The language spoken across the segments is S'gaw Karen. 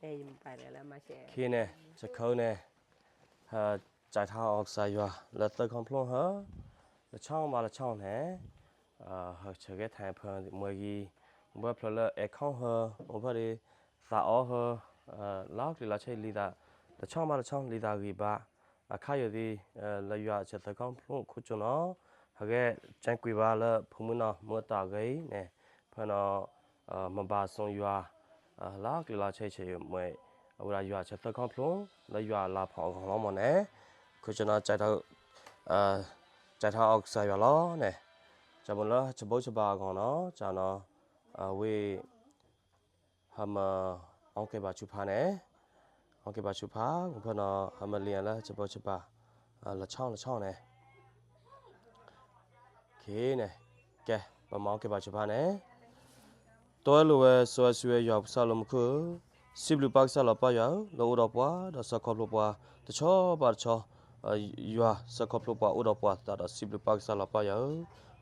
ခဲအံၤန့ၣ် စခၢန့ၣ် စးထီၣ်အီကစၢ်ယွၤလၢသၢခီဖျိဟၢ လၢဆီဘၣ်လၢဆီန့ၣ် ဟၢဆၢကဲထီၣ်ဖၢမွဲဂံၤ ဘၣ်ဖျၢၣ်လၢအဲၣ်ခီဟၢ အိၣ်ဖဲဒၣ် သးအီဟၢ လၢကျံၤလီၤဆဲးလံသး လၢဆီဘၣ်လၢဆီလံသးဂံၢ်ဘါ အခါယိာ်သ့ၣ် လၢယွၤဆၢသၢခီဖျိခိၣ်ကၠိနီၤ ဟဲကဲကၠဲကွံာ်ဘၣ်လၢဖိမုၣ်နီၢ်မုၢ်အတၢ်ဂ့ၤန့ၣ် ဖဲနီၤ မၤဘၣ်ဆိယွၤ လၢကျံၤလီၤဆဲးဆဲးမွဲ အဝဲဒၣ်ယွၤဆၢသၢခီဖျိ လၢယွၤလၤဖီၣ်အဂီၢ်လီၤမ့ၢ်န့ၣ် ခိၣ်ကၠိနီၤ စးထီၣ်အီကစၢ်ယွၤလီၤန့ၣ် ကၠၢ်မုၢ်လၢဟၢဆၢဘိးဆၢဘၣ်အဂီၢ်နီၤ ကၠၢ်နီၤ အဝဲ ဟဲမၤ အီကဲဘၣ်ဆူဖးန့ၣ် အီကဲဘၣ်ဆူဖး ဖဲနီၤ ဟဲမၤလံလၢဟၢဆၢဘိးဆၢဘၣ် လၢဆီလၢဆီန့ၣ် န့ၣ် ကဲ ပမၤအီကဲဘၣ်ဆူဖးန့ၣ် တီဝဲလိၤဝဲ စီဝဲဆှံဝဲ ယွၤပကစၢ်လၢမူခိၣ်ဧၢ, စံးဘျုးပၢ်ကစၢ်လီၤပၢ်ယွၤဧၢ, လၢအိၣ်ဒီးပှၤ ဒီးဆၢခီဖျိပှၤ တဆီဘၣ်တဆီ, ယွၤဆၢခီဖျိပှၤအိၣ်ဒီးပှၤသတးဒီး စံးဘျုးပၢ်ကစၢ်လီၤပၢ်ယွၤဧၢ,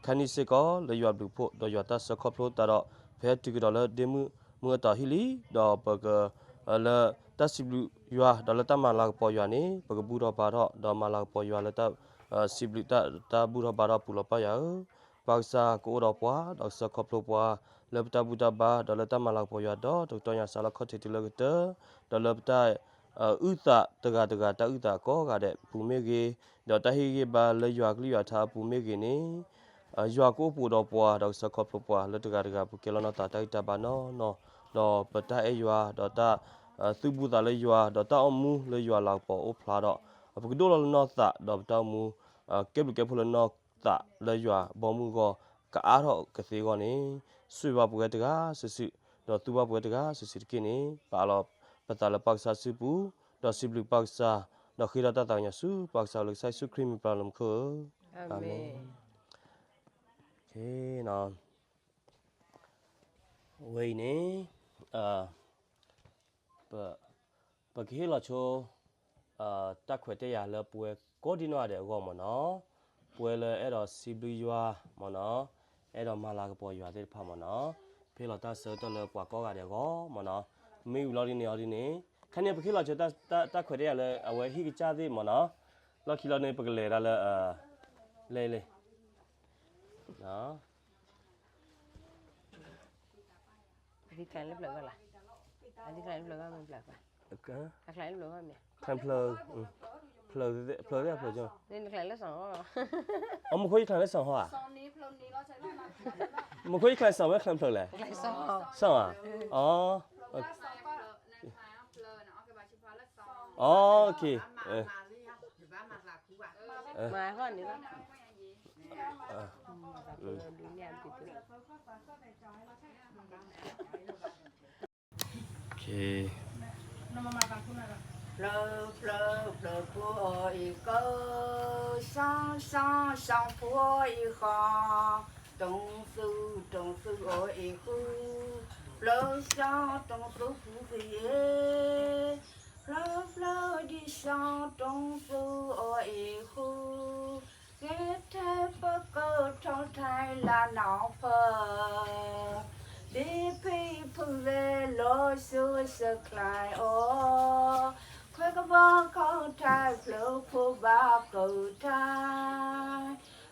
ခဲနံၣ်စ့ၢ်ကီး လၢယွၤဘျုးဖှိၣ် ဒီးယွၤတၢ်ဆၢခီဖျိသတးဒီး ပဟဲတုၤကဒီးလၢဒ့မုၣ်မုၢ်အတီၢ်ဟံၣ်လံ, ဒီးပက လၢတၢ်စံးဘျုးယွၤ ဒီးလၢတၢ်မၤလၤကပီၤယွၤန့ၣ် ပကဘူၣ်ထီၣ်ဘါထီၣ် ဒီးမၤလၤကပီၤယွၤလၢတၢ် စံးဘျုးတၢ် တၢ်ဘူၣ်ထီၣ်ဘါထီၣ်ပူၤလီၤပၢ်ယွၤဧၢ, ပၢ်ကစၢ်ကအိၣ်ဒီးပှၤ ဒီးကဆၢခီဖျိပှၤ လၢပတၢ်ဘူၣ်တၢ်ဘါ ဒီးလၢတၢ်မၤလၤကပီၤယွၤဒီး တကတီၢ်ညါစးလၢခီၣ်ထံးတုၤလၢကတၢၢ်, ဒီးလၢပတၢ် အုၣ်သးတဂၤတဂၤ တၢ်အုၣ်သးကိးဂၤဒဲးအပူၤမ့ၢ်ဂ့ၤ, ဒီးတၢ်ဟ့ၣ်ဂံၢ်ဘါလၢယွၤကလုၢ်ယွၤထါအပူၤမ့ၢ်ဂ့ၤန့ၣ် ယွၤကအိၣ်ပူၤဒီးပှၤ ဒီးကဆၢခီဖျိပှၤ လၢတဂၤတဂၤပူၤကဲလီၤနီၢ်သးတၢ်ဂံၢ်တၢ်ဘါနီၢ်နီၢ်, ဒီးပတၢ်အဲၣ်ယွၤ ဒီးတၢ် သုးဘူးသးလၢယွၤ ဒီးတၢ်အိၣ်မူလၢယွၤလၤကပီၤအိၣ်ဖျါဒီး ပကဒိၣ်လီၤလၢနီၢ်သး ဒီးပတၢ်အိၣ်မူ ကဲဘျုးကဲဖှိၣ်လၢနီၢ်သးလၢယွၤဘီမုၢ်အဂီၢ် ကအါထီၣ်ကသ့အဂီၢ်န့ၣ် ဆိၣ်ဂ့ၤဘၣ်ပဝဲတဂၤစုာ်စုာ် ဒီးသူဘၣ်ပဝဲတဂၤစုာ်စုာ်တက့ၢ်န့ၣ် ပအးလီၤပသးလၢပၢ်ကစၢ်စုပူၤ, ဒီးစံးဘျုးပၢ်ကစၢ်, ဒီးဃ့ထီၣ်တၢ်သးကညီၤဆူပၢ်ကစၢ်လၢကစၢ်ယ့ၣ်ၡူးခရံာ်မံၤပျၢ်လၢမူခိၣ်ဧၢ, အၤမ့ၣ်. ဝဲအံၤန့ၣ် ပကဟ့ၣ်လီၤဆိ တၢ်ခွဲးတၢ်ယာ်လၢပဝဲ ကိးဒံနီၢ်ဂၤဒဲးအဂီၢ်မ့ၢ်နီၤ, ပဝဲလၢအဲၣ်ဒိးစံးဘျုးယွၤမ့ၢ်နီၤ, အဲၣ်ဒိးမၤလၤကပီၤယွၤသ့ၣ်တဖၣ်မ့ၢ်နီၤ, ပဟ့ၣ်လီၤတၢ်ဆၢကတီၢ်လၢပှၤကိးဂၤဒဲးအဂီၢ်မ့ၢ်နီၤ, မ့ၢ်ဝံၤလီၤဒ်န့ၣ်အီၤဒ်န့ၣ်, ခဲန့ၣ် ပကဟ့ၣ်လီၤဆိ တၢ်ခွဲးတၢ်ယာ်လၢအဝဲဟံၣ်ကစၢ်သ့ၣ်မ့ၢ်နီၤ, လီၢ်ခံလီၤန့ၣ် ပကလဲၤဒၣ်လၢ လဲၤလဲၤ အဒံကျါလၢဖျၢၣ်ဂီၢ်လီၤ, အဒံကျါလၢဖျၢၣ်ဂီၢ်မ့ၢ်ဖျၢၣ်, အကျါလၢဖျၢၣ်ဂီၢ်မ့ၢ်, ဖျၢၣ်, ဖျၢၣ်, အမူခိၣ်ယကျါလၢစီၤဟီဧါ, မူခိၣ်ယကျါစီၤဝဲကျါဖျၢၣ်လဲၣ်, စီၤဧါ, အ ဖျၢၣ်ဖျၢၣ်ဖျၢၣ်ဖိအီၤအံၤကိး, စီၤစီၤစီၤဖိအီၤအံၤဃီ, တိၢ်သူၣ်တိၢ်သူၣ်အီၤအံၤဃု, ဖျၢၣ်စီၤတိၢ်သူၣ်ဖုဂ့ၤ, ဖျၢၣ်ဖျၢၣ်ဒ်စီၤတိၢ်သူၣ်အီၤအံၤဃု, ဂဲၤထၢၣ်ပကထိၣ်ထံလၢနီၢ်ဖၢ, ဘံဖံဖုဂဲၤလီၤစိၤဆှၢကျဲအီၤ, ခွဲးကဘီခီၣ်ထံးဖျၢၣ်ဖိဘၣ်ကီၢ်ထံး,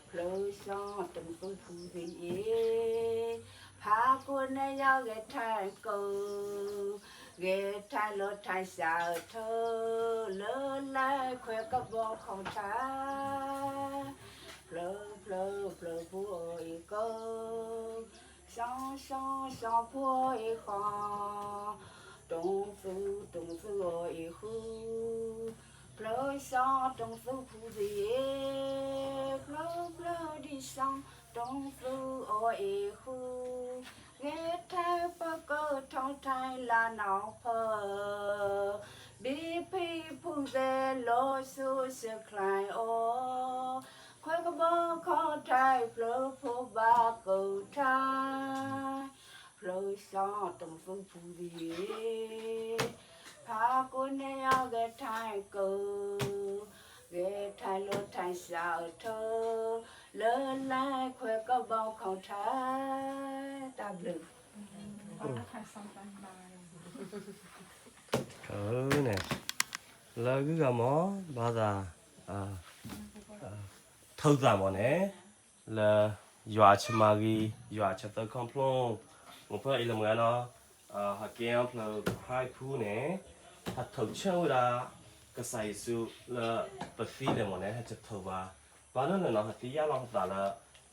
ဖျၢၣ်စီၤတိၢ်သူၣ်ဖုဂ့ၤအံၤ, ဖးကိးနဲၣ်ယီၤဂဲၤထၢၣ်ကိး, ဂဲၤထၢၣ်လီၤထၢၣ်စးထၢၣ်, လၢလဲၤခွဲးကဘီခီၣ်ထံး, ဖျၢၣ်ဖျၢၣ်ဖျၢၣ်ဖိအီၤအံၤကိး, စီၤစီၤစီၤဖိအံၤဃီ, တိၢ်သူၣ်တိၢ်သူၣ်အီၤအံၤဃု, ဖျၢၣ်စီၤတိၢ်သူၣ်ဖုဂ့ၤအံၤ, ဖျၢၣ်ဖျၢၣ်ဒ်စီၤတိၢ်သူၣ်အီၤအံၤဃု, ဂဲၤထၢၣ်ပကထိၣ်ထံလၢနီၢ်ဖၢ, ဘံဖံဖုဂဲၤလီၤစိၤဆှၢကျဲအီၤ, ခွဲးကဘီခီၣ်ထံးဖျၢၣ်ဖိဘၣ်ကီၢ်ထံး, ဖျၢၣ်စီၤတိၢ်သူၣ်ဖုဂ့ၤအံၤ, ဖးကိးနဲၣ်ယီၤဂဲၤထၢၣ်ကိး, ဂဲၤထၢၣ်လီၤထၢၣ်စးထၢၣ်, လၢလဲၤခွဲးကဘီခီၣ်ထံး, တၢ်ဘျုး အ ခါ စီ တၢ် မၤ လီၤ တၢ် န့ၣ် လၢဂုၢ်ဂၤမ့ၢ် ဘၣ်သး ထုးသးမ့ၢ်န့ၣ် လၢ ယွၤအဆၢမၤဂ့ၤ ယွၤအဆၢသၢခီဖျိ မ့ၢ်ဖဲအံၤလၢမုၢ်ဂၤနီၤ ဟဲကဲအီၤဖျၢၣ်ခရံာ်ဖိန့ၣ် ဟဲထုးဆၢဝဲဒၣ် ကစၢ်ယ့ၣ်ၡူးလၢပသံလဲၣ်မ့ၢ်န့ၣ် ဟဲထုးဘၣ် ဘၣ်လၢန့ၣ်နီၤ ဟဲသံယၢ်လီၤသးလၢ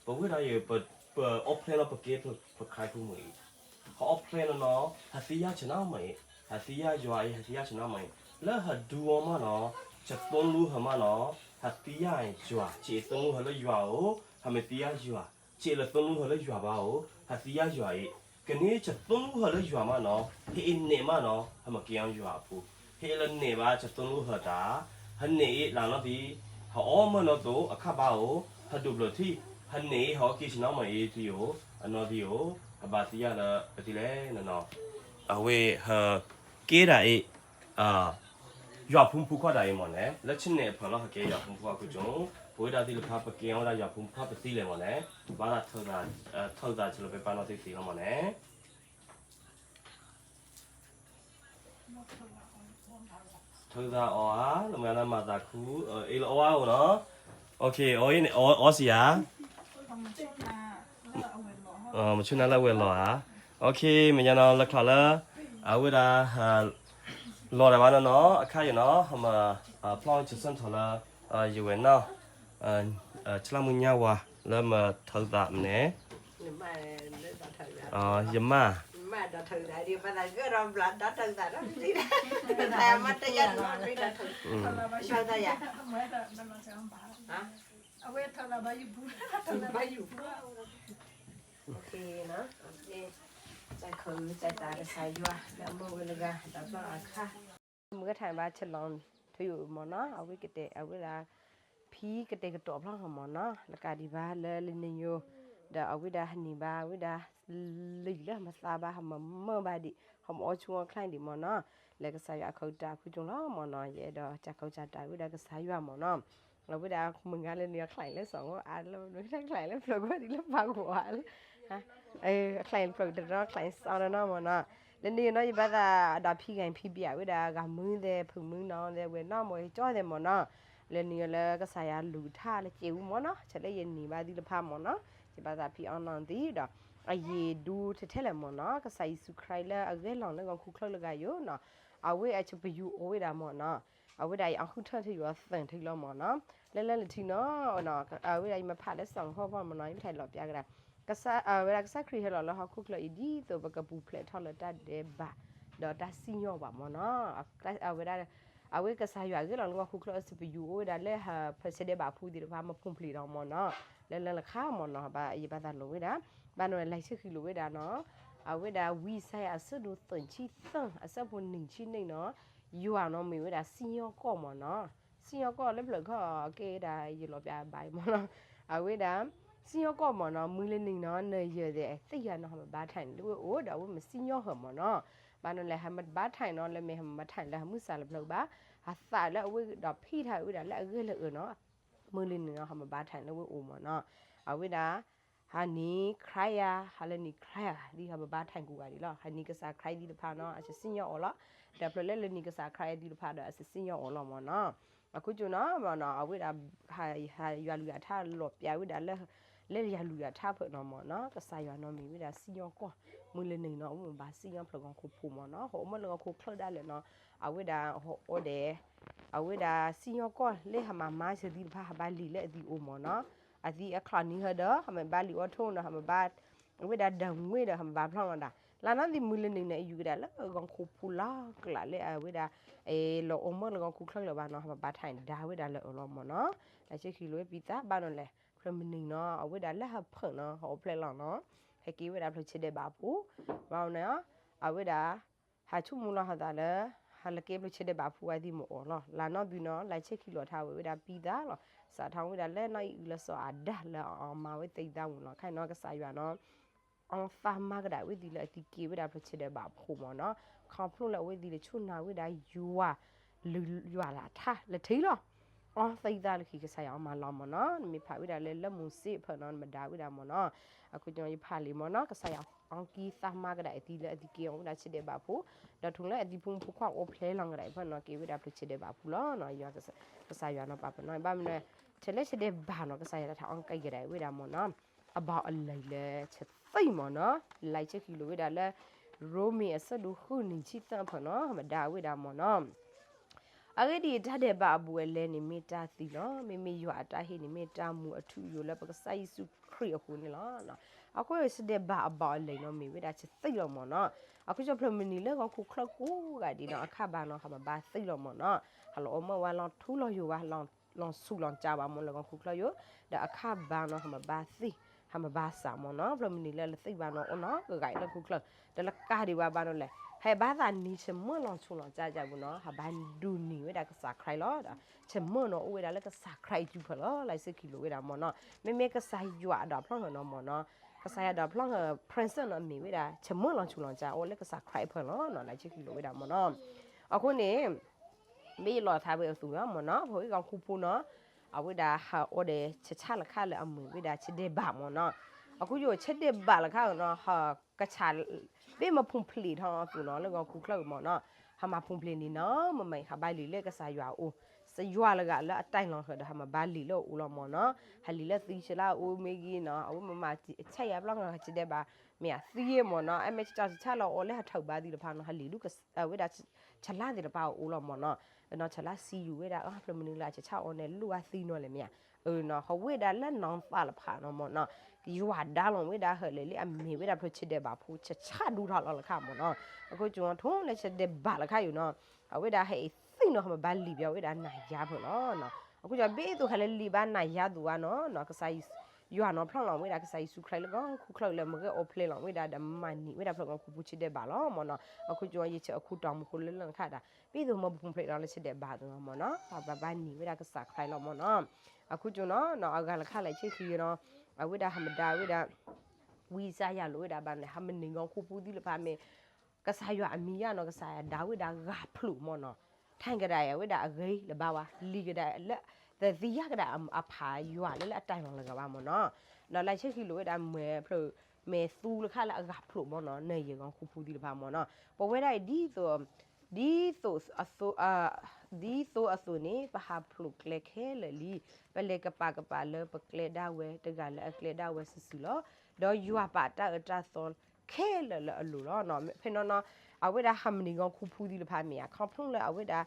ပဝဲဒၣ်အံၤ ပအီၣ်ဖျဲၣ်လီၤပကဲဖျၢၣ်ခရံာ်ဖိမ့ၢ်အံၤ ဟဲအီၣ်ဖျဲၣ်လီၤနီၤ ဟဲသံယၢ်ဆၢနီၤမ့ၢ်အံၤ ဟဲသံယၢ်ယွၤအံၤ ဟဲသံယၢ်ဆၢနီၤမ့ၢ်အံၤ လၢဟဲဒူအီၤမးနီၤ ဆၢသိလူဟၢမးနီၤ ဟဲသံယၢ်ယွၤ ဆံးသိလူဟၢလၢယွၤဧိၤ ဟဲမ့ၢ်သံယၢ်ယွၤ ဆံးလၢသိလူဟၢလၢယွၤဘၣ်ဧိၤ ဟဲသံယၢ်ယွၤအံၤ ကန့ၢ်ဆၢသိလူဟၢလၢယွၤမးနီၤ ဟဲအ့ၣ်နဲၣ်မးနီၤ ဟဲမ့ၢ်ကဲအီၤယွၤအဖိ ဟဲလၢနဲၣ်ဘၣ်ဆၢသိလူဟၢတၢ် ဟဲနဲၣ်အ့ၣ်လၢနီၢ်သံ ဟဲအီၣ်မၢနီၢ်သိ အခၣ်ဘါဧိၤ ဟဲဒိးဘျၢထံ ဟဲနဲၣ်အ့ၣ်ဟဲအီၣ်က့ၤဆၢနီၤမ့ၢ်အံၤသံဧိၤ အနီၢ်သံဧိၤ ဟဲဘၣ်သံယၢ်လၢပသံလဲၣ်နီၤနီၤ အဝဲဟဲကဲဒၣ်အံၤ ယွၤဖိမုၣ်ဖိခွါဒၣ်အံၤမ့ၢ်န့ၣ် လၢဆၢနဲၣ်အဖၢၣ်လီၤ ဟဲကဲယွၤဖိမုၣ်ဖိခွါခိၣ်ကၠိ ပဝဲဒၣ်သ့ၣ်တဖၣ် ပကဲအီၤဝဲဒၣ်ယွၤဖိမုၣ်ဖိခွါပသံလဲၣ်မ့ၢ်န့ၣ် ဘၣ်သး ထုးသးဆၢလၢပပၢ်နီၢ်သံသံလီၤမ့ၢ်န့ၣ် ထုးသးအီၤဧါ လၢမုၢ်ဂၤနီၤမၤသးခု အ့ၣ်လၢအီၣ်ဝဲအိၣ်နီၤ အီၣ်စံယါ မဆူၣ်နၤလၢအဝဲၢ်လီၤဧါ အီၣ်စံယါ မဆူၣ်နၤလၢအဝဲၢ်လီၤဧါ အီၣ်စံယါ မ့ၢ်ညါနီၤ လၢချီးလၢ အဝဲဒၣ် လီၤတၢ်ဘၣ်နီၤနီၤ အခါယနီၤ ဟမ ဖျီၣ်စၢၤဆၢထီၣ်လၢ ယဝဲၢ်နီၤ ဆလၢမုၢ်ညါဝၤ လၢမထုးသးမ့ၢ်န့ၣ် ယမၢ် မုၢ်ဂၤထၣ်ဘၣ်ဆဲးလီၤ ထယိမ့ၢ်နီၤ အဝဲကတဲ အဝဲဒၣ် ဖံကတဲာ်ကတီၤဖျီမ့ၢ်နီၤ လၢကးဒံးဘၣ်လၢလၢန့ၣ်ယိၤ ဒီးအဝဲဒၣ်ဟဲနံၤဘၣ် အဝဲဒၣ် လံာ်လၢဟမသါဘၣ် ဟမမၢဘၣ်ဒံး ဟမအီၣ်ဆူၣ်အီၣ်ချါဒံးမ့ၢ်နီၤ လၢကစၢ်ယွၤအခၢၣ်တၢ်အခိၣ်ကၠိလီၤမ့ၢ်နီၤ ယအဲၣ်ဒိးစးခီစးတၢ်ဝဲဒၣ်ကစၢ်ယွၤမ့ၢ်နီၤ အဝဲဒၣ်မုၢ်ဂၤလၢန့ၣ်အချါလၢစီၤဂီၢ်အါလၢ ချါလၢဖျၢၣ်ကဝဲဒ်လၢပှၤကဝီၤလၢ အချါဖျၢၣ်တရီချါစီနီနီမ့ၢ်နီၤ လၢန့ၣ်နီၤ ယဘၣ်သးဒီးဖံဂၤဖံဘံၣ် အဝဲဒၣ်ဂၤမုၢ်သဲးဖုးမုၢ်နီၤသဲးဝဲနီၢ်မ့ၢ်ကၠီသဲးမ့ၢ်နီၤ လၢန့ၣ်လၢကစၢ်ယွၤလူၤထၢ်လၢကဲဝူမ့ၢ်နီၤ ဆၢလၢယန့ၢ်ဘၣ်သ့ၣ်တဖၣ်မ့ၢ်နီၤ ယဘၣ်သးဖံအီနီၢ်သံဒီး အယံာ်ဒူထဲထဲလဲၣ်မ့ၢ်နီၤ ကစၢ်ယ့ၣ်ၡူးခရံာ်လၢအဂဲၤလီၤလၢဂီၤခူၣ်ချၢလၢဂၤယိၤနီၤ အဝဲအဆၢပယူၤအိၣ်ဝဲဒၣ်မ့ၢ်နီၤ အဝဲဒၣ်အံၤအီၣ်ဃုထၢထံယွၤသၢထံလီၤမ့ၢ်နီၤ လၢလၢလၢထံနီၤ အဝဲဒၣ်ယမ့ၢ်ဖးလၢစီၤဟီၣ်ဖီမ့ၢ်နီၤ ယမ့ၢ်ထဲလီၤပျါကဒါ ကစၢ် အဝဲဒၣ်ကစၢ်ခရံာ်ဟဲလီၤလၢဟီၣ်ခိၣ်ချၢအံၤ ဒ်သိးပကပူၤဖျဲးထီၣ်လၢတၢ်ဒဲးဘး ဒီးတၢ်စံၣ်ညီၣ်ဘၣ်မ့ၢ်နီၤ အဝဲဒၣ် အဝဲကစၢ်ယွၤဂဲၤလီၤလၢဂီၤခူၣ်ချၢအဆၢပယူၤအိၣ်ဝဲဒၣ်လၢဟးဖျၢၣ်ဆဲးဒဲးဘးဖိသ့ၣ်တဖၣ်မ့ၢ်ပူၤဖျဲးဒီးမ့ၢ်နီၤ လၢလၢလၢခါမ့ၢ်နီၤ ဘၣ်ယဘၣ်သးလိာ်ဝဲဒၣ် ဘၣ်နီၤလၢလံာ်ဆ့ၣ်ဃံလိာ်ဝဲဒၣ်နီၤ အဝဲဒၣ်ဝံယၡါယၤအဆၢဒိၣ်သၢဆံသၢ အဆၢဖိနွံဆံနွံနီၤ ယွၤနီၤမ့ၢ်ဝဲဒၣ်စံၣ်ညီၣ်ကွီၢ်မ့ၢ်နီၤ စံၣ်ညီၣ်ကွီၢ်လၢဖျၢၣ်ခီၣ်ကဲဒၣ် ယလီၤပျါဘၣ်အံၤမ့ၢ်နီၤ အဝဲဒၣ် စံၣ်ညီၣ်ကွီၢ်မ့ၢ်နီၤ မုၢ်လၢနံၤနီၤ နယၢၤသ့ၣ်သ့ၣ်ယၤနီၤ ဟးမ့ၢ်ဘါထၣ်န့ၣ်လၢဝဲအိၣ် ဒီးအဝဲမ့ၢ်စံၣ်ညီၣ်ဟၢၣ်မ့ၢ်နီၤ ဘၣ်နီၤလဲၣ် ဟးမ့ၢ်ဘါထၣ်န့ၣ်နီၤ လၢမ့ၢ်ဟးမ့ၢ်ဘါထၣ်န့ၣ်လၢဟးမုၢ်ဆါလၢဖျၢၣ်ဘၣ် ဟးသးလၢအဝဲဒီးဖံးထီၣ်ဝဲဒၣ်လၢအဂ့ၢ်လၢအအၢနီၤ မုၢ်လၢနံၤနီၤ ဟးမ့ၢ်ဘါထၣ်န့ၣ်လၢဝဲအိၣ်မ့ၢ်နီၤ အဝဲဒၣ် ဟးနံၤခရံာ်ယၤ ဟးလၢနံၤခရံာ်ယၤ ဒ်ဟးမ့ၢ်ဘါထၣ်ကူဂၤဒံးလီၤ ဟးနံၤကစၢ်ခရံာ်သ့ၣ်တဖၣ်နီၤ အစံၣ်ညီၣ်အီၤလီၤ ဒီးဖျၢၣ်လၢလၢနံၤကစၢ်ခရံာ်သ့ၣ်တဖၣ်ဒီးအစံၣ်ညီၣ်အီၤလီၤမ့ၢ်နီၤ အခိၣ်ကၠိနီၤ မ့ၢ်နီၤ အဝဲဒၣ် ဟးယွၤလုၢ်အထါလီၤပျါဝဲဒၣ်လၢ လၢယွၤလုၢ်အထါဖျၢၣ်နီၤမ့ၢ်နီၤ ကစၢ်ယွၤနီၤမ့ၢ်ဝဲဒၣ်စံၣ်ညီၣ်ကွီၢ် မုၢ်လၢနံၤနီၤ အဝဲမ့ၢ်ဘၣ်စံၣ်ညီၣ်ဖျၢၣ်ဂီၤခူၣ်ဖိမ့ၢ်နီၤ ဟိၣ်မၢလၢဂီၤခူၣ်ချၢဒၣ်လဲာ်နီၤ အဝဲဒၣ်ဟိၣ်အိၣ်ဒဲး အဝဲဒၣ်စံၣ်ညီၣ်ကွီၢ်လၢဟးမၤမါစၢၤသ့ၣ်တဖၣ် ဟးဘၣ်လံာ်လၢအသံအိၣ်မ့ၢ်နီၤ အသံအချီၣ်နံၤဟၢဒီး ဟးမ့ၢ်ဘၣ်လံာ်အီထိနီၤ ဟးမ့ၢ်ဘၣ် အဝဲဒၣ်ဒၢးငွ့ဒီး ဟးမ့ၢ်ဘၣ်ဖျီၣ်နီၤဒၣ် လၢနီၢ်သံမုၢ်လၢနံၤန့ၣ် ယူၤကဒါလၢဂီၤခူၣ်ဖိလီၤကျးလၢအဝဲဒၣ် လီၤအိၣ်မၢလၢဂီၤခူၣ်ချၢလၢၤဘၣ်နီၤ ဟးမ့ၢ်ဘၣ်ထၣ်န့ၣ် ဒါဝဲဒၣ်လၢအၢၣ်လီၤမ့ၢ်နီၤ တၢ်ဆၢဃံးလိာ်ဝဲပံသးဘၣ်နီၤလဲၣ် ဖျၢၣ်မုၢ်နံၤနီၤ အဝဲဒၣ်လၢဟးဖၢၣ်နီၤ ဟးအိၣ်ဖျဲၣ်လီၤနီၤ ဟဲက့ၤဝဲဒၣ်ဖျၢၣ်ဆဲးဒဲးဘးဖိ ဘၣ်နီၤ အဝဲဒၣ် ဟးဆိကမိၣ်လီၤဟးသးလၢ ဟးလၢကဲဖျၢၣ်ဆဲးဒဲးဘးဖိဝဲသ့ၣ်မ့ၢ်အီၤလီၤ လၢနီၢ်ဘုနီၤ လၢဆဲးဃံးလိာ်ထါဝဲဝဲဒၣ်ပံသးလီၤ စးထီၣ်ဝဲဒၣ်လၢနီၢ်အံၣ်အုလၢစီၤအၤဒၣ်လၢအမၤဝဲသ့ၣ်သးဝံၤလီၤ ခဲအံၤနီၤ ကစၢ်ယွၤနီၤ အီသးမၤကဒၣ်ဝဲသ့ၣ်လၢအသံက့ၤဝဲဒၣ်ဖျၢၣ်ဆဲးဒဲးဘးဖိမ့ၢ်နီၤ ခီဖျိလၢအဝဲသ့ၣ်တဆိၣ်နၤဝဲဒၣ်ယွၤ လုၢ်ယွၤလၢထါလၢထံလီၤ အီသံသၣ်လၢခံ ကစၢ်ယွၤအီမၤလီၤမ့ၢ်နီၤ, နမ့ၢ်ဖးဝဲဒၣ်လၢလၢမိၤၡ့အဖၢၣ်နီၤ နမဒါဝဲဒၣ်မ့ၢ်နီၤ, အဃိကယဖးလံာ်မ့ၢ်နီၤ, ကစၢ်ယွၤအီကံသးမါကဒၣ်အသံလၢအသံက့အိၣ်ဝဲဒၣ်ဆၢဒဲးဘးဖိ, ဒီးထုးလၢအသံဖိမုၣ်ဖိခွါအိၣ်ဖျဲၣ်လီၤကဒၣ်အံၤဖၢၣ်နီၤ က့ၤဝဲဒၣ်ဖျိဆၢဒဲးဘးဖိလီၤ, ကစၢ်ယွၤနီၤပာ်ပနီၤ ဘၣ်မနုၤ, ထဲလၢဆၢဒဲးဘးနီၤ ကစၢ်ယွၤတၢ်ထးအီကံကဒၣ်ဝဲဒၣ်မ့ၢ်နီၤ, အဘၣ်အလံာ်လၢဆၢသံမ့ၢ်နီၤ, လံာ်ဆၢခံလိာ်ဝဲဒၣ်လၢ ရိမ့ၤအဆၢဒိၣ်ဃုနံၣ်ဆံသၢဖၢၣ်နီၤ မဒါဝဲဒၣ်မ့ၢ်နီၤ အဂ့ၢ်ဒ်အံၤ, တၢ်ဒဲးဘးအဘူးအလဲန့ၣ် မ့ၢ်တၢ်သံလီၤ. မ့မ့ၢ်ယွၤအတၢ်ဟ့ၣ်န့ၣ် မ့ၢ်တၢ်မူအထူအယိာ်လၢပကစၢ်ယ့ၣ်ၡူးခရံာ်အဃိန့ၣ်လီၤ. အဃိဆၢဒဲးဘးအဘၣ်အလံာ်နီၤ မ့ၢ်ဝဲဒၣ်ဆၢသံလီၤမ့ၢ်နီၤ. အဃိဆၢဖျၢၣ်မုၢ်နံၤလၢဂီၤခူၣ်ချၢကိးဂၤဒဲးနီၤ အခါဘၣ်နီၤ ဟးမၤဘၣ်သံလီၤမ့ၢ်နီၤ. ဟးလီၤအီၣ်မၢဝဲ လီၤထူလီၤယိာ်ဝဲ လီၤဆူးလီၤကၠါဘၣ်မ့ၢ်လၢဂီၤခူၣ်ချၢယိာ်, ဒီးအခါဘၣ်နီၤ ဟးမၤဘၣ်သံ ဟးမၤဘၣ်စးမ့ၢ်နီၤ. ဖျၢၣ်မုၢ်နံၤလၢလၢသံဘၣ်နီၤ အိၣ်နီၤကဂၤအံၤလၢခူၣ်ချၢ, ဒီးလၢကါဒံးဘၣ်ဘၣ်နီၤလဲၣ်, ဟဲဘၣ်သးနံၤဆၢမုၢ်လီၤဆူးလီၤကၠါကၠါပူၤနီၤ ဟးဘၣ်ဒိးန့ၢ်ဝဲဒၣ်ကစၢ်ခရံာ်လီၤ. ဒီးဆၢမုၢ်နီၤအိၣ်ဝဲဒၣ်လၢကစၢ်ခရံာ်အစုပူၤလီၤ. လံာ်ဆၢခံလိာ်ဝဲဒၣ်မ့ၢ်နီၤ, မ့မ့ၢ်ကစၢ်ယွၤအဒိးဖျီၣ်ဃာ်နီၤမ့ၢ်နီၤ, ကစၢ်ယွၤဒိးဖျီၣ်ဃာ် present နီၤ မ့ၢ်ဝဲဒၣ် ဆၢမုၢ်လီၤဆူးလီၤကၠါ အိၣ်လၢကစၢ်ခရံာ်အဖၢၣ်လီၤ. လံာ်ဆၢခံလိာ်ဝဲဒၣ်မ့ၢ်နီၤ. အဃိန့ၣ် မ့ၢ်ယလီၤထါဝဲအသိးလီၤမ့ၢ်နီၤ, ပဝဲဂီၤခူၣ်ဖိနီၤ အဝဲဒၣ်ဟးအီဒီးဆၢဆၣ်လၢခါလၢအမ့ၢ်ဝဲဒၣ်ဆၢဒဲးဘးမ့ၢ်နီၤ. အဃိယိာ်ဆၢဒဲးဘးလၢခါနီၤ ဟးကဆး ဘ့ၣ်မၤဖူးဖျဲးထီၣ်အသိးနီၤ လၢဂီၤခူၣ်ချၢမ့ၢ်နီၤ, ဟးမၤဖူးဖျဲးန့ၣ်နီၤ မ့မ့ၢ်ဟးဘၣ်လံာ်လၢကစၢ်ယွၤအအိၣ်, ယွၤလၢဂၤလၢအတၢ်လီၤဃာ်ဒီး ဟးမၤဘၣ်လံာ်လၢအအိၣ်လီၤမ့ၢ်နီၤ. ဟးလံာ်လၢသံဆၢလၢအအိၣ်မ့ၢ်ဂ့ၤနီၤ အဝဲမၤမၤဆဲးယၤပျီဆၢဒဲးဘး မ့ၢ်အသံမ့ၢ်နီၤ, အမ့ၢ်ဆၢဆၣ်လၢအအိၣ်လၢဟးထီၣ်ဘါသ့ၣ်တဖၣ်နီၤ ဟးလံာ်လၢ အဝဲဒၣ် ဆၢလါသ့ၣ်တဖၣ်အအိၣ်လီၤမ့ၢ်နီၤ. နီၤဆၢလါစံယူၤဝဲဒၣ် အဖျၢၣ်မုၢ်နံၤလၢအဆၢဆၣ်အီၤန့ၣ် လိၣ်အသံနီၤလဲၣ်မ့ၢ်ဧါ. အၢနီၤ ဟးဝဲဒၣ်လၢနီၤသးလၢဖးနီၤမ့ၢ်နီၤ, ယွၤဒါလီၤဝဲဒၣ်ဟၢၣ်လၢာ်လၢအမ့ၢ်ဝဲဒၣ်ဖျိဆၢဒဲးဘးဖိ ဆၢဆၣ်ဒူထီၣ်လီၤလၢခါမ့ၢ်နီၤ. အဃိကၠိထီၣ်လၢဆၢဒဲးဘးလၢခါယိာ်နီၤ, အဝဲဒၣ်ဟဲအံၤသံနီၤ ဟးမၤဘၣ်လံာ်ဘၣ်ဝဲဒၣ်နၤယါဖၢၣ်လီၤ. အဃိကၠိဘ့ၣ်သိးဟဲလၢလံာ်ဘၣ်နၤယါသိးဝဲနီၤ ကစၢ်ယွၤနီၤဖျီၣ်လီၤဝဲဒၣ် ကစၢ်ယ့ၣ်ၡူးခရံာ်လၢဂီၤခူၣ်ချၢလၢမ့ၢ်ဂ့ၤအိၣ်ဖျဲၣ်လီၤဝဲဒၣ် ဒီးမၤန့ၢ်ဝဲဒၣ်ဖျိဂီၤခူၣ်ဖိဆၢဒဲးဘးလီၤမ့ၢ်နီၤ. အဃိကၠိယဆၢအခိၣ်တီမူခိၣ်လၢလၢ်ခါဒၣ် ဘ့ၣ်သိးမၤပူၤဖျဲးလီၤလၢဆၢဒဲးဘးသိးမ့ၢ်နီၤ ဘၣ်ဘၣ်န့ၢ်ဝဲဒၣ်ကစၢ်ခရံာ်လီၤမ့ၢ်နီၤ. အဃိကၠိနီၤ အဂၤလၢခါလံာ်ဆၢခံနီၤ အဝဲဒၣ်ဟးမၤဒါဝဲဒၣ် ဝံယၡါယၤလိာ်ဝဲဒၣ်ဘၣ်န့ၣ် ဟးမၤန့ၢ်ဂီၤခူၣ်ဖိသ့ၣ်တဖၣ်မ့ၢ် ကစၢ်ယွၤအမံၤယါနီၤ ကစၢ်ယွၤဒါဝဲဒၣ်ဂၤဖျိးမ့ၢ်နီၤ. ထဲကဒၣ်အဝဲဒၣ်အဂ့ၤလၢၤဘၣ်ဝဲ လံၤကဒၣ်လၢ တသံယါကဒၣ်အဖးယွၤလၢလၢအတၢ်လီၤလၢၤဘၣ်မ့ၢ်နီၤ. ဒီးလံာ်ဆၢခံလိာ်ဝဲဒၣ်မ့ၢ်ဖျိး မ့ၢ်သူလၢခါလၢအဂၤဖျိးမ့ၢ်နီၤ နယဲၢ်ဂီၤခူၣ်ဖိသ့ၣ်တဖၣ်မ့ၢ်နီၤ. ပဝဲဒၣ်အံၤ ဒ်သိး ဒ်သိးအသိး ဒ်သိးအသိးန့ၣ် ပဟးဖျိးကျဲခဲလၢာ်လံ. ပလဲၤကပာ်ကပာ်လၢပကျဲဒၣ်ဝဲတဂၤလၢအကျဲဒၣ်ဝဲစုာ်စုာ်လီၤ. ဒီးယွၤပာ်တၢ်အၢတၢ်သီခဲလၢာ်လၢအလိၤလီၤ. ဖဲနီၤနီၤ အဝဲဒၣ်ဟးမၤန့ၢ်ဂီၤခူၣ်ဖိသ့ၣ်တဖၣ်မ့ၢ်ဧါ ခီဖျိလၢအဝဲဒၣ်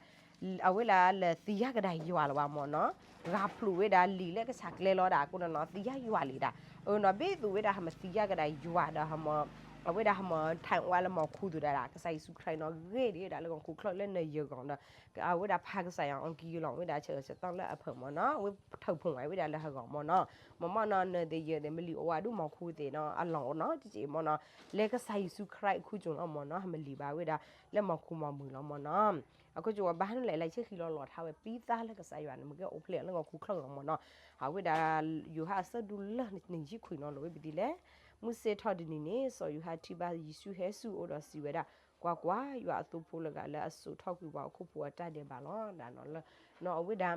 အဝဲဒၣ်လဲၤသံယါကဒါယွၤလၢၤဘၣ်မ့ၢ်နီၤ. ဂၤဖျိးဝဲဒၣ်လံာ်လၢကစၢ်ကျဲလီၤဒၣ် အဃိနီၤနီၤ သံယါယွၤလံဒၣ်. အၢနီၤ ဘ့ၣ်သိးဝဲဒၣ်ဟးမၤသံယါကဒါယွၤဒီး အဝဲဒၣ်ဟးမၤထၢၣ်ဝဲလၢမီၤခူသူၣ်ဒၣ်ဒၣ် ကစၢ်ယ့ၣ်ၡူးခရံာ်နီၤ ဂ့ၤဒံးဒၣ်လၢဂီၤခူၣ်ချၢလၢနယဲၢ်ဂီၤဒီး အဝဲဒၣ်ဖးကစၢ်ယွၤအီကံလီၤဝဲဒၣ်ဆၢဂ့ၤဆၢဝါလၢအဖၢၣ်မ့ၢ်နီၤ အဝဲထၢၣ်ဖှိၣ်ဝဲဒၣ်လၢဟးဂီၤမ့ၢ်နီၤ. မ့ၢ်မ့ၢ်နီၤ နသ့ၣ်ယဲၢ်သ့ၣ် မ့ၢ်လံာ်အိၣ်ဝဲဒၣ်ဒုးမီၤခူသ့ၣ်နီၤ အလီၢ်အိၣ်နီၤ တက့ၢ်မ့ၢ်နီၤ လၢကစၢ်ယ့ၣ်ၡူးခရံာ်အခိၣ်ကၠိလီၤမ့ၢ်နီၤ ဟးမၤလံာ်ဘၣ်ဝဲဒၣ် လၢမီၤခူမီၤမုၢ်လီၤမ့ၢ်နီၤ. အခိၣ်ကၠိဝဲဘၣ်ဟဲနုာ်လၢ လံာ်ဆၢခံလီၤလီၤထါဝဲ ပံသါလၢကစၢ်ယွၤန့ၣ် မ့ၢ်ကဲအိၣ်ဖျဲၣ်လၢဂီၤခူၣ်ချၢဂီၤမ့ၢ်နီၤ. အဝဲဒၣ် ယိၤဟၣ်အဆၢဒိၣ်လၢနံၣ်ဆံခွံနီၤ လိာ်ဝဲပသံလဲၣ်. မုၢ်ဆ့ၣ်ထီၣ်တနံၤန့ၣ် စီၤယိၤဟၣ်ထံၣ်ဘၣ်ယ့ၣ်ၡူးဟဲဆူအအိၣ်ဒီးစံးဝဲဒၣ်, ကွၢ်ကွၢ်, ယွၤအသိဖိလၢဂၤလၢအစိာ်ထီၣ်ကွံာ်ပှၤဟီၣ်ခိၣ်ဖိအတၢ်ဒဲးဘးလီၤ. ဒ်နီၤလၢ နီၤအဝဲဒၣ်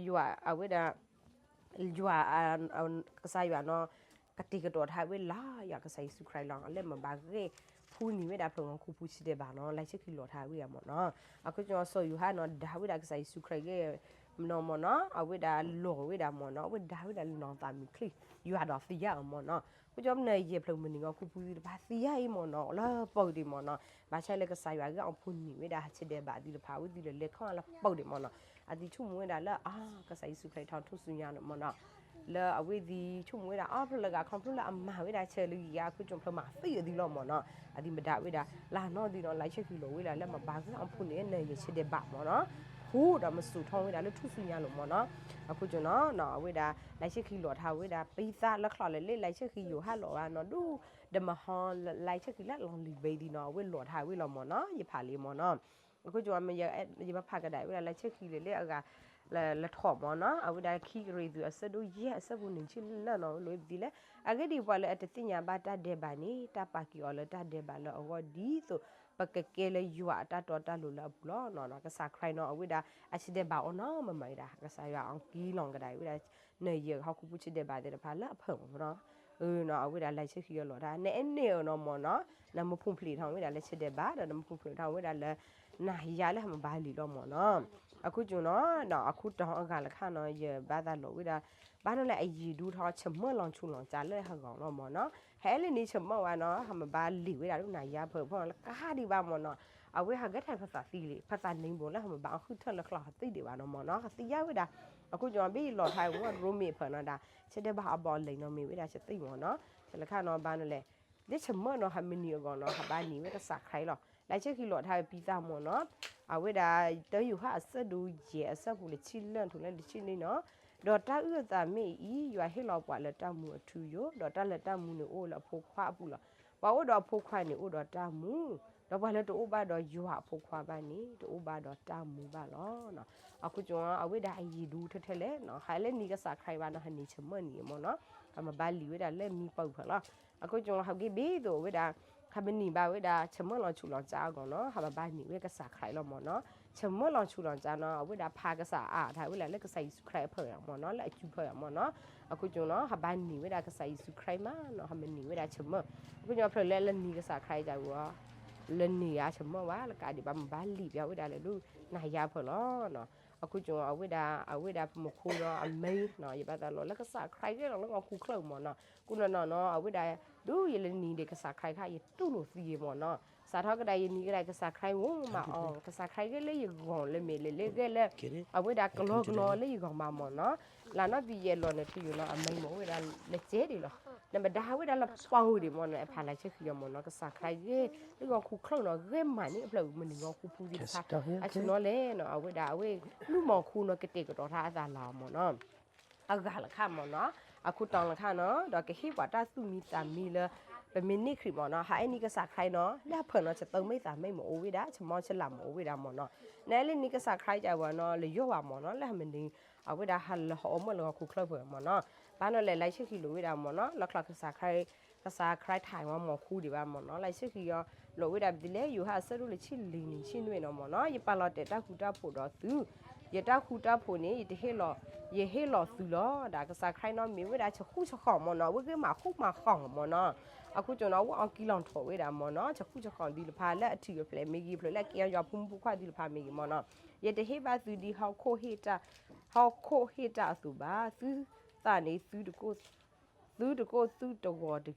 ယွၤအဝဲဒၣ် ယွၤ ကစၢ်ယွၤနီၤ ကတဲာ်ကတီၤထါဝဲလၢယွၤကစၢ်ယ့ၣ်ၡူးခရံာ်လီၤ လၢမၤဘၣ်ဂ့ၢ်ဖှူနံၤဝဲဒၣ်ဖျိဂီၤခူၣ်ဖိဆၢဒဲးဘးနီၤ လံာ်ဆၢခံလီၤထါဝ့ၢ်အမ့ၢ်နီၤ. အခိၣ်ကၠိစီၤယိၤဟၣ်နီၤ ဒါဝဲဒၣ်ကစၢ်ယ့ၣ်ၡူးခရံာ်ဂ့ၢ်မ့ၢ်နီၤမ့ၢ်နီၤ အဝဲဒၣ်လီၤဝဲဒၣ်မ့ၢ်နီၤ အဝဲဒါဝဲဒၣ်လၢနီၢ်သးမုၢ်ချံ ယွၤဒီးသံယါအီၤမ့ၢ်နီၤ. အခိၣ်ကၠိမ့ၢ်နယဲၢ်ဖျိမုၢ်နံၤဂီၤခူၣ်ဖိသ့ၣ်တဖၣ်သံယါအံၤမ့ၢ်နီၤ လၢပှၤကတ့ၢ်မ့ၢ်နီၤ ဘၣ်ဆၣ်လၢကစၢ်ယွၤဂ့ၢ်အီၤဖှူနံၤဝဲဒၣ်ဆၢဒဲးဘးသ့ၣ်တဖၣ် အဝဲသ့ၣ်လၢလဲၤခီလၢပှၤကတ့ၢ်မ့ၢ်နီၤ အသံဆိကမိၣ်ဝဲဒၣ်လၢ အါ ကစၢ်ယ့ၣ်ၡူးခရံာ်ထီၣ်ထူၣ်စုညါန့ၣ်မ့ၢ်နီၤ လၢအဝဲသ့ၣ်ဆိကမိၣ်ဝဲဒၣ် အါဖျိလၢဂၤ ခီဖျိလၢအမၤဝဲဒၣ်ဆၢလၢယံၤယါ အခိၣ်ကၠိဖျိမၤသံအသံလီၤမ့ၢ်နီၤ. အသံမဒါဝဲဒၣ် လၢနီၢ်သံနီၤ လံာ်ဆၢခံလိာ်ဝဲဒၣ်လၢမၤဘၣ်ဂ့ၢ်အီၤဖှူန့ၣ် နယဲၢ်ဆၢဒဲးဘးမ့ၢ်နီၤ ဃူဒီးမ့ၢ်စိာ်ထီၣ်ဝဲဒၣ်လၢထူၣ်စုညါလီၤမ့ၢ်နီၤ. အခိၣ်ကၠိနီၤ အဝဲဒၣ် လံာ်ဆၢခံလီၤထါဝဲဒၣ် ပံသါလၢချီၣ်လၢလံာ်ဆၢခံယိၤဟၣ်လီၤဘၣ်နီၤ ဒိၣ်ဒီးမဟီ လံာ်ဆၢခံလၢလီၤလံာ်ဘ့ၣ်သ့ၣ်နီၤ အဝဲလီၤထါဝဲလီၤမ့ၢ်နီၤ ယဖးလံာ်မ့ၢ်နီၤ. အခိၣ်ကၠိ ယမၤဖးကဒါဝဲဒၣ်လံာ်ဆၢခံလၢလံာ်အဂၤ လၢထီၣ်မ့ၢ်နီၤ အဝဲဒၣ်ခံကရံၣ်သူးအဆၢဒိၣ်ယဲၢ်အဆၢဖိနံၣ်ဆံလၢနီၤ လိာ်ဝဲပသံလဲၣ်. အဂ့ၢ်ဒ်အံၤ ပှၤလၢအတသ့ၣ်ညါဘၣ်တၢ်ဒဲးဘးန့ၣ် တၢ်ပာ်က့ၤအီၤလၢတၢ်ဒဲးဘးလၢအဂီၢ် ဒ်သိး ပကကဲလၢယွၤအတၢ်တီတၢ်လိၤလၢအပူၤလီၤနီၤ. ကစၢ်ခရံာ်နီၤ အဝဲဒၣ်အဆၢတဲာ်ဘၣ်အီၤနီၤ မမၤဝဲဒၣ် ကစၢ်ယွၤအကံလီၤကဒါဝဲဒၣ် နယဲၢ်ဟီၣ်ခိၣ်ဖိဆၢတဲာ်ဘၣ်သ့ၣ်တဖၣ်လၢအဖၢမီၤ အဝဲဒၣ်လဲၤဆၢဃံအီၤလီၤတၢ် နအဲၣ်န့ၢ်အီၤနီၤမၢ်နီၤ, နမူဖူၣ်ဖျဲးထီၣ်ဝဲဒၣ်လၢဆၢတဲာ်ဘၣ် ဒီးနမူဖူၣ်ဖျဲးထီၣ်ဝဲဒၣ်လၢ နၤယၤလၢဟးမၤဘၣ်လံာ်လီၤမၢ်နီၤ. အဃိကၠိနီၤ အခိၣ်တီအဂၤလၢခါနီၤ ယဘၣ်သးလိာ်ဝဲဒၣ် ဘၣ်နီၤလၢအယံာ်ဒူထီၣ် ဆၢမၢလီၤဆူၣ်လီၤစၢ်လၢဟးဂီၤလီၤမၢ်နီၤ. ဟဲလၢနံၤဆၢမၢဝဲနီၤ ဟးမၤဘၣ်လံာ်ဝဲဒၣ်လၢနၤယၤဖၢဖၢ လၢကဟးဒံးဘၣ်မၢ်နီၤ. အဝဲဟးဂဲၤထၢၣ်ဖသးသံလံ ဖသးနံၤဘိလၢဟးမၤဘၣ်အီၤဃုထၢၣ်လၢချီဟးသံဒံးဘၣ်နီၤမၢ်နီၤ ဟးသံယါဝဲဒၣ်. အဃိကၠိဘ့ၣ်ယလီၤထါဝဲရိမ့ၤဖၢနီၤဒၣ် ဆၢတဲာ်ဘၣ်အဘီအလံာ်နီၤ မ့ၢ်ဝဲဒၣ်ဆၢသံမၢ်နီၤ. ဆၢလၢခါနီၤဘၣ်နီၤလဲၣ် ဒ်ဆၢမၢနီၤ ဟးမနံၤအဂီၢ်နီၤ ဟးဘၣ်နံၤဝဲကစၢ်ခရံာ်လီၤ. လဲၤဆၢဃံလီၤထါဝဲပံသးမၢ်နီၤ အဝဲဒၣ် တၢယိၤဟၣ်အဆၢဒိၣ်ယဲၢ် အဆၢဖိတဆံလၢ တုၤလၢတဆံနွံနီၤ. ဒီးတၢ်အုၣ်အသးမ့ၢ်အံၤ ယွၤဟ့ၣ်လီၤပှၤလၢတၢ်မူအထူအယိာ် ဒီးတၢ်လၢတၢ်မူန့ၣ်အိၣ်လၢအဖိခွါအပူၤလီၤ. ပှၤအိၣ်ဒီးအဖိခွါန့ၣ်အိၣ်ဒီးတၢ်မူ ဒီးပှၤလၢတအိၣ်ဘၣ်ဒီးယွၤအဖိခွါဘၣ်န့ၣ် တအိၣ်ဘၣ်ဒီးတၢ်မူဘၣ်လီၤ. အဃိကၠိအဝဲဒၣ်အယံာ်ဒူထဲထဲလဲၣ် ဟးလၢနံၤကစၢ်ခရံာ်ဘၣ်နီၤ ဟးနံၤဆၢမၢနံၤမၢ်နီၤ ဟးမၤဘၣ်လံာ်ဝဲဒၣ်လၢမံပာ်ဖၢလီၤ. အဃိကၠိဟးဂ့ၤဘ့ၣ်သိးဝဲဒၣ် ဟးမနံၤဘၣ်ဝဲဒၣ် ဆၢမၢလီၤဆူၣ်လီၤစၢ်အဂီၢ်နီၤ ဟးဘၣ်ဘၣ်နံၤဝဲကစၢ်ခရံာ်လီၤမၢ်နီၤ. ဆၢမၢလီၤဆူၣ်လီၤစၢ်နီၤ အဝဲဒၣ်ဖးကစၢ်အါထီၣ်ဝဲဒၣ်လၢကစၢ်ယ့ၣ်ၡူးခရံာ်အဖၢမၢ်နီၤ လၢအစုဖၢမၢ်နီၤ. အဃိကၠိနီၤ ဟးဘၣ်နံၤဝဲဒၣ်ကစၢ်ယ့ၣ်ၡူးခရံာ်မးနီၤ ဟးမနံၤဝဲဒၣ်ဆၢမၢ. အဃိကၠိဖျၢၣ်လၢလၢနံၤကစၢ်ခရံာ်ကဝဲ လၢနံၤဧါဆၢမၢဝဲ လၢကးဒံးဘၣ်မၤဘၣ်လံာ်ပျီဝဲဒၣ်လၢဒုး နၤယၤဖၢလီၤ. အဃိကၠိအဝဲဒၣ် အဝဲဒၣ်ပမူခိၣ်ဒီးအမဲနီၤ ယဘၣ်သးလီၤလၢကစၢ်ခရံာ်ဂ့ၢ်လီၤလၢဂီၤခူၣ်ချၢမၢ်နီၤ. ကိးနီၢ်နီၢ်နီၤ အဝဲဒၣ် ဒုးယလၢနံၤဒံးကစၢ်ခရံာ်ခါ ယတူၢ်လိာ်သံမၢ်နီၤ. စးထီၣ်ကဒါယနံၤကဒါကစၢ်ခရံာ်ဂ့ၤမးအီၤ ကစၢ်ခရံာ်ဂ့ၢ်လၢယဂီၢ်လၢမ့ၢ်လၢလၢဂ့ၢ်လၢ အဝဲဒၣ်ကလီကလီလၢယဂီၢ်မးမၢ်နီၤ. လၢနီၢ်ပယဲၢ်လီၤန့ၣ်ထံယိာ်နီၤ အမဲမ့ၢ်ဝဲဒၣ်လၢကဲဒံးလီၤ. နမဒါဝဲဒၣ်လၢပှၤဧိၤဒံးမၢ်နီၤ အဖးလဲၤဆၢဃံအီၤမၢ်နီၤ ကစၢ်ခရံာ်ဂ့ၢ် လၢဂီၤခူၣ်ချၢနီၤ ဂ့ၢ်မးန့ၣ် အဖျၢၣ်မုၢ်နံၤဂီၤခူၣ်ဖိသ့ၣ်တဖၣ် အဆူၣ်နီၤလဲၣ်နီၤ အဝဲဒၣ်အဝဲ လူမီၤခူနီၤ ကတဲာ်ကတီၤထါအသးလီၤမၢ်နီၤ. အဂၤလၢခါမၢ်နီၤ အခိၣ်တီလၢခါနီၤ ဒီးကဟ့ၣ်ပှၤတၢ်သူၣ်မံသးမံလၢ ပမ့ၢ်န့ၢ်ခရံာ်မၢ်နီၤ ဟးအဲၣ်နံၤကစၢ်ခရံာ်နီၤ လၢအဖၢနီၤ ဆၢသၢမ့ၢ်သးမ့ၢ်မ့ၢ်အိၣ်ဝဲဒၣ် ဆၢမီဆၢလၤမ့ၢ်အိၣ်ဝဲဒၣ်မၢ်နီၤ. နအဲၣ်လၢနံၤကစၢ်ခရံာ်ကဝဲနီၤ လၢယွၤမၢ်နီၤ လၢဟးမနံၤ အဝဲဒၣ်ဟးလၢဟးအိၣ်မၢ်လၢဂီၤခူၣ်ချၢဖၢမၢ်နီၤ. ဘၣ်နီၤလဲၣ် လဲၤဆၢဃံလိာ်ဝဲဒၣ်မၢ်နီၤ လီၢ်ချီကစၢ်ခရံာ် ကစၢ်ခရံာ်ထးဝဲမီၤခူဒံးဘၣ်မၢ်နီၤ လဲၤဆၢဃံအီၤလိာ်ဝဲဒၣ်ဒ်လဲၣ် ယိၤဟၣ်အဆၢဒိၣ်လၢဆံလံၤနံၤဆံနွံနီၤမၢ်နီၤ ယပာ်လီၤတဲာ်တၢ်ဃူတၢ်ဖိးဒီးသု ယတၢ်ဃူတၢ်ဖိးန့ၣ် ယတဟ့ၣ်လီၤ ယဟ့ၣ်လီၤသုလီၤ ဒီးကစၢ်ခရံာ်နီၤ မ့ၢ်ဝဲဒၣ်ဆၢဃူဆၢဃီၤမၢ်နီၤ အဝဲဂ့ၢ်မၤဃူမၤဃီၤမၢ်နီၤ. အဃိကၠိနီၤ အဝဲအီၤကံလီၤထီၣ်ဝဲဒၣ်မၢ်နီၤ ဆၢဃူဆၢဃီၤသ့ၣ်တဖၣ်လၢအထံၣ်အဖျဲၣ်မ့ၢ်ဂ့ၤ ဖျၢၣ်လၢအကဲယွၤဖိမုၣ်ဖိခွါသ့ၣ်တဖၣ်မ့ၢ်ဂ့ၤမၢ်နီၤ ယတဟ့ၣ်ဘၣ်သုဒ်ဟီၣ်ခိၣ် ဟီၣ်ခိၣ်ဟ့ၣ်တၢ်အသိးဘၣ် သုသးန့ၣ် သုတကိၢ်သုတဂီၤတဂ့ၤ ဒီ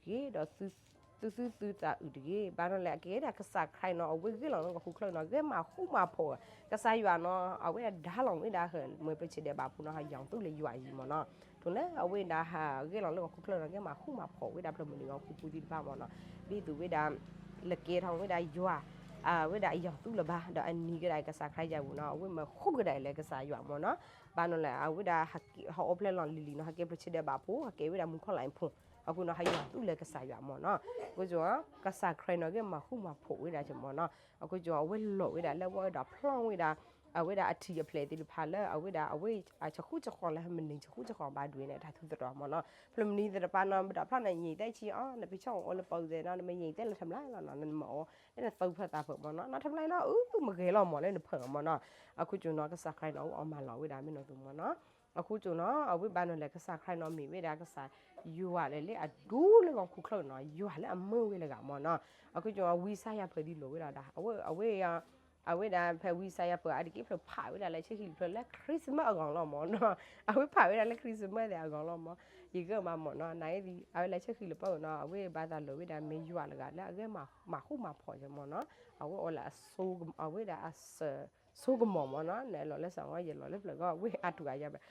းသုသုသုသးအုးတဂ့ၤ. ဘၣ်နီၤလဲၣ် အကဲဒၣ်ကစၢ်ခရံာ်နီၤ အဝဲဂ့ၢ်လီၤလၢဂီၤခူၣ်ချၢနီၤ ဂ့ၢ်မၤဃူမၤဖိး ကစၢ်ယွၤနီၤ အဝဲဒၣ်ဒါလီၤဝဲဒၣ်ဟၢ မ့ၢ်ပဆၢတဲာ်ဘၣ်ဖိနီၤ ဟးယီၤသူၣ်လၢယွၤအံၤမၢ်နီၤ. တိၤလၢအဝဲဒၣ်ဟးဂ့ၢ်လီၤလၢဂီၤခူၣ်ချၢနီၤ ဂ့ၢ်မၤဃူမၤဖိးဝဲဒၣ်ဖျၢၣ်မုၢ်နံၤဂီၤခူၣ်ဖိသ့ၣ်တဖၣ်မၢ်နီၤ. ဘၣ်သူဝဲဒၣ် လၢကဲထီၣ်ဝဲဒၣ်ယွၤ အဝဲဒၣ်အယီၤသူၣ်လၢၤဘၣ် ဒီးအနံၤကဒါကစၢ်ခရံာ်ယၤဝံၤနီၤ အဝဲမၤဃူကဒါလၢကစၢ်ယွၤမၢ်နီၤ. ဘၣ်နီၤလဲၣ် အဝဲဒၣ်ဟးအိၣ်ဖျဲၣ်လီၤလံၤလံၤနီၤ ဟးကဲဖျၢၣ်ဆၢတဲာ်ဘၣ်ဖိ ဟးကဲဝဲဒၣ်မူခိၣ်လါအဖိ အဃိနီၤ ဟးယီၤသူၣ်လၢကစၢ်ယွၤမၢ်နီၤ. အဃိကၠိ ကစၢ်ခရံာ်နီၤ ဂ့ၢ်မၤဃူမၤဖိးဝဲဒၣ်ကၠိမၢ်နီၤ. အဃိကၠိ အဝဲလီၤဝဲဒၣ်လၢအဝဲဒၣ်ဖျီၣ်ဝဲဒၣ် အဝဲဒၣ်အထံၣ်အဖျဲၣ်သ့ၣ်တဖၣ်လၢ အဝဲဒၣ်အဝဲအဆၢဃူဆၢဃီၤလၢဟးမနံၤဆၢဃူဆၢဃီၤဘၣ်ဒွဲၣ်န့ၣ် တၢ်ထူးသတြီၤမၢ်နီၤ. ဖျၢၣ်မုၢ်နံၤသ့ၣ်တဖၣ်နီၤ ပဒီးဖျီၣ်န့ၣ် ယံာ်သဲးဆံအီၤ နဖံးဆီၣ်အိၣ်လၢပှၤအုးသဲးနီၤ နမ့ၢ်ယံာ်သဲးလၢထၢၣ်ဖျါလီၤနီၤ နမ့ၢ်အိၣ်လၢနသၢဖျၢၣ်သးဖျၢၣ်မၢ်နီၤ နထၢၣ်ဖျါလီၤ အုးမ့ၢ်ဂဲၤလီၤမၢ်လၢနဖၢၣ်မၢ်နီၤ. အဃိကၠိနီၤ ကစၢ်ခရံာ်နီၤအီၤမၤလီၤဝဲဒၣ်မ့ၢ်နီၤသိးမၢ်နီၤ. အဃိကၠိနီၤ အဝဲဘၣ်နီၤလဲၣ် ကစၢ်ခရံာ်နီၤ မ့ၢ်ဝဲဒၣ်ကစၢ်ယွၤလၢလၢအဒိလၢဂီၤခူၣ်ချၢနီၤ ယွၤလၢအမၢဝဲလၢဂၤမၢ်နီၤ. အဃိကၠိ ဝံယၡါယၤပၢၢ်ဒ်လိာ်ဝဲဒၣ်ဒီး အဝဲ အဝဲ အဝဲဒၣ်ဖဲဝံယၡါယၤပၢၢ်အါတက့ၢ် ဖျၢၣ်ဖးဝဲဒၣ်လၢဆၢဃံဖျၢၣ်လၢ Christmas အဂီၢ်လီၤမၢ်နီၤ. အဝဲဖးဝဲဒၣ်လၢ Christmas သ့ၣ်အဂီၢ်လီၤမၢ် ယဂ့ၢ်မးမၢ်နီၤ နသ့ၣ် အဝဲလၢဆၢဃံလၢပှၢ်နီၤ အဝဲဘၣ်သးလၢဝဲဒၣ်မ့ၢ်ယွၤလၢဂၤလၢအဂ့ၢ်မၤဃူမၤဖိးယမၢ်နီၤ. အဝဲအီၤလၢအ အဝဲဒၣ်အစၢ ဆိကမီၤမၢ်နီၤ နလီၤလၢစၢ်ဝဲ ယလီၤလၢဖျၢၣ်ဂီၢ် ဝဲအါတူၢ်အယါဘၣ်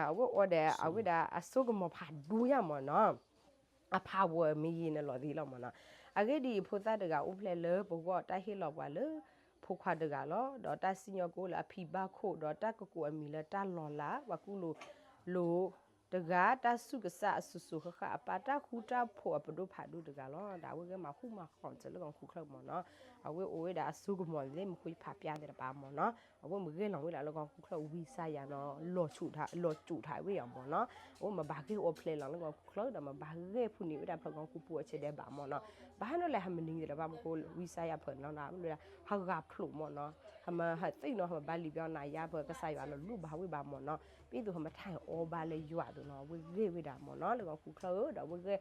အဝဲအီၤဒီး အဝဲဒၣ်အဆိကမီၤဖးဒိၣ်ယါမၢ်နီၤ အဖးဝဲမ့ၢ်ယံၤနလီၤသ့လီၤမၢ်နီၤ. အဂ့ၢ်ဒ်အံၤ ဖိသၣ်တဂၤအိၣ်ဖျဲၣ်လၢပဂီၢ် တၢ်ဟ့ၣ်လီၤပှၤလၢ ဖိခွါတဂၤလီၤ. ဒီးတၢ်စံၣ်ညီၣ်ကအိၣ်လၢအဖံဘၣ်ခိၣ် ဒီးတၢ်ကကိးအမံၤလၢတၢ်လီၤလး ပှၤကူၣ်လိာ်လိာ် တဂၤတၢ်ဆူၣ်ကစၢ်အစိၤစိၤဃၣ်ဃၣ်အပၢ်တၢ်ဃူတၢ်ဖိးအပဒိၣ်ဖးဒိၣ်တဂၤလီၤ. ဒီးအဝဲဂဲၤမၤဃူမၤဃီၤစၢၤလၢဂီၤခူၣ်ချၢမ့ၢ်နီၤ. အဝဲအိၣ်ဝဲဒၣ်အစိကမီၤသ့ၣ်မ့ၢ်ဃူဖးပျါသ့ၣ်တဖၣ်မ့ၢ်နီၤ. အဝဲမ့ၢ်ဂဲၤလီၤဝဲဒၣ်လၢဂီၤခူၣ်ချၢဝံသးစူၤနီၤ လီၤစူးထး လီၤစူးထးဝဲယၤမ့ၢ်နီၤ. အဝဲမ့ၢ်ဘၣ်ဂဲၤအိၣ်ဖျဲၣ်လီၤလၢဂီၤခူၣ်ချၢဒီး မ့ၢ်ဘၣ်ဂဲၤဖုန့ၢ်ဝဲဒၣ်ဖျၢၣ်ဂီၤခူၣ်ဖိအဆၢဒဲးဘၣ်မ့ၢ်နီၤ. ဘၣ်နီၤလဲၣ် ဟးမနံၤသ့ၣ်တဖၣ်မ့ၢ်ဃူဝံသးစူၤဖၢၣ်နီၤ ဟးဂၤဖျိးမ့ၢ်နီၤ. ဟးမၤဟးသ့ၣ်နီၤ ဟးမၤဘၣ်လံာ်ဘၣ်နၤယါဖၢၣ် ကစၢ်ယွၤလီၤလူၤဘၣ်ဝဲဘၣ်မ့ၢ်နီၤ. ပ့သိးဟးမၤထၢၣ်အီဘၣ်လၢယွၤအသိးနီၤ အဝဲဂဲၤဝဲဒၣ်မ့ၢ်နီၤ လၢဂီၤခူၣ်ချၢဧၢ ဒီးအဝဲဂဲၤ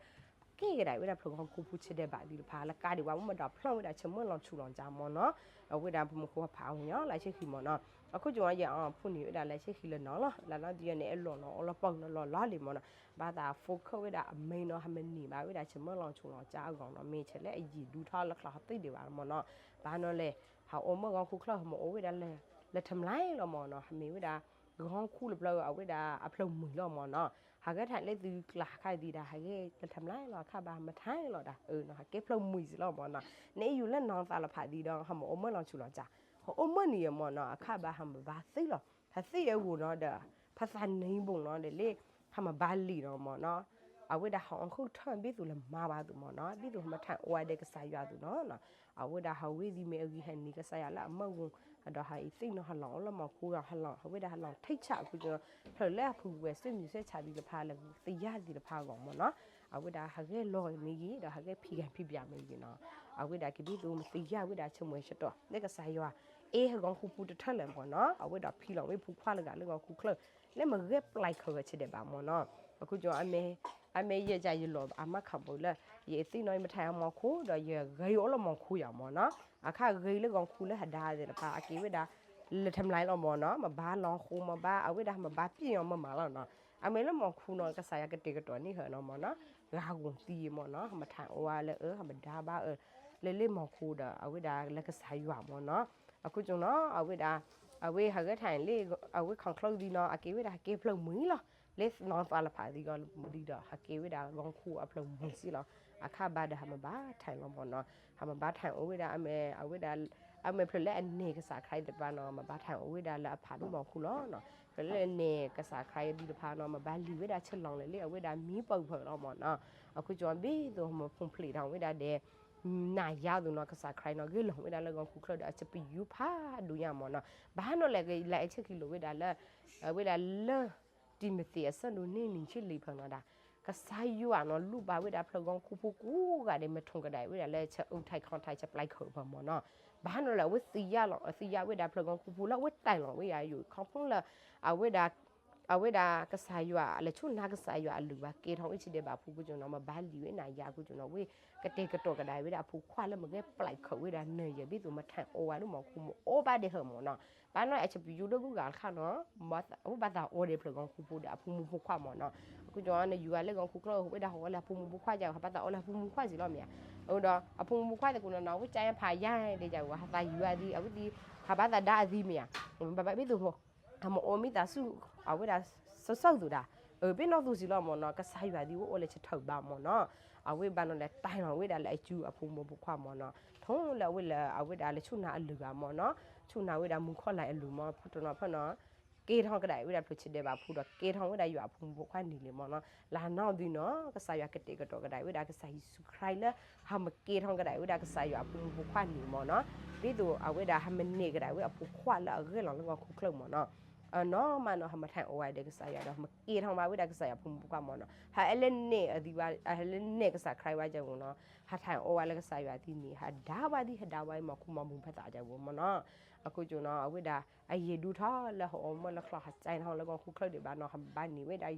ကဲကဒါဝဲဒၣ်ဖျၢၣ်ဂီၤခူၣ်ဖိဆၢဒဲးဘၣ်သ့ၣ်တဖၣ် လၢကါဒံးဝဲ မ့ၢ်ဒိးဖျီၣ်ဝဲဒၣ်ဆၢမုၢ်လီၤဆူၣ်လီၤစှၤမ့ၢ်နီၤ. အဝဲဒၣ်ပမ့ၢ်ဃူဖးအီၤညီလၢဆ့ၣ်ဃံမ့ၢ်နီၤ. အခိၣ်ကၠိယဲအီၤဖှိၣ်န့ၢ်ဝဲဒၣ်လၢဆ့ၣ်ဃံလၢနီၤလီၤ. လၢနီၢ်ဒုးယဲန့ၣ် အဲၣ်လီၤနီၤ အီလီၤပၢၢ်နီၤလီၤလီၤလံမ့ၢ်နီၤ. ဘၣ်သး focus ဝဲဒၣ်အမဲနီၤ ဟးမ့ၢ်န့ၢ်ဘၣ်ဝဲဒၣ်ဆၢမုၢ်လီၤဆူၣ်လီၤစှၤအဂီၢ်နီၤ မ့ၢ်ဆဲးလၢအယံာ်ဒူထီၣ်လၢချီဟးသ့ၣ်ဒံးဘၣ်မ့ၢ်နီၤ. ဘၣ်နီၤလဲၣ် ဟးအိၣ်မုၢ်ဂီၤခူၣ်ချၢ ဟးမ့ၢ်အိၣ်ဝဲဒၣ်လၢ လၢထမလၢ်လီၤမ့ၢ်နီၤ. ဟးမ့ၢ်ဝဲဒၣ် ဂီၤခူၣ်လၢဖျၢၣ် အဝဲဒၣ်အဖျၢၣ်မှံၤလီၤမ့ၢ်နီၤ. ဟးဂဲၤထၢၣ်လၢသုကျါခါသံဒီး ဟးဂဲၤလၢထမလၢ်လီၤ အခါဘၣ်ဟးမၤထၢၣ်လီၤဒၣ် အၢနီၤ ဟးကဲဖျၢၣ်မှံၤစ့ၢ်လီၤမ့ၢ်နီၤ. နယူၤလၢနီၢ်သးလီၤဖးသံဒီး ဟးမ့ၢ်အိၣ်မုၢ်လီၤဆူၣ်လီၤစှၤ ဟးအိၣ်မုၢ်နံၤယဲမ့ၢ်နီၤ အခါဘၣ်ဟးမၤဘၣ်သ့လီၤ ဟးသ့အဂီၢ်နီၤဒီး ဖသးနံဘိနီၤဒီးလၢ ဟးမၤဘၣ်လံာ်နီၤမ့ၢ်နီၤ. အဝဲဒၣ်ဟးအီၣ်ဃုထၢၣ် ဘ့ၣ်သိးလၢမၤဘၣ်သိးမ့ၢ်နီၤ ဘ့ၣ်သိးဟးမၤထၢၣ်အီဝဲဒၣ်ကစၢ်ယွၤအသိးနီၤ. အဝဲဒၣ်ဟးဝ့ၢ်သံမ့ၢ်အဂ့ၤ ဟးနံၤကစၢ်ယွၤလၢအမၢ်ဝူၤ ဒီးဟးအံၤသ့ၣ်နီၤ ဟးလီၤအိၣ်လၢမီၤခိ ဟးလီၤ အဝဲဒၣ်ဟးလီၤထံဆးအဃိ ဖျၢၣ်လၢအဖုဝဲၢ်စ့ၣ်မံၤစ့ၣ်ဆးသ့ၣ်တဖၣ်လၢသယၢ်သ့ၣ်တဖၣ်အဂီၢ်မ့ၢ်နီၤ. အဝဲဒၣ်ဟးဂဲၤလီၤမ့ၢ်ဂ့ၤ ဒီးဟးဂဲၤဖံးဂၤဖံးပၠးမ့ၢ်ဂ့ၤနီၤ. အဝဲဒၣ်ကဘ့ၣ်သိးမ့ၢ်သယၢ်ဝဲဒၣ်ဆၢမုၢ်ဆတီၢ် လၢကစၢ်ယွၤ အဲၣ်ဂီၤခူၣ်ဖိတထၢၣ်လဲၣ်မ့ၢ်နီၤ. အဝဲဒၣ်ဖံးလီၤဝဲဖိခွါလၢဂၤလၢဂီၤခူၣ်ချၢ လၢမ့ၢ်ဂဲၤပျဲးခၢၣ်ဂီၤဆၢဒဲးဘၣ်မ့ၢ်နီၤ. အဃိကၠီ အမ့ၢ်ယဲၢ်ကယလီၤအမါခးဘိလၢ ယသ့ၣ်နီၤ ယမ့ၢ်ထံၣ်အမီၤခိဒီး ယဂဲၤအီၤလၢမီၤခိယၤမ့ၢ်နီၤ. အခါဂ့ၤလၢဂီၤခူၣ်လၢဟဒါသ့ၣ်တဖၣ် အက့ၤဝဲဒၣ် လၢထမလၢ်လီၤမ့ၢ်နီၤ. မ့ၢ်ဘၣ်လီၤဃိ မ့ၢ်ဘၣ် အဝဲဒၣ်မ့ၢ်ဘၣ်ပျံၤအီၤမ့ၢ်မးလီၤနီၤ. အမ့ၢ်လၢမီၤခိနီၤ ကစၢ်ယွၤကတဲာ်ကတီၤန့ၢ်ဟၢနီၤမ့ၢ်နီၤ. ဂၤဂီၤသံမ့ၢ်နီၤ မ့ၢ်ထံၣ်အီၤဝဲလၢအမ့ၢ်ဒါဘၣ်အၢ လၢလၢမီၤခိဒီး အဝဲဒၣ်လၢကစၢ်ယွၤမ့ၢ်နီၤ. အဃိကၠီနီၤ အဝဲဒၣ် အဝဲဟးဂဲၤထၢၣ်လၢ အဝဲခီၣ်ချၢသံနီၤ အက့ၤဝဲဒၣ်ဟးကဲဖျၢၣ်မှံၤလီၤ. လၢနီၢ်သးလီၤဖးသံဂီၢ်လၢမူဒံးဒီး ဟးက့ၤဝဲဒၣ်ဂီၤခူၣ်အဖျၢၣ်မှံၤစ့ၢ်လီၤ. အခါဘၣ်ဒီးဟးမ့ၢ်ဘၣ်ထံၣ်လီၤမ့ၢ်နီၤ. ဟးမ့ၢ်ဘၣ်ထံၣ်အီၤဝဲဒၣ် အမ့ၢ်အဝဲဒၣ် အမ့ၢ်ဖျၢၣ်လၢအနဲၣ်ကစၢ်ခရံာ်သ့ၣ်တဖၣ်နီၤ မ့ၢ်ဘၣ်ထံၣ်အီၤဝဲဒၣ်လၢအဖးဒိၣ်မီၤခိလီၤနီၤ. ဖျၢၣ်လၢအနဲၣ်ကစၢ်ခရံာ်သ့ၣ်တဖၣ်နီၤ မ့ၢ်ဘၣ်လံၤဝဲဒၣ်ဆၢလီၤလၢလၢအဝဲဒၣ်မံပၢၢ်ဖၢၣ်လီၤမ့ၢ်နီၤ. အဃိကၠီဘ့ၣ်သိးမ့ၢ်ဖုံဖျ့းထီၣ်ဝဲဒၣ်ဒီး နၤယါသိးနီၤ ကစၢ်ခရံာ်နီၤ ဂ့ၢ်လီၤဝဲဒၣ်လၢဂီၤခူၣ်ချၢဒီး အစပယူဖးဒိၣ်ညါမ့ၢ်နီၤ. ဘၣ်နီၤလဲၣ် လၢအဆၢခံလိာ်ဝဲဒၣ်လၢ အဝဲဒၣ်လၢ တံၤမသ့းအဆၢဒိၣ်န့ၢ်နံၤဆံလံဖၢၣ်နီၤဒၣ် ကစၢ်ယွၤနီၤ လူၢ်ဘၣ်ဝဲဒၣ်ဖျၢၣ်ဂီၤခူၣ်ဖိကိးဂၤဒဲး မ့ၢ်ထီၣ်ကဒါဝဲဒၣ်လၢဆၢအုးထံခီၣ်ထံ ဆၢပျဲခၢၣ်ဖၢၣ်မ့ၢ်နီၤ. ဘၣ်နီၤလဲၣ် အဝဲသံယါလီၤ သံယါဝဲဒၣ်ဖျၢၣ်ဂီၤခူၣ်ဖိလၢအဝဲတၢ်လီၤဝဲယါယိာ် ခီဖျိလၢ အဝဲဒၣ် အဝဲဒၣ်ကစၢ်ယွၤအလဲၤဆူၣ်နၤကစၢ်ယွၤအလုၢ်ဘၣ် ကဲထီၣ်ဝဲဆၢဒဲးဘၣ်အဖုကၠီနီၤ မ့ၢ်ဘၣ်လံၤဝဲနၤယါအဖုကၠီနီၤ ဝဲကတဲာ်ကတီၤကဒါဝဲဒၣ်အဖိခွါလၢမ့ၢ်ဂဲၤပျဲးခၢၣ်ဝဲဒၣ်နၤယါ ဘ့ၣ်သိးမ့ၢ်ထံၣ်အီၤဝဲဒၣ်မီၤခိ မ့ၢ်အီဘၣ်ဒဲးဟၢမ့ၢ်နီၤ. ဘၣ်နီၤ အစပယူဒီးဂုၤဂၤတခါနီၤ အဝဲဘၣ်သးအီဒဲးဖျၢၣ်ဂီၤခူၣ်ဖိဒီးအဖိမုၣ်ဖိခွါမ့ၢ်နီၤ. အဃိကၠီနယူၤဝဲလၢဂီၤခူၣ်ချၢ အဝဲဒၣ်ဟးအီလၢအဖိမုၣ်ဖိခွါယါ ဟးဘၣ်သးအီလၢအဖိမုၣ်ဖိခွါစ့ၢ်လီၤမ့ၢ်ဧါ. အဃိဒီးအဖိမုၣ်ဖိခွါသကိးနီၤနီၤ အဝဲကါဖးယါဒဲးယါဝဲ ဟးသးယူၤအသံ အဝဲသံ ဟးဘၣ်သးဒါအသံမ့ၢ်ဧါ. ဘၣ်ဘၣ်ဘ့ၣ်သိး ဟးမ့ၢ်အီမ့ၢ်သးဆူၣ် အဝဲဒၣ် စၢၢ်စၢၢ်သိးဒၣ် အၢ ဘ့ၣ်နီၢ်သိးစ့ၢ်လီၤမ့ၢ်နီၤ ကစၢ်ယွၤသံဝဲအိၣ်လၢဆၢထၢၣ်ဘၣ်မ့ၢ်နီၤ. အဝဲဘၣ်နီၤလဲၣ် တၢ်လီၤဝဲဒၣ်လၢအစုအဖိမုၣ်ဖိခွါမ့ၢ်နီၤ ထီၣ်လၢအဝဲလၢအဝဲဒၣ်လၢဆူၣ်နၤအလုၢ်ဘၣ်မ့ၢ်နီၤ ဆူၣ်နၤဝဲဒၣ်မူခိၣ်လၢ်အလုၢ်မ့ၢ် ဖုတနီၤဖၢနီၤ ကဲထီၣ်ကဒါဝဲဒၣ်ဖျၢၣ်ဆၢဒဲးဘၣ်အဖုဒီး ကဲထီၣ်ဝဲဒၣ်ယွၤအဖိမုၣ်ဖိခွါန့ၣ်လံမ့ၢ်နီၤ. လၢနီၢ်ဒုးနီၤ ကစၢ်ယွၤကတဲာ်ကတီၤကဒါဝဲဒၣ်ကစၢ်ယ့ၣ်ၡူးခရံာ်လၢ ဟးမ့ၢ်ကဲထီၣ်ကဒါဝဲဒၣ်ကစၢ်ယွၤအဖိမုၣ်ဖိခွါန့ၣ်မ့ၢ်နီၤ. ဒ်သိးအဝဲဒၣ်ဟးမ့ၢ်နဲၣ်ကဒါဝဲအဖိခွါလၢအဂဲၤလီၤလၢဂီၤခူၣ်ချၢမ့ၢ်နီၤ အနီၢ်မးနီၤ ဟးမ့ၢ်ထံၣ်အီၤဝဲဒၣ်ကစၢ်ယွၤဒီး ဟးမ့ၢ်ကဲထီၣ်ဘၣ်ဝဲဒၣ်ကစၢ်ယွၤအဖိမုၣ်ဖိခွါမ့ၢ်နီၤ. ဟးအဲၣ်လၢနဲၣ်အသံဘၣ် ဟးအဲၣ်လၢနဲၣ်ကစၢ်ခရံာ်ဝဲကၢ်ဝဲနီၤ ဟးထံၣ်အီၤဝဲလၢကစၢ်ယွၤသံန့ၣ် ဟးဒါဝဲသံ ဟးဒါဝဲမီၤခိမီၤမုၢ်ဖးသးကၢ်ဝဲမ့ၢ်နီၤ. အဃိကၠီနီၤ အဝဲဒၣ် အယံာ်ဒူထီၣ်လၢဟးအီမ့ၢ်လၢချီ ဟးကဲထီၣ်လၢဂီၤခူၣ်ချၢဒံးဘၣ်နီၤ ဟးဘၣ်န့ၢ်ဝဲဒၣ်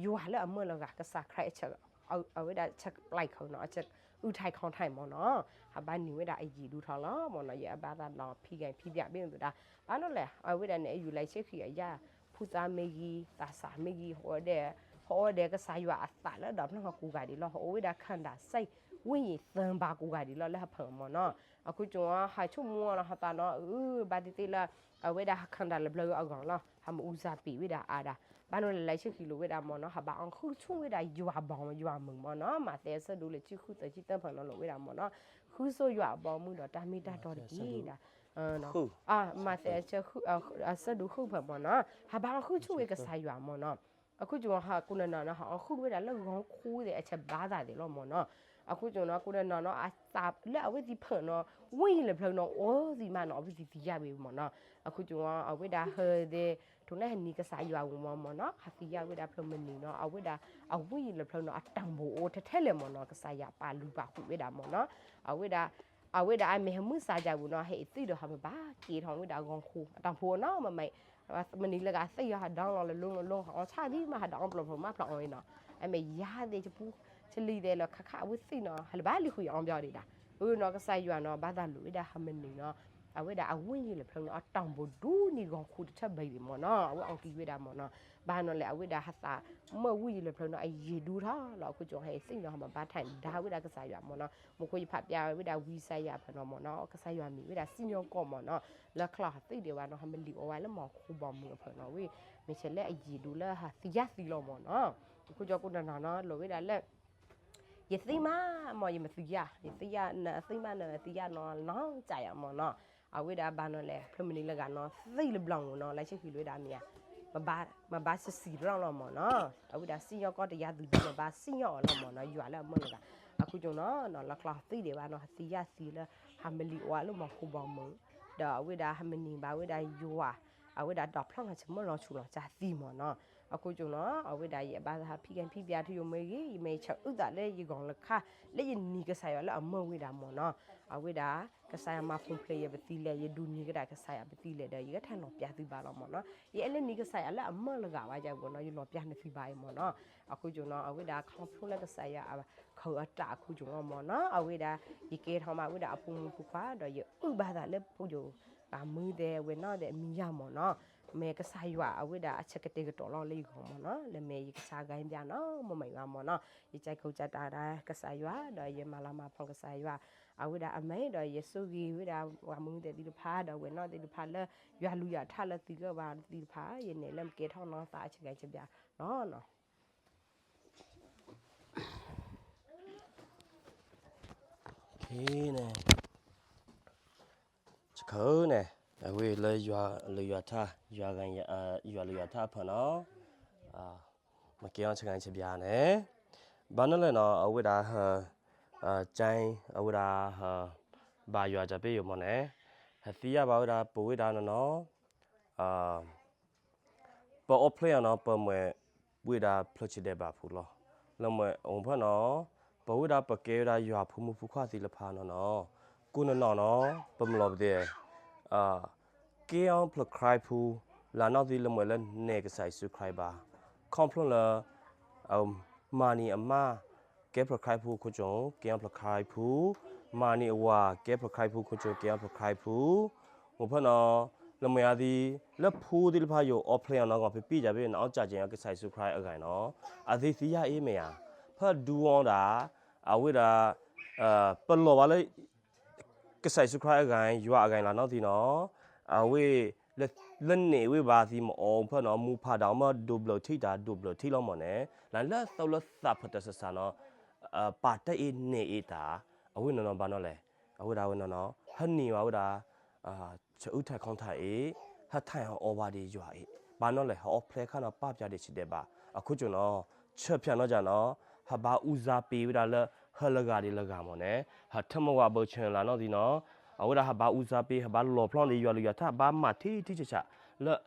ယွၤလၢအမၢလီၤဂာ် ကစၢ်ခရံာ်အဆၢ အဝဲဒၣ်ဆၢပျဲခၢၣ်နီၤ အဆၢအုးထံခီၣ်ထံမ့ၢ်နီၤ ဟးဘၣ်န့ၢ်ဝဲဒၣ်အယံာ်ဒူထီၣ်လီၤမ့ၢ်နီၤ. ယအဲၣ်ဘၣ်သးနီၤ ဖံးဂၤဖံးပၠးဘ့ၣ်မ့ၢ်သဒါ ဘၣ်နီၤလဲၣ် အဝဲဒၣ်န့ၣ် အယူၤလၢဆ့ၣ်ဃံအယၢ် ဖိသၣ်မ့ၢ်ဂ့ၤ သးစၢ်မ့ၢ်ဂ့ၤ ဟးအီဒဲး ဟးအီဒဲးကစၢ်ယွၤအသးလၢဒီးဖျၢၣ်ဟီၣ်ကိးဂၤဒဲးလီၤ ဟးအီဝဲဒၣ်ခၣ်ဒၣ်စဲ ဝိညာဉ်သင်ပါ ကိးဂၤဒဲးလီၤ လၢဟးဖၢၣ်မ့ၢ်နီၤ. အဃိကၠီ ဟးဆိကမိၣ်လီၤဟးသးနီၤ အၢ ဘၣ်သ့ၣ်သ့ၣ်လၢ အဝဲဒၣ်ဟးခၣ်ဒၣ်လၢဖျၢၣ်အဂီၢ်လီၤ ဟးမ့ၢ်အူစၢ်ပ့ၤဝဲဒၣ်အါဒၣ် ဘၣ်နီၤလဲၣ် လၢဆ့ၣ်ဃံလိာ်ဝဲဒၣ်မ့ၢ်နီၤ ဟးဘၣ်အီၤဃုဆိၣ်ဝဲဒၣ်ယွၤဘီယွၤမုၢ်မ့ၢ်နီၤ မးသဲအဆၢဒိၣ်လၢဆံဃုသၢဆံသၢဖၢၣ်နီၤလိာ်ဝဲဒၣ်မ့ၢ်နီၤ ဃုဆိၣ်ယွၤအဘီအမုၢ်ဒီးတၢ်မ့ၢ်တၢ်တီတက့ၢ်ဒၣ် မးသဲအဆၢဒိၣ်ဃုဖၢၣ်မ့ၢ်နီၤ ဟးဘၣ်အီၤဃုဆိၣ်ဝဲကစၢ်ယွၤမ့ၢ်နီၤ အခိၣ်ကၠိဟးကိးနနီၤနီၤ ဟးအီၣ်ဃုာ်ဝဲဒၣ်လၢဂီၤခူဝဲသ့ၣ်အဆၢဘၣ်သးသ့ၣ်လီၤမၢ်နီၤ. အခိၣ်ကၠိနီၤ ကိးနနီၤနီၤ အသးလၢအဝဲသ့ၣ်ဖၢၣ်နီၤ ဝံယံၤလၢဖျၢၣ်နီၤ အိၣ်သံမးနီၤ အဝဲသ့ၣ်သံယါဝဲမၢ်နီၤ. အခိၣ်ကၠိနီၤ အဝဲဒၣ်ဟဲသ့ၣ် ထိၣ်နၢ်ဟဲနံၤကစၢ်ယွၤဝံၤမၢ်မၢ်နီၤ ဟးသံယါဝဲဒၣ်ဖျၢၣ်မနုၤနီၤ အဝဲဒၣ် အဝံယံၤလၢဖျၢၣ်နီၤ အတၢ်ဘိအိၣ်ထဲထဲလဲၣ်မၢ်နီၤ ကစၢ်ယွၤပာ်လုၢ်ပာ်ဃုာ်ဝဲဒၣ်မၢ်နီၤ. အဝဲဒၣ် အဝဲဒၣ်အမ့ၢ်ဟဲမုၢ်ဆါယါပူၤနီၤ ဟဲအံၤသ့ၣ်ဒီးဟးမၤဘၣ်က့ၤထီၣ်ဝဲဒၣ်ဂီၤခူ အတၢ်ဖိနီၤ မမၤ မနုၤလၢဂၤသ့ၣ်ယီၤဟးဒီလီၤလၢလိၤလၢလိၤ ဟးအီၣ်ဆၣ်သံမး ဟးဒီအီၣ်ပျီဖျိမးဖျီအီၤနီၤ အမ့ၢ်ယါသ့ၣ်ကပူၤ ဆလံသ့ၣ်လၢခါခါအဝဲသ့ၣ်နီၤ ဟးလၢဘၣ်လံဃုာ်အီၤဘျီဒံးဒၣ် အနီၤ ကစၢ်ယွၤနီၤ ဘၣ်သးလိာ်ဝဲဒၣ်ဟးမနုၤနီၤ အဝဲဒၣ်အဝံယံၤလၢဖျၢၣ်နီၤ အတၢ်ဘိဒူန့ၢ်ဂီၤခူတထၢၣ်ဘၣ်ဒံးမၢ်နီၤ အဝဲအီၣ်ကံဝဲဒၣ်မၢ်နီၤ. ဘၣ်နီၤလဲၣ် အဝဲဒၣ်ဟးသးမၢဝံယံၤလၢဖျၢၣ်နီၤ အယံၤဒူထီၣ်လီၤ အခိၣ်ကၠိဟဲသ့ၣ်နီၤ ဟးမၤဘၣ်ထဲဒၣ်ဝဲဒၣ်ကစၢ်ယွၤမၢ်နီၤ. မူခိၣ်ယဖးပျဲဝဲဒၣ်ဝံယၡါယၤအဖၢၣ်နီၤမၢ်နီၤ ကစၢ်ယွၤမ့ၢ်ဝဲဒၣ်စံၣ်ညီၣ်ကွီၢ်မၢ်နီၤ လၢချီၣ်ဟးသ့ၣ်ဒံးဘၣ်နီၤ ဟးမလံၤအီၤဝဲလၢမီၤခိဘီမုၢ်အဖၢၣ်နီၤ ဝဲ မ့ၢ်ဆဲးလၢအယံၤဒူလၢဟးသံယါသံလီၤမၢ်နီၤ. အခိၣ်ကၠိကိးနနီၤနီၤ လိာ်ဝဲဒၣ်လၢ ယသံမးမၢ် ယမၤသံယါ ယသံယါ နသံမး နသံယါနီၤ နီၢ်ကစၢ်ယၤမၢ်နီၤ. အဝဲဒၣ်ဘၣ်နီၤလဲၣ် ဖျၢၣ်မနုၤလၢဂၤနီၤ သံလၢဘျီမုၢ်နီၤ လၢဆ့ဃံလိာ်ဝဲဒၣ်မ့ၢ်ဧါ မၤဘၣ်စံးစံးတရီလီၤမၢ်နီၤ. အဝဲဒၣ်စံၣ်ညီၣ်ကွီၢ်တယါသူၣ်ဒု မၤဘၣ်စံၣ်ညီၣ်အီၤလီၤမၢ်နီၤ ယွၤလၢအမၢလၢဂၤ. အခိၣ်ကၠိနီၤ လၢချီၣ်ဟးသ့ၣ်ဒံးဘၣ်နီၤ ဟးသံယါသံလၢ ဟးမလံၤအီၤဝဲလၢမီၤခိဘီမုၢ် ဒီးအဝဲဒၣ်ဟးမနံၤဘၣ်ဝဲဒၣ်ယွၤ အဝဲဒၣ်ဒီးဖျီၣ်လီၤဆၢမၢလီၤဆူၣ်လီၤစၢ်သံမၢ်နီၤ. အခိၣ်ကၠိနီၤ အဝဲဒၣ်ယဘၣ်သးဟးဖံးကဲဖံးပျဲထူယိာ်မ့ၢ်ဂ့ၤ ယမ့ၢ်ဆၢအုၣ်သးလၢယဂီၢ်လၢခါ လၢယနံၤကစၢ်ယွၤလၢအမၢဝဲဒၣ်မၢ်နီၤ. အဝဲဒၣ် ကစၢ်ယွၤမၤဖှိၣ်ဖျဲးယၤပသံလဲၣ် ယဒိးန့ၢ်ကဒါကစၢ်ယွၤပသံလဲၣ်ဒီး ယကထါလီၤပျၢ်သုဘၣ်လီၤမၢ်နီၤ. ယအဲၣ်လၢနံၤကစၢ်ယွၤလၢအမၢလၢဂၤဝဲယၤပူၤနီၤ ယလီၤပျၢ်န့ၢ်သုဘၣ်အံၤမၢ်နီၤ. အခိၣ်ကၠိနီၤ အဝဲဒၣ်ခီဖျိလၢကစၢ်ယွၤအခၢၣ်အတၢ်အခိၣ်ကၠိနီၤမၢ်နီၤ အဝဲဒၣ် ယကဲထီၣ်မးဝဲဒၣ်အဖိမုၣ်ဖိခွါ ဒီးယအုၣ်ဘၣ်သးလၢဖိယိာ် ပှၤမုၢ်သ့ၣ်ဝဲနီၢ်သ့ၣ်အမံၤယါမၢ်နီၤ. မ့ၢ်ကစၢ်ယွၤအဝဲဒၣ်အဆၢကတဲာ်ကတီၤလီၤလၢယဂီၢ်မၢ်နီၤ လၢမ့ၢ်ယကစၢ်ဂၤဘၣ်နီၤ မ့ၢ်မၤယွၤမၢ်နီၤ ယကဲကိးကၢ်တၢ်ဒၣ်ကစၢ်ယွၤ ဒီးယမၤလၤမၤဖှီၣ်ကစၢ်ယွၤ အဝဲဒၣ်အမဲာ် ဒီးယဆိၣ်ဂ့ၤဝဲဒၣ်ပှၤမုၢ်သ့ၣ်သ့ၣ်တဖၣ် ဒီးဝဲနီၢ်သ့ၣ်တဖၣ်လၢ ယွၤလူၤယၤထါလၢသုဂီၢ်ဘၣ်သ့ၣ်တဖၣ် ယနဲၣ်လၢမ့ၢ်ကဲထီၣ်နီၢ်သးအဆၢကဲဆၢဘၣ်လီၤ. န့ၣ် ဆခၢန့ၣ် အဝဲလၢယွၤလူၤယၤထါ ယွၤလူၤယၤထါအဖၢၣ်နီၤ မ့ၢ်ကဲအီၤဆၢကဲဆၢဘၣ်န့ၣ် ဘၣ်နီၤလဲၣ်နီၤ အဝဲဒၣ် ကၠဲ အဝဲဒၣ် ဘၣ်ယွၤတၢ်ပ့ယိာ်မၢ်န့ၣ် ဟဲသံယါဘၣ်ဝဲဒၣ် ပဝဲဒၣ်နီၤနီၤ ပအီၣ်ဖျဲၣ်အီၤနီၤ ပမ့ၢ်ဝဲဒၣ်ဖျၢၣ်ဆံးဒဲးဘးဖိလီၤ. လၢမ့ၢ်အိၣ်ဖၢၣ်နီၤ ပဝဲဒၣ်ပကဲဝဲဒၣ်ယွၤဖိမုၣ်ဖိခွါသ့ၣ်တဖၣ်နီၤနီၤ ကိးနနီၤနီၤ ပမၤလီၤပသ့ၣ် ကဲအီၤဖျၢၣ်ခရံာ်ဖိ လၢနီၢ်သံလၢမ့ၢ်လၢနဲၣ်ကစၢ်ယ့ၣ်ၡူးခရံာ်ဘၣ် ခီဖျိလၢ မၤန့ၢ်အမါ ကဲဖျၢၣ်ခရံာ်ဖိခိၣ်ကၠိ ကဲအီၤဖျၢၣ်ခရံာ်ဖိ မၤန့ၢ်အဝၤ ကဲဖျၢၣ်ခရံာ်ဖိခိၣ်ကၠိ ကဲအီၤဖျၢၣ်ခရံာ်ဖိ မ့ၢ်ဖၢၣ်နီၤ လၢမ့ၢ်အသံ လၢဖိသ့ၣ်တဖၣ်ယိာ်အီၣ်ဖျဲၣ်အီၤနီၤ ဂီၤဖံးပံၣ်ယၤဖဲ နအီၣ်ကၠးက့ၤအီၤကစၢ်ယ့ၣ်ၡူးခရံာ်အဂၤနီၤ အသံသံယါအ့ၣ်မ့ၢ်ဧါ ဖၢၣ်ဒူအီၤဒၣ် အဝဲဒၣ် ပလီၢ်ဘၣ်လၢ ကစၢ်ယ့ၣ်ၡူးခရံာ်အဂၤ ယွၤအဂၤလၢနီၢ်သံနီၤ အဝဲ လၢန့ၣ်ဝဲဘၣ်သံမ့ၢ်အိၣ်ဖၢၣ်နီၤ မူဖးဒိၣ်အမ့ၢ်ဒိၣ်ဘျၢၣ်ထံတၢ်ဒိၣ်ဘျၢၣ်ထံလီၤမၢ်န့ၣ် လၢလၢသိလၢသးဖၢၣ်တၢ်ဆးစးနီၤ ပာ်တ့ၢ်အ့ၣ်နဲၣ်အ့ၣ်တၢ် အဝဲနီၤနီၤဘၣ်နီၤလဲၣ် အဝဲဒၣ်ဝဲနီၤနီၤ ဟဲန့ၢ်ဘၣ်ဝဲဒၣ် ဆၢအုၣ်ထၢၣ်ခီၣ်ထၢၣ်အ့ၣ် ဟဲထဲးအီၣ်အီဘၣ်ဒံးယွၤအ့ၣ် ဘၣ်နီၤလဲၣ် ဟဲအီၣ်ဖျဲၣ်ခါနီၤ ပာ်ပျၢ်ဒံးဆံးဒဲးဘး အခိၣ်ကၠိနီၤ ဆၢဖၠၣ်နီၤကၠးနီၤ ဟဲဘၣ်အူစါပ့ၤဝဲဒၣ်လၢ ဟၢလၢဂၤဒံးလၢဂၤမၢ်န့ၣ် ဟဲထၢမဝၤဘၢၣ်ဆၢလၢနီၢ်သံနီၤ အဝဲဒၣ်ဟဲဘၣ်အူစါပ့ၤ ဟဲဘၣ်လီၤဖျီဒံးယွၤလူၤယွၤထါ ဘၣ်မၤထံထံဆးဆး လၢ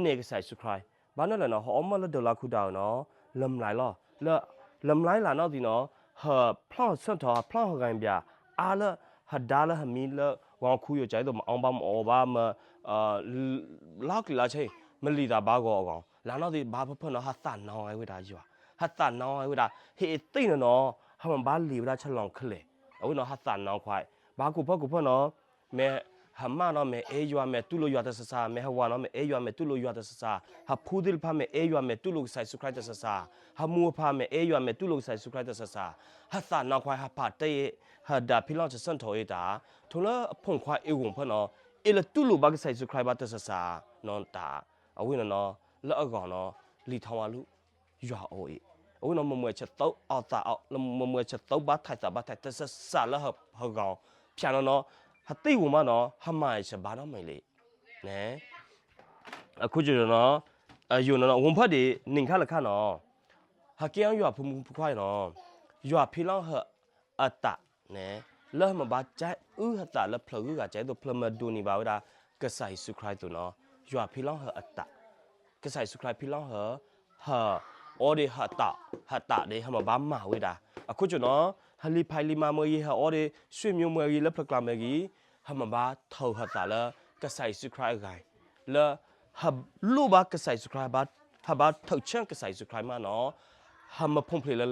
နဲၣ်ကစၢ်ယ့ၣ်ၡူးခရံာ် ဘၣ်နီၤလဲၣ်နီၤ ဟဲအီၣ်မၢလၢဒၢးလၢခူဒၢ်နီၤ လၢမလါလီၤ လၢ လၢမလါလၢနီၢ်သံနီၤ ဟဲဖျီၣ်ဆၢထီၣ် ဟဲဖျီၣ်ဟဲဂၤဘၣ် အါလၢ ဟဲဒါလၢဟဲမံလၢ ဂီၤခူယိာ်ကၠဲသိး မၤအီၣ်ဘၣ်မၤအီၣ်ဘၣ် မၤ လါကျံၤလါဆဲး မၤလံာ်သးဘၣ်ဂီၤအဂီၢ် လၢနီၢ်သံဘၣ်ဖၢၣ်ဖၢၣ်နီၤ ဟဲသးနါဝဲဒၣ်ယွၤ ဟဲသးနါဝဲဒၣ် ဟဲအ့ၣ်သ့ၣ်နီၤနီၤ ဟဲမၤဘၣ်လံာ်ဝဲဒၣ်ဆၢလီၤခဲလၢာ် အဝဲနီၤ ဟဲသးနါခွါ ဘၣ်ကိးဖၢၣ်ကိးဖၢၣ်နီၤ မ့ၢ်ဟဲမါနီၤ မ့ၢ်အဲၣ်ယွၤ မ့ၢ်တူၢ်လိာ်ယွၤတၢ်ဆးစး မ့ၢ်ဟဲဝၤနီၤ မ့ၢ်အဲၣ်ယွၤ မ့ၢ်တူၢ်လိာ်ယွၤတၢ်ဆးစး ဟဲဖိသ့ၣ်တဖၣ် မ့ၢ်အဲၣ်ယွၤ မ့ၢ်တူၢ်လိာ်ကစၢ်ယ့ၣ်ၡူးခရံာ်တၢ်ဆးစး ဟဲမူအဖါ မ့ၢ်အဲၣ်ယွၤ မ့ၢ်တူၢ်လိာ်ကစၢ်ယ့ၣ်ၡူးခရံာ်တၢ်ဆးစး ဟဲသးနါခွါ ဟဲပာ်တ့ၢ် ဟဲဒါဖံးလီၤဆၢထီၣ်အ့ၣ်တၢ် ထိၣ်လၢအဖိခွါအ့ၣ်ဂီၢ်ဖၢၣ်နီၤ အ့ၣ်လၢတူၢ်လိာ်ဘၣ်ကစၢ်ယ့ၣ်ၡူးခရံာ်ဘၣ်တၢ်ဆးစးနီၤတၢ် အဝဲနီၤနီၤ လၢအဂီၢ်နီၤ လံာ်ထီၣ်ဝဲလၢ ယွၤအအိၣ်အ့ၣ် အဝဲနီၤ မ့ၢ်မ့ၢ်ဆၢသးအီၣ်သးအီ မ့ၢ်မ့ၢ်ဆၢသးဘၣ်ထဲးသးဘၣ်ထဲး တၢ်ဆးစးလၢဟဂီၢ် ဖၠၣ်နီၤနီၤ ဟဲသ့ၣ်ဂီၢ်မးနီၤ ဟဲမၤအဆၢဘၣ်နီတမံၤလံ န့ၣ် အခိၣ်ကၠိနီၤ ယိၤနီၤ ဂီၤဖၢၣ်ဒ့ၣ် နံၣ်ခါလၢခါနီၤ, ဟဲက့ၤအီၤယွၤဖိမုၣ်ဖိခွါနီၤ, ယွၤဖံးလီၤဟၢအတၢ်န့ၣ် လၢဟဲမၤဘၣ်ကၢ်အုၣ်ဟဲသးလၢဖျၢၣ်ဂုၤဂၤ ကဲသိးဖျၢၣ်မၤဒိးန့ၢ်ဘၣ်ဝဲဒၣ် ကစၢ်ယ့ၣ်ၡူးခရံာ်အသိးနီၤ, ယွၤဖံးလီၤဟၢအတၢ်, ကစၢ်ယ့ၣ်ၡူးခရံာ်ဖံးလီၤဟၢ ဟၢအီၤဒ့ၣ်ဟၢတၢ်, ဟၢတၢ်ဒ့ၣ်ဟဲမၤဘၣ်မၤဝဲဒၣ် အခိၣ်ကၠိနီၤ, ဟဲလံာ်ဖးလံာ်မၤမၢဂ့ၤ ဟဲအီၤဒ့ၣ် ဆွေမျိုးမၢဂ့ၤ လၢဖျၢၣ်ကျါမၢဂ့ၤ, ဟဲမၤဘၣ်ထီၣ်ဟၢသးလၢ ကစၢ်ယ့ၣ်ၡူးခရံာ်အဂၤ လၢ ဟးလိၣ်ဘၣ်ကစၢ်ယ့ၣ်ၡူးခရံာ် ဟးဘၣ်ထုးဆၢကစၢ်ယ့ၣ်ၡူးခရံာ်မးနီၤ, ဟးမၢဖိၣ်ဖျ့လၢ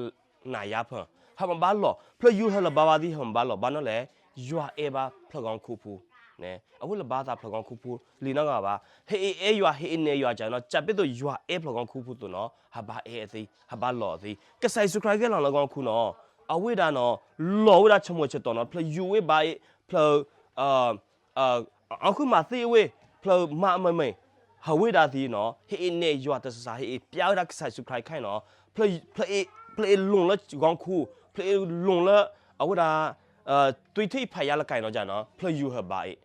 နၤယါဖၢၣ်, ဟးမၤဘၣ်လီၢ်, ဖျၢၣ်ယူၤဟၢလၢၤဘၣ်ဝဲသ့ၣ် ဟးမၤဘၣ်လီၢ် ဘၣ်နီၤလဲၣ်, ယွၤအဲၣ်ဘၣ်ဖျၢၣ်ဂီၤခူပူၤ, အဝဲလၢၤဘၣ်သးဖျၢၣ်ဂီၤခူပူၤ လံာ်နီၢ်ဂၤဘၣ်, ဟဲအ့ၣ်အဲၣ်ယွၤ ဟဲအ့ၣ်နဲၣ်ယွၤကနီၤ, ကၢ်ပ့သိးယွၤအဲၣ်ဖျၢၣ်ဂီၤခူပူၤသိးနီၤ ဟးဘၣ်အဲၣ်အသ့, ဟးဘၣ်လီၢ်အသ့, ကစၢ်ယ့ၣ်ၡူးခရံာ်ဂဲၤလီၤလၢဂီၤခူနီၤ, အဝဲဒၣ်နီၤ, လီၤဝဲဒၣ်ဆၢမိၤဆၢတီၤနီၤ, ဖျၢၣ်ယူၤဝဲဘၣ်အ့ၣ်, ဖျၢၣ် အီၣ်ဃုမၤသ့ဝဲ, ဖျၢၣ်မၤအမ့ၢ်မ့ၢ်, ဟးဝဲဒၣ်သ့နီၤ, ဟဲအ့ၣ်နဲၣ်ယွၤတၢ်ဆးဆး ဟဲအ့ၣ်ပျါဝဲဒၣ်ကစၢ်ယ့ၣ်ၡူးခရံာ်ခဲအံၤနီၤ, ဖျၢၣ်အ့ၣ်လိၣ်လၢဂီၤခူ, ဖျၢၣ်အ့ၣ်လိၣ်လၢ အဝဲဒၣ် သွေးထိဖးယါလၢကါနီၤနီၤ, ဖျၢၣ်ယူၤဟၢဘၣ်အ့ၣ်,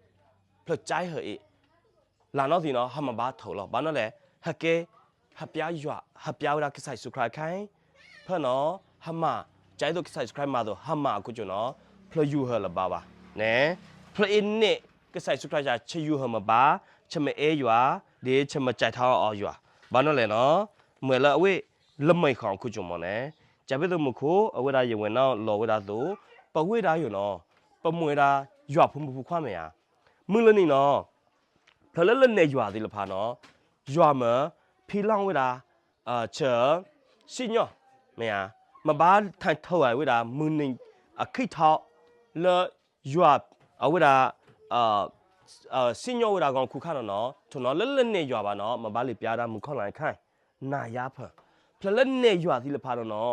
ဖျၢၣ်ကၠဲဟၢအ့ၣ် လၢနီၢ်သ့ၣ်နီၤ ဟးမၤဘၣ်ထီၣ်လီၤ ဘၣ်နီၤလဲၣ်, ဟဲကဲ, ဟးပျါယွၤ ဟးပျါဝဲဒၣ်ကစၢ်ယ့ၣ်ၡူးခရံာ်ခဲအံၤ, ဖဲနီၤ, ဟးမၤ, ကၢ်အသိးကစၢ်ယ့ၣ်ၡူးခရံာ်မၤသိး ဟးမၤအခိၣ်ကၠိနီၤ, ဖျၢၣ်ယူၤဟၢလၢၤဘၣ်ဘၣ်, န့ၣ်, ဖျၢၣ်အ့ၣ်နဲၣ်ကစၢ်ယ့ၣ်ၡူးခရံာ် ဆၢယူၤဟၢမၤဘၣ်, ဆၢမ့ၢ်အဲၣ်ယွၤ, ဒ်ဆၢမ့ၢ်ကၠဲးထီၣ်အီၤယွၤ, ဘၣ်နီၤလဲၣ်နီၤ, မ့ၢ်လၢအဝဲ, လၢမ့ၢ်ဃီအခိၣ်ကၠိမ့ၢ်န့ၣ်, ကၢ်ပ့သိးမူခိၣ် အဝဲဒၣ်ယဝဲၢ်နီၤလီၤဝဲဒၣ်သိး, ပဝဲဒၣ်ယိၤနီၤ, ပမ့ၢ်ဝဲဒၣ်ယွၤဖိမုၣ်ဖိခွါမ့ၢ်ဧါ, မုၢ်လၢနံၤနီၤ ဖျၢၣ်လၢလၢနဲၣ်ယွၤသ့ၣ်တဖၣ်နီၤ, ယွၤမၢ, ဖံးလီၤဝဲဒၣ်, ဆၢ, စံၣ်ညီၣ်, မ့ၢ်ဧါ, မ့ၢ်ဘၣ်ထၢၣ်ထီၣ်ဝဲဒၣ် မုၢ်နံၤ, အခ့ထီၣ်, လၢ, ယွၤ, အဝဲဒၣ်, စံၣ်ညီၣ်ဝဲဒၣ်ဂီၤခူခါနီၤနီၤ ထိၣ်နီၤလၢလၢနဲၣ်ယွၤဘၣ်နီၤ မ့ၢ်ဘၣ်လံာ်ပျါဒၣ်မုၣ်ခီၣ်လါခါ, နၤယါဖၢၣ်, ဖျၢၣ်လၢနဲၣ်ယွၤသ့ၣ်တဖၣ်နီၤနီၤ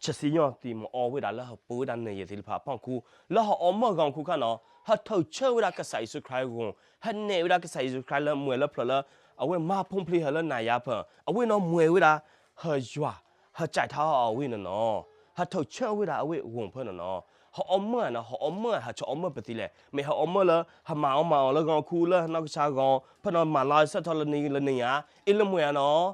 ဆၢစံၣ်ညီၣ်သ့ၣ်မ့ၢ်အီဝဲဒၣ်လၢဟၢပှဲၤဝဲဒၣ်နဲၣ်ယွၤသ့ၣ်တဖၣ်အဖီခိၣ် လၢဟးအီမၢၢ်ဂီၤခူခါနီၤ ဟးထၢၣ်ဆၢဝဲဒၣ်ကစၢ်ယ့ၣ်ၡူးခရံာ်အဂီၢ် ဟးနဲၣ်ဝဲဒၣ်ကစၢ်ယ့ၣ်ၡူးခရံာ်လၢမ့ၢ်လၢဖျၢၣ်လၢ, အဝဲမၤဖိၣ်ဖျ့ဟၢလၢနၤယါဖၢၣ် အဝဲနီၤမ့ၢ်ဝဲဒၣ်, ဟၢယွၤ, ဟးကၠဲးထီၣ်အီၤအဝဲနီၤနီၤ, ဟးထၢၣ်ဆၢဝဲဒၣ်အဝဲဂီၢ်ဖၢၣ်နီၤနီၤ, ဟးအီမၢၢ်နီၤ ဟးအီမၢၢ် ဟးဆၢအီမၢၢ်ပသ့လဲၣ် မ့ၢ်ဟးအီမၢၢ်လၢ ဟးမၤအီမၤအီလၢဂီၤခူလၢဟးနီၢ်ကစၢ်ဂီၤ ဖဲနီၤမၤလီၤဆၢထီၣ်လၢနံၤလၢနံၤဧါ, အ့လၢမ့ၢ်ဧါနီၤ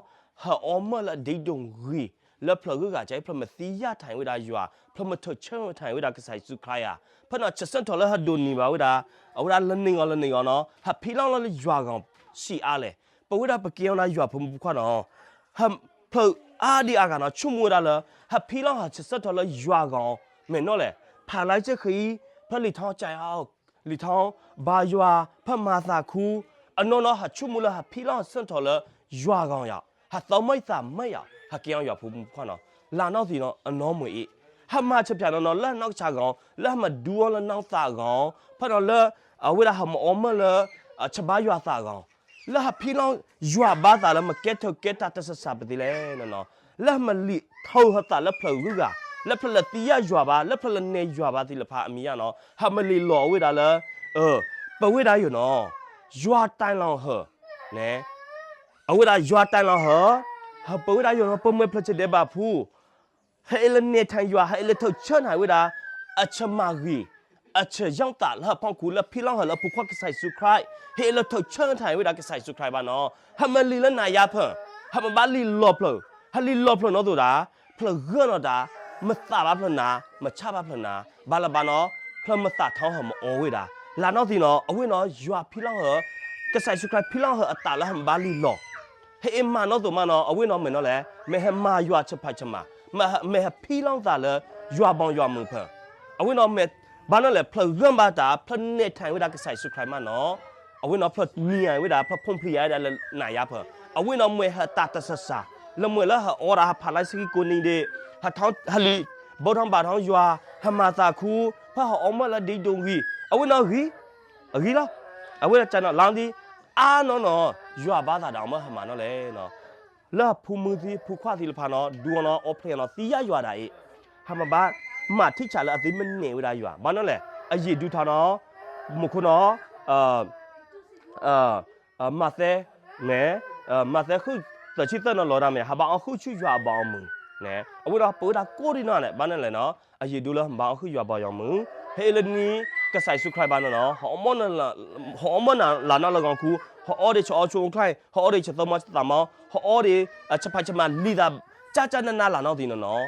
ဟးအီမၢၢ်လၢဒ့ဒိၣ်ဂ့ၤ, လၢဖျၢၣ်ဂုၤဂၤကဲ ဖျၢၣ်မသံယါထၢၣ်ဝဲဒၣ်ယွၤ, ဖျၢၣ်မထၢၣ်ဆၢထၢၣ်ဝဲဒၣ်ကစၢ်ယ့ၣ်ၡူးခရံာ်ဧါ, ဖဲနီၤဆၢဆၢထီၣ်လၢဟးဒိးန့ၢ်ဘၣ်ဝဲဒၣ်, အဝဲဒၣ်လၢနံၤဂီၤလၢနံၤဂီၤနီၤ ဟးဖံးလီၤလၢယွၤဂီၢ်, စံးအါလဲၣ်, ပဝဲဒၣ်ပကဲအီၤနၤယွၤဖိမုၣ်ဖိခွါနီၤ, ဟး, ဖျၢၣ်အါဒံအါဂၤနီၤ ဆိကမိၣ်ဝဲဒၣ်လၢ, ဟးဖံးလီၤဟးဆၢဆၢထီၣ်လၢယွၤဂီၢ်, မ့ၢ်နီၤလဲၣ်, ဖးလါစ့ၢ်ဃံ, ဖဲလံာ်ထီၣ်ကၠဲး လံာ်ထီၣ်, ဘါယွၤ, ဖဲမၤသးခူ, အနီၢ်နီၤဟးဆိကမိၣ်လၢဟးဖံးလီၤဟးဆၢထီၣ်လၢ, ယွၤဂီၢ်ယၤ, ဟးသီမၢယသးမၢယၤ, ဟးကဲအီၤယွၤဖိမုၣ်ဖိခွါနီၤ, လၢနီၢ်သံနီၤ အနီၢ်မ့ၢ်အ့ၣ်, ဟးမၤဆၢဖၠးနီၤနီၤ လၢဟးနီၢ်ကစၢ်ဂီၢ်, လၢဟးမၤဒူအီၤလၢနီၢ်သးဂီၢ်, ဖဲနီၤလၢ, အဝဲဒၣ်ဟးမၤအီမၢၢ်လၢ, ဆၢဘါယွၤသးဂီၢ် လၢဟးဖံးလီၤယွၤဘါသးလၢမၤကဲထီၣ်ကဲတၢ်တၢ်ဆးဆးပသ့လဲၣ်နီၤနီၤ, လၢဟးမၤလံာ်ထီၣ်ဟၢသးလၢဖျၢၣ်ဂုၤဂၤ, လၢဖျၢၣ်လၢသံယါယွၤဘါ လၢဖျၢၣ်လၢနဲၣ်ယွၤဘါသ့ၣ်တဖၣ်အမံၤယါနီၤ ဟးမၤလံာ်လီၤအဝဲဒၣ်လၢ, ပဝဲဒၣ်ယိၤနီၤ, ယွၤတၢ်လီၤဟၢ, န့ၣ်, အဝဲဒၣ်ယွၤတၢ်လီၤဟၢ, ဟးပဝဲဒၣ်ယိၤနီၤ ပမ့ၢ်ဖျၢၣ်ဆၢဒဲးဘးဖု ဟဲအ့ၣ်လၢနဲၣ်ထၢၣ်ယွၤ ဟဲအ့ၣ်လၢထၢၣ်ဆၢထၢၣ်ဝဲဒၣ်, အဆၢမၤဂ့ၤ, အဆၢယါသးလၢဟးဖီခိၣ်လၢဖံးလီၤဟၢလၢအဖိခွါကစၢ်ယ့ၣ်ၡူးခရံာ်, ဟဲအ့ၣ်လၢထၢၣ်ဆၢထၢၣ်ဝဲဒၣ်ကစၢ်ယ့ၣ်ၡူးခရံာ်ဘၣ်နီၤ, ဟးမၤလံာ်လၢနၤယါဖၢၣ်, ဟးမၤဘၣ်လံာ်လီၤဖျၢၣ်, ဟးလံာ်လီၤဖျၢၣ်နီၤသိးဒၣ်, ဖျၢၣ်ဂၢၢ်နီၤတၢ်, မသးဘၣ်ဖျၢၣ်နၤ, မဆါဘၣ်ဖျၢၣ်နၤ, ဘၣ်လၢဘၣ်နီၤ, ဖျၢၣ်မသးထီဟၢမၤအီဝဲဒၣ်, လၢနီၢ်သံနီၤ အဝဲနီၤ ယွၤဖံးလီၤဟၢ, ကစၢ်ယ့ၣ်ၡူးခရံာ်ဖံးလီၤဟၢအတၢ်လၢဟးမၤဘၣ်လံာ်လီၤ ဟဲအ့ၣ်မၤနီၢ်သိးမးနီၤ အဝဲနီၤမ့ၢ်နီၤလဲၣ် မ့ၢ်ဟဲမၤယွၤဆၢဖးဆၢမၤ, မ့ၢ်ဟဲဖံးလီၤသးလၢ, ယွၤဘီယွၤမုၢ်ဖၢၣ်, အဝဲနီၤမ့ၢ်, ဘၣ်နီၤလဲၣ် ဖျၢၣ်ဂၢၢ်ဘၣ်တၢ် ဖျၢၣ်နဲၣ်ထၢၣ်ဝဲဒၣ်ကစၢ်ယ့ၣ်ၡူးခရံာ်မးနီၤ, အဝဲနီၤဖျၢၣ်မံယၤဝဲဒၣ် ဖျၢၣ်ဖီၣ်ဖျံးယၤဝဲဒၣ်လၢနၤယါဖၢၣ်, အဝဲနီၤမ့ၢ်ဟဲတၢ်တၢ်ဆးဆး, လၢမ့ၢ်လၢဟးအီဒၣ်ဟးဖးလါစ့ၢ်ကီးကိးနံၤဒ့ၣ်, ဟးထီၣ်ဟးလံာ်, ဘီထီၣ်ဘၣ်ထီၣ်ယွၤ, ဟးမၤသးခူ, ဖဲဟးအီမၢၢ်လၢဒ့ဒိၣ်ဂံၢ်, အဝဲနီၤဂံၢ် အဂံၢ်လီၤ, အဝဲဒၣ်ကနီၤလီၤဒ်, အါနီၢ်နီၤ, ယွၤဘါသးဒီးအီမၢၢ်ဟးမၤနီၤလဲၣ်နီၤ, လၢဖိမုၣ်သ့ၣ်ဖိခွါသ့ၣ်တဖၣ်နီၤ ဒူအီၤနီၤအီဖျဲးနီၤသံယါယွၤဒၣ်အံၤ, ဟးမၤဘၣ်, မၤထံဆးလၢအသ့မ့ၢ်နဲၣ်ဝဲဒၣ်ယွၤ ဘၣ်နီၤလဲၣ် အယံာ်ဒုးထီၣ်နီၤ, မူခိၣ်နီၤ မးသဲ, န့ၣ်, မးသဲဃုသၢဆံသၢနီၤလီၤတၢ်မ့ၢ် ဟးဘၣ်အီၣ်ဃုာ်ဆူယွၤအဘီအမုၢ်, န့ၣ် အဝဲဒီးပဝဲဒၣ်ကိးဒံနီၤန့ၣ် ဘၣ်န့ၣ်လဲၣ်နီၤ အယံာ်ဒုးလၢဟးဘၣ်အီၣ်ဃုာ်ယွၤဘီယွၤမုၢ်, ဟဲအ့ၣ်လၢနံၤ, ကစၢ်ယ့ၣ်ၡူးခရံာ်ဘၣ်နီၤနီၤ, ဟ ဟအီၣ်မၢၢ်နၤလၢ်နီၤလၢ်ဂီၤခူ, ဟအီၣ်ဒံးဆၢအီၣ်ဆူၣ်အိၣ်ချါ, ဟအီၣ်ဒံးဆၢသၢမီဆၢသးမီ, ဟအီၣ်ဒံးဆၢဖးဆၢမၤလံာ်သး ကၠၢ်ကၠၢ်နးနးလၢ်နီၤသံနီၤနီၤ,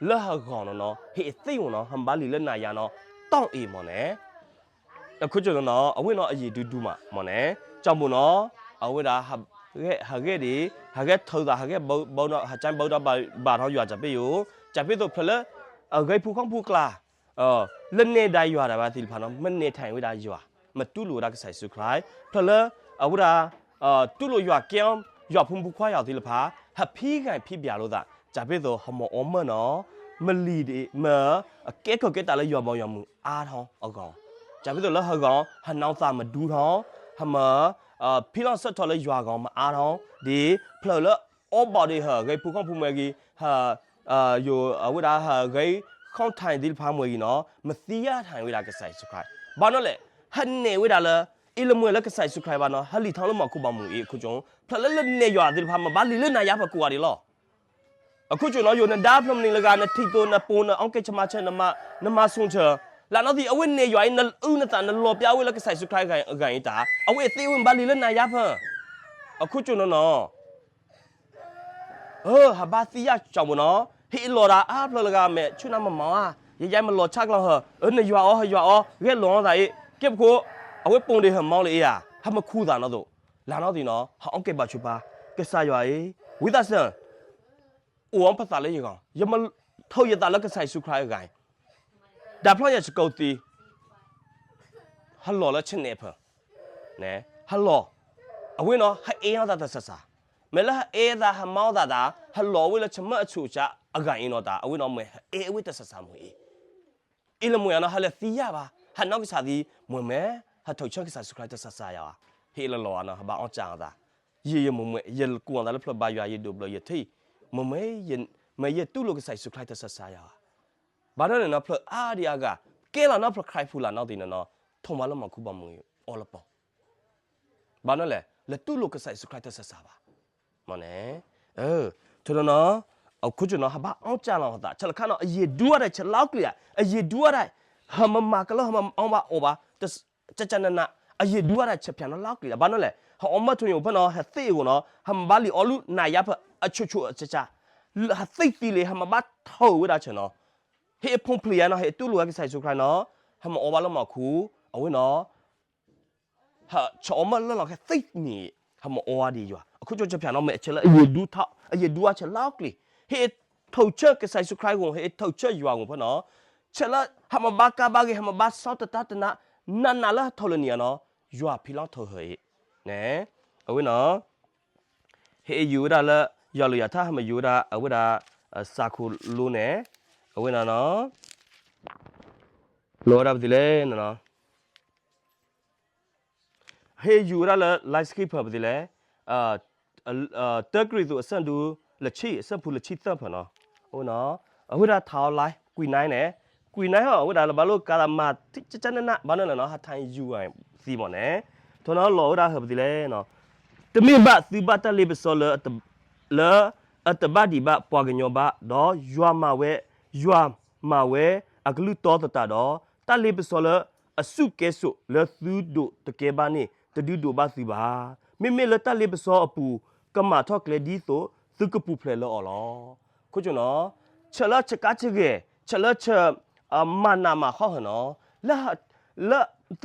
လၢဟဂီၤနီၤနီၤ ဟ့ၣ်သ့ၣ်ဧိၤနီၤ ဟမၤဘၣ်လံာ်လၢနၤယၤနီၤ တီၢ်အ့ၣ်မၢ်န့ၣ် အခိၣ်ကၠိနီၤနီၤ အဝဲနီၤအယံာ်ဒုဒူမးမၢ်န့ၣ် ကၠီမိၣ်နီၤ အဝဲဒၣ် ဟဂဲၢ်ဒံး ဟဂဲၢ်ထုးသး ဟဂဲၢ်ဘၣ် ဟကၠၢ်ဘၣ်ဒီးဘၣ်ထီၣ်ယွၤ ကၢ်ပ့ယိာ် ကၢ်ပ့သိးဖျၢၣ်လၢ အဂ့ၢ်ဖူခီၣ်ဖူကျါ လၢနဲဒၣ်ယွၤဒၣ်ဝဲသ့ၣ်တဖၣ်နီၤ မ့ၢ်နဲထီၣ်ဝဲဒၣ်ယွၤ မ့ၢ်တူၢ်လိာ်ဝဲဒၣ်ကစၢ်ယ့ၣ်ၡူးခရံာ် ဖျၢၣ်လၢ အဝဲဒၣ် တူၢ်လိာ်ယွၤကဲ ယွၤဖိမုၣ်ဖိခွါယွၤသ့ၣ်တဖၣ် ဟဖံးဂၤဖံးဘၣ်လိာ်သး ကၢ်ပ့သိး ဟမၤအီၣ်မၢၢ်နီၤ မ့ၢ်လံာ်ဒံး မ့ၢ် အကဲကၢၢ်ကဲတၢ်လၢယွၤဘီယွၤမုၢ်အါထီၣ်အဂီၢ် ကၢ်ပ့သိးလၢဟဂီၤ ဟနီၢ်သးမဒူထီၣ် ဟမၤ ဖံးလီၤစၢထီၣ်လၢယွၤဂီၤမ့ၢ်အါထီၣ် ဒ်ဖျၢၣ်လၢအီဘၣ်ဒံးဟဂ့ၢ်ဖူခီၣ်ဖူမွဲဂ့ၤ ဟ ယိၤ အဝဲဒၣ်ဟဂ့ၢ်ခီၣ်ထံးသ့ၣ်တဖၣ်မွဲဂ့ၤနီၤ မ့ၢ်သံယၢ်ထီၣ်ဝဲဒၣ်ကစၢ်ယ့ၣ်ၡူးခရံာ် ဘၣ်နီၤလဲၣ် ဟနဲၣ်ဝဲဒၣ်လၢ အ့လမွဲလၢကစၢ်ယ့ၣ်ၡူးခရံာ်ဘၣ်နီၤ ဟလံာ်ထီၣ်လၢမီၤခိၣ်ဘီမုၢ်အံၤ အခိၣ်ကၠိ ဖျၢၣ်လၢလၢနဲယွၤသ့ၣ်တဖၣ် မၤဘၣ်လံာ်လၢနၤယၤပကိးဂၤဒဲးလီၤ အခိၣ်ကၠိနီၤ ယိၤနဒါဖျၢၣ်မနုၤလၢဂၤ နထံၣ်သိးနပိာ်နအီၣ်ကဲဆမါဆၢ နမၤဆူၣ်ဆၢ လၢနီၢ်သံ အဝဲနဲယွၤအံၤ နအုၣ်နသးနလီၤပျၢ်ဝဲလၢကစၢ်ယ့ၣ်ၡူးခရံာ်အဂၤအံၤတၢ် အဝဲသ့ၣ်ဝဲမၤဘၣ်လံာ်လၢနၤယၤဖၢ အခိၣ်ကၠိနီၤနီၤ ဟဘါသံယၢ်ကၠီမိၣ်နီၤ ဟ့ၣ်လီၤတၢ်အါဖျၢၣ်လၢဂၤ မဲာ်ဆူၣ်နါမမၤဧါ ယယါမၤလီၤဆၣ်ကျီၤဟၢ နယွၤအီၤ ယွၤအီၤ ဂဲၤလီၤသးအံၤ ကဲပခိၣ် အဝဲပိာ်ဒံးဟၢမီလၢအံၤဧါ ဟမၤခူၣ်သးနီၤသိး လၢနီၢ်သံနီၤ ဟအီၣ်ကဲဘၣ်ဆိပာ် ကစၢ်ယွၤအံၤ ဝံသးစူၤ အိၣ်အီၤပသးလၢယဂီၢ် ယမၤထုးယသးလၢကစၢ်ယ့ၣ်ၡူးခရံာ်အဂၤအံၤ တၢ်ဖျီယၤစကိးသံ ဟလီၤလၢဆနဲၣ်ဖၢ ဟလီၤ အဝဲနီၤ ဟအဲအီၤသးတစးစး မ့ၢ်လၢဟအဲသးဟမၤအီၤသးတၢ် ဟလီၤဝဲလၢဆမၢအဆူၣ်အဆါအဂၤအံၤနီၤတၢ် အဝဲနီၤမ့ၢ်ဟအဲအဝဲတစးစးမ့ၢ်အံၤ အ့လမွဲနီၤ ဟလဲၤသံယၢ်ဘၣ် ဟနီၢ်ကစၢ်သံ မ့ၢ်မ့ၢ် ဟထုးဆၢကစၢ်ယ့ၣ်ၡူးခရံာ်တစးစးယၤဘၣ် ဟ့ၣ်လီၤလီၤနီၤ ဟဘါအီၣ်ကၢ်အသး ယံာ်ယမိၢ်မွဲ ယကိးအသးလၢဖျၢၣ်ဘါယွၤ ယဒိးဘျၢယထံၣ် မ့ၢ်မ့ၢ် မ့ၢ်ယတူၢ်လိာ်ကစၢ်ယ့ၣ်ၡူးခရံာ်တစးစးယၤဘၣ် ဘၣ်နီၤန့ၣ်နီၤ ဖျၢၣ်အါဒံးအါဂၤ ကဲလီၤနီၤဖျၢၣ်ခရံာ်ဖိလၢနီၢ်သံနီၤနီၤ ထိၣ်မးလၢမီၤခူဘီမုၢ်အံၤအီလၢပီၤ ဘၣ်နီၤလဲၣ် လဲၤတူၢ်လိာ်ကစၢ်ယ့ၣ်ၡူးခရံာ်တစးစးဘၣ် မ့ၢ်န့ၣ် ထိၣ်နီၤနီၤ အခိၣ်ကၠိနီၤ ဟဘါအီၣ်ကၢ်လီၤအသး ဆၢလီၤခါနီၤ အယံာ်ဒူအါဒၣ် ဆၢလီၤကျံၤဒၣ် အယံာ်ဒူအါဒၣ် ဟမၤမၤကလီ ဟမၤအီၣ်ဘၣ်အီၣ်ဘၣ် ကၠၢ်ကၠၢ်နးနး အယံာ်ဒူအါဒၣ် ဆၢဖၠၣ်နီၤလီၤကျံၤဒၣ် ဘၣ်နီၤလဲၣ် ဟအီၣ်မၢၢ်ထိၣ်ညိၣ်ဖၢနီၤ ဟသ့ၣ်အဂီၢ်နီၤ ဟမၤဘၣ်လံာ်အီၣ်လူနၤယၤဖၢ အဆိဆိအကၠၢ်ကၠၢ် ဟသ့ၣ်သံလံ ဟမၤဘၣ်ထုးဝဲဒၣ်ဆၢနီၤ ဟ့ၣ်အဖိဖျံးယၤနီၤ ဟ့ၣ်တူၢ်လိာ်ဝဲကစၢ်ယ့ၣ်ၡူးခရံာ်နီၤ ဟမၤအီၣ်ဘၣ်လၢမီၤခူ အဝဲနီၤ ဆၢအီၣ်မၢၢ်လၢလီၤခဲသ့ၣ်မံၤ ဟမၤအီၣ်ဝဲဒံးယွၤ အခိၣ်ကၠိဆၢဖၠၣ်နီၤ မ့ၢ်ဆၢလၢအယံာ်ဒူထီၣ် အယံာ်ဒူအါဆၢလီၤကျံၤ ဟ့ၣ်ထုးဆၢကစၢ်ယ့ၣ်ၡူးခရံာ်အဂီၢ် ဟ့ၣ်ထုးဆၢယွၤအဂီၢ်ဖၢနီၤ ဆၢလၢဟမၤဘၣ်ကါဘၣ်ဂ့ၤ ဟမၤဘၣ်ဆီတတါတနး နးနးလၢဟထုးလၢနံၤဧါနီၤ ယွၤဖံးလီၤထုးဟၢအံၤ န့ၣ် အဝဲနီၤ ဟ့ၣ်ယူၤဝဲဒၣ်လၢ ယွၤလိာ်ယွၤထါ ဟမ့ၢ်ယူၤဝဲဒၣ် အဝဲဒၣ် စးခိၣ်လိန့ၣ် အဝဲနီၤနီၤ လီၤဝဲဒၣ်ပသ့ၣ်လဲၣ်နီၤနီၤ ဟ့ၣ်ယူၤဝဲဒၣ်လၢ လါစကံဖၢၣ်ပသ့ၣ်လဲၣ် တၢကရံၣ်သူးအဆၢဒူ လၢဆံ အဆၢဖိလၢဆံသၢဖၢၣ်နီၤ အဝဲနီၤ အဝဲဒၣ်ထးအီၤလါ ကွံာ်နါန့ၣ် ကွံာ်နါဟီ အဝဲဒၣ်လၢဘၣ်လိာ်ကါသးမၤကၠၢ်ကၠၢ်နးနး ဘၣ်နီၤလဲၣ်နီၤ ဟးထါယူၤသံမ့ၢ်န့ၣ် ထိၣ်နီၤလီၤဝဲဒၣ်ဟၢပသ့ၣ်လဲၣ်နီၤ တမ့ၢ်ဘၣ်သုဘၣ်တၢ်လ့ပစီလၢ လၢအတဘၣ်ဒံးဘၣ်ပှၤကညီဘၣ် ဒီးယွၤမၤဝဲ ယွၤမၤဝဲအကလုၢ်တီသတးဒီး တၢ်လ့ပစီလၢအစူၢ်ကဲစိာ်လၢသုဒိးတကဲဘၣ်န့ၣ် တဒုးဒိးဘၣ်သုဘၣ်. မ့မ့ၢ်လၢတၢ်လ့ပစီအပူၤ ကမၤထီၣ်ကျဲဒ်သိး သုကပူၤဖျဲးလၢအီၤလီၤ. ခိၣ်ကၠိနီၤ, ဆၢလၢဆၢကါဆၢဂဲၤ ဆၢလၢဆၢ မၤနးမၤဃီၣ်ဟၢနီၤ, လၢ လၢ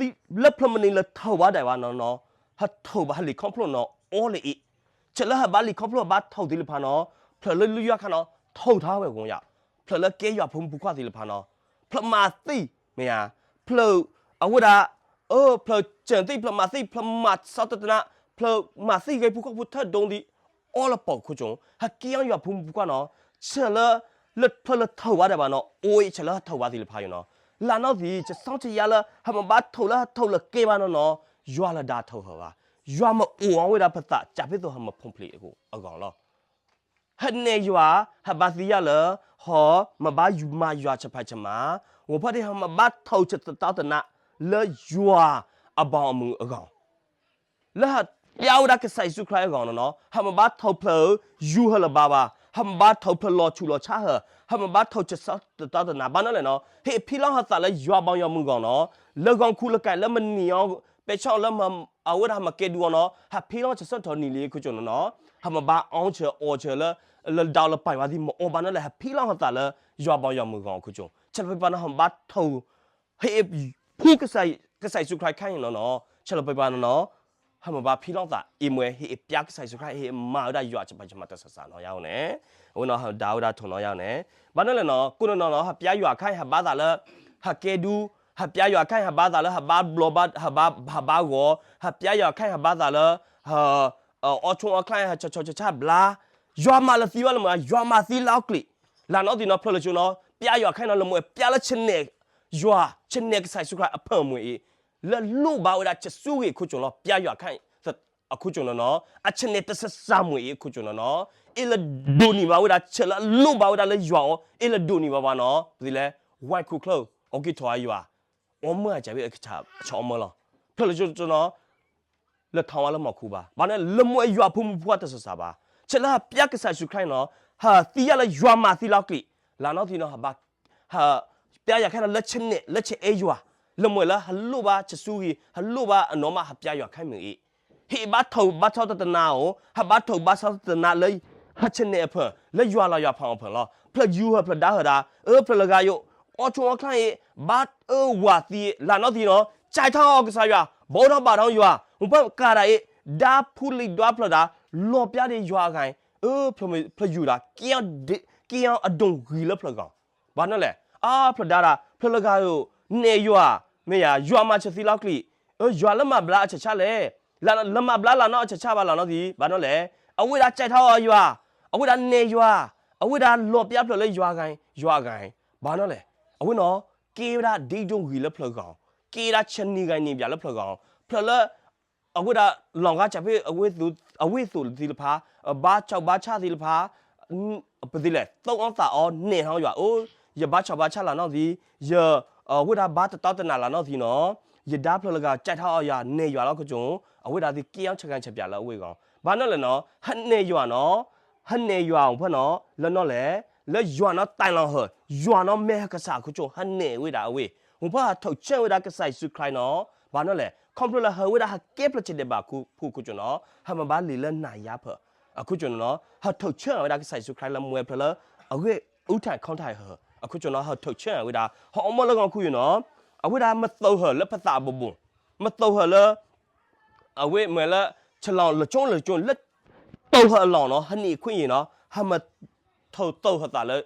လၢဖျၢၣ်မနုၤလၢထီၣ်ဝဲဒၣ်ဝဲနီၤနီၤ, ဟထီၣ်ဘၣ်ဟးလံာ်ခီဖျိနီၤ အီလၢအံၤ, ဆၢလၢဟဘၣ်လံာ်ခီဖျိဘၣ်ထီၣ်သ့ၣ်တဖၣ်နီၤ, ဖျၢၣ်လၢလုၢ်ယွၤခါနီၤ ထီၣ်ထါဝဲဂီၢ်ယၤ, ဖျၢၣ်လၢကဲယွၤဖိမုၣ်ဖိခွါသ့ၣ်တဖၣ်နီၤ, ဖျၢၣ်မၤသံၣ် မ့ၢ်ဧါ, ဖျၢၣ် အဝဲဒၣ် အၢ ဖျၢၣ်စၢၢ်သံၣ် ဖျၢၣ်မၤသံၣ် ဖျၢၣ်မၤစီတနါ ဖျၢၣ်မၤသံၣ်ဂ့ၤဖိဃီဖိထၢဒိသံၣ် အီလၢပီၢ်ခိၣ်ကၠိ, ဟကဲယွၤဖိမုၣ်ဖိခွါနီၤ, ဆၢလၢ လၢဖျၢၣ်လၢထီၣ်ဝဲဒၣ်ဘၣ်နီၤ အိၣ်အံၤဆၢလၢဟထီၣ်ဝဲသ့ၣ်တဖၣ်ယိၤနီၤ, လၢနီၢ်သံၣ် ဆၢစီဆၢယါလၢ ဟမ့ၢ်ဘၣ်ထီၣ်လၢဟထီၣ်လၢကဲဘၣ်နီၤနီၤ, ယွၤလၢဒါထီၣ်ဟၢဘၣ်, ယွၤမ့ၢ်အိၣ်အီၤဝဲဒၣ်ပသး ကၢ်ဖဲသိးဟမ့ၢ်ဖိၣ်ဖျံးအဂီၢ်လီၤ. ဟနဲၣ်ယွၤ ဟဘၣ်သံယါလၢ ဟီ မ့ၢ်ဘၣ်မၤယွၤဆၢဖးဆၢမၤ, ဂီၤဖီဒ့ၣ် ဟမ့ၢ်ဘၣ်ထီၣ်ဆၢတတါတနါ လၢယွၤအဘီအမုၢ်အဂီၢ်, လၢဟပျါဝဲဒၣ်ကစၢ်ယ့ၣ်ၡူးခရံာ်အဂီၢ်နီၤနီၤ, ဟမ့ၢ်ဘၣ်ထီၣ်ဖျၢၣ် ယူၤဟၢလၢၤဘၣ်ဘၣ်, ဟဲမၤဘၣ်ထီၣ်ဖျၢၣ်လီၤဆူၣ်လီၤဆါဟၢၣ်, ဟဲမၤဘၣ်ထီၣ်တၢ်စံးတၢ်ကတိၤတနၤ ဘၣ်နီၢ်လဲၣ်နီၤ, ဟ့ၣ်ဖံးလီၤဟၢၣ်သးလၢယွၤဘီယွၤမုၢ်ဂီၢ်နီၤ, လၢဂီၤခူလၢကဲလၢမနံၤအီၤ ပဲဆၣ်လၢအဝဲဒၣ်မၤကဲဒုးအီၤနီၤ, ဟဲဖံးလီၤတၢ်စံးထီၣ်နံၤလံ ခိၣ်ကၠိၣ်နီၤနီၤ, ဟဲမၤဘၣ်အီၣ်ဆၢအီၣ်ဆၢလၢ လၢဒၣ်လၢပၢ်ယွၤသံမ့ၢ်အီၣ် ဘၣ်နီၢ်လဲၣ် ဟဲဖံးလီၤဟၢၣ်သးလၢ ယွၤဘီယွၤမုၢ်ဂီၢ် ခိၣ်ကၠိၣ်, ဆဲးလီၤပှဲၤပှၤနီၤ ဟဲမၤဘၣ်ထီၣ် ဟ့ၣ်ဖှူကစၢ်ယ့ၣ်ၡူးခရံာ်ခဲအံၤနီၤနီၤ, ဆဲးလီၤပှဲၤပှၤနီၤနီၤ, ဟဲမၤဘၣ်ဖံးလီၤသး အံၤမ့ၢ်ဟ့ၣ်ပျါကစၢ်ယ့ၣ်ၡူးခရံာ် ဟ့ၣ်မၤဝဲဒၣ်ယွၤတၢ်စံးတၢ်ကတိၤတၢ်စံးနီၤယၤန့ၣ်, အဝဲနီၤ ဟဲဒၣ်ဝဲဒၣ်ထိၣ်နီၤယၤန့ၣ်, ဘၣ်နီၢ်လဲၣ်နီၤ ကိးနီၤနီၤနီၤ ဟဲပျါယွၤခါအံၤ ဟဲဘါသးလၢ ဟးကဲဒု, ဟဲပျါယွၤခါအံၤ ဟဲဘါသးလၢ ဟးဘါဘျီဘၣ် ဟးဘါဂီၤ, ဟဲပျါယွၤခါအံၤ ဟဲဘါသးလၢ အီၣ်ဆူၣ်အီၣ်ချါ ဟဲဆီဆီဆီဆီဘျါ, ယွၤမၤလၢသံဝဲလၢမ့ၢ် ယွၤမၤသံလၢအီၣ်ကျံး, လၢနီၢ်သံနီၤ ဖျၢၣ်လၢကၠိနီၤ ပျါယွၤခါအံၤနီၤ လၢမ့ၢ်ပျါလၢဆနဲၣ် ယွၤ ဆနဲၣ်ကစၢ်ယ့ၣ်ၡူးခရံာ်အဖၢမ့ၢ်အံၤ, လၢလိၣ်ဘၣ်ဝဲဒၣ်ဆၢဆူဂ့ၤ ခိၣ်ကၠိၣ်နီၤ ပျါယွၤခါအံၤ အခိၣ်ကၠိၣ်နီၤနီၤ, အဆနဲၣ်တၢ်စံးမ့ၢ်အံၤ အခိၣ်ကၠိၣ်နီၤနီၤ, အ့ၣ်လၢဒိးန့ၢ်ဘၣ်ဝဲဒၣ် ဆဲးလၢအလိၣ်ဘၣ်ဝဲဒၣ်လၢယွၤအီၤ အ့ၣ်လၢဒိးန့ၢ်ဘၣ်ပှၤနီၤ ပသ့လဲၣ်, ဝဲခိၣ်ချၢ အီကံၢ်ထီၣ်အယွၤ အီမၢအကစၢ်ဖဲအကဆၢအီမၢလီၤ, ဖျၢၣ်လၢကၠိနီၤ လၢထီဝါလၢမီၢ်ခူဘၣ်, ဘၣ်နီၢ်လဲၣ် လၢမ့ၢ်ယွၤဖိမုၣ်ဖိခွါတၢ်စံးဘၣ်, ဆဲးလၢဟဲပျါကစၢ်ယ့ၣ်ၡူးခရံာ်နီၤ, ဟဲသံယၤလၢယွၤမၤသံလၢအီၣ်ကျံး, လၢနီၢ်သံနီၤ ဟဲဘါ ဟဲပျါယွၤခါအံၤနီၤ လၢဆနဲၣ် လၢဆဲးအဲၣ်ယွၤ, လၢမ့ၢ်လၢဟးလိၣ်ဘၣ်ဆၢဆူဂ့ၤ ဟးလိၣ်ဘၣ်အနီၢ်မး ဟဲပျါယွၤခါအံၤမ့ၢ်အံၤ, ဟ့ၣ်ဘါထုးဘါဆီတတနာဧိၤ, ဟဲဘါထုးဘါဆီတတနာလၢ ဟဲဆနဲၣ်အဖၢ လၢယွၤလီၤယွၤဖီအဖၢလီၤ, ဖျၢၣ်ယူၤဟၢၣ်ဖျၢၣ်ဒါဟၢၣ်ဒၣ်, အၢ ဖျၢၣ်လၢဂၤယိာ်, အီၣ်ဆူၣ်အီၣ်ချါအံၤ, ဘါအၢဝၤသံ, လၢနီၢ်သံနီၤ ကၠဲးထီၣ်အီၤကစၢ်ယွၤ, ဘိးထီၣ်ဘၣ်ထီၣ်ယွၤ, မ့ၢ်ပကးဒၣ်အံၤ, ဒါဖူလံၤဒွးဖျၢၣ်ဒၣ်, လီၤပျါဒ်ယွၤအဂၤအံၤ, အၢ ဖျၢၣ်ယူၤဒၣ်, က့ၤအီၤအဒိၣ်ဂံၢ်လၢဖျၢၣ်ဂီၢ်, ဘၣ်နီၢ်လဲၣ်, အါ ဖျၢၣ်ဒါဒၣ်, ဖျၢၣ်လၢဂၤဧၢ, နဲၣ်ယွၤ, မ့ၢ်ယၤ, ယွၤမၤဆၢသံလၢအီၣ်ကျံး, အၢ ယွၤလၢမၤဘျါအဆၢဆၢလဲၣ်, လၢမၤဘျါလၢနီၢ်အဆၢဆၢဘၣ်လၢနီၢ်သံ, ဘၣ်နီၢ်လဲၣ်, အဝဲဒၣ်ကၠဲးထီၣ်အီၤယွၤ, အဝဲဒၣ်နဲၣ်ယွၤ, အဝဲဒၣ်လီၤပျါဖျၢၣ်လၢယွၤအဂၤ, ယွၤအဂၤ, ဘၣ်နီၢ်လဲၣ်, အဝဲနီၤ, က့ၤဝဲဒၣ်ဒ်ဒိၣ်ဂံၢ်လၢဖျၢၣ်ဂီၢ်, က့ၤဒၣ်ဆၢနံၤဂၤနံၤဘၣ်လၢဖျၢၣ်ဂီၢ်, ဖျၢၣ်လၢ အဝဲဒၣ်လီၤဂာ်ကၢ်ဖဲ အဝ့ၢ်သိးသံလၢဖး, ဘါဆီၣ်ဘါဆၣ်သံလၢဖး, ပသ့လဲၣ် သိၣ်အီၣ်သးအီၣ် နဲၣ်ထီၣ်ယွၤ, အိ ယဘါဆီၣ်ဘါဆၣ်လၢနီၢ်သံ, ယ အဝဲဒၣ်ဘါတတီတနးလၢနီၢ်သံနီၤ, ယဒါဖျၢၣ်လၢဂၤ ကၠဲးထီၣ်အီၤယွၤ နဲၣ်ယွၤလီၤ ခိၣ်ကၠိ, အဝဲဒၣ်သ့ၣ်က့ၤအီၤဆၢဂၤဆၢပၠးလၢအဝ့ၢ်ဂီၢ်, ဘၣ်နီၢ်လဲၣ်နီၤ, ဟးနဲၣ်ယွၤနီၤ, ဟးနဲၣ်ယွၤအဖၢနီၤ, လၢနီၢ်လဲၣ်, လၢယွၤနီၤ တၢ်လီၤဟၢၣ်, ယွၤနီၤ မ့ၢ်ဟဲကစၢ် ခိၣ်ကၠိ ဟးနဲၣ်ဝဲဒၣ်အဝ့ၢ်, ဟူဖၢဟးထုးဆၢဝဲဒၣ်ကစၢ်ယ့ၣ်ၡူးခရံာ်နီၤ, ဘၣ်နီၢ်လဲၣ်, ခီဖျိလၢဟဲဝဲဒၣ်ဟးကဲဖျၢၣ်ဆံးဒဲးဘးဖု ခိၣ်ကၠိနီၤ, ဟးမၤဘၣ်လံာ်လၢနၤယၤဖၢၣ်, အခိၣ်ကၠိနီၤ, ဟးထုးဆၢဝဲဒၣ်ကစၢ်ယ့ၣ်ၡူးခရံာ်လၢမွဲဖျၢၣ်လၢ အဂ့ၢ်အူထၢၣ်ခီထၢၣ်ဟၢၣ်, အခိၣ်ကၠိနီၤ ဟးထုးဆၢဝဲဒၣ်, ဟးအီမီၢ်လၢဂီၢ်ခူယုၢ်နီၤ, အဝဲဒၣ်မသိၣ်ဟၢၣ်လၢပသးအဘိဘိ, မသိၣ်ဟၢၣ်လၢ အဝဲမ့ၢ်လၢ ဆလီၤလၢကၠိလၢကၠိ လၢတိၢ်ဟၢၣ်အလီၢ်နီၤ ဟးနံၣ်ခွံယံၤနီၤ ဟးမၤထီၣ်တိၢ်ဟၢၣ်သးလၢ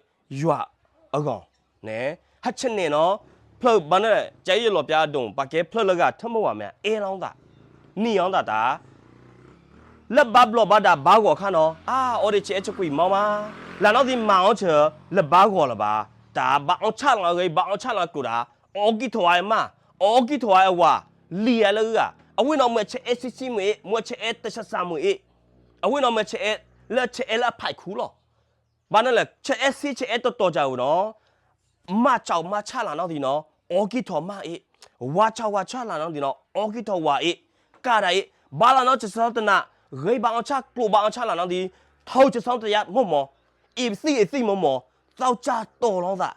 ယွၤအဂီၢ်န့ၣ် ဟးဆဲးနဲၣ်နီၤ ဖျၢၣ်ဘၣ်န့ၣ် ကယဲၢ်လီၤပျါအဒိၣ် ပှၤကဲဖျၢၣ်လၢဂၤထၢမုၢ်ဝၤမ့ၢ် အဲၣ်လီၤသး နံၤအီၤသးတၢ် လၢဘါဘျီၣ်ဘါဒါဘါဂီၢ်ခါနီၤ အါ အီဒ့းဆဲးအဲၣ်ဆဲးကွံာ်မီၢ်မး လၢနီၢ်သံမၤအီၣ်ဆၢ လၢဘါဂီၢ်လၢၤဘၣ် တၢ်ဘါအီၣ်ဆၣ်လီၤအဂ့ၢ် ဘါအီၣ်ဆၣ်လီၤအကျိၤတၢ် အီကံၢ်ထီၣ်ဝဲအမါ အီကံၢ်ထီၣ်ဝဲအဝၤ လံာ်ဝဲလၢဂၤ အဝဲနီၤမ့ၢ်ဆဲးအဲၣ်ဆံးဆံးမ့ၢ်အ့ၣ် မ့ၢ်ဆဲးအဲၣ်တၢ်ဆးဆးမ့ၢ်အ့ၣ် အဝဲနီၤမ့ၢ်ဆဲးအဲၣ်လၢဆဲးအဲၣ်လၢအဖးခူလီၤ ဘၣ်န့ၣ်လဲၣ် ဆဲးအဲၣ်ဆံးဆဲးအဲၣ်တတီၤကၢ်ဝဲနီၤ မၤကၠီမၤဆၣ်လၢနီၢ်သံနီၤ အီကံၢ်ထီၣ်မါအ့ၣ် ဝၤကၠီဝၤဆၣ်လၢနီၢ်သံနီၤ အီကံၢ်ထီၣ်ဝၤအ့ၣ် ကးဒၣ်အ့ၣ် ဘါလၢနီၢ်ဆၢဆၢတနး ဂ့ၤဘါအီၣ်ဆၣ် ကျိၤဘါအီၣ်ဆၣ်လၢနီၢ်သံ ထီၣ်ဆၢဆၢတယါမီၢ်မီၢ် အ့ၣ်သံၣ်အ့ၣ်သံၣ်မီၢ်မီၢ် သီၣ်ကၢ်တီၤလီၤသး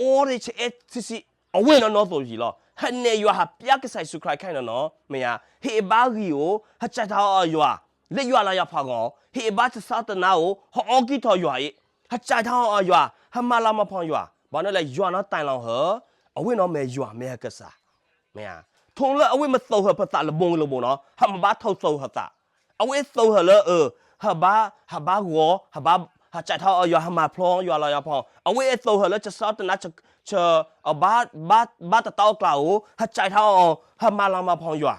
အီဒ့းဆဲးအဲၣ်ဆံးဆံး အဝဲနီၤနီၤသိးယံာ်လီၤ ဟးနဲၣ်ယွၤဟးပျါကစၢ်ယ့ၣ်ၡူးခရံာ်ခဲအံၤနီၤနီၤ မ့ၢ်ဧါ ဟ့ၣ်ဘါဂံၢ်ဧိၤ ဟးစဲးထီၣ်အီၤယွၤ လၢယွၤလၢယွၤဖးဂီၢ် ဟ့ၣ်ဘါတၢ်ဆါတနါဧိၤ ဟးအီကံၢ်ထီၣ်ယွၤအံၤ ဟးစဲးထီၣ်အီၤယွၤ ဟးမၤလၤမၤဖီၣ်ယွၤ ဘၣ်န့ၣ်လဲၣ် ယွၤနီၤတၢ်လီၤဟၢ အဝဲနီၤမ့ၢ်ယွၤမ့ၢ်ဟဲကစၢ် မ့ၢ်ဧါ ထိးလၢအဝဲမ့ၢ်သိးဟၢၣ်ပသးလၢဘိလၢဘိနီၤ ဟးမၤဘါထီၣ်သိးဟၢၣ်သး အဝဲသိးဟၢၣ်လၢအ ဟးဘါ ဟးဘါဂီၤ ဟးဘါ ဟးစဲးထီၣ်အီၤယွၤ ဟးမၤဖျီယွၤလၢယွၤဖီ အဝဲသိးဟၢၣ်လၢဆၢဆၢတနါ ဆၢ အဘါ ဘါ ဘါတတီအကျါဧိၤ ဟးစဲးထီၣ်အီၤ ဟးမၤလၤမၤဖီၣ်ယွၤ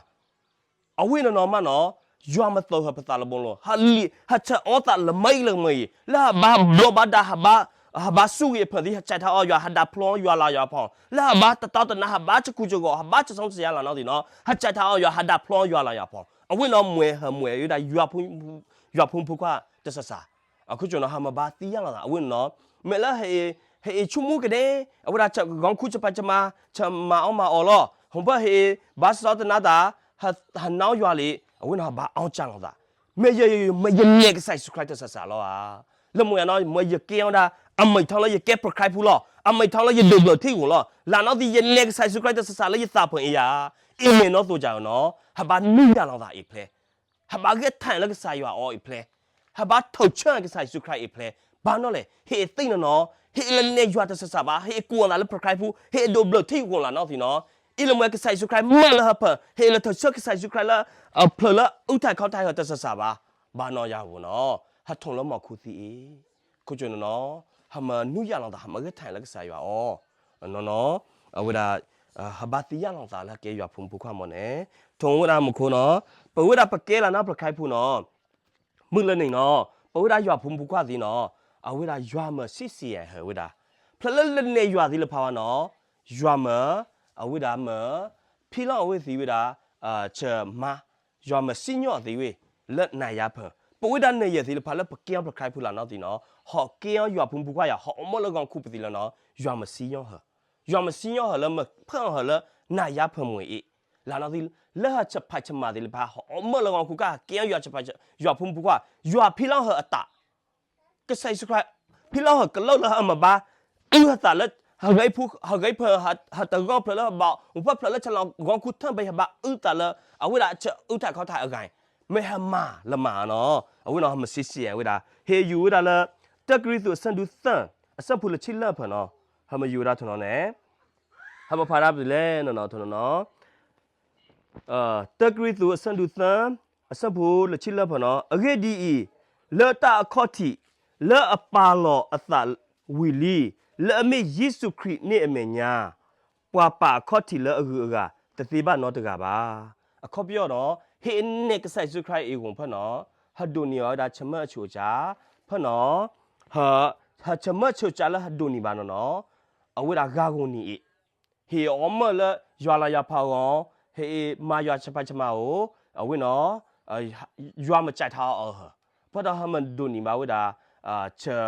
အဝဲနီၤနီၤမးနီၤ ယွၤမ့ၢ်သိးဟၢၣ်ပသးလၢဘိလီၤ ဟးလံ ဟးဆၢအီသးလၢမ့ၢ်အံၤလၢမ့ၢ်အံၤ လၢဟးဘါဘျီဘါဒါ ဟးဘါ ဟးဘါဆူဂံၢ်အဖၢၣ်သံ ဟးစဲးထီၣ်အီၤယွၤ ဟးဒၣ်ဖျီယွၤလၢယွၤဖီ လၢဟးဘါတတီတနါ ဟးဘါဆူကူဆူဂီၢ် ဟးဘါဆူစီဆူယါလၢနီၢ်သံနီၤ ဟးစဲးထီၣ်အီၤယွၤ ဟးဒၣ်ဖျီယွၤလၢယွၤဖီ အဝဲနီၤမ့ၢ်ဟၢၣ်မ့ၢ်ဝဲဒၣ် ယွၤဖိမုၣ်ဖိခွါတၢ်ဆးဆး အခိၣ်ကၠိနီၤ ဟးမၤဘါသံယါလီၤသး အဝဲနီၤ မ့ၢ်လၢ ဟဲအံၤဆူမူကဒဲ အဝဲဒၣ်ဂီၤခူဆပၤဆမါ ဆမၤအီၣ်မၤအီၣ်လီၤ ဟိၣ်ဖၢၣ်ဟဲအံၤ ဘါစီတနါတၢ် ဟးနါယွၤလံ အဝဲနီၤဘါအီၣ်ကၢ်လီၤသး မ့ၢ်ယ မ့ၢ်ယနဲၣ်ကစၢ်ယ့ၣ်ၡူးခရံာ်တၢ်ဆၢစးလီၤဧါ. လၢမ့ၢ်ယနီၤ မ့ၢ်ယကဲအီၤဒၣ် အမုၢ်ထီလၢယကဲပှၤခရံာ်ဖိလီၤ, အမုၢ်ထီလၢယဒိးဘျၢထံဂီၢ်လီၤ. လၢနီၢ်သံ ယနဲၣ်ကစၢ်ယ့ၣ်ၡူးခရံာ်တၢ်ဆၢစးလၢယသးပှၢ်အံၤဧါ. အ့ၣ်မ့ၢ်နီၢ်သိးကၢ်နီၤ ဟဘၣ်နုာ်ယၢ်လီၤသးအံၤဖျဲၣ်, ဟဘၣ်ဂဲၤထၢၣ်လၢကစၢ်ယွၤအီၤအံၤဖျဲၣ်, ဟဘၣ်ထုးဆၢကစၢ်ယ့ၣ်ၡူးခရံာ်အံၤဖျဲၣ်, ဘၣ်နီၢ်လဲၣ် ဟ့ၣ်သ့ၣ်နီၢ်နီၢ်, ဟ့ၣ်လၢနဲၣ်ယွၤတၢ်ဆၢစးဘၣ်, ဟ့ၣ်ကူၣ်အသးလၢပှၤခရံာ်ဖိ, ဟ့ၣ်ဒိးဘျၢထံဂီၢ်လၢနီၢ်သံနီၤ, အ့ၣ်လၢမ့ၢ်ကစၢ်ယ့ၣ်ၡူးခရံာ်မၢလၢဟၢဖၢၣ်, ဟ့ၣ်လၢထုးဆၢကစၢ်ယ့ၣ်ၡူးခရံာ်လၢ အဖျၢၣ်လၢအုၣ်ထၢၣ်ခီၣ်ထၢၣ်ဟၢတၢ်ဆၢစးဘၣ်, ဘၣ်နီၢ်ယၤဧိၤနီၤ, ဟးထီၣ်လၢမီၢ်ခူသံအံၤ, ခိၣ်ကၠိနီၤနီၤ, ဟမ့ၢ်နုာ်ယၢ်လီၤသး ဟမ့ၢ်ဂဲၤထၢၣ်လၢကစၢ်ယွၤအီၤ, နီၤနီၤ, အဝဲဒၣ် ဟဘၣ်သ့ၣ်ညါလီၤသးလၢကဲယွၤဖိမုၣ်ဖိခွါမ့ၢ်န့ၣ်, ထိၣ်ဝဲဒၣ်မူခိၣ်နီၤ, ပဝဲဒၣ်ပကဲလၢနီၢ်ပှၤခရံာ်ဖိနီၤ, မုၢ်လၢနံၤနီၤ, ပဝဲဒၣ်ယွၤဖိမုၣ်ဖိခွါသ့ၣ်နီၤ, အဝဲဒၣ်ယွၤမၢစံစံယဲၢ်ဟၢဝဲဒၣ်, ဖျၢၣ်လၢလနဲၣ်ယွၤသ့ၣ်တဖၣ်ဝဲနီၤ, ယွၤမၢ, အဝဲဒၣ်မၢ, ဖံလီၢ်အဝဲသ့ၣ်ဝဲဒၣ်, ဆၢမါ, ယွၤမၢစံၣ်ညီၣ်သ့ၣ်ဝဲ, လၢနၤယၤဖၢၣ်, ပဝဲဒၣ်နဲၣ်ယဲၢ်သ့ၣ်တဖၣ်လၢပကဲအီၤပှၤခရံာ်ဖိလၢနီၢ်သံနီၤ, ဟီၣ်ကဲအီၤယွၤဖိမုၣ်ဖိခွါယၤ ဟီၣ်အီၤမၢလၢဂီၤခူပူၤသ့ၣ်လၢနီၤ, ယွၤမၢစံၣ်ညီၣ်ဟၢ ယွၤမၢစံၣ်ညီၣ်ဟၢလၢမၢဖၢအီၤဟၢလၢ နၤယၤဖၢၣ်မ့ၢ်အံၤ, လၢနီၢ်သံ, လၢဟၢဆၢဖးဆၢမၤသ့ၣ်တဖၣ် ဟီၣ်အီၤမၢလၢဂီၤခူကၢ် ကဲအီၤယွၤဆၢဖး, ယွၤဖိမုၣ်ဖိခွါ, ယွၤဖံလီၢ်ဟၢအတၢ်, ကစၢ်ယ့ၣ်ၡူးခရံာ်, ဖံလီၢ်ဟၢကလၢာ်လၢဟမ့ၢ်ဘၣ်, အုၣ်ဟသးလၢ, ဟဂဲၤဖၢၣ်, ဟတဂီၢ်ဖျၢၣ်လၢဟဘၣ်, အိၣ်ဖျၢၣ်လၢဆၢလီၤဂီၤခူထၢၣ်ဘၣ် ဟဘၣ်အုၣ်သးလၢ, အဝဲဒၣ်ဆၢအုၣ်ထၢၣ်ခီၣ်ထၢၣ်အဂၤ, မ့ၢ်ဟမၤလၢမၤနီၤ, အဝဲနီၤ ဟမၢစံစံယဲၢ်ဝဲဒၣ်, ဟ့ၣ်ယူၤဝဲဒၣ်လၢ, တၢကရံၣ်သူးအဆၢဒုးသၢ, အဆၢဖိလၢဆံလၢဖၢၣ်နီၤ, ဟမၢယူၤဝဲဒၣ်ထိၣ်နီၤန့ၣ်, ဟမၢဖးဒၣ်ပသ့ၣ်လဲၣ်နီၤနီၤ ထိၣ်နီၤနီၤ တၢကရံၣ်သူးအဆၢဒုးသၢ, အဆၢဖိလၢဆံလၢဖၢၣ်နီၤ, အဂ့ၢ်ဒ်အံၤ, လၢတၢ်အခီၣ်ထံး, လၢအပာ်လီၤအသးဝံၤလံ, လၢအမ့ၢ်ယ့ၣ်ၡူးခရံာ်န့ၣ်အမဲာ်ညါ, ပှၤပာ်အခီၣ်ထံးလၢအဂုၤအဂၤတသ့ဘၣ်နီတဂၤဘၣ်. အခီပညီနီၤ, ဟ့ၣ်နဲၣ်ကစၢ်ယ့ၣ်ၡူးခရံာ်အံၤဂီၢ်ဖၢၣ်နီၤ, ဟဒိးန့ၢ်အီၤဝဲဒၣ်ဆၢမုၢ်အဆူၣ်အစှၤ, ဖၢၣ်နီၤ, ဟ, ဟဆၢမုၢ်အဆူၣ်အစှၤလၢဟဒိးန့ၢ်ဘၣ်နီၤနီၤ, အဝဲဒၣ်ဂၤဂီၢ်နံၤအံၤ ဟ့ၣ်အီၤမၢလၢယွၤလၤယွၤဖးဂီၤ, ဟ့ၣ်မၤယွၤဆၢဖးဆၢမၤဧိၤ, အဝဲနီၤ, ယွၤမ့ၢ်စံးထီၣ်အီၤအဟၢ, ဖဲဒီးဟမၢဒိးန့ၢ်ဘၣ်ဝဲဒၣ်, ဆၢ,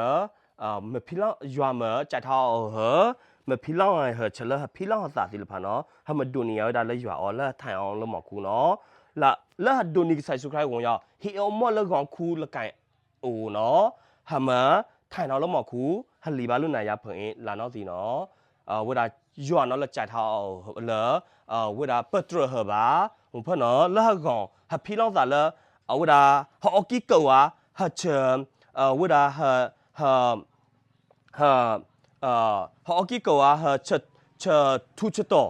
မ့ၢ်ဖံလီၤ, ယွၤမ့ၢ်စံးထီၣ်အီၤအဟၢ, မ့ၢ်ဖံလီၤဟၢဆၢလၢဟဖံလီၤသးသ့ၣ်တဖၣ်နီၤ, ဟမၢဒိးန့ၢ်ယၤဝဲဒၣ်လၢယွၤအီၤလၢဟထါအီၤလၢမီၢ်ခူနီၤ, လၢဟဒိးန့ၢ်ကစၢ်ယ့ၣ်ၡူးခရံာ်အဂီၢ်ယၤ, ဟ့ၣ်အီၤမၢလၢဂီၤခူလၢကဲ အိၣ်နီၤ, ဟမ့ၢ်ထံၣ်နီၤလၢမီၢ်ခူ, ဟလံၤဘၣ်လၢနၤယၤဖၢၣ်အံၤ လၢနီၢ်သံနီၤ, ဝဲဒၣ်ယွၤနီၤလၢစံးထီၣ်အီၤလၢ, ဝဲဒၣ်ပတြၢၤဟၢဘၣ်, အိၣ်ဖဲနီၤ လၢဟဂီၢ် ဟဖံလီၤသးလၢ, အဝဲဒၣ် ဟအီကံကၢၢ်ဝဲ, ဟဆၢ, ဝဲဒၣ် ဟအီကံကၢၢ်ဝဲ ဟဆၢထူဆၢတီၤ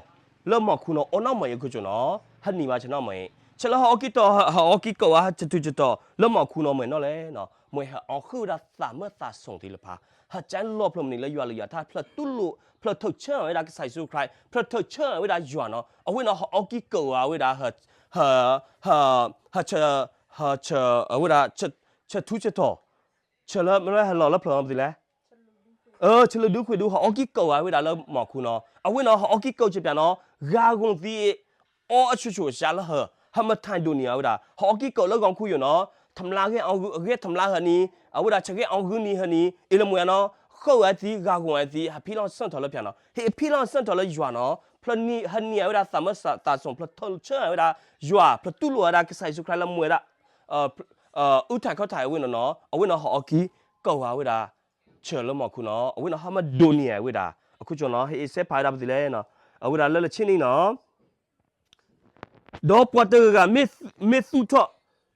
လၢမီၢ်ခူနီၤ အိၣ်နီၢ်မ့ၢ်အံၤ ခိၣ်ကၠိနီၤ, ဟနံၤဘၣ်ဆၢနီၢ်မ့ၢ်အံၤ ဆၢလၢဟအီကံကၢၢ်ဝဲ ဟဆၢထူဆၢတီၤ လၢမီၢ်ခူနီၤ မ့ၢ်နီၢ်လဲၣ်နီၤ, မ့ၢ်ဟအီၣ်ဃုာ်ဝဲဒၣ်သးမၢသးစိၤသ့ၣ်တဖၣ်, ဟကၠဲလီၤဖျၢၣ်မနုၤလၢယွၤလၢယွၤထါ ဖျၢၣ်တူၢ်လိာ် ဖျၢၣ်ထုးဆၢဝဲဒၣ်ကစၢ်ယ့ၣ်ၡူးခရံာ် ဖျၢၣ်ထုးဆၢဝဲဒၣ်ယွၤနီၤ အဝဲနီၤ ဟအီကံကၢၢ်ဝဲဒၣ် ဟ ဟ ဟဆၢ ဟဆၢ အဝဲဒၣ် ဆၢထူဆၢတီၤ ဆၢလၢမ့ၢ်ဟလီၤလၢဖျၢၣ်မနုၤလဲၣ် ဆၢလၢဒူခွဲးဒူ ဟအီကံကၢၢ်ဝဲဒၣ်လၢမီၢ်ခူနီၤ အဝဲနီၤ ဟအီကံကၢၢ်ဆၢပၠးနီၤ ဂၤဂီၢ်သံ အီအဆူၣ်ဆူၣ်အစှၤလၢဟၢ ဟမ့ၢ်ထံၣ်ဒိးန့ၢ်ဝဲဒၣ် ဟအီကံကၢၢ်လၢဂီၢ်ခူယိာ်နီၤ ထမျးဂ့ၢ်အီၣ်ဂုၢ်အဂ့ၢ်ထမျးဟၢနံၤ အဝဲဒၣ်ဆၢဂ့ၢ်အီၣ်ဂုၢ်နံၤဟၢနံၤ အ့ၣ်လၢမ့ၢ်နီၤ ဃုာ်ဝဲသံ ဂၤဂီၢ်ဝဲသံ ဟဖံလီၤဆၢထီၣ်လၢဖၠးနီၤ ဟ့ၣ်ဖံလီၤဆၢထီၣ်လၢယွၤနီၤ ဖျၢၣ်ဟးနံၤဝဲဒၣ်သးမၢသးစိၤ ဖျၢၣ်ထုးဆၢဝဲဒၣ်ယွၤ ဖျၢၣ်တူၢ်လိာ်ဝဲဒၣ်ကစၢ်ယ့ၣ်ၡူးခရံာ်လၢမူဝဲဒၣ် အုၣ်ထံၣ်ခီၣ်ထံၣ်ဝဲနီၤနီၤ အဝဲနီၤဟအီကံကၢၢ်ဝဲဒၣ် ဆၢလၢမီၢ်ခူနီၤ အဝဲနီၤဟမ့ၢ်ဒိးန့ၢ်ဝဲဒၣ် အခိၣ်ကၠိနီၤ ဟ့ၣ်အ့စဲးဖးဝဲဒၣ်ပသ့ၣ်လဲၣ်နီၤ အဝဲဒၣ်လၢလၢဆ့နံၤနီၤ ဒီးပှၤတဂၤဂၤ မ့ၢ်သူၣ်ထီၣ်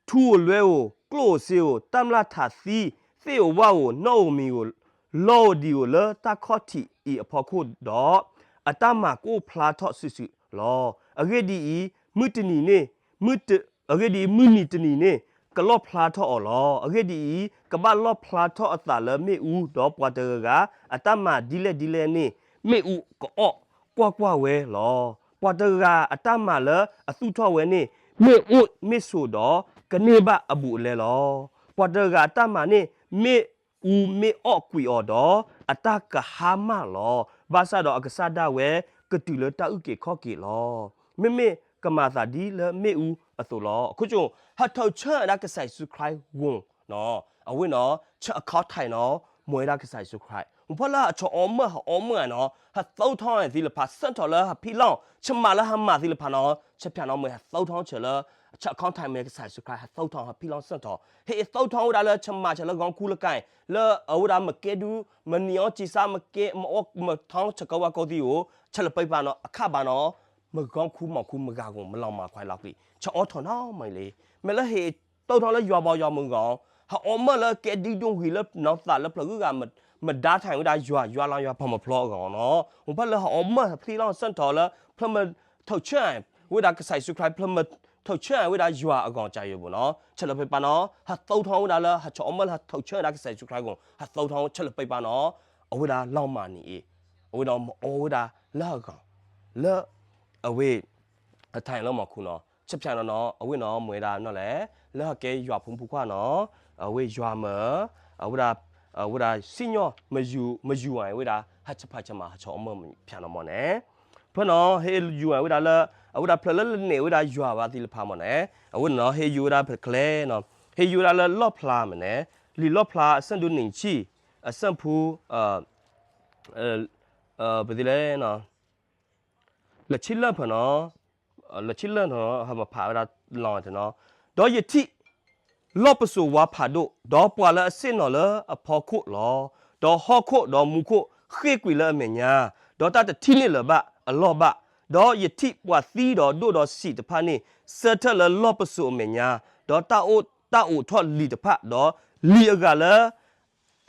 ထူဧိၤလွဲဧိၤ ကျိၣ်ဧိၤစ့ဧိၤ တၢ်မျၢ်ထးသံ သ့ၣ်ဧိၤဝၣ်ဧိၤ နီၣ်ဧိၤမံၤဧိၤ လီဧိၤဒံၤဧိၤလၢတၢ်ခီၣ်ထံးအံၤအဖီခိၣ်ဒီး အတၢ်မၤကအိၣ်ဖျါထီၣ်စုာ်စုာ်လီၤ. အဂ့ၢ်ဒ်အံၤ, မုၢ်တနံၤန့ၣ်, မုၢ်တ, အဂ့ၢ်ဒ်အံၤ, မုၢ်နံၤတနံၤန့ၣ် ကလီၣ်ဖျါထီၣ်အီၤလီၤ. အဂ့ၢ်ဒ်အံၤ, ကဘၣ်လီၣ်ဖျါထီၣ်အသးလၢမ့ၣ်အူ, ဒီးပှၤတဂၤဂၤအတၢ်မၤဒ်လဲၣ်ဒ်လဲၣ်န့ၣ် မ့ၣ်အူကအီၣ်ကွၢ်ကွၢ်ဝဲလီၤ. ပှၤတဂၤအတၢ်မၤလၢအသူၣ်ထီၣ်ဝဲန့ၣ် မ့ၢ်အိၣ်မ့ၢ်ဆိးဒီး ကန့ၢ်ဘၣ်အဘူးအလဲလီၤ. ပှၤတဂၤအတၢ်မၤန့ၣ် မ့ၣ်အူမ့ၢ်အီၣ်ကွံာ်အီၤဒီး အတၢ်ကဟါမၢ်လီၤ. ဘၣ်ဆၣ်ဒီးအကစၢ်ဒၣ်ဝဲ ကတုၤလၢတၢ်အုၣ်က့ၤခီၣ်က့ၤလီၤ. မ့မ့ၢ်ကမၤသးဒ်လၢမ့ၣ်အူအသိးလီၤ. အခိၣ်ကၠိ ဟဲထီၣ်ဆၢဝဲဒၣ်ကစၢ်ယ့ၣ်ၡူးခရံာ်ဂီၢ်နီၤ, အဝဲနီၤ ဆၢအခီၣ်ထံးနီၤ မ့ၢ်ဝဲဒၣ်ကစၢ်ယ့ၣ်ၡူးခရံာ်, မ့ၢ်ဖဲလၢဟဲထီၣ်အီၣ်မၢ် ဟဲအီၣ်မၢ်နီၤ ဟဲသူၣ်ထီၣ်သ့ၣ်တဖၣ် ဆၢထီၣ်လၢဟဲဖံးလီၢ် ဆၢမၤလၢဟဲမၤသ့ၣ်တဖၣ်နီၤ ဆၢဖၠးနီၤ မ့ၢ်ဟဲသူၣ်ထီၣ်ဆၢလၢ ဆၢခီထံးမ့ၢ်ကစၢ်ယ့ၣ်ၡူးခရံာ် ဟဲသိၣ်ထီၣ်ဟးဖံးလီၤစၢၣ်ထီၣ် ဟဲသိၣ်ထီၣ်ဝဲဒၣ်လၢဆမးဆၢလၢဂီၤခူလၢကၢ် လၢအဝဲဒၣ်မ့ၢ်ကဲဒု မ့ၢ်နံၤအီကံစါ မ့ၢ်ကဲ မ့ၢ်အီ မ့ၢ်ထီဆၢကဝါကီသံၣ်ဧိၤ ဆၢလၢပပာ်နီၤ အခါဘၣ်နီၤ မ့ၢ်ဂီၤခူမီၢ်ခူမ့ၢ်ဂၤဂီၢ် မ့ၢ်လီၤမၢ်ခွါလီၤကလံၤ ဆၢအီထီၣ်နီၤမ့ၢ်လံ မ့ၢ်လၢဟဲသိၣ်ထီၣ်လၢယွၤဘီယွၤမုၢ်ဂီၢ် ဟးအီမၢၢ်လၢကဲဒုဒိၣ်ဝံၤလၢနီၢ်သးလၢဖျၢၣ်ဂုၤဂၤ မဒါထံးဝဲဒၣ်ယွၤ ယွၤလီၤယွၤဖီမီၢ်ဖျိအဂီၢ်နီၤ အိၣ်ဖဲလၢဟးအီမၢၢ်ဖံးလီၤစၢၣ်ထီၣ်လၢ ဖျၢၣ်မ့ၢ်ထီဆၢ ဝဲဒၣ်ကစၢ်ယ့ၣ်ၡူးခရံာ် ဖျၢၣ်မ့ၢ်ထီဆၢဝဲဒၣ်ယွၤအဂီၢ်ကၢ်ယိာ်ဘိနီၤ ဆၢလၢပပာ်နီၤ ဟးသိၣ်ထီၣ်ဝဲဒၣ်လၢ ဟးဆၢအီမၢၢ်လၢဟးထီဆၢဝဲဒၣ်ကစၢ်ယ့ၣ်ၡူးခရံာ်အဂီၢ် ဟးသိၣ်ထီၣ်ဆၢလၢပပာ်နီၤ အဝဲဒၣ်လီၤမၢ်နံၤအံၤ အဝဲဒၣ်မ့ၢ်အီဝဲဒၣ်လၢအဂီၢ် လၢ အဝဲ အထံးလၢမီၢ်ခူနီၤ ဆၢဖၠၣ်နီၤနီၤ အဝဲနီၤ မ့ၢ်ဝဲဒၣ်နီၤလဲၣ် လၢဟဲကဲယွၤဖိမုၣ်ဖိခွါနီၤ အဝဲယွၤမၢ အဝဲဒၣ် အဝဲဒၣ်စံၣ်ညီၣ် မယူၤ မယူၤအဝဲဒၣ် ဟးဆၢဖးဆၢမး ဟးဆၢအီမၢၢ်ဖၠၣ်နီၤမၢ်န့ၣ် ဖဲနီၤ ဟဲယူၤဝဲဒၣ်လၢ အဝဲဒၣ်ဖျၢၣ်လၢလၢန့ၣ်ဝဲဒၣ်ယွၤဘၣ်သ့ၣ်တဖၣ်မၢ်န့ၣ် အဝဲနီၤ ဟဲယူၤဝဲဒၣ်ဖဲကျဲနီၤ ဟဲယူၤဝဲဒၣ်လၢလီၣ်ဖျါမၢ်န့ၣ် လံာ်လီၣ်ဖျါအဆၢဒိၣ်န့ၣ်ဆံ အဆၢဖိ ပသ့လဲၣ် လၢဆံလၢၢ်ဖၢၣ်နီၤ လၢဆံလၢၢ်နီၤ ဟးမ့ၢ်ဖးဝဲဒၣ်လီၤတနီၤ ဒီးယထံၣ် လီၢ်ပစိာ်ဝါဖးဒိၣ် ဒီးပှၤလၢအဆ့ၣ်နီၤလၢအဖီခိၣ်လီၤ. ဒီးဟီၣ်ခိၣ်ဒီးမူခိၣ်ဃ့ၢ်ကွံာ်လၢအမဲာ်ညါ, ဒီးတၢ်တထံၣ်န့ၢ်လၢၤဘၣ်အလီၢ်ဘၣ်. ဒီးယထံၣ်ပှၤသံဒီးဒိၣ်ဒီးဆံးတဖၣ်န့ၣ် ဆၢထၢၣ်လၢလီၢ်ပစိာ်အမဲာ်ညါ, ဒီးတၢ်အိး တၢ်အိးထီၣ်လံာ်တဖၣ်, ဒီးလံာ်အဂၤလၢ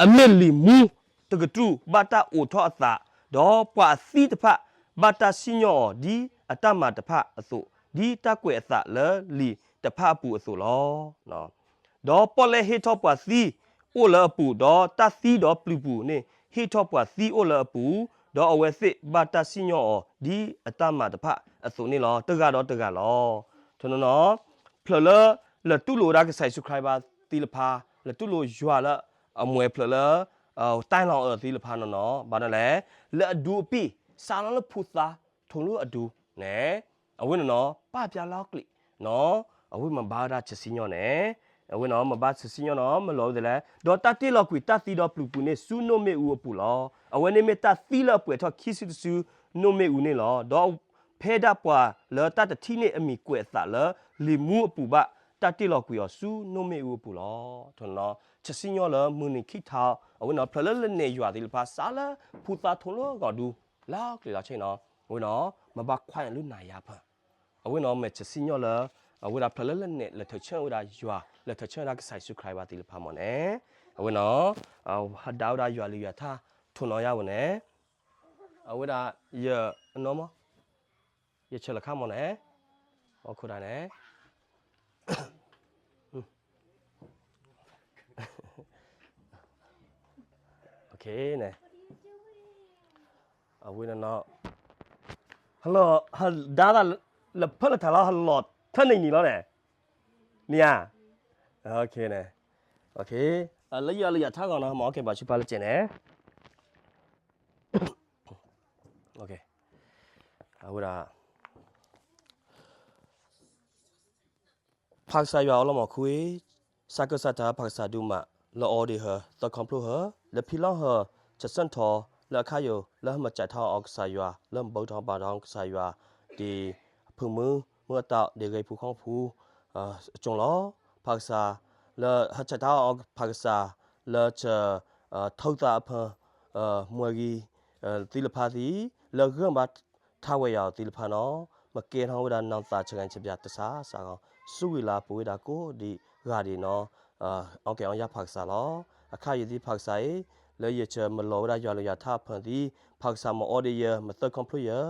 အမ့ၢ်လံာ်မူတကတြူၢ်ဘၣ်တၢ်အိးထီၣ်အသး, ဒီးပှၤအသံတဖၣ်ဘၣ်တၢ်စံၣ်ညီၣ်အီၤ ဒ်အတၢ်မၤတဖၣ်အသိး, ဒ်တၢ်ကွဲးအသးလၢလံာ်တဖၣ်အပူၤအသိးလီၤ. ဒီးပီၣ်လဲၣ်ဟ့ၣ်ထီၣ်ပှၤသံအိၣ်လၢအပူၤ, ဒီးတၢ်သံဒီးပျုၤပူၤန့ၣ် ဟ့ၣ်ထီၣ်ပှၤသံအိၣ်လၢအပူၤ, ဒီးအဝဲသ့ၣ်ဘၣ်တၢ်စံၣ်ညီၣ်အီၤ ဒ်အတၢ်မၤတဖၣ်အသိးန့ၣ်လီၤ. တဂၤဒီးတဂၤလီၤ. ထနီၤနီၤ ဖျၢၣ်လၢ လဲၤတူၢ်လိာ်ဝဲဒၣ်ကစၢ်ယ့ၣ်ၡူးခရံာ်ဘၣ်သ့ၣ်တဖၣ်, လဲၤတူၢ်လိာ်ယွၤလၢအမွဲဖျၢၣ်လၢ တၢ်လီၤအၢသ့ၣ်တဖၣ်နီၤနီၤ, ဘၣ်ဒီးလဲၣ်, လၢအဒူအပံၢ် စးလီၤလၢဖိသၣ်ထိၣ်လၢအဒူန့ၣ်, အဝဲနီၤနီၤ ပာ်ပျါလီၤကျံးနီၤ, အဝဲမ့ၢ်ဘၣ်ဝဲဒၣ်ဆံးစံၣ်ညီၣ်န့ၣ်, အဝဲနီၤ မ့ၢ်ဘၣ်ဆံးစံၣ်ညီၣ်နီၤ မ့ၢ်လီၤဝဲသ့ၣ်လဲၣ်, ဒီးတၢ်တ့ၢ်လီၤကွံာ်တၢ်သံဒီးပျုၤပူၤန့ၣ် ဆူနိၣ်မ့ၣ်အူအပူၤလီၤ. အဝဲန့ၣ်မ့ၢ်တၢ်သံလၢအပှဲၤထီၣ်ခံစုတစု နိၣ်မ့ၣ်အူန့ၣ်လီၤ. ဒီးဖဲဒၣ်ပှၤလၢတၢ်တထံၣ်န့ၢ်အမံၤကွဲးအသးလၢ လံာ်မူအပူၤဘၣ် တၢ်တ့ၢ်လီၤကွံာ်အီၤဆူနိၣ်မ့ၣ်အူအပူၤလီၤ. ထနီၤနီၤ ဆံးစံၣ်ညီၣ်လၢမုၢ်နံၤခံထီၣ် အဝဲနီၤ ဖျၢၣ်လၢလၢန့ၣ်ယွၤသ့ၣ်တဖၣ် စးလၢဖိသၣ်ထိၣ်လၢအဂီၢ်ဒူ လၢကျံၤလီၤဆ့နီၤ, အဝဲနီၤ မ့ၢ်ဘၣ်ခွါညၣ်လၢနၤယၤဖၢၣ်, အဝဲနီၤ မ့ၢ်ဆံးစံၣ်ညီၣ်လၢ အဝဲဒၣ်ဖျၢၣ်လၢလၢန့ၣ် လဲၤထီၣ်ဆၢဝဲဒၣ်ယွၤ လဲၤထီၣ်ဆၢဝဲဒၣ်ကစၢ်ယ့ၣ်ၡူးခရံာ်ဘၣ်သ့ၣ်တဖၣ်မၢ်န့ၣ်, အဝဲနီၤ ဟးဒါဝဲဒၣ်ယွၤလံယွၤထါ ထိၣ်နီၤယါဝဲန့ၣ်, အဝဲဒၣ်ယနီၤမၢ် ယဆၢလၢခါမၢ်န့ၣ်, အခိၣ်ဒၣ်န့ၣ် န့ၣ်, အဝဲနီၤနီၤ ဟလီၤ ဟဒါသးလၢဖၢၣ်လၢထးလီၤ ဟလီၤထၢၣ်န့ၣ်နံၤလီၤန့ၣ်, န့ၣ်ဧါ, န့ၣ်, လၢယွၤလံယွၤထါဂီၢ်နီၤ မ့ၢ်အီၣ်ကဲဘၣ်ဆူပၢ်လၢကဲန့ၣ် အဝဲဒၣ် ဖးကစၢ်ယွၤအီၤလီၤမၢ်ခူအံၤ, စးကၢၢ်စးတၢ်ဖးကစၢ်ဒိၣ်မး, လၢအီၤဒံးဟၢ သၢခီဖျိဟၢ, လၢဖံလီၤဟၢ, ဆၢဆၢထီၣ်, လၢအခါယိာ်, လၢဟၢမၤစၢၤထါအီၤကစၢ်ယွၤ, လၢမၤဘူၣ်ထီၣ်ဘါထီၣ်ကစၢ်ယွၤ, ဒ်ဖုမုၢ်မုၢ်အတီၢ် ဒ်ဂ့ၢ်ဖုဃီဖု အကၠိလီၤ. ဖးကစၢ်, လၢဟၢဆၢထၢၣ်အီၤဖးကစၢ်, လၢဆၢ ထူသးအဖၢၣ် မှဲၤဂံၢ် သ့ၣ်တဖၣ်သံ, လၢဂၢၢ်ဘါထါဝဲယၤအီၤသ့ၣ်တဖၣ်နီၤ, မ့ၢ်ကဲထီၣ်ဝဲဒၣ်နီၢ်သးဆၢဂၤဆၢဘျါတစးစးဂီၢ်, ဆူဝံၤလၢပဝဲဒၣ်ကိးဒံးဂၤဒဲးနီၤ, အီၣ်ကဲအီယါဖးကစၢ်လီၤ. အခါယုၢ်သံဖးကစၢ်အံၤ, လၢယဆၢမၤလိာ်ဝဲဒၣ်ယွၤလံယွၤထါအဖၢၣ်သံ, ဖးကစၢ်မၤအီၣ်ဒံးယၤ မၤသၢခီဖျိယၤ,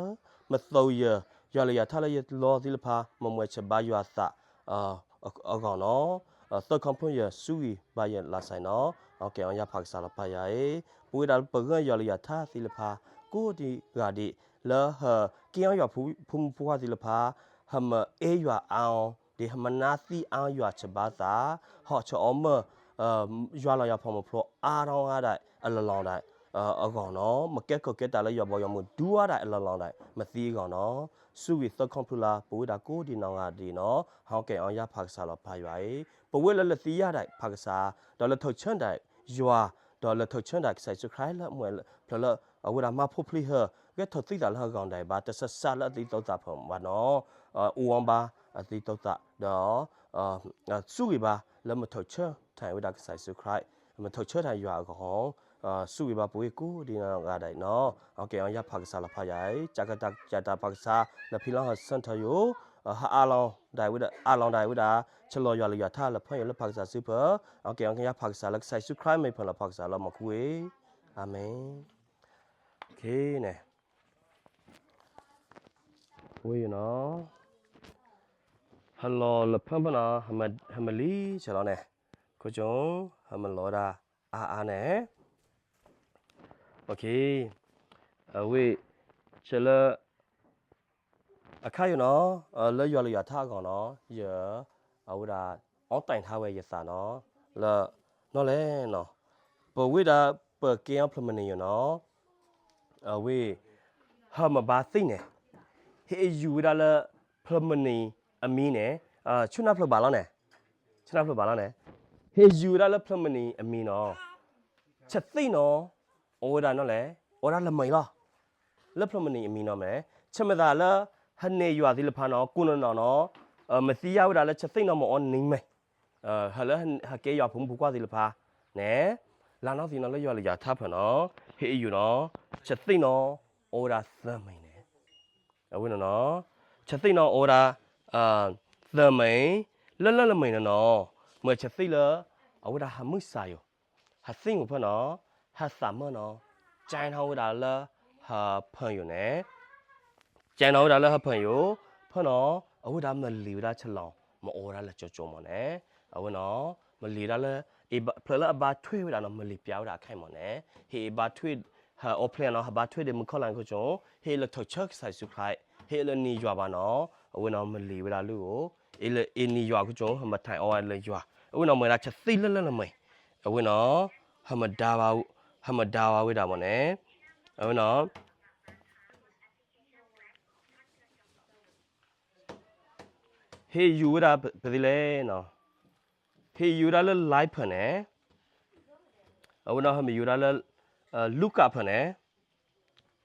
မၤသိယၤ, ယွၤလံယွၤထါလၢယလီသ့ၣ်တဖၣ် မၤမှဲၤဆၢဘါယွၤသး အဂီၢ်နီၤ, သၢခီဖျိယၤဆူဝံၤဘါယွၤလၢစဲနီၤ, အီၣ်ကဲအီယါဖးကစၢ်လီၤပၢ်ယွၤအံၤ, ပဝဲဒၣ်ပဂၢၢ်ယွၤလံယွၤထါသ့ၣ်တဖၣ် ကိးဒံးဂၤဒဲး, လၢဟၢက့ၤအီၣ်ယွၤဖိမုၣ်ဖိခွါသ့ၣ်တဖၣ်, ဟၢမၤအဲၣ်ယွၤအါအီၤ, ဒ်ဟၢမၤနါသံအါယွၤဆၢဘါသး, ဟီၣ်ဆၢအီၣ်မၢ ယွၤလီၤယွၤဖီမီၢ်ဖျိအါထီၣ်အါဒၣ်အလီၢ်လီၤဒၣ် အဂီၢ်နီၤ, မ့ၢ်ကဲခိၣ်ကဲတၢ်လၢယွၤဘီယွၤမုၢ်ဒူအါဒၣ်အလီၢ်လီၤဒၣ် မၤသံအဂီၢ်နီၤ, ဆူဝံၤသၢခီဖျိလၢ ပဝဲဒၣ်ကိးဒံးနီၢ်ဂၤဒဲးနီၤ, အီၣ်ကဲအီယါဖးကစၢ်လီၤပၢ်ယွၤအံၤ, ပဝဲလၢလၢသံယါဒၣ်ဖးကစၢ်, ဒီးလၢထီၣ်ဆၢဒၣ်ယွၤ, ဒီးလၢထီၣ်ဆၢဒၣ်ကစၢ်ယ့ၣ်ၡူးခရံာ်လၢအမှဲဖျၢၣ်လၢ အဝဲဒၣ်မၤဖိဖျံဟၢ, ဂဲၤထီၣ်သံသးလၢဟၢဂီၢ်ဒၣ်ဘၣ် တစၢစၢလၢအသံသိသးဖၢၣ်ဘၣ်နီၤ အိၣ်အီၤဘါအသံတိာ်သး ဒီး စူၢ်ဂ့ၤဘါလၢမထုးဆၢထၢၣ်ဝဲဒၣ်ကစၢ်ယ့ၣ်ၡူးခရံာ်, မထုးဆၢထၢၣ်ယွၤအဂီၢ်, စူၢ်ဂ့ၤဘါပဝဲကိးဒံနီၢ်ဂၤဒဲးနီၤ. အကဲအီၤယၤဖးကစၢ်လီၤဖးယၤအံၤ ကၠကတၢၢ်ယၤတၢ်ဖးကစၢ် လၢဖံလီဟၢၣ်ဆၢထၢၣ်ယိာ် ဟးအးလီၤဒၣ်ဝဲဒၣ် အးလီၤဒၣ်ဝဲဒၣ် ဆလီၤယွၤလၢယွၤထါလၢဖၢယိာ်လၢဖးကစၢ်စုပၢၤ, အကဲအီၤယၤဖးကစၢ်လၢကစၢ်ယ့ၣ်ၡူးခရံာ်မ့ၢ်ဖၢလီၤဖးကစၢ်လၢမူခိၣ်ဝဲ, အၤမ့ၣ်. ဝဲယနီၤ, ဟလီၤလၢဖၢဖၢနီၤ, ဟမလံဆဲးလီၤန့ၣ်, ခိၣ်ကၠိ ဟမလီၤဝဲဒၣ်အါအါန့ၣ်, အဝဲ ဆဲးလၢ အခါယနီၤ, လၢယွၤလၢယွၤထါအဂီၢ်နီၤ, ယ အဝဲဒၣ် အီၣ်တဲၣ်ထါဝဲယသးနီၤ, လၢ နီၢ်လဲၣ်နီၤ, ပဝဲဒၣ်ပကဲအီၤဖျၢၣ်မနံၤယနီၤ, အဝဲ ဟၢမဘါသ့ၣ်န့ၣ်, ဟ့ၣ်ယူၤဝဲဒၣ်လၢ ဖျၢၣ်မနံၤအမံၤန့ၣ်, ဆူနၢ်ဖျၢၣ်ဘၣ်လီၤန့ၣ်, ဆူနၢ်ဖျၢၣ်ဘၣ်လီၤန့ၣ်, ဟ့ၣ်ယူၤဝဲဒၣ်လၢဖျၢၣ်မနံၤအမံၤနီၤ, ဆသ့ၣ်နီၤ, အိၣ်ဝဲဒၣ်နီၢ်လဲၣ်, အိၣ်ဝဲဒၣ်လၢမံၤလီၤ, လၢဖျၢၣ်မနံၤအမံၤနီၤမ့ၢ်, ဆၢမုၢ်သးလၢ ဟန့ၢ်ယွၤသ့ၣ်တဖၣ်နီၤ ကိးနီၢ်နီၢ်နီၤ, မသံယါဝဲဒၣ်လၢဆသ့ၣ်နီၤမ့ၢ်အီၤနံၤမ့ၢ် ဟၢလၢဟကဲယွၤဖိမုၣ်ဖိခွါသ့ၣ်တဖၣ်န့ၣ်, လၢနီၢ်သံနီၤလၢယွၤလၢယွၤထါဖၢနီၤ, ဟ့ၣ်အယူၤနီၤ, ဆသ့ၣ်နီၤ အိၣ်ဝဲဒၣ်သၢမံၤန့ၣ်, အဝဲနီၤနီၤ, ဆသ့ၣ်နီၤအိၣ်ဝဲဒၣ် သၢမံၤ, လၢလၢလၢမံၤနီၤနီၤ, မ့ၢ်ဆသ့ၣ်လၢ အဝဲဒၣ်ဟမုၢ်စၢ်ယိာ်, ဟသ့ၣ်မုၢ်ဖၢနီၤ, ဟသးမၢနီၤ, ကၠဲနီၤဝဲဒၣ်လၢ ဟၢဖၢယိာ်န့ၣ် ကဲနီၤဝဲဒၣ်လၢဟၢဖၢယိာ်, ဖၢနီၤ, အဝဲဒၣ်မလံၤဝဲဒၣ်ဆလီၤ, မ့ၢ်အိၣ်ဝဲဒၣ်လၢကၠိကၠိမ့ၢ်န့ၣ်, အဝဲနီၤ, မလံၤဝဲဒၣ်လၢ ဖျၢၣ်လၢအဘါထွဲဝဲဒၣ်နီၤ မလံၤပျါဝဲဒၣ်အခဲအံၤမ့ၢ်န့ၣ်, ဟ့ၣ်ဘါထွဲ ဟၢအီဖျဲၣ်နီၤ ဟဘါထွဲဒီးမုၢ်ခီၣ်လါခိၣ်ကၠိ, ဟ့ၣ်လၢထုးဆၢကစၢ်ယ့ၣ်ၡူးခရံာ်, ဟ့ၣ်လၢနံၤယွၤဘၣ်နီၤ, အဝဲနီၤမလံၤဝဲဒၣ်လၢအိၣ်, အ့ၣ်လၢအ့ၣ်နံၤယွၤခိၣ်ကၠိ ဟမထံးအီဝဲလၢယွၤ, အဝဲနီၤမ့ၢ်ဝဲဒၣ်ဆသ့ၣ်လၢလၢလၢမံၤ, အဝဲနီၤ ဟမဒါဝဲဒၣ်မ့ၢ်န့ၣ်, အဝဲနီၤ ဟ့ၣ်ယူၤဝဲဒၣ်ပသ့လဲၣ်နီၤ, ဟ့ၣ်ယူၤဝဲဒၣ်လၢ လံာ်ဖၢၣ်န့ၣ်, အဝဲနီၤဟမ့ၢ်ယူၤဝဲဒၣ်လၢ လူၤကၣ်ဖၢၣ်န့ၣ်,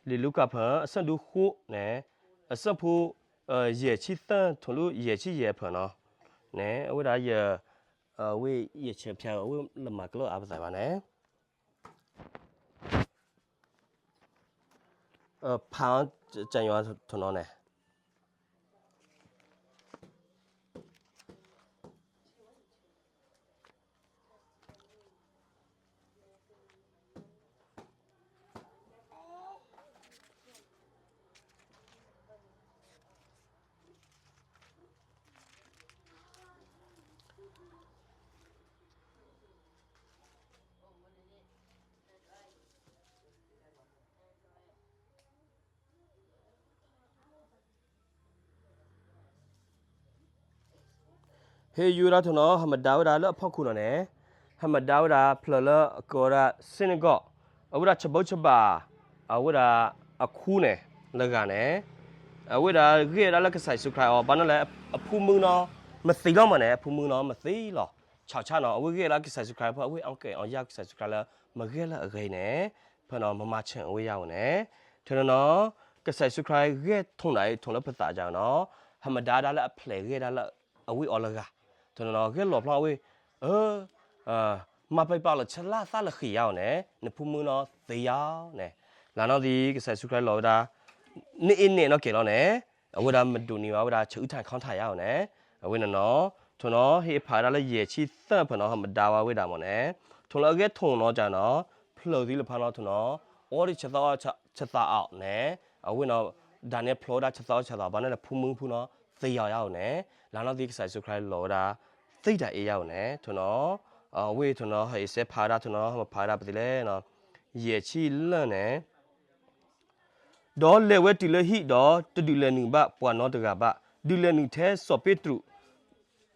လံာ်လူၤကၣ်ဖၢၣ် အဆၢဒိၣ်ဃိန့ၣ်, အဆၢဖိ ယဲၢ်ဆံသၢ ထိၣ်လၢယဲၢ်ဆံယဲၢ်ဖၢၣ်နီၤ, န့ၣ် အဝဲဒၣ်ယ ဝဲယဆဲးဖၠါအဝဲလၢမၤကလီအါပသးဘၣ်န့ၣ် ဖး ကၠဲၣ်ယွၤထိၣ်နီၤန့ၣ် ဟ့ၣ်ယူၤဝဲဒၣ်ထိၣ်နီၤ ဟမဒါဝဲဒၣ်လၢအဖီခိၣ်နီၤန့ၣ်, ဟမဒါဝဲဒၣ်ဖျၢၣ်လၢအကိးဝဲဒၣ် synagogue, အဝဲဒၣ်ဆၢဘၢဆၢဘၣ် အဝဲဒၣ်အခူန့ၣ် လၢဂၤန့ၣ်, အဝဲဒၣ်ဂ့ၢ်ဒၣ်လၢကစၢ်ယ့ၣ်ၡူးခရံာ်အီၤ ဘၣ်နီၤလဲၣ် အဖိမုၣ်နီၤ မသံလီၤမ့ၢ်န့ၣ် အဖိမုၣ်နီၤ မသံလီၤ ဆၢဆၢနီၤ အဝဲဂ့ၢ်လၢကစၢ်ယ့ၣ်ၡူးခရံာ်ဖဲအဝဲအီၣ်ကဲၣ်အီၣ်ယၢ်ကစၢ်ယ့ၣ်ၡူးခရံာ်လၢ မၤဂ့ၤလၢအဂ့ၤန့ၣ်, ဖဲနီၤမၤမၤဆၢၣ်အဝဲယၢ်ဝဲန့ၣ်, ထၢနီၤနီၤ ကစၢ်ယ့ၣ်ၡူးခရံာ်ဂ့ၢ်ထိၣ်ဒၣ်အံၤ ထိၣ်လၢပသးယၢ်နီၤ, ဟမဒါဒၣ်လၢအဖျဲးဂ့ၢ်ဒၣ်လၢအဝဲအီၤလၢဂၤ, ထၢနီၤနီၤ ဂ့ၢ်လီၤဖျီအဝဲ အ မၤပျဲပာ်လီၤဆၢလၢသးလၢဃံးယါအီၤန့ၣ် နဖိမုၣ်နီၤသံယါအီၤန့ၣ်, လၢနီၢ်သံ ကစၢ်ယ့ၣ်ၡူးခရံာ်လီၤဝဲဒၣ် နအ့ၣ်နဲၣ်နီၢ်ကဲၣ်လီၤန့ၣ်, အဝဲဒၣ်မဒိးန့ၢ်ဘၣ်ဝဲဒၣ်ဆၢအုၣ်ထၣ်ခီၣ်ထၣ်ယါအီၤန့ၣ်, အဝဲနီၤနီၤ ထၢနီၤ ဟ့ၣ်ဖးဝဲဒၣ်လၢယဲၢ်ဆံသၢဖၢၣ်နီၤ ဟမဒါဝဲဒၣ်မ့ၢ်န့ၣ်, ထၢလၢအဂ့ၢ်ထိၣ်နီၤကနီၤ, ဖျၢၣ်သ့ၣ်တဖၣ်နီၤထၢနီၤ, အီဒၣ်ဆၢသးအီၣ်ဆၢသးအီၣ်န့ၣ်, အဝဲနီၤ ဒၣ်နဲဖျိဝဲဒၣ်ဆၢသးအီၣ်ဆၢသးအီၣ် ဘၣ်န့ၣ်လၢဖိမုၣ်ဖိနီၤ သံယါယါအီၤန့ၣ်, လၢနီၢ်သံ ကစၢ်ယ့ၣ်ၡူးခရံာ်လီၤဝဲဒၣ် သံတၢ်အ့ၣ်ယါအီၤန့ၣ်, ထၢနီၤ အဝဲထၢနီၤ ဟဲအ့ၣ်စဲးဖးဝဲဒၣ်ထၢနီၤ ဟမဖးဝဲဒၣ်ပသ့လဲၣ်, ယဲၢ်ဆံလၢန့ၣ် ဒီးလဲၤဝဲတုၤလၢဟံၣ်ဒီး တဒုးလဲၤနုာ်ဘၣ်ပှၤနီတဂၤဘၣ်, ဒုးလဲၤနုာ်ထဲစီၤပ့းတရူး,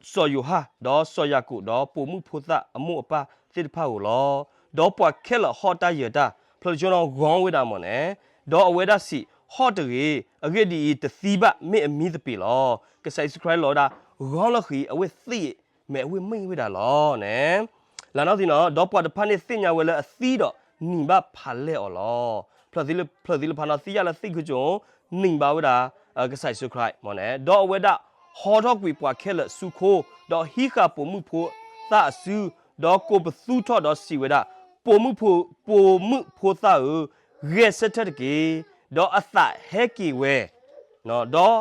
စီၤယိၤဟၣ်, ဒီးစီၤယၤကိာ်, ဒီးပိာ်မုၣ်ဖိသၣ်အမိၢ်အပၢ်သ့ၣ်တဖၣ်ဧိၤလီၤ. ဒီးပှၤခဲလၢာ်ဟီၣ်တၢ်ယၢၤတၢ်, ဖျၢၣ်ကၠိနီၤဂီၤဝဲဒၣ်မ့ၢ်န့ၣ်, ဒီးအဝဲဒၣ်စံး, ဟီၣ်တဂ့ၤ, အဂ့ၢ်ဒ်အံၤ, တသံဘၣ်, မ့ၢ်အမံသပ့ၤလီၤ. ကစၢ်ယ့ၣ်ၡူးခရံာ်လီၤဝဲဒၣ် ဂီၤလၢဃံၤ အဝဲသ့ၣ် မ့ၢ်အဝဲမ့ၢ်ဝဲဒၣ်လီၤန့ၣ်, လၢနီၢ်သံနီၤ ဒီးပှၤတဖၣ်န့ၣ်သ့ၣ်ညါဝဲလၢအသံဒီးနံၤဘၣ်ဖးလဲၢ်အီၤလီၤ. ဖျၢၣ်သ့ၣ်တဖၣ်နီၤသံယါလၢသံၣ်ခုကၠိ နံၤဘၣ်ဝဲဒၣ် ကစၢ်ယ့ၣ်ၡူးခရံာ်မ့ၢ်န့ၣ်, ဒီးအဝဲဒၣ်ဟီထီၣ်ကွံာ်ပှၤခဲလၢာ်ဆူခိ, ဒီးဟံးဃာ်ပိာ်မုၣ်ဖိသၣ်အစု, ဒီးကိးပသူထီၣ်ဒီးစံးဝဲဒၣ်, ပိာ်မုၣ်ဖိ, ပိာ်မုၣ်ဖိသၣ်ဧၢ, ဂဲၤဆၢထၢၣ်တက့ၢ်, ဒီးအသးဟဲက့ၤဝဲ, ဒီး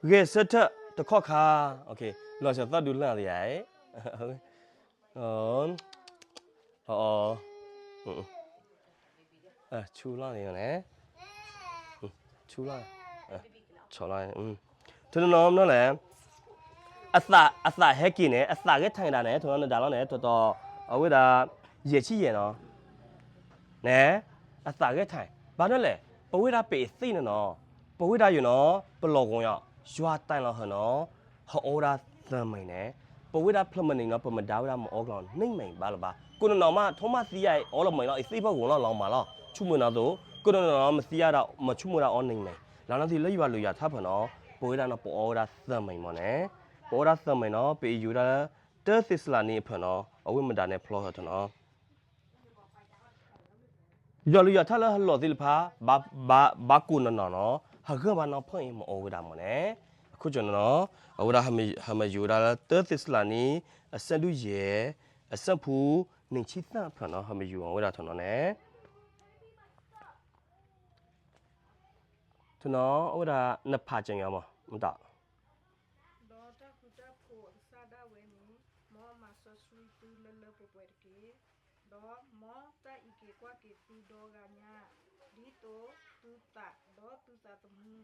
ဂဲၤဆၢထၢၣ်တခီခါ, လီၤစၢၤသီၣ်ဒုးလၢ်သယၤ, အ, ဆူလီၤန့ၣ်, ဆူလီၤ, ဆီလီၤ, ထနီၤနီၤလဲၣ်, အသးဟဲက့ၤန့ၣ် အသးဂဲၤထၢၣ်ဒၣ်န့ၣ် ထနီၤနဒၣ်လီၤန့ၣ် တီတီ, အဝဲဒၣ်, ယဲၢ်ဆံယဲၢ်နီၤ, န့ၣ်, အသးဂဲၤထၢၣ်, ဘၣ်နီၤလဲၣ်, ပဝဲဒၣ်ပအသ့ၣ်န့ၣ်နီၤ, ပဝဲဒၣ်ယနီၤ, ပလီၢ်ကဝီၤယီၤ, ယွၤတၢ်လီၤဟၢနီၤ, ဟးအီၣ်ဝဲဒၣ်သၢမံၤန့ၣ်, ပဝဲဒၣ်ဖျၢၣ်မနံၤနီၤ ပမဒါဝဲဒၣ်မအီကလီၤန့ၢ်မံၤဘၣ်လၢၤဘၣ်, ကိးနီၢ်နီၢ်မး ထိၣ်မးသံယါအံၤ အီလီၤမံၤလီၤ အသ့ၣ်ဖီခိၣ်လီၤလီၤမးလီၤ ဆိကမိၣ်နၤသိး, ကိးနီၢ်နီၢ်မးသံယါဒၣ် မဆိကမိၣ်ဒၣ်အီန့ၢ်မံၤ, လၢနီၢ်သံလၢယွၤလုၢ်ယွၤထါဖၢၣ်နီၤ, ပဝဲဒၣ်နီၤ ပအီၣ်ဝဲဒၣ်သၢမံၤမ့ၢ်န့ၣ်, ပအီၣ်ဝဲဒၣ်သၢမံၤနီၤ ပအံၤယူၤဝဲဒၣ်လၢ တၢသ့းစလၤနံအဖၢၣ်နီၤ အဝဲမဒါန့ၣ်ဖျီဟၢထီၣ်နီၤ ယွၤလုၢ်ယွၤထါလၢဟလီၢ်သ့ၣ်တဖၣ်, ဘၣ်ကိးနီၢ်နီၢ်နီၤ, ဟးဂၢၢ်ဘၣ်နီၢ်ဖီၣ်အံၤမအီၣ်ဝဲဒၣ်မ့ၢ်န့ၣ်, အခိၣ်ကၠိနီၤနီၤ, အဝဲဒၣ်ဟးမယုၤဝဲဒၣ်လၢတၢသ့းစလၤနံ, အဆၢဒုယဲၢ်, အဆၢဖိ, နံၣ်ဆံသၢဖၢၣ်နီၤ ဟးမယုၤအီၤဝဲဒၣ်ထီၣ်နီၤန့ၣ် ထနီၤ အဝဲဒၣ်နဖးကညီမး မတၤ ဒီးတၢ်ဃူတၢ်ဖိးအကစၢ်ဒၣ်ဝဲန့ၣ်, မ်အမၤစီဆှံသုလၢလၢပှဲၤပှဲၤတက့ၢ်. ဒီးမ်တၢ်အံးက့ၤကွၢ်က့ၤသုဒီဂၤညါ, ဒ်သိးသုသးဒီးသုသးသမူ,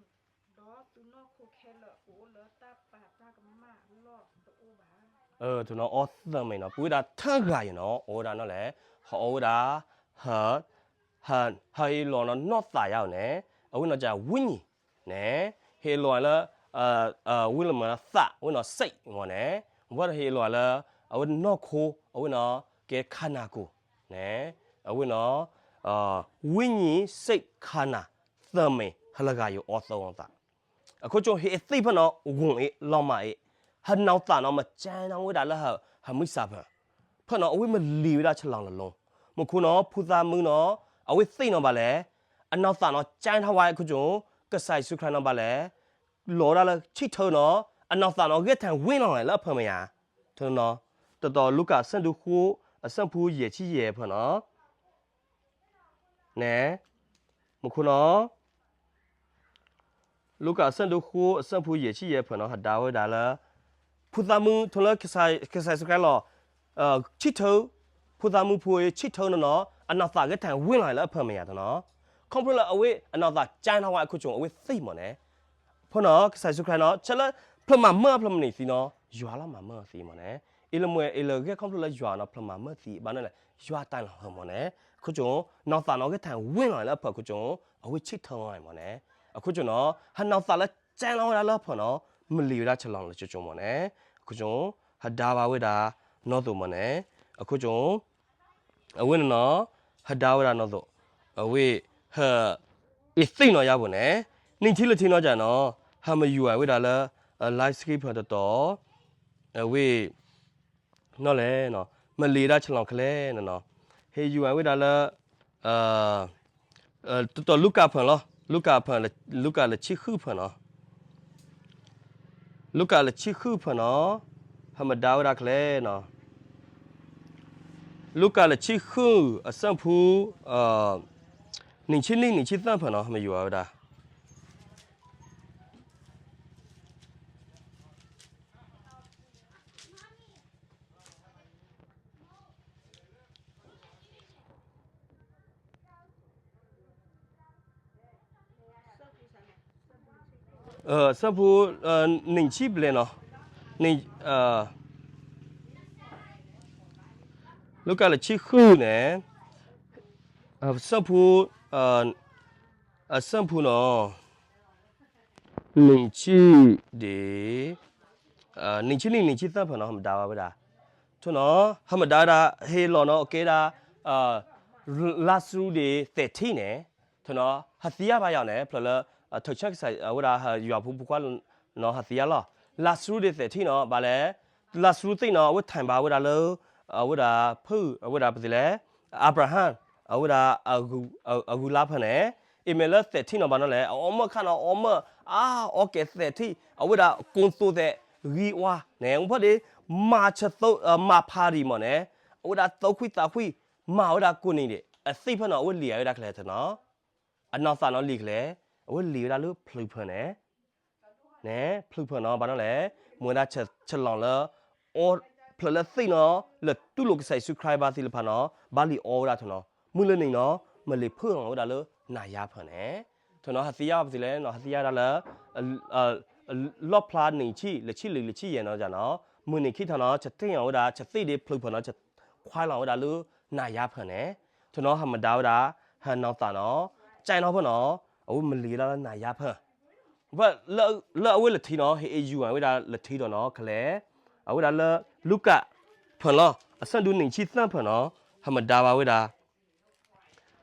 ဒီးသုနီၢ်ခိခဲလၢာ်ကအိၣ်လၢတၢ်ပာ်တၢ်ကမၣ်အလီၢ်တအိၣ်ဘၣ်. ထနီၤအီသၢမံၤနီၤ ပဝဲဒၣ်တဂၤအံၤနီၤ အီၣ်ဝဲဒၣ်နီၤလဲၣ်, ဟးအီၣ်ဝဲဒၣ် ဟးဟ့ၣ်လီၤနီၢ်သးယါအီၤန့ၣ်, အဝဲနီၢ်ကဝံၤန့ၣ်, ဟ့ၣ်လီၤလၢ ဝံၤလၢမ့ၢ်သး အဝဲနီၢ်စံးမ့ၢ်န့ၣ်, ဘၣ်ဒီးဟ့ၣ်လီၤလၢ အဝဲနီၢ်ခိ အဝဲနီၢ်ကဲခါနၤကိၢ်န့ၣ်, အဝဲနီၢ် ဝံၤစံးခါနၤ သၢမံၤ ဟဲလၢဂၤယိၤအီသၢဝီသး အခိၣ်ကၠိဟ့ၣ်အသ့ၣ်ဖၢၣ်နီၤ ဂိၢ်အ့ၣ် လီၤမၢ်အ့ၣ်, ဟးနီၢ်သးနီၤမ့ၢ်ကဲနီၤဝဲဒၣ်လၢဟးမုၢ်ဆါဖၢၣ်, ဖၢၣ်နီၤ အဝဲမ့ၢ်လံၤဝဲဒၣ်ဆလီၤလၢ်လီၤ, မူခိၣ်နီၤ ဖိသၣ်မုၣ်နီၤ အဝဲသ့ၣ်နီၤဘၣ်လဲၣ်, အနီၢ်သးနီၤ ကဲထီၣ်ဝဲအခိၣ်ကၠိ, ကစၢ်ယ့ၣ်ၡူးခရံာ်နီၤဘၣ်လဲၣ်, လီၤဝဲဒၣ်လၢဆံၣ်ထၢနီၤ, အနီၢ်သးနီၤ ဂဲၤထၢၣ်ဝ့ၤလီၤလၢအဖၢၣ်မ့ၢ်ဧါ, တနီၤ, တတီၤလူၤကၣ်အဆၢဒိၣ်ဃိ အဆၢဖိယဲၢ်ဆံယဲၢ်ဖၢၣ်နီၤ န့ၣ်, မူခိၣ်နီၤ, လူၤကၣ်အဆၢဒိၣ်ဃိ အဆၢဖိယဲၢ်ဆံယဲၢ်ဖၢၣ်နီၤ ဟးဒါဝဲဒၣ်လၢ ဖိသၣ်မုၣ် ထီၣ်လၢကစၢ်ယ့ၣ်ၡူးခရံာ်လီၤ, ဆံၣ်ထၢ, ဖိသၣ်မုၣ်ဖိအံၤ ဆံၣ်ထၢနီၤနီၤ အနီၢ်သးဂဲၤထၢၣ်ဝ့ၤလီၤလၢအဖၢၣ်မ့ၢ်ဧါတနီၤ, ခီဖျိလၢအဝဲအနီၢ်သးကဲထီၣ်ဝဲအခိၣ်ကၠိ အဝဲသ့ၣ်မ့ၢ်န့ၣ် ဖၢၣ်နီၤ ကစၢ်ယ့ၣ်ၡူးခရံာ်နီၤ ဆၢလၢ ဖျၢၣ်မၤမၢအဖျၢၣ်မနုၤသံနီၤ ယွၤလီၤမၤမၢအသံမ့ၢ်န့ၣ်, အ့ၣ်လၢမ့ၢ်အ့ၣ်လၢဂ့ၢ်ခီဖျိလၢယွၤနီၤ ဖျၢၣ်မၤမၢသံ ဘၣ်န့ၣ်လဲၣ် ယွၤတၢ်လီၤဟၢမ့ၢ်န့ၣ်, အခိၣ်ကၠိ နီၢ်သးနီၤဂဲၤထၢၣ်ဝ့ၤလီၤလၢအဖၢၣ်အခိၣ်ကၠိ, အဝဲဆံၣ်ထၢမ့ၢ်န့ၣ်, အခိၣ်ကၠိနီၤ ဟးနီၢ်သးလၢကဲထီၣ်ဝဲဒၣ်လၢအဖၢၣ်နီၤ မ့ၢ်လံၤဝဲဒၣ်ဆလီၤလၢကၠိကၠိမ့ၢ်န့ၣ်, အခိၣ်ကၠိ ဟးဒါဘၣ်ဝဲဒၣ် နီၢ်သိးမ့ၢ်န့ၣ်, အခိၣ်ကၠိ အဝဲန့ၣ်နီၤ ဟးဒါဝဲဒၣ်နီၢ်သိး, အဝဲ ဟဲ အ့ၣ်သ့ၣ်နီၤယါပူၤန့ၣ်, နံၣ်ထံၣ်လၢထံၣ်နီၤကၢ်နီၤ ဟဲမ့ၢ်ယူၤဝဲဒၣ်လၢ လါစကံဖၢၣ်တတီၤ, အဝဲ နီၤလဲၣ်, မ့ၢ်လံၤဝဲဒၣ်ဆလီၤခဲလဲၣ်နီၤ, ဟဲယူၤဝဲဒၣ်လၢ တတီၤလူၤကၣ်ဖၢၣ်လီၤ, လူၤကၣ်ဖၢၣ်, လူၤကၣ်လၢဆံဃုဖၢၣ်နီၤ လူၤကၣ်လၢဆံဃုဖၢၣ်နီၤ, ဟဲမ့ၢ်ဒါဝဲဒၣ်ခဲလဲၣ်နီၤ, လူၤကၣ်လၢဆံဃု အဆၢဖိ နံၣ်ဆံနံၣ် နံၣ်ဆံသၢဖၢၣ်နီၤ ဟဲမ့ၢ်ယူၤဝဲဒၣ် ဆၢဖိ နံၣ်ဆံဘျဲၣ်နီၤ, လူၤကၣ်လၢဆံဃုန့ၣ်, ဆၢဖိ, အဆၢဖိနီၤ, နံၣ်ဆံဒ့ၣ်, နံၣ်ဆံနံၣ် နံၣ်ဆံသၢဖၢၣ်နီၤ ဟဲမ့ၢ်ဒါဝဲဒၣ်, ထနီၤ ဟဲမ့ၢ်ဒါဝဲဒၣ် ဟ့ၣ်လီၤနီၤ ကဲဒၣ် လါစရူးဒ့ၣ်သဲးထံန့ၣ်, ထနီၤ ဟးသံယါဘၣ်ယၤန့ၣ် ဖျၢၣ်လၢ ထုးဆၢကစၢ် အဝဲဒၣ်ယွၤဖိဖိခွါနီၤ ဟးသံယါလီၤ, လါစရူးဒ့ၣ်သဲးထံနီၤ ဘၣ်လဲၣ်, လါစရူးသ့ၣ်နီၤ အဝဲထၢၣ်ဘၣ်ဝဲဒၣ်လၢ အဝဲဒၣ်ဖု အဝဲဒၣ်ပသ့ၣ်လဲၣ်, အၤဘြၤဟၣ် အဝဲဒၣ် အဂုၤလါဖၢၣ်န့ၣ်, အမ့ၢ်လၢသဲးထံနီၤ ဘၣ်နီၤလဲၣ် အအီၣ်မၢၢ်ခါနီၤ အီၣ်မၢၢ် အါအီကဲသဲးထံၣ် အဝဲဒၣ်ကိးသိးသဲးဂံၢ်ဝါန့ၣ် ဖဲဒၣ် မၤဆၢ မၤဖးရံၣ်မးန့ၣ် အဝဲဒၣ်သိခွံသးခွံ မၤဝဲဒၣ်ကိးနံၤဒဲး အသ့ၣ်ဖဲနီၤ အဝဲလံာ်ဝဲဒၣ်ကလဲၤထီၣ်နီၤ အနီၢ်သးနီၤလံာ်ကလဲၤ အဝဲလံာ်ဝဲဒၣ်လၢဖျုးဖၢန့ၣ် န့ၣ် ဖျုးဖၢနီၤ ဘၣ်နီၤလဲၣ် မ့ၢ်ဝဲဒၣ်ဆလီၤလၢ ဖျၢၣ်လၢသ့ၣ်နီၤ လၢတူၢ်လိာ်ကစၢ်ယ့ၣ်ၡူးခရံာ်ဘၣ်သ့ၣ်တဖၣ်နီၤ ဘၣ်လံာ်အီဝဲဒၣ်ထီၣ်နီၤ မုၢ်လၢနံၤနီၤ မ့ၢ်လံာ်ဖျုးလီၤဝဲဒၣ်လၢနၤယါဖၢန့ၣ် ထီၣ်နီၤ ဟးသ့ၣ်ညါဘၣ်ပသ့ၣ်လဲၣ်နီၤ ဟးသ့ၣ်ညါဒၣ်လၢ လီၣ်ဖျါနံၣ်ဆံ လၢဆံလွံၢ်လၢဆံယဲၢ်နီၤ နီၤ မုၢ်နံၤခံထီၣ်နီၤ ဆသ့ၣ်ညါဝဲဒၣ် ဆသ့ၣ်ဒ့ဖျုးဖၢနီၤ ဆခွါလီၤဝဲဒၣ်လၢနၤယါဖၢန့ၣ် ထီၣ်နီၤ ဟးမၤဒါဝဲဒၣ် ဟးနီၢ်သးနီၤ ကၠဲနီၤဖၢနီၤ အဝဲမ့ၢ်လံာ်ဝဲဒၣ်လၢနၤယါဖၢ ဖဲလၢအဝဲလၢထံနီၤ ဟဲအ့ၣ်ယူၤဝဲဒၣ်လၢထံဒီးနီၤ ကလဲၤ အဝဲဒၣ်လၢ လူၤကၣ်ဖၢလီၤ အဆၢဒိၣ်နံၣ်ဆံသၢဖၢနီၤ ဟးမၤဒါဘၣ်ဝဲဒၣ်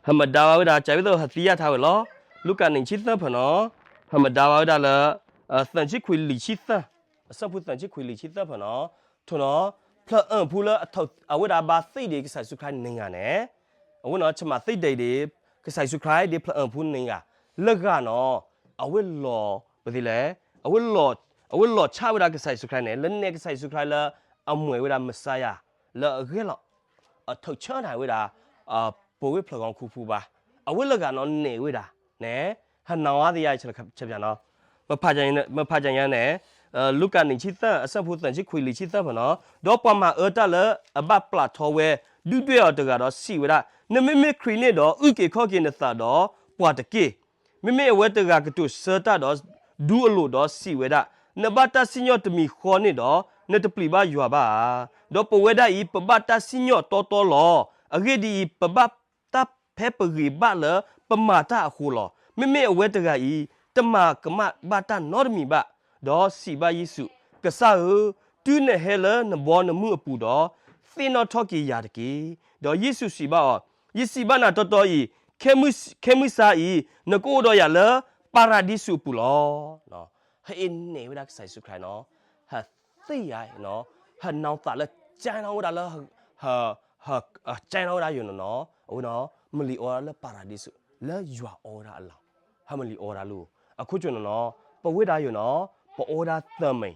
ဟးမၤဒါဘၣ်ဝဲဒၣ် ကၠဲဝဲသိးဟးသ့ၣ်ညါထါဝဲလီၤ လူၤကၣ်နံၣ်ဆံသၢဖၢနီၤ ဟးမၤဒါဘၣ်ဝဲဒၣ်လၢ သၢဆံခွံလွံၢ်ဆံသၢ အဆၢဖိသၢဆံခွံလွံၢ်ဆံသၢဖၢနီၤ ထီၣ်နီၤ ဖျၢၣ်အၢၣ်ဖူလၢအဝဲဒၣ်ဘၣ်သ့ၣ်ဒ့ကစၢ်ယ့ၣ်ၡူးခရံာ်န့ၢ်ဂၤန့ၣ် အဝဲနီၤ ဆမၤသ့ၣ်ဒ့ဒ့ ကစၢ်ယ့ၣ်ၡူးခရံာ်ဒ့ဖျၢၣ်အၢၣ်ဖူန့ၢ်ဂၤ လၢဂၤနီၤ အဝဲလီၤ ပသ့ၣ်လဲၣ် အဝဲလီၤ အဝဲလီၤဆါဝဲဒၣ်ကစၢ်ယ့ၣ်ၡူးခရံာ်န့ၣ် လၢနဲၣ်ကစၢ်ယ့ၣ်ၡူးခရံာ်လၢ အမ့ၢ်ဝဲဒၣ်မ့ၢ်စၢၤယၤ လၢအဂဲၤလီၤ အထုးဆၢနၤဝဲဒၣ် ပဝဲဖျၢၣ်ဂီၤခူပူၤဘၣ် အဝဲလၢဂၤနီၤန့ၢ်ဝဲဒၣ် န့ၣ် ဟးနီၢ်ဝဲသ့ၣ်ညါ ဆၢဖၠၣ်နီၤ မ့ၢ်ဖးကၠဲညါန့ၣ် လူၤကၣ်နံၣ်ဆံသၢ အဆၢဖိသၢဆံခွံလွံၢ်ဆံသၢဖၢနီၤ ဒီးပှၤမၤအၢတၢ်လၢအဘၣ်ပျၢ်ထီဝဲ ဒုၣ်ဒွဲၣ်အီၤတဂၤဒီးစံးဝဲဒၣ် နမ့မ့ၢ်ခရံာ်န့ၣ်ဒီး အုၣ်က့ၤခီၣ်က့ၤနသးဒီးပှၢ်တက့ၢ်. မ့မ့ၢ်အဝဲတဂၤကတိၤဆၢတၢ်ဒီး ဒူအလိာ်ဒီးစံးဝဲဒၣ်, နဘၣ်တၢ်စံၣ်ညီၣ်တမံၤဃီန့ၣ်ဒီး နတပျံၤဘၣ်ယွၤဘၣ်ဧါ. ဒီးပဝဲဒၣ်အံၤ ပဘၣ်တၢ်စံၣ်ညီၣ်တီတီလီၤ. အဂ့ၢ်ဒ်အံၤ, ပဘၣ်တၢ်ဖဲပဂ့ၤဘၣ်လၢပမၤတၢ်အဃိလီၤ. မ့မ့ၢ်အဝဲတဂၤအံၤ တမၤကမၣ်ဘၣ်တၢ်နီတမံၤဘၣ်, ဒီးစံးဘၣ်ယ့ၣ်ၡူး, ကစၢ်ဧၢ, တုၤနဟဲလၢနဘီနမုၢ်အပူၤဒီး, သ့ၣ်နီၣ်ထီၣ်က့ၤယၤတက့ၢ်. ဒီးယ့ၣ်ၡူးစံးဘၣ်အီၤ, ယစံးဘၣ်နၤတီတီအံၤ, ခဲမုၢ်ဆါအံၤ နကအိၣ်ဒီးယၤလၢပၤရဒံစူးအပူၤလီၤ. ဟဲအ့ၣ်နဲၣ်ဝဲဒၣ်ကစၢ်ယ့ၣ်ၡူးခရံာ်နီၤ, ဟးသ့ၣ်ယၤနီၤ, ဟးနီၢ်သးလၢကၠဲနီၣ်ဝဲဒၣ်လၢ ကၠဲနီၣ်ဝဲဒၣ်ယိာ်နီၤနီၤ, အဝဲနီၤ မ့ၢ်လံာ်အီဝဲဒၣ်လၢပၤရဒံစူး လၢယွၤအီဝဲဒၣ်အလီၢ်, ဟဲမ့ၢ်လံာ်အီဝဲဒၣ်လၢ အခိၣ်ကၠိနီၤနီၤ, ပဝဲဒၣ်ယိာ်နီၤ, ပအီဝဲဒၣ်သၢမံၤ,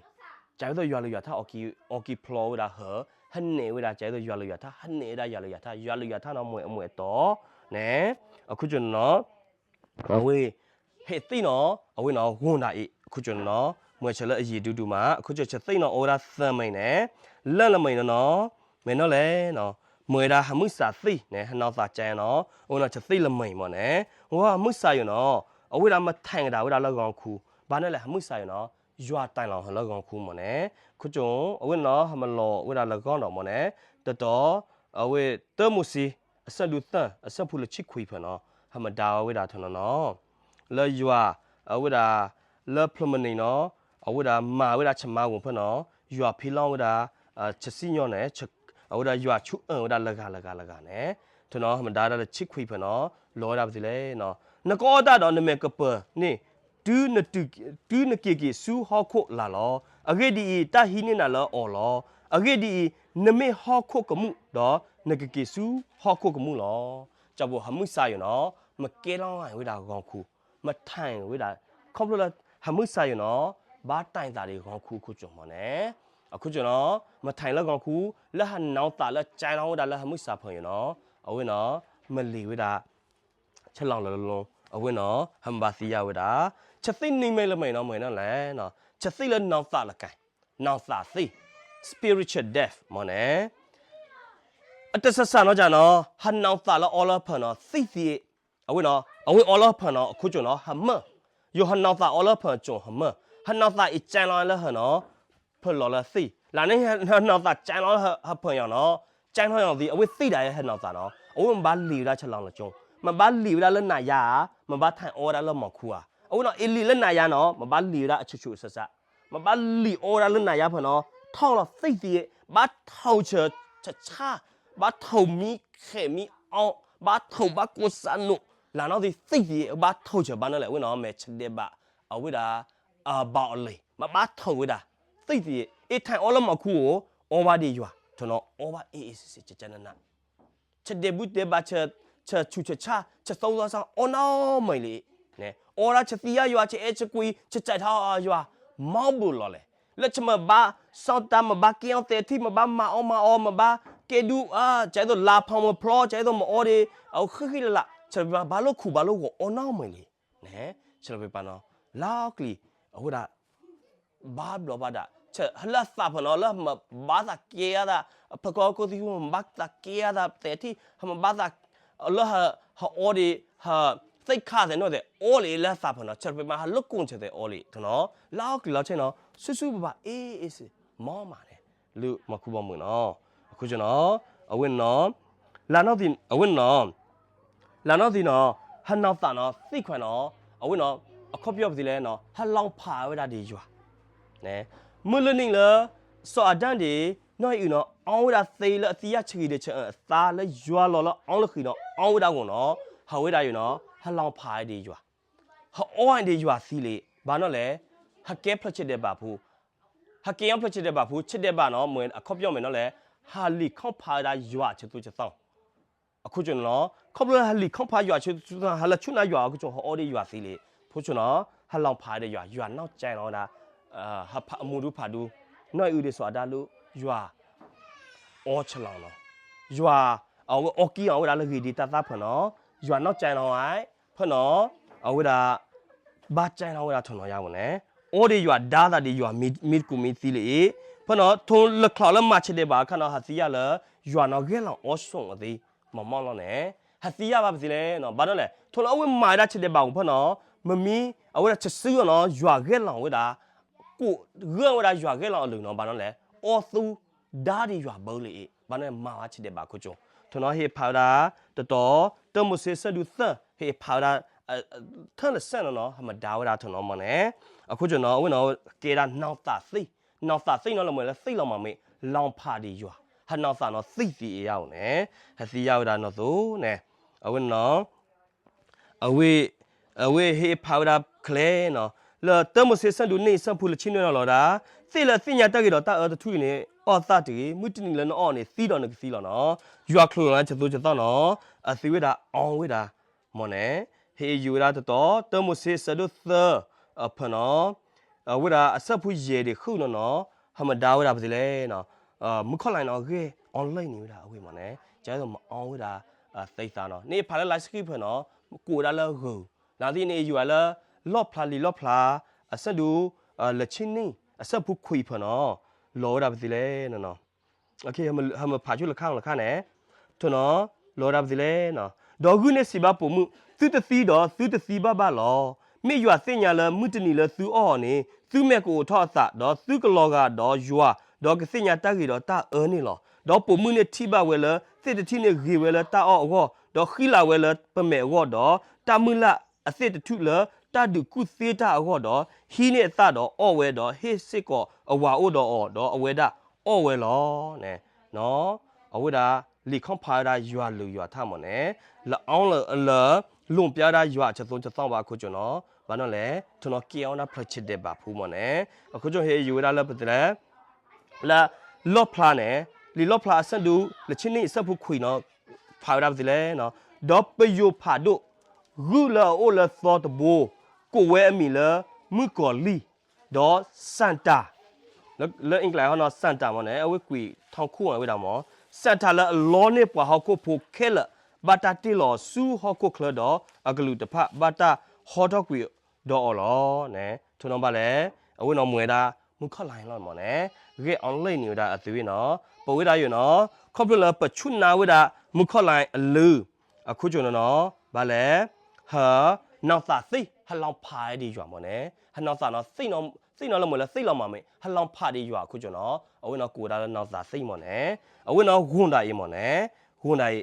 ကၢ်ဝဲသိးယွၤလၢယွၤထါ အီကံဖျီဝဲဒၣ်ဟၢ, ဟဲနဲၣ်ဝဲဒၣ် ကၢ်ဝဲသိးယွၤလၢယွၤထါ ဟဲနဲၣ်ဝဲဒၣ်ယွၤလၢယွၤထါ ယွၤလၢယွၤထါနီၤ မ့ၢ်အမူးအတီၤန့ၣ်, အခိၣ်ကၠိနီၤနီၤ အဝဲ ဟဲသ့ၣ်နီၤ အဝဲနီၤ ဂီၢ်ဒၣ်အံၤ အခိၣ်ကၠိနီၤနီၤ မ့ၢ်ဆၢလၢအယံာ်ဒူဒူမး အခိၣ်ကၠိဆၢသ့ၣ်နီၤ အီဝဲဒၣ်သၢမံၤန့ၣ် လၢလၢမံၤနီၤနီၤ မ့ၢ်နီၤလဲၣ်နီၤ မ့ၢ်ဝဲဒၣ်ဟးမုၢ်စးသ့ၣ်န့ၣ် ဟးနီၢ်သးကၠဲနီၤ အဝဲနီၤဆၢသ့ၣ်လၢမံၤမ့ၢ်န့ၣ် ဝဲဟးမုၢ်စးယိာ်နီၤ အဝဲဒၣ်မ့ၢ်ထဲးကဒါဝဲဒၣ်လၢဂီၤခူ ဘၣ်န့ၣ်လဲၣ် ဟးမုၢ်စးယိာ်နီၤ ယွၤတဲလီၤဟၢလၢဂီၤခူမ့ၢ်န့ၣ် အခိၣ်ကၠိ အဝဲနီၤ ဟးမ့ၢ်လီၤဝဲဒၣ်လၢဂီၢ်ဒီးမ့ၢ်န့ၣ် တတီၤ အဝဲတၢမိၤၡ့ အဆၢဒူသၢ အဆၢဖိလၢဆံခွံဖၢၣ်နီၤ ဟးမ့ၢ်ဒါဝဲဒၣ်ထီၣ်နီၤနီၤ လၢယွၤ အဝဲဒၣ် လၢဖျၢၣ်မုၢ်နံၤနီၤ အဝဲဒၣ်မၤဝဲဒၣ်ဆမါဝဲဖၢၣ်နီၤ ယွၤဖံးလီၤဝဲဒၣ် ဆစံၣ်ညီၣ်န့ၣ် အဝဲဒၣ်ယွၤဆူအၢၣ်ဝဲဒၣ်လၢဂၤလၢဂၤလၢဂၤန့ၣ် ထီၣ်နီၤ ဟးမ့ၢ်ဒါဝဲဒၣ်လၢဆံခွံဖၢၣ်နီၤ လီၤဝဲဒၣ်ပသ့ၣ်လဲၣ်နီၤ နကအီၣ်တၢ်ဒီးနမဲာ်ကပၢၤန့ၣ် တုၤနက့ၤက့ၤဆူဟီၣ်ခိၣ်လာ်လီၤ. အဂ့ၢ်ဒ်အံၤ, တၢ်ဟံးန့ၢ်နၤလၢအီၤလီၤ. အဂ့ၢ်ဒ်အံၤ, နမ့ၢ်ဟီၣ်ခိၣ်ကမူၣ်ဒီး နကက့ၤဆူဟီၣ်ခိၣ်ကမူၣ်လီၤ. ကၠီဘိဟးမုၢ်စးယိာ်နီၤ, မ့ၢ်ကဲလီၤဝဲဒၣ်ဂီၤခူ, မ့ၢ်ထဲးဝဲဒၣ် ခီဖျိလၢဟးမုၢ်စးယိာ်နီၤ, ဘၣ်တဲသးဒ်ဂီၤခူခိၣ်ကၠိမ့ၢ်န့ၣ်, အခိၣ်ကၠိနီၤ, မ့ၢ်ထဲးလၢဂီၤခူ, လၢဟးနီၢ်သးလၢကၠဲလီၤဝဲဒၣ်လၢဟးမုၢ်စးဖၢၣ်ယိာ်နီၤ, အဝဲနီၤ, မ့ၢ်လံာ်ဝဲဒၣ် ဆၢလီၤလၢလီၤ, အဝဲနီၤ ဟးမ့ၢ်ဘၣ်သ့ၣ်ညါဝဲဒၣ်, ဆၢသ့ၣ်နံၤမ့ၢ်လၢမ့ၢ်နီၤ မ့ၢ်နီၤလဲၣ်, ဆၢသ့ၣ်လၢနီၢ်သးလၢကဲ, နီၢ်သးသ့, spiritual death မ့ၢ်န့ၣ်, အတစးစးနီၤကၢ်နီၤ, ဟးနီၢ်သးလၢအီလၢဟၢဖၢၣ်နီၤ သ့ၣ်သ့, အဝဲနီၤ အဝဲအီလၢဟၢဖၢၣ်နီၤ အခိၣ်ကၠိနီၤ ဟးမၢၢ်, ယိၤဟးနီၢ်သးအီလၢဟၢဖၢၣ်ကၠိဟးမၢၢ်, ဟးနီၢ်သးအံၤကၠဲလီၤလၢဟၢနီၤ ဖၢၣ်လီၤလၢသ့ၣ်, လၢန့ၣ် ဟးနီၢ်သးကၠဲလီၤဟၢဖၢၣ်ယီၤနီၤ, ကၠဲလီၤယီၤသ့ အဝဲသ့ၣ်ဒၣ်ဟဲနီၢ်သးနီၤ, အဝဲမ့ၢ်ဘၣ်လံာ်ဝဲဒၣ်ဆၢလီၤလၢကၠိ, မ့ၢ်ဘၣ်လံာ်ဝဲဒၣ်လၢနၤယါဧါ, မ့ၢ်ဘၣ်ထဲးအီဝဲဒၣ်လၢမီၤခူဧါ, အဝဲနီၤ အ့လံာ်လၢနၤယါနီၤ မ့ၢ်ဘၣ်လံာ်ဝဲဒၣ်အဆူၣ်ဆူၣ်အဆးဆး, မ့ၢ်ဘၣ်လံာ်အီဝဲဒၣ်လၢနၤယါဖၢၣ်နီၤ ထီၣ်လီၤသ့ၣ်သ့, ဘၣ်ထိးဆၢဆၢဆၣ်, ဘၣ်ထိးမံဃဲးမံအီ, ဘၣ်ထိးဘၣ်ကိးစၢ်နိး, လၢနီၢ်သ့ၣ်သ့ၣ်သ့ ဘၣ်ထိးဆၢဘၣ်နီၤလဲၣ် အဝဲနီၤ မ့ၢ်ဆၢဒဲးဘး အဝဲဒၣ် အဘၣ်အီၤလံ, မ့ၢ်ဘၣ်ထိးဝဲဒၣ်, သ့ၣ်သ့, အ့ထဲးအီလၢမီၤခူဧိၤ, အီဘၣ်ဒံးယွၤ, ထီၣ်နီၤ အီဘၣ်အ့ၣ်အ့ၣ်စ့စ့ ကကနန, ဆၢဒဲးဘုၣ်ဒဲးဘး ဆၢဆူၣ်ဆၢဆၣ် ဆၢသီသီစၢ် အီနီၢ်မံၤလံ, န့ၣ် အီဒၣ်ဆသံယါယွၤ ဆအဲၣ်ဆကွံ ဆစဲးထီၣ်ယွၤ မီဘိလီၤလဲၣ်. လၢဆမၤဘၣ် စီၤတၢ်မၤဘၣ်ကဲအီၤသဲးထံ မၤဘၣ်မၤအီၣ်မၤအီ မၤဘၣ်ကဲဒူၣ် ကဲသိးလါဖီမၤဖျီ ကဲသိးမၤအီဒံး အဃံဃံလၤလၤ ဆၢပပၤဘၣ်လိာ်ခူဘၣ်လိာ်ဂီၤအီၣ်နီၢ်မံၤလံ. န့ၣ် ဆၢပပၤနီၤ လါအီၣ်ကျံၤ အဝဲဒၣ် ဘၣ်ဘျီဘၣ်ဒါ လၢအသးဖၢနီၤ လၢမၤဘၣ်သးကဲအသး ဖျၢၣ်ကီၢ်ခိၣ်သံ မၤဘၣ်သးကဲအသးသဲးထံ မၤဘၣ်သး လၢဟအီဒံး ဟသ့ၣ်ခါသဲးနီၣ်သဲး အီလံလၢအသးဖၢနီၤ ဆၢပပၤဟလိာ်ကိၣ်ဆၢသဲးအီလံတနီၤ လါအီၣ်ကျံၤလီၤဆဲနီၤ ဆူၣ်ဆူၣ်ဘၣ်ဘၣ် အ့အ့စ့ မီမးန့ၣ် လၢမၤခူဘီမုၢ်နီၤ အဃိနီၤ အဝဲနီၤ လၢနီၢ်သံ အဝဲနီၤ လၢနီၢ်သံနီၤ ဟနီၢ်သးနီၤ သ့ၣ်ခွါနီၤ အဝဲနီၤ အခီပညီပသံလဲၣ်နီၤ ဟလီၤဖးဝဲဒၣ်ဒံးယွၤ မုၢ်လၢနံၣ်လၢ စီၤအၤဒၣ်ဒၣ် နီၢ်အံၣ်အုးနီၤ အီဝဲဒၣ်သ့လၢအသံယါဆံးဒံးဆၢအသးလၢယွၤလီၤလၢအီလၢဃံၤနီၤ အီဝဲဒၣ်ဂီၢ်နီၤ ဟဝဲဒၣ်အံၤနီၤ ဟလီၤဖးဒံးယွၤ ဟအီဒံးယွၤသံလံ ဘၣ်နီၣ်လဲၣ် ဟကဲဖျၢၣ်ဆၢဒဲးဘးဖိ ဟကဲအီၤဖျၢၣ်ဆၢဒဲးဘးဖိ ဆၢဒဲးဘးနီၤ မ့ၢ်အခီပညီမ့ၢ်နီၣ်လဲၣ် ဟလံာ်ခီဖးဝဲဒၣ်ယွၤအဆၢသိဆၢသီ အခိၣ်ကၠိနီၤ ခီဖျိလၢဟလံာ်ခီဖးယွၤဆၢသိဆၢသီ ဟလၢဆူၣ်နၤယွၤအခိၣ်ကၠိ ဟအီဒံးယွၤသံလံ ဖိကၠိနီၤ ဟလီၤဖးဒံးယွၤ ယွၤနီၢ်ကဲနီၤဝဲဒၣ် ဟမူဒူဖးဒူ နီၢ်အံၣ်အုးဒံးစီၤအၤဒၣ်လၢ ယွၤ အီဆလီၤနီၤ ယွၤ အဝဲအီကံအီၤဝဲဒၣ်လၢဂ့ၤဒံးတၢ်သၣ်ဖၢနီၤ ယွၤနီၢ်ကဲနီၤဝဲ ဖၢနီၤ အဝဲဒၣ် ဘၣ်ကဲနီၤဝဲဒၣ်ထိၣ်နီၤယါဝဲန့ၣ် အီဒံးယွၤဒါသးဒံးယွၤမံတကူမံသံလံ ဖၢနီၤ ထိၣ်လၢချီးလၢမၤဆၢဒဲးဘးအခါနီၤ ဟသံယါလၢ ယွၤနီၤဂဲၤလီၤအီဆိၣ်အီသံ မၤမီၢ်လီၤန့ၣ် ဟသံယါဘၣ်ပသံလဲၣ်နီၤ ဘၣ်နီၣ်လဲၣ် ထိၣ်လၢအဝဲမၤဝဲဒၣ်ဆၢဒဲးဘးအဖၢနီၤ မ့မ့ၢ် အဝဲဒၣ်ဆၢစုအီၤနီၤ ယွၤဂဲၤလီၤဝဲဒၣ် ကိးဂၢၢ်ဝဲဒၣ်ယွၤဂဲၤလီၤအလုၢ်နီၤ ဘၣ်နီၣ်လဲၣ် အီသူ ဒါဒံးယွၤဘၢလံ ဘၣ်နီၣ်လဲၣ် မၤဝဲဆၢဒဲးဘးခိၣ်ကၠိ ထိၣ်နီၤဟ့ၣ်ဖးဝဲဒၣ် တတီၤ တၢမိၤၡ့ဆၢဒုးသၢ ဟ့ၣ်ဖးဝဲဒၣ် ထၢၣ်လၢစဲၣ်နီၤနီၤ ဟမၤဒါဝဲဒၣ်ထိၣ်နီၤမီၢ်န့ၣ် အခိၣ်ကၠိနီၤ အဝဲနီၤ ကဲဒၣ်နီၢ်သးသံ နီၢ်သးသံနီၤလၢမ့ၢ်လၢသံလီၤမးမ့ၢ် လီၤဖးဒံးယွၤ ဟနီၢ်သးနီၤသံသံအံၤယါအိၣ်န့ၣ် ဟသံယါဝဲဒၣ်နီၢ်သိန့ၣ် အဝဲနီၤ အဝဲ အဝဲဟ့ၣ်ဖးဝဲဒၣ်ချ့နီၤ လၢတၢမိၤၡ့ဆၢဒုးန့ၣ် ဆၢဖိလၢဆံနွံနီၤလီၤဒၣ် သ့ၣ်လၢအသ့ၣ်ညါတၢ်ဂ့ၤဒီးတၢ်အၢတထူၣ်အံၤန့ၣ် အီၣ်သၣ်တဂ့ၤ မုၢ်တနံၤလၢနအီၣ်န့ၣ် သံဒီးနကသံလီၤနီၤ ယွၤချိၣ်လီၤနၤဆၢသိဆၢသီနီၤ အသံဝဲဒၣ်အီဝဲဒၣ် မီၢ်န့ၣ် ဟ့ၣ်ယုာ်ဝဲဒၣ်တတီၤ တၢမိၤၡ့ဆၢဒိၣ်သၢ အဖၢနီၤ အဝဲဒၣ်အဆၢဖိယဲၢ်ဒံးဃုနီၤနီၤ ဟမၤဒါဝဲဒၣ်ပသံလဲၣ်နီၤ မုၢ်ခီၣ်လါနီၤ ဂဲၤအီၤလၢန့ၣ်ဝဲဒၣ်အဝဲမီၢ်န့ၣ် ကဲသိးမၤအီဝဲဒၣ် သံသးနီၤ န့ၣ်ဖးလၢလါစကံဖၢနီၤ ကိးဝဲဒၣ်လၢဂုၤ လၢသ့ၣ်န့ၣ်ယုာ်ဝဲလၢ လီၣ်ဖျါလံာ်လီၣ်ဖျါ အဆၢဒိၣ် လၢဆံနံၣ် အဆၢဖိခွံဖၢနီၤ လီၤဝဲဒၣ်ပသံလဲၣ်နီၤ ဟမဖးဆူလၢခါလၢခါန့ၣ် ထိၣ်နီၤ လီၤဝဲဒၣ်ပသံလဲၣ်နီၤ ဒီးဂုၢ်န့ၣ်စံးဘၣ်ပိာ်မုၣ် သုတသံဒီးသုတသံဘၣ်ဘၣ်လီၤ. မ့ၢ်ယွၤသ့ၣ်ညါလၢမုၢ်တနံၤလၢသုအီၣ်အီၤန့ၣ် သုမဲာ်ကအိးထီၣ်အသး ဒီးသုကလီၤဂာ်ဒီးယွၤ ဒီးကသ့ၣ်ညါတၢ်ဂ့ၤဒီးတၢ်အၢန့ၣ်လီၤ. ဒီးပိာ်မုၣ်န့ၣ်ထံၣ်ဘၣ်ဝဲလၢသ့ၣ်တထံၣ်န့ၣ်ဂ့ၤဝဲလၢတၢ်အီၣ်အဂီၢ်, ဒီးဃံလၤဝဲလၢပမဲာ်အဂီၢ်ဒီး တၢ်မုၢ်လၢ်အသ့ၣ်တထူၣ်လၢတၢ်ဒုးကူၣ်သ့တၢ်အဂီၢ်ဒီး ဟံးန့ၢ်အသၣ်ဒီးအီၣ်ဝဲဒီး ဟ့ၣ်စ့ၢ်ကီးအဝၤအိၣ်ဒီးအီၤ ဒီးအဝဲဒၣ်အီၣ်ဝဲလီၤန့ၣ် အဝဲဒၣ်လံာ်ခီဖးဝဲဒၣ်ယွၤလုၢ်ယွၤထါမီၢ်န့ၣ် လၢအီလၢ လီၤပျါဝဲဒၣ်ယွၤအဆၢသိဆၢသီဘၣ်အခိၣ်ကၠိၣ်နီၤ ဘၣ်နီၣ်လဲၣ် ထိၣ်နီၤကဲအီၤဒၣ်ဖျၢၣ်ဆၢဒဲးဘးဖိမီၢ်န့ၣ် အခိၣ်ကၠိၣ်ဟ့ၣ်ယုာ်ဝဲဒၣ်လၢပသလဲၣ် လၢလီၣ်ဖျါန့ၣ် လံာ်လီၣ်ဖျါအဆၢဒိၣ် လၢဆံနံၣ်အဆၢဖိခွံနီၤ ဖးဝဲဒၣ်ပသလဲၣ် ဒီးပယိၤဖးဒိၣ် ဂုၢ်လၢအအိၣ်လၢသီတဘိ ကိးဝဲအမံၤလၢမုၣ်ကီၤလံၢ် ဒီးစၣ်တၢ် လၢ လၢအ့ၣ်ကျဲၤဟီနီၤ စၣ်တၢ်မီၢ်န့ၣ် အဝဲကွံာ်ထီၣ်ခိၣ်ဝဲဒၣ်မီၢ် စၣ်တၢ်လၢအလီန့ၢ်ပှၤဟီၣ်ခိၣ်ဖိခဲလၢာ် ဘၣ်တၢ်တ့ၢ်လီၤဆူဟီၣ်ခိၣ်ချၢဒီး အကလုာ်တဖၣ်ဘၣ်တၢ်ဟီထီၣ်ကွံာ်ဒီးအီၤလီၤန့ၣ် ထိၣ်နီၤဘၣ်လဲၣ် အဝဲနီၤမ့ၢ်ဝဲဒၣ် မုၢ်ခီၣ်လါလီၤမီၢ်န့ၣ် ဂ့ၢ်အီၤလၢန့ၣ်ဝဲဒၣ်အသုဝ့ၢ်နီၤ ပဝဲဒၣ်ယိာ်နီၤ ခီဖျိလၢပဆူၣ်နါဝဲဒၣ် မုၢ်ခီၣ်လါအလုၢ် အခိၣ်ကၠိၣ်နီၤနီၤ ဘၣ်လဲၣ် ဟ နီၢ်သးသံ ဟလီၤဖးဒံးယွၤမီၢ်န့ၣ် ဟနီၢ်သးနီၤ သံနီၤလၢမ့ၢ်လၢသံလီၤမီၢ်မ့ၢ် ဟလီၤဖးဒံးယွၤအခိၣ်ကၠိၣ်နီၤ အဝဲနီၤကိးဝဲဒၣ်လၢနီၢ်သးသံမီၢ်န့ၣ် အဝဲနီၤဂိၢ်ဒၣ်အံၤမီၢ်န့ၣ် ဂိၢ်ဒၣ်အံၤ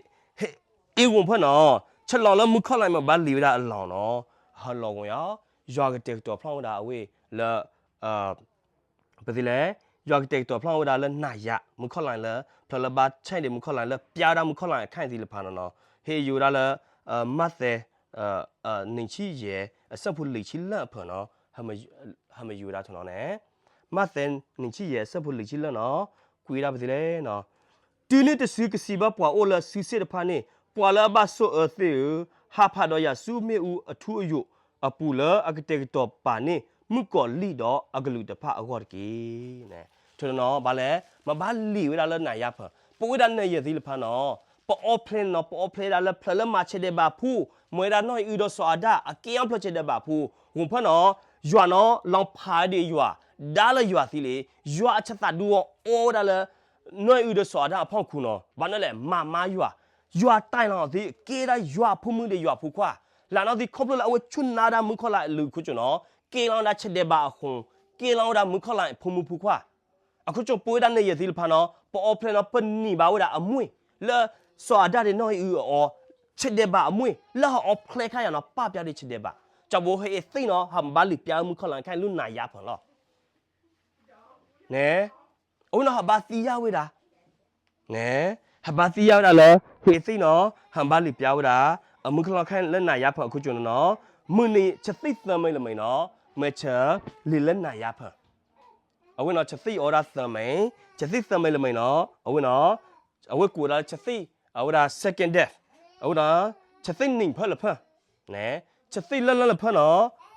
အ့ၣ်ဂိၢ်ဖၢၣ်နီၤ ဆလီၤလၢမုၢ်ခီၣ်လါမ့ၢ်ဘၣ်လံာ်ဝဲဒၣ်အလီၢ်နီၤ ဟလီၤဂိၢ်ယါ ယွၤကတဲာ်ကတီၤဖျီၣ်ဝဲဒၣ်အဝဲလၢ ပသ့လဲၣ် ယွၤကတဲာ်ကတီၤဖျီၣ်ဝဲဒၣ်လၢနၤယၤ မုၢ်ခီၣ်လါလၢ ဖျၢၣ်လၢဘၣ်ဆဲးဒံးမုၢ်ခီၣ်လါလၢ ပျါဝဲဒၣ်မုၢ်ခီၣ်လါအခါအံၤသ့ၣ်တဖၣ်နီၤနီၤ ဟ့ၣ်ယုာ်ဝဲဒၣ်လၢ မးသဲ နံၣ်ဆံယဲၢ် အဆၢဖိလွံၢ်ဆံလၢအဖၢၣ်နီၤ ဟမ့ၢ်ယုာ်ဝဲဒၣ်ထီၣ်နီၤန့ၣ် မးသဲ နံၣ်ဆံယဲၢ် အဆၢဖိလွံၢ်ဆံလၢနီၤ ကွံာ်ဝဲဒၣ်ပသ့လဲၣ်နီၤ တုၤနုၤတစုကစံးဘၣ်ပှၤအိၣ်လၢစုစ့ၣ်တဖၣ်န့ၣ် ပှၤလၢအဘၣ်ဆိၣ်အၢသ့ၣ်ဧၢ, ဟးဖးဒီးယၤဆူမ့ၣ်အူအထူအယိာ် အပူၤလၢအကတဲာ်ကတီၤပာ်န့ၢ်မုၣ်ကီၤလံၢ်ဒီးအကလုာ်တဖၣ်အဂီၢ်တက့ၢ်. နီၤ ဘၣ်လဲၣ် မ့ၢ်ဘၣ်လံာ်ဝဲဒၣ်လၢနၤယါဖၢၣ်, ပဝဲဒၣ်နယဲၢ်သ့ၣ်တဖၣ်နီၤ, ပအီၣ်ဖျဲၣ်နီၤ ပအီၣ်ဖျဲၣ်ဒၣ်လၢဖျၢၣ်လၢမၤဆဲးဒဲးဘးဖိ, မ့ၢ်ဝဲဒၣ်နီၢ်အံၣ်အုဒီးစီၤအၤဒၣ် အကဲအီၣ်ဖျဲၣ်ဆဲးဒဲးဘးဖိ, ဂုာ်ဖၢၣ်နီၤ, ယွၤနီၤ လီၤဖးဒံးယွၤ, ဒါလၢယွၤသံလံ, ယွၤအဆၢသးဒူအီၤအီဝဲဒၣ်လၢ နီၢ်အံၣ်အုဒီးစီၤအၤဒၣ်အဖီခိၣ်နီၤ, ဘၣ်နီၤလဲၣ် မၤမါယွၤ, ယွၤတၢ်လီၤသ့ ကဲဒၣ်ယွၤဖိမုၣ်ဒီးယွၤဖိခွါ, လၢနီၢ်သံခီဖျိလၢအဝဲဆူၣ်နါဒၣ်မုၣ်ခီၣ်လါအလုၢ်အခိၣ်ကၠိနီၤ, ကဲလီၤဝဲဒၣ်ဆဲးဒဲးဘးအဃိ, ကဲလီၤဝဲဒၣ်မုၣ်ခီၣ်လါဖိမုၣ်ဖိခွါ, အခိၣ်ကၠိပဝဲဒၣ်နယဲၢ်သ့ၣ်တဖၣ်နီၤ ပအီၣ်ဖျဲၣ်နီၤ ပန့ၢ်ဘၣ်ဝဲဒၣ်အမှ့ၢ်, လၢစီၤအၤဒၣ်ဒီးနီၢ်အံၣ်အုအီၤ, ဆဲးဒဲးဘးအမှ့ၢ် လၢဟအိၣ်ဖျဲၣ်ခါယၤနီၤ ပာ်ပျါဒံးဆဲးဒဲးဘး, ကၠီဘိဟဲအ့ၣ်သ့ၣ်နီၤ ဟးဘၣ်လံာ်ပျါမုၣ်ခီၣ်လါခဲလၢနၤယါဖၢၣ်လီၤ. န့ၣ်, အဝဲနီၤ ဟးဘၣ်သံယါဝဲဒၣ်, န့ၣ်, ဟးဘၣ်သံယါဝဲဒၣ်လၢ ဟဲသ့ၣ်နီၤ ဟးဘၣ်လံာ်ပျါဝဲဒၣ် အမုၣ်ခီၣ်လါခဲလၢနၤယါဖၢၣ်အခိၣ်ကၠိန့ၣ်နီၤ, မုၢ်နံၤဆသံၣ်သၢမံၤလၢမံၤနီၤ, မ့ၢ်ဆၢလံာ်လၢနၤယါဖၢၣ်, အဝဲနီၤ ဆသံၣ်အီဒၣ်သၢမံၤ, ဆသံၣ်သၢမံၤလၢမံၤနီၤ, အဝဲနီၤ, အဝဲကိးဒၣ်လၢဆသံၣ် အဝဲဒၣ် second death, အဝဲနီၤ, ဆသံၣ်နံၤဖၢၣ်လၢဖၢၣ်, န့ၣ်, ဆသံၣ်လၢလၢလၢဖၢၣ်နီၤ,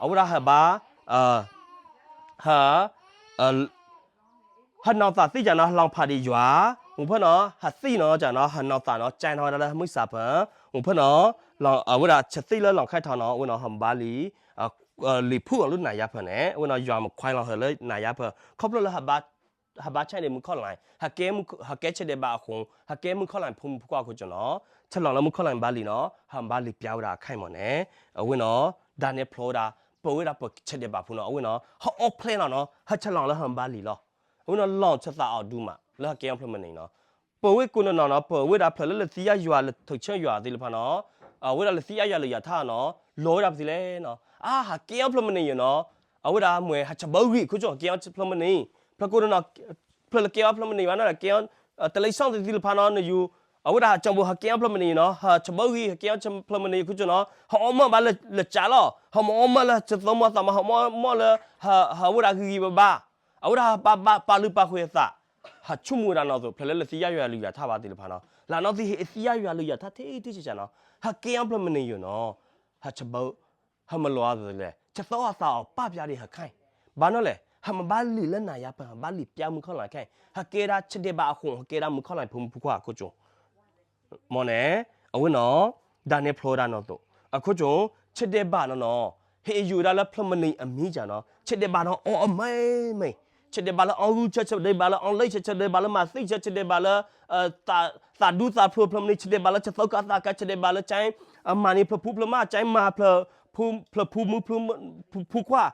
အဝဲဒၣ်ဟးဘၣ်, ဟး ဟးနီၢ်သးသံၣ်ကၢ်နီၤ ဟးလီၤဖးဒံးယွၤ, မုၢ်ဖၢၣ်နီၤ ဟးသံၣ်နီၤကၢ်နီၤ ဟးနီၢ်သးနီၤ ကၢ်နီၤဝဲဒၣ်လၢမုၢ်ဆါဖၢၣ်, မုၢ်ဖၢၣ်နီၤ, အဝဲဒၣ်ဆသံၣ်လၢလီၤခါထီၣ်နီၤ အဝဲနီၤ ဟးဘၣ်လံာ်, လံာ်ဖုၣ်အီၤလၢနၤယါဖၢၣ်န့ၣ် အဝဲနီၤ ယွၤမခွါလီၤဟၢၤလၢနၤယါဖၢၣ် ခီဖျိလၢ ဟးဘၣ်ဆဲးဒံးမုၣ်ခီၣ်လါ, ဟးကဲဆဲးဒဲးဘးအဃိ, ဟးကဲမုၣ်ခီၣ်လါဖိမုၣ်ဖိခွါအခိၣ်ကၠိနီၤ, ဆဲးလီၤလၢမုၣ်ခီၣ်လါဘၣ်လံာ်နီၤ ဟးဘၣ်လံာ်ပျါဝဲဒၣ်အခဲအံၤမ့ၢ်န့ၣ်, အဝဲနီၤ, ဒၣ်နဲဖျိဝဲဒၣ်, ပဝဲဒၣ်ပဆဲးဒဲးဘးဖိနီၤ အဝဲနီၤ ဟအိၣ်ဖျဲၣ်လီၤနီၤ ဟဲဆဲးလီၤလၢဟးဘၣ်လံာ်လီၤ, အဝဲနီၤ လီၤဆၢသးအီၤဒူမး လၢဟဲကဲအီၣ်ဖျၢၣ်မနံၤနီၤ, ပဝဲကိးနီၤနီၤနီၤ ပဝဲဒၣ်ဖျၢၣ်လၢလၢသံယါယွၤလၢထုးဆၢယွၤသ့ၣ်တဖၣ်နီၤ, အဝဲဒၣ်လၢသံယါယွၤလၢယွၤထါနီၤ, လီၤဝဲဒၣ်ပသ့လဲၣ်နီၤ, အါ ဟးကဲအီၣ်ဖျၢၣ်မနံၤယိာ်နီၤ, အဝဲဒၣ်မ့ၢ်ဟးဆၢဘၢဂံၢ်ခိၣ်ကၠိ ဟးကဲအီၣ်ဖျၢၣ်မနံၤ, ဖျၢၣ်ကိးနီၤနီၤ, ဖျၢၣ်လၢကဲအီၣ်ဖျၢၣ်မနံၤဘၣ်နီၤ ကဲအီၣ်, တလံၤဆီၣ်သ့ၣ်တဖၣ်နီၤ နယူၤ, အဝဲဒၣ်ကၠီဘိဟးကဲအီၣ်ဖျၢၣ်မနံၤနီၤ ဟးဆၢဘၢဂံၢ် ဟးကဲအီၣ်ဖျၢၣ်မနံၤခိၣ်ကၠိနီၤ ဟးအီၣ်မၢ်ဘၣ်လၢကၠးလီၤ ဟးမ့ၢ်အီၣ်မၢ်လၢဟးသၢမူသးမး ဟးမ့ၢ်အီၣ်မၢ်လၢ ဟးဝဲဒၣ်ဂံၢ်ဂံၢ်ဘၣ်ဘၣ်, အဝဲဒၣ်ဟးပာ်လုၢ်ပာ်ပှ့ၤအသး, ဟးဆိကမိၣ်ဝဲဒၣ်နီၤသိး ဖျၢၣ်လၢလၢသံယါယွၤလၢယွၤထါဘၣ်သ့ၣ်တဖၣ်နီၤ လၢနီၢ်သံဟဲသံယါယွၤလၢယွၤထါထဲထဲဆးဆးနီၤ ဟးကဲအီၣ်ဖျၢၣ်မနံၤယိာ်နီၤ, ဟးဆၢဘၢ ဟးမၤလိအသးလဲၣ် ဆၢသီအသးအီၤပာ်ပျါဒံးဟးခဲအံၤ, ဘၣ်နီၤလဲၣ် ဟးမၤဘၣ်လံာ်လၢနၤယါဖၢၣ် ဟးဘၣ်လံာ်ပျါမုၣ်ခီၣ်လါခဲအံၤ ဟးကဲဒၣ်ဆဲးဒဲးဘးအဃိ ဟးကဲဒၣ်မုၣ်ခီၣ်လါဖိမုၣ်ဖိခွါအခိၣ်ကၠိ မ့ၢ်န့ၣ်, အဝဲနီၤ, ဒၣ်နဲဖျိဝဲဒၣ်နီၤသိး, အခိၣ်ကၠိ, ဆဲးဒဲးဘးနီၤနီၤ, ဟ့ၣ်ယုာ်ဝဲဒၣ်လၢဖျၢၣ်မနံၤအမံၤကၢ်နီၤ, ဆဲးဒဲးဘးနီၤ အီအီၣ်မံၤမံၤ, ဆဲးဒဲးဘးလၢအီၣ်ဂုၢ်ဆၢ ဆဲးဒဲးဘးလၢအီၣ်လံၣ်ဆၢ ဆဲးဒဲးဘးလၢမၤသံဆၢ ဆဲးဒဲးဘးလၢ သးဒူသးဖျိးဖျၢၣ်မနံၤ ဆဲးဒဲးဘးလၢဆၢသီကးသးကး ဆဲးဒဲးဘးလၢကၠဲ မၤန့ၢ်ဖျၢၣ်ဖူဖျၢၣ်မး ကၠဲမၤဖျၢၣ် ဖျၢၣ်ဖူမုၣ်ဖျၢၣ်ဖူခွါ,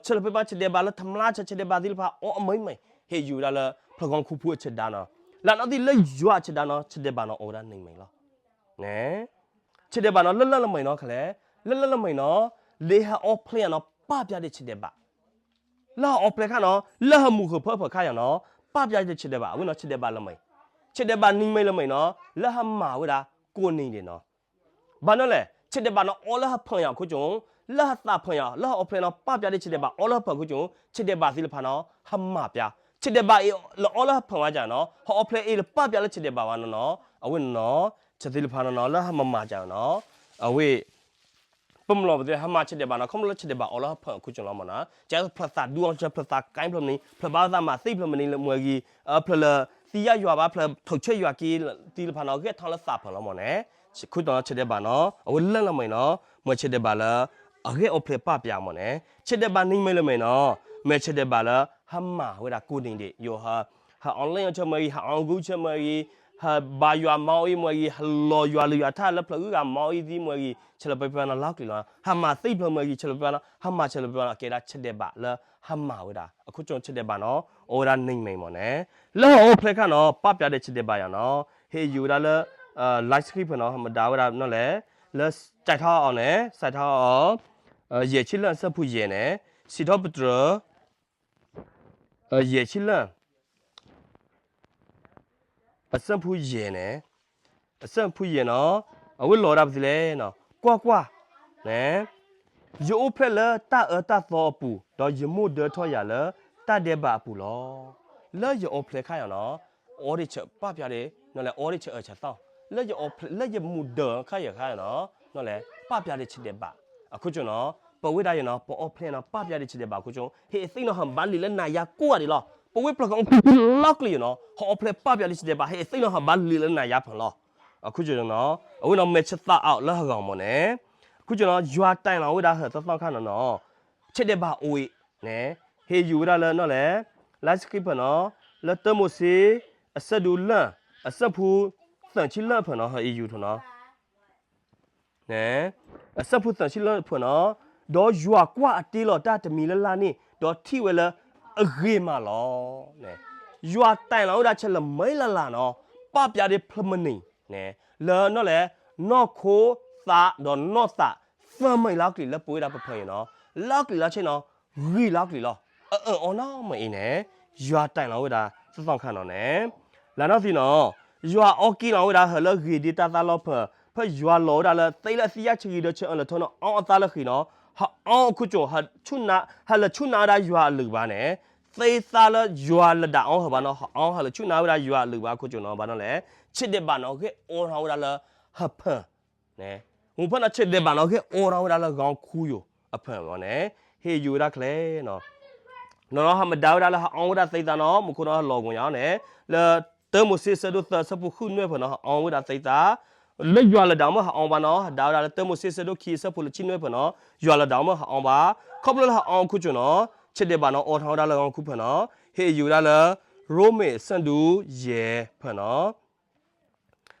ဆဲးလၢပမၤဆဲးဒဲးဘးလၢထမျါဆၢ ဆဲးဒဲးဘးသ့ၣ်တဖၣ် အီၣ်အမံၤမံၤ, ဟ့ၣ်ယုာ်ဝဲဒၣ်လၢ ဖျၢၣ်ဂီၤခူပူၤအဆဲးဒၣ်နီၤ, လၢနီၢ်သံလၢယွၤအဆဲးဒၣ်နီၤ ဆဲးဒဲးဘးနီၤ အီၣ်ဝဲဒၣ်န့ၣ်မံၤလီၤ. ဆဲးဒဲးဘးနီၤ လၢလၢလၢမံၤနီၤ ခဲလဲၣ်, လၢလၢလၢမံၤနီၤ, လၢဟအိၣ်ဖျဲၣ်ယၤနီၤ ပာ်ပျါဒံးဆဲးဒဲးဘး လၢဟအိၣ်ဖျဲၣ်ခါနီၤ လၢဟမုၢ်ဃၢၤဖၢဖၢခါယၤနီၤ ပာ်ပျါဒံးဆဲးဒဲးဘး အဝဲနီၤ ဆဲးဒဲးဘးလၢမံၤ, ဆဲးဒဲးဘးနံၤမံၤလၢမံၤနီၤ လၢဟမၤဝဲဒၣ်ကိးနံၤဒဲးနီၤ, ဘၣ်နီၤလဲၣ် ဆဲးဒဲးဘးနီၤ အီၣ်လၢဟဖၢၣ်ယၤအခိၣ်ကၠိ, လၢဟသးဖၢၣ်ယၤ လၢဟအိၣ်ဖျဲၣ်နီၤ ပာ်ပျါဒံးဆဲးဒဲးဘး အီၣ်လၢဟဖၢၣ်အခိၣ်ကၠိ, ဆဲးဒဲးဘးသ့ၣ်တဖၣ်နီၤ ဟမၤပျါ, ဆဲးဒဲးဘးအံၤလၢအီၣ်လၢဟဖၢၣ်ဝဲကၢ်နီၤ ဟအိၣ်ဖျဲၣ်အံၤလၢပာ်ပျါလၢဆဲးဒဲးဘးဝဲနီၤနီၤ အဝဲနီၤ ဆဲးသ့ၣ်တဖၣ်နီၤနီၤ လၢဟမၤမၤကၢ်နီၤ, အဝဲ ပမ့ၢ်လီၤပသ့ ဟမၤဆဲးဒဲးဘးနီၤ ခီဖျိလၢဆဲးဒဲးဘးအီၣ်လၢဟဖၢၣ်အခိၣ်ကၠိလီၤမ့ၢ်နီၤ, ကဲဖျၢၣ်သးဒူအီၤ ဖျၢၣ်သးကဲဖျၢၣ်မနံၤ ဖျၢၣ်ဘါသးမၤသံဖျၢၣ်မနံၤလၢမွဲဂံၤ, ဖျၢၣ်လၢ သံယါယွၤဘၣ် ဖျၢၣ်ထုးဆၢယွၤက့ၤသ့ၣ်တဖၣ်နီၤ ဂဲၤထီၣ်လၢသးဖၢၣ်လီၤမ့ၢ်န့ၣ်, ခိၣ်တီနီၤ ဆဲးဒဲးဘးနီၤ အဝဲလၢလၢမံၤနီၤ မ့ၢ်ဆဲးဒဲးဘးလၢ အဂဲၤအီၣ်ဖျဲၣ်ပာ်ပျါမ့ၢ်န့ၣ်, ဆဲးဒဲးဘးနံၤမံၤလၢမံၤနီၤ မ့ၢ်ဆဲးဒဲးဘးလၢ ဟမၤဝဲဒၣ်ကိးနံၤဒဲး ယိၤ ဟး online ဆၢမွဲဂံၤ ဟး online ဆၢမွဲဂံၤ ဟးဘါယွၤမၤအီၣ်အံၤမွဲဂံၤ ဟးလီၤယွၤလၢယွၤထါလၢဖျၢၣ်ဂုၤဂၤမၤအီၣ်အံၤသံမွဲဂံၤ ဆဲးလၢပှဲၤပှဲၤနီၤ လီၤကျံၤလီၤ ဟမၤသံဖျၢၣ်မွဲဂံၤ ဆဲးလၢပှဲၤပှဲၤနီၤ ဟမၤဆဲးလၢပှဲၤပှဲၤနီၤ ကဲဒၣ်ဆဲးဒဲးဘးလၢဟမၤဝဲဒၣ် အခိၣ်ကၠိဆဲးဒဲးဘးနီၤ အီၣ်ဝဲဒၣ်နံၤမံၤမ့ၢ်န့ၣ်, လၢဟအိၣ်ဖျဲၣ်ခါနီၤ ပာ်ပျါဒံးဆဲးဒဲးဘးယၤနီၤ ဟ့ၣ်ယုာ်ဝဲဒၣ်လၢ live stream ဖဲနီၤ မတၤဝဲဒၣ်နီၤလဲၣ် လၢစဲးထီၣ်အီၤန့ၣ် စဲးထီၣ်အီၤ ယဲၢ်ဆံလၢအဆၢဖုယဲၢ်န့ၣ် စံးထီၣ်ပတြၢၤ ယဲၢ်ဆံလၢ အဆၢဖုယဲၢ်န့ၣ် အဆၢဖုယဲၢ်နီၤ အဝဲလီၤဒၣ်ပသ့လဲၣ်နီၤ ကွၢ်ကွၢ် န့ၣ် ယအိၣ်ဖျဲၣ်လၢတၢ်အၢတၢ်သီအပူၤ ဒီးယမိၢ်ဒၢထီၣ်ယၤလၢတၢ်ဒဲးဘးအပူၤလီၤ. လၢယအိၣ်ဖျဲၣ်ခါယၤနီၤ အီဒံးဆၢပာ်ပျါဒံး နီၤလဲၣ် အီဒံးဆၢအၢဆၢသီ လၢယအိၣ်ဖျဲၣ် လၢယမူဒၢးခါယၤခါနီၤ နီၤလဲၣ် ပာ်ပျါဒံးဆဲးဒဲးဘး အခိၣ်ကၠိနီၤ ပဝဲဒၣ်ယနီၤ ပအီၣ်ဖျဲၣ်နီၤ ပာ်ပျးဒ်ဆံးဒဲးဘးအခိၣ်ကၠိ ဟ့ၣ်အသ့ၣ်နီၤဟးဘါလံာ်လၢနၤယၤကိးဂၤဒဲးလီၤ. ပဝဲပျၢၤကီၢ်အူဖုလီၢ်ကျံၤယနီၤ ဟးအီၣ်ဖျဲၣ်ပာ်ပျးဒ်ဆံးဒဲးဘး ဟ့ၣ်အသ့ၣ်နီၤဟးဘါလံာ်လၢနၤယၤဖၢၣ်လီၤ. အခိၣ်ကၠိနီၤ အဝဲနီၤ မဲာ်ဆသးအီၤလၢဟဂီၤမၢ်န့ၣ် အခိၣ်ကၠိနီၤ ယွၤတဲလီၤဝဲဒၣ်ဟၢၣ်သီသီခါနီၤနီၤ ဆံးဒဲးဘးအိၣ်အံၤန့ၣ် ဟ့ၣ်ယူၤဝဲဒၣ်လၢနီၢ်လဲၣ် လါစကံဖၢၣ်နီၤ လၢတၢမိၤၡ့ အဆၢဒိၣ်လၢ အဆၢဖိ သၢဆံလၢဖၢၣ်နီၤ ဟ့ၣ်ယူၤထီၣ်နီၤ န့ၣ် အဆၢဖိသၢဆံလၢဖၢၣ်နီၤ ဒီးယွၤကွၢ်အတ့လီၤတၢ်တမံၤလၢ်လၢ်န့ၣ် ဒီးထံၣ်ဝဲလၢအဂ့ၤမးလီၤ. န့ၣ် ယွၤတဲလီၤဝဲဒၣ်ဆဲးလၢမဲာ်လၢ်လၢ်နီၤ ပာ်ပျးဒ်ဖျၢၣ်မနံၤ န့ၣ် လၢနီၢ်လဲၣ် နီၢ်ခိသးဒီးနီၢ်သး သၢမံၤလၢအကျံၤလၢပဝဲဒၣ်ပဖၢၣ်အံၤနီၤ လၢအကျံၤလၢဆဲးနီၤ ဂ့ၤလၢအကျံၤလီၤ. အအၢၣ်အီနီၤမ့ၢ်အံၤန့ၣ် ယွၤတဲလီၤဝဲဒၣ်သီသီခါနီၤန့ၣ် လၢနီၢ်သံနီၤ ယွၤအီက့လီၤဝဲဒၣ်ဟၢၣ်လၢဂ့ၤဒ်တၢ်သးလီၢ်ဖၢၣ် ဖဲယွၤလီၤဝဲဒၣ်လၢသ့လၢအသံယၢ်ဆံဂံၤဒီးဆၢအၢၣ်လီၤထီနီၤ အီအသးလၢဃံၤနီၤ ဟးအီအခိၣ်ကၠိ ဟးလဲၤဆူၣ်နါဝဲဒၣ်ယွၤအလုၢ်ဘၣ်န့ၣ် သ့သးလၢယွၤလၢဒၣ်အီဟၢၣ်ဘၣ်နီၤ ဟးအီဟးလဲၤဆူၣ်နါဝဲဒၣ်ယွၤအလုၢ်ဘၣ်အခိၣ်ကၠိနီၤ ဘၣ်နီၢ်လဲၣ် ဆံးဒဲးဘးနီၤ ဂ့ၢ်အိၣ်ထီၣ်ဝဲဒၣ်လၢဟၢဖၢၣ် မူဖၢၣ်နီၤ ဆံးဒဲးဘးနီၤ ဂ့ၢ်အိၣ်ထီၣ်ဝဲဒၣ်လၢဂီၤခူယိာ်အဖၢၣ်မၢ်န့ၣ် ဟ့ၣ်ယူၤဝဲဒၣ်ချဲနီၤ နီၤနီၤ ဟးမ့ၢ်ဒါဝဲဒၣ်လၢဟးအီဝဲဒၣ်သ့သးနီၤ မူခိၣ်နီၤ ဟးလီၤကဝီၤညါန့ၣ် လၢတၢမိၤၡ့ဆၢဒိၣ်သၢဆၢဖိဃုနွံဖၢၣ်နီၤ ဟးအီဝဲဒၣ်သ့သး လၢယွၤလၢဒၣ်မ့ၢ်ဟးအီဘၣ်နီၤ ဟးဒါဝဲဒၣ်လၢတၢမိၤၡ့ဆၢဒိၣ်ခံဆၢဖိလၢဆံနွံဖၢၣ်နီၤ ယွၤလၢဒၣ်မ့ၢ်ဟးအီဘၣ် ခီဖျိလၢဟးအီအခိၣ်ကၠိနီၤ ဆံးဒဲးဘးနီၤ အိၣ်ထီၣ်ဝဲဒၣ်လၢဂီၤခူဖၢၣ်နီၤ ဟ့ၣ်ယူၤဝဲဒၣ်လၢ ရိမ့ၤဆၢဒိၣ်ယဲၢ်ဖၢၣ်နီၤ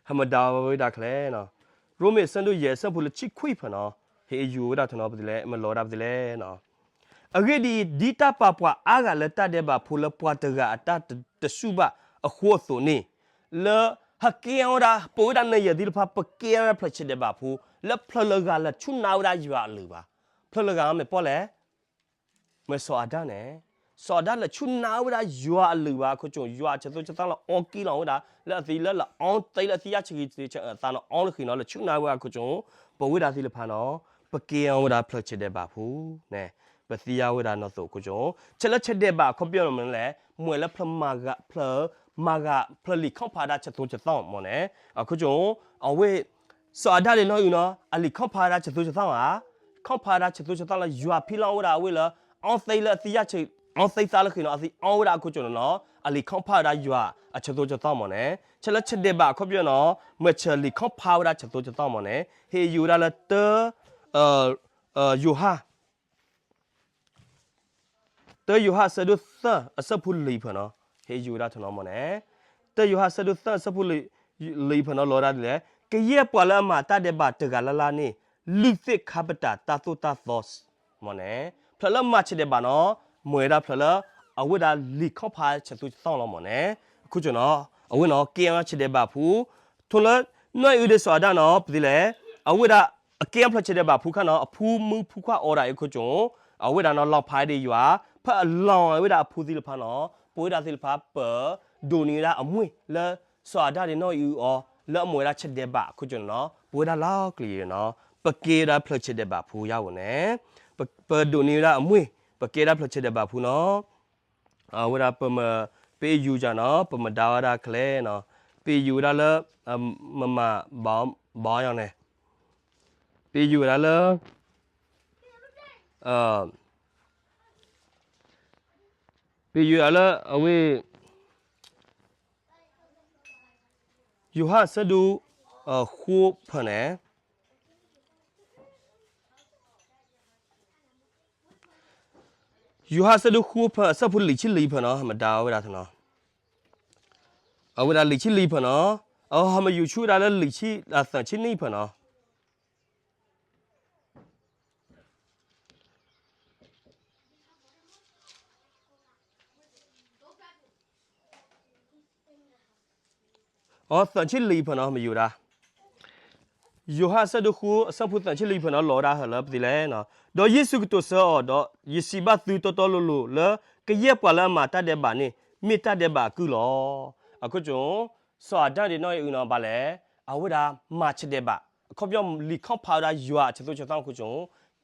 ဟးမ့ၢ်ဒါဝဲဒၣ်ချဲနီၤ ရိမ့ၤဆၢဒိၣ်ယဲၢ်ဆၢဖိလၢဆံခွံဖၢၣ်နီၤ ဟ့ၣ်ယူၤဝဲဒၣ်ထီၣ်နီၤ ပသလဲၣ် မ့ၢ်လီၤဝဲဒၣ်ပသလဲၣ်နီၤ အဂ့ၢ်ဒ်အံၤ ဒ်တၢ်ပာ်ပှၤအါဂၤလၢတၢ်ဒဲးဘးဖိလၢပှၤတဂၤအတၢ်တစူၢ်ဘၣ်အဃိအသိးန့ၣ် လၢဟကဲဝဲဒၣ် ပဝဲဒၣ်နယဲၢ်သ့ၣ်တဖၣ် ပကဲဝဲဒၣ်ဖျၢၣ်ဆံးဒဲးဘးဖိ လၢဖျၢၣ်လၢဂၤလဲၤဆူၣ်နါဝဲဒၣ်ယွၤအလုၢ်ဘၣ် ဖျၢၣ်လၢဂၤမ့ၢ်ပီၣ်လဲၣ် မ့ၢ်စီၤအၤဒၣ်န့ၣ် စီၤအၤဒၣ်လဲၤဆူၣ်နါဝဲဒၣ်ယွၤအလုၢ်ဘၣ်အခိၣ်ကၠိ ယွၤအဆၢသိၣ်ဆၢသီလၢအီက့လီၤဝဲဒၣ် လၢအသံလၢအသံယၢ်ဆံဂံၤတဆၢအၢၣ်အသးနီၤ အီလၢဃံၤနီၤ လဲၤဆူၣ်နါဝဲဒၣ်အခိၣ်ကၠိ ပဝဲဒၣ်သ့ၣ်တဖၣ်နီၤ ပကဲအီၤဝဲဒၣ်ဖျၢၣ်ဆံးဒဲးဘးဖိန့ၣ် ပသံယါဝဲဒၣ်နီၢ်သိးအခိၣ်ကၠိ ဆဲးလၢဆံးဒဲးဘးအခီပညီမ့ၢ်လဲၣ် မ့ၢ်လၢဖျၢၣ်မၤဂၤ ဖျၢၣ်မၤဂၤ ဖျၢၣ်လံာ်ခီဖးဒၣ်ဆၢသိၣ်ဆၢသီမ့ၢ်န့ၣ် အခိၣ်ကၠိ အဝဲ စီၤအၤဒၣ်ဒ်နီၢ်အံၤနီၤ အလံာ်ခီဖးဝဲဒၣ်ဆၢသိၣ်ဆၢသီဧါ ခီဖးဝဲဒၣ်ဆၢသိၣ်ဆၢသီလၢယွၤဖံးလီၤဝဲဒၣ်အဝဲလၢ အီသ့လၢအသံယၢ်ဆံ အီသ့သးလၢဃံၤနီၤ အသံအီဝဲဒၣ်အခိၣ်ကၠိနီၤနီၤ အလံာ်ခီဖးဝဲဒၣ်ယွၤအဆၢသိၣ်ဆၢသီမ့ၢ်န့ၣ် ဆဲးလၢဆံးဒဲးဘးအခီပညီနီၤ မ့ၢ်ဆၢလံာ်ခီဖးဝဲဒၣ်ဆၢသိၣ်ဆၢသီမ့ၢ်န့ၣ် ဟ့ၣ်ယူၤဝဲဒၣ်လၢတၢ ယိၤဟၣ် တၢယိၤဟၣ်အဆၢဒိၣ်သၢ အဆၢဖိလွံၢ်ဖၢၣ်နီၤ ဟ့ၣ်ယူၤဝဲဒၣ်ထီၣ်နီၤမ့ၢ်န့ၣ် တၢယိၤဟၣ်အဆၢဒိၣ်သၢ အဆၢဖိလွံၢ်ဖၢၣ်နီၤ လီၤဝဲဒၣ်ဒ်လဲၣ် ကယဲၢ်ပှၤလၢအမၤတၢ်ဒဲးဘးတဂၤလၢ်လၢ်န့ၣ် လုၢ်သ့ၣ်ခါပတာ်တၢ်သိၣ်တၢ်သီမ့ၢ်န့ၣ် ဖျၢၣ်လၢမၤဆံးဒဲးဘးနီၤ မ့ၢ်ဝဲဒၣ်ဖျၢၣ်လၢ အဝဲဒၣ်လံာ်ခီဖးဆၢသိၣ်ဆၢသီလီၤမ့ၢ်န့ၣ် အခိၣ်ကၠိနီၤ အဝဲနီၤ ကဲအီၤဆံးဒဲးဘးဖိ ထိၣ်လၢနီၢ်အံၤအုၣ်ဒီးစီၤအၤဒၣ်နီၤ ပသ့လဲၣ် အဝဲဒၣ် အကဲအီၤဖျၢၣ်ဆံးဒဲးဘးဖိခါနီၤ အဖိမုၣ်ဖိခွါအိၣ်ဒၣ်အံၤအခိၣ်ကၠိ အဝဲဒၣ်နီၤ လီၤဖးဒ်ယွၤ ဖဲအလီၤဝဲဒၣ်အဖိသ့ၣ်တဖၣ်နီၤ ပဝဲဒၣ်သ့ၣ်တဖၣ် ပ ဒိးန့ၢ်ဝဲဒၣ်အမွ့ၢ်လၢ စီၤအၤဒၣ်ဒ်နီၢ်အံၤအုၣ်အီၤ လၢအမ့ၢ်ဝဲဒၣ်ဆံးဒဲးဘးအခိၣ်ကၠိနီၤ ပဝဲဒၣ်လီၤကျံၤနီၤ ပကဲဝဲဒၣ်ဖျၢၣ်ဆံးဒဲးဘးဖိယါဧိၤန့ၣ် ပဒိးန့ၢ်ဝဲဒၣ်အမွ့ၢ် ပကဲဒၣ်ဖျၢၣ်ဆံးဒဲးဘးဖိနီၤ အဝဲဒၣ်ပမ့ၢ် ပအ့ၣ်ယူၤယၤနီၤ ပမ့ၢ်ဒါဝဲဒၣ်ချဲနီၤ ပအ့ၣ်ယူၤဝဲဒၣ်လၢ မမၤဘီယီၤန့ၣ် ပအ့ၣ်ယူၤဝဲဒၣ်လၢ ပအ့ၣ်ယူၤဝဲဒၣ်လၢအဝဲ ယိၤဟၣ်အဆၢဒိၣ် ဃိဖၢၣ်န့ၣ် ယိၤဟၣ်အဆၢဒိၣ်ဃိဖၢၣ် အဆၢဖိလွံၢ်ဆံလွံၢ်ဖၢၣ်နီၤ မ့ၢ်ဒါဝဲဒၣ်နီၤ အဝဲဒၣ်လွံၢ်ဆံလွံၢ်ဖၢၣ်နီၤ အဟးမ့ၢ်ယူၤဆူၣ်ဝဲဒၣ်လၢလွံၢ်ဆံ သၢဆံနွံဖၢၣ်နီၤ အသၢဆံလွံၢ်ဖၢၣ်နီၤ မ့ၢ်ယူၤဒၣ် ယိၤဟၣ်အဆၢဒိၣ်ဃိ အဆၢဖိသၢဆံလွံၢ်ဖၢၣ်နီၤ လီၤဝဲဒၣ်ဟၢၣ်လၢပသ့လဲၣ်နီၤ ဒီးယ့ၣ်ၡူးကတိၤဆၢအီၤဒီး ယစံးဘၣ်သုတီတီလိၤလိၤလၢ ကယဲၢ်ပှၤလၢအမၤတၢ်ဒဲးဘးန့ၣ် မ့ၢ်တၢ်ဒဲးဘးအကုၢ်လီၤ. အခိၣ်ကၠိ စီၤအၤဒၣ်ဒ်နီၢ်အံၤအုၣ်နီၤဘၣ်လဲၣ် အဝဲဒၣ်မၤဆံးဒဲးဘး အခီပညီလံာ်ခီဖးဝဲဒၣ်ယွၤအဆၢသိၣ်ဆၢသီအခိၣ်ကၠိ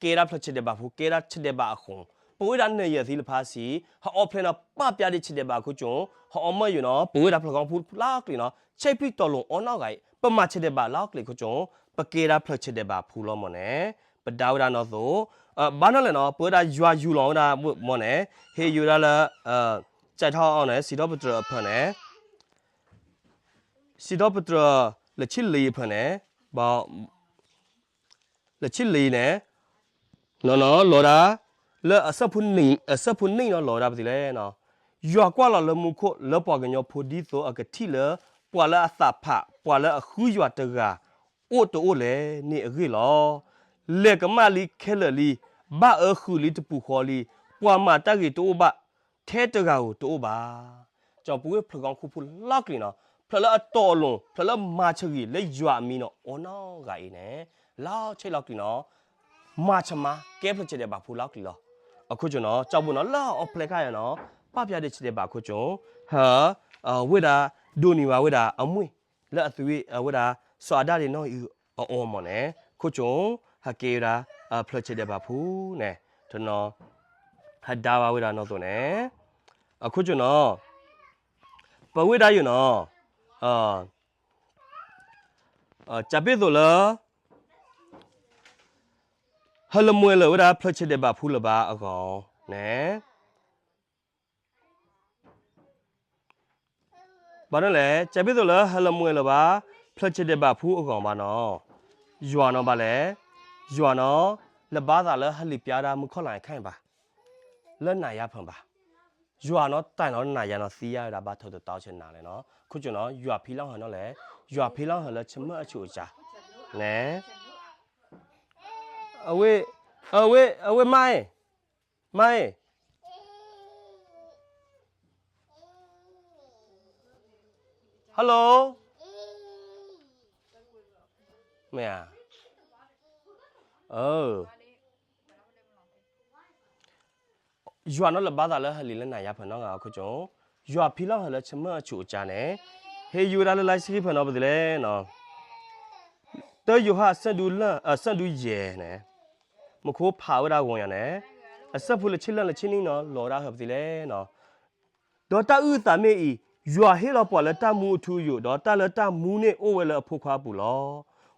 ကဲဒၣ်ဖျၢၣ်ဆံးဒဲးဘးဖိ ကဲဒၣ်ဆံးဒဲးဘးအဃိ ပဝဲဒၣ်နယၢၢ်သ့ၣ်တဖၣ်ဆံး ဟးအီၣ်ဖျဲၣ်နီၤ ပာ်ပျါဒ်ဆံးဒဲးဘးအခိၣ်ကၠိ ဟးအီၣ်မၢယိာ်နီၤ ပဝဲဒၣ်ဖျၢၣ်ကီၢ်ဖိလီၤကျံၤနီၤ ဆဲးဖျံးတီၤလိာ်အီၣ်နီၢ်ဂၤအံၤ ပမၤဆံးဒဲးဘးလီၤကျံၤအခိၣ်ကၠိ ပကဲဒၣ်ဖျၢၣ်ဆံးဒဲးဘးဖိလီၤမ့ၢ်န့ၣ် ဒါဝဲဒၣ်နီၢ်သိး, ဘၣ်နီၢ်လဲၣ်နီၤ ပဝဲဒၣ်ယွၤယူၤလီၤဝဲဒၣ်မ့ၢ်န့ၣ်, ဟ့ၣ်ယုၤဝဲဒၣ်လၢ ကဲထီၣ်အီၤန့ၣ် စံးထီၣ်ပတြၢၤအဖၢန့ၣ်, စံးထီၣ်ပတြၢၤ လၢဆံလံအဖၢန့ၣ်, လၢဆံလံန့ၣ် နီၢ်နီၢ်လီၤဒၣ်, လၢအဆၢဖိနံၣ်နီၢ် လီၤဝဲဒၣ်ပသံးလဲၣ်နီၤ, ယွၤကွၢ်လီၤလၢမူခိၣ်လၢပှၤကညီဖိဒ်သိးအကထံၣ်လၢ ပှၤလၢအသးဖး ပှၤလၢအဃုယွၤတဂၤ အိၣ်တအိၣ်လဲၣ်န့ၣ်အဂ့ၢ်လီၤ. လဲၤကမၣ်လံခဲလၢာ်လံ, ဘၣ်အၢဃုာ်လံတပူၤဃီလံ, ပှၤမၤတၢ်ဂ့ၤတအိၣ်ဘၣ်, ထဲတဂၤဧိၤတအိၣ်ဘၣ်. ကၠီပဝဲဖျၢၣ်ကီၢ်ခိၣ်ဖိလီၤကျံၤနီၤ, ဖျၢၣ်လၢအတီအလိၤ ဖျၢၣ်လၢမၤဆၢဂ့ၤလၢယွၤအမံၤနီၤ အိၣ်နီၢ်ဂၤအံၤန့ၣ် လီၤဆဲးလီၤကျံၤနီၤ, မၤဆၢမၤကဲဖျၢၣ်ဆဲးဒဲးဘးဖိလီၤကျံၤလီၤ. အခိၣ်ကၠိနီၤ ကၠီပူၤနီၤလၢအီၣ်ဖျဲၣ်ခါယၤနီၤ ပၢ်ပၠးဒ့ဆဲးဒဲးဘးခိၣ်ကၠိ, ဟ ဝဲဒၣ် ဒိးန့ၢ်ဘၣ်ဝဲဒၣ်အမ့ၢ် လၢအသုးဝဲ အဝဲဒၣ် စီၤအၤဒၣ်ဒ့နီၢ်အံၤအအိၣ်မ့ၢ်န့ၣ် ခိၣ်ကၠိ ဟကဲဝဲဒၣ် ဖျၢၣ်ဆဲးဒဲးဘးဖိန့ၣ် တနီၤ ဟဒါဘၣ်ဝဲဒၣ်နီၢ်သိးန့ၣ် အခိၣ်ကၠိနီၤ ပဝဲဒၣ်ယိာ်နီၤ ကပ့ၢ်သိးလၢ ဟလၢမွဲလၢာ်ဝဲဒၣ်ဖျၢၣ်ဆဲးဒဲးဘးဖိလၢၤဘၣ်အဂီၢ်န့ၣ် ဘၣ်နီၢ်လဲၣ် ကပ့ၢ်သိးလၢဟလၢမွဲလၢာ်ဘၣ် ဖျၢၣ်ဆဲးဒဲးဘးဖိအဂီၢ်ဘၣ်နီၤ ယွၤနီၤဘၣ်လဲၣ် ယွၤနီၤ လၢဘၣ်သးလၢဟလံာ်ပျါဒၣ်မုၢ်ခီၣ်လၢ်ခါဘၣ် လၢနၤယါဖၢၣ်ဘၣ် ယွၤနီၤတၢ်နီၤနၤယါနီၤသံယါဝဲဒၣ်ဘၣ်ထီၣ်တတီဆဲးနၤလဲၣ်နီၤ ခိၣ်ကၠိနီၤ ယွၤဖံလီၤဟၢနီၤလဲၣ် ယွၤဖံလီၤဟၢလၢဆၢမုၢ်အဆူၣ်အစၢ် နဲ အဝဲ အဝဲ အဝဲမါအံၤ မါအံၤ hello မ့ၢ်ဧါ ယွၤနီၤလၢဘၣ်သးလၢဟလံာ်လၢနၤယါဖၢၣ်နီတဂၤအခိၣ်ကၠိ ယွၤဖံလီၤဟၢလၢဆၢမုၢ်အဆူၣ်အစၢ်န့ၣ် ဟ့ၣ်ယုၤဝဲဒၣ်လၢလါစံးဖၢၣ်နီၤပသံးလဲၣ်နီၤ တၢယိၤဟၣ် ဆၢဒူယဲၢ်န့ၣ် မူခိၣ်ဖးဝဲဒၣ်ဂီၤညါန့ၣ် အဆၢဖိလၢဆံလၢ်လၢဆံနံၣ်နီၤ လီၤဝဲဒၣ်ဟၢပသံးလဲၣ်နီၤ ဒီးတၢ်အုၣ်အသးမ့ၢ်အံၤ, ယွၤဟ့ၣ်လီၤပှၤလၢတၢ်မူအထူအယိာ်, ဒီးတၢ်လၢတၢ်မူန့ၣ်အိၣ်ဝဲလၢအဖိခွါအပူၤလီၤ.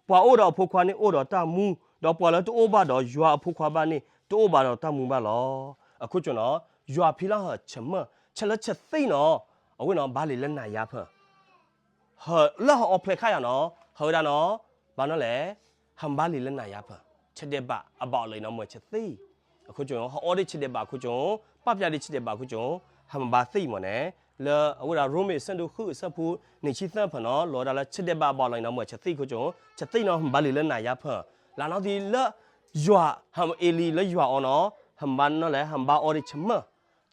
ပှၤအိၣ်ဒီးအဖိခွါန့ၣ်အိၣ်ဒီးတၢ်မူ, ဒီးပှၤလၢတအိၣ်ဘၣ်ဒီးယွၤအဖိခွါဘၣ်န့ၣ် တအိၣ်ဘၣ်ဒီးတၢ်မူဘၣ်လီၤ. အခိၣ်ကၠိနီၤ, ယွၤဖံလီၤဟၢဆၢမုၢ်, ဆၢလၢဆၢသ့ၣ်နီၤ, အဝဲနီၤဘၣ်လံလၢနၤယါဖၢၣ် ဟၢလၢဟအိးဖျဲၣ်ခါယၤနီၤ, ဟၢဝဲဒၣ်နီၤ, ဘၣ်နီၤလဲၣ်, ဟၢဘၣ်လံလၢနၤယါဖၢၣ်, ဆၢဒဲးဘးအဘၣ်အီၤလၢအံၤနီၤ မ့ၢ်ဆၢသ့ၣ်, အခိၣ်ကၠိနီၤ, ဟအိၣ်ဒံးဆၢဒဲးဘးအခိၣ်ကၠိ, ပၢ်ပျၢ်ဒံးဆၢဒဲးဘးအခိၣ်ကၠိ, ဟၢမ့ၢ်ဘၣ်သ့ၣ်မ့ၢ်န့ၣ်, လၢအဝဲဒၣ်ရိမ့ၤအဆၢဒိၣ်ဃုအဆၢဖိ နံၣ်ဆံသၢဖၢၣ်နီၤ, လီၤဝဲဒၣ်လၢဆၢဒဲးဘးအဘၣ်အီၤလၢအံၤနီၤ မ့ၢ်ဆၢသ့ၣ်အခိၣ်ကၠိ, ဆၢသ့ၣ်နီၤ ဟၢဘၣ်လံလၢနၤယါဖၢၣ်, လၢနီၤသံလၢ ယွၤဟၢမ့ၢ်အ့လံလၢယွၤအီၤနီၤ, ဟၢမ့ၢ်ဘၣ်နီၤလဲၣ်, ဟၢမ့ၢ်ဘၣ်အီဒံးဆၢမုၢ်,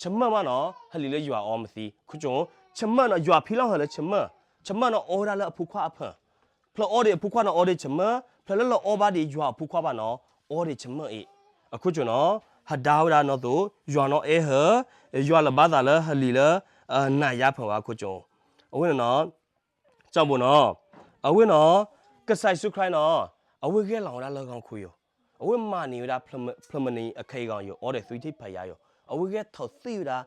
ဆၢမုၢ်မးနီၤ, ဟဲလံလၢယွၤအီၤမ့ၢ်သံ, ခိၣ်ကၠိ, ဆၢမုၢ်နီၤ ယွၤဖံလီၤဟၢလၢဆၢမုၢ်, ဆၢမုၢ်နီၤ အီဝဲဒၣ်လၢအဖိခွါအဖၢၣ်, ဖျၢၣ်အီဒံးအဖိခွါနီၤ အီဒံးဆၢမုၢ်, ဖျၢၣ်လၢလီၤအီဘၣ်ဒံးယွၤအဖိခွါဘၣ်နီၤ, အီဒံးဆၢမုၢ်အံၤ, အခိၣ်ကၠိနီၤ, ဟဒါဝဲဒၣ်နီၤသိး, ယွၤနီၤအဲၣ်ဟၢ, ယွၤလၢဘၣ်သးလၢဟဲလံလၢ နၤယါဖၢၣ်ဘၣ်ခိၣ်ကၠိ, အဝဲန့ၣ်နီၤ ကၠီဘိနီၤ, အဝဲနီၤ, ကစၢ်ယ့ၣ်ၡူးခရံာ်နီၤ, အဝဲဂဲၤလီၤဝဲဒၣ်လၢဂီၤခူယိာ်, အဝဲမၤန့ၢ်ဝဲဒၣ် ဖျၢၣ်မနံၤအခါအံၤဂီၤယိာ် အီဒံးသွံထံဖးယါယိာ်, အဝဲဂဲၤထီၣ်သံဝဲဒၣ်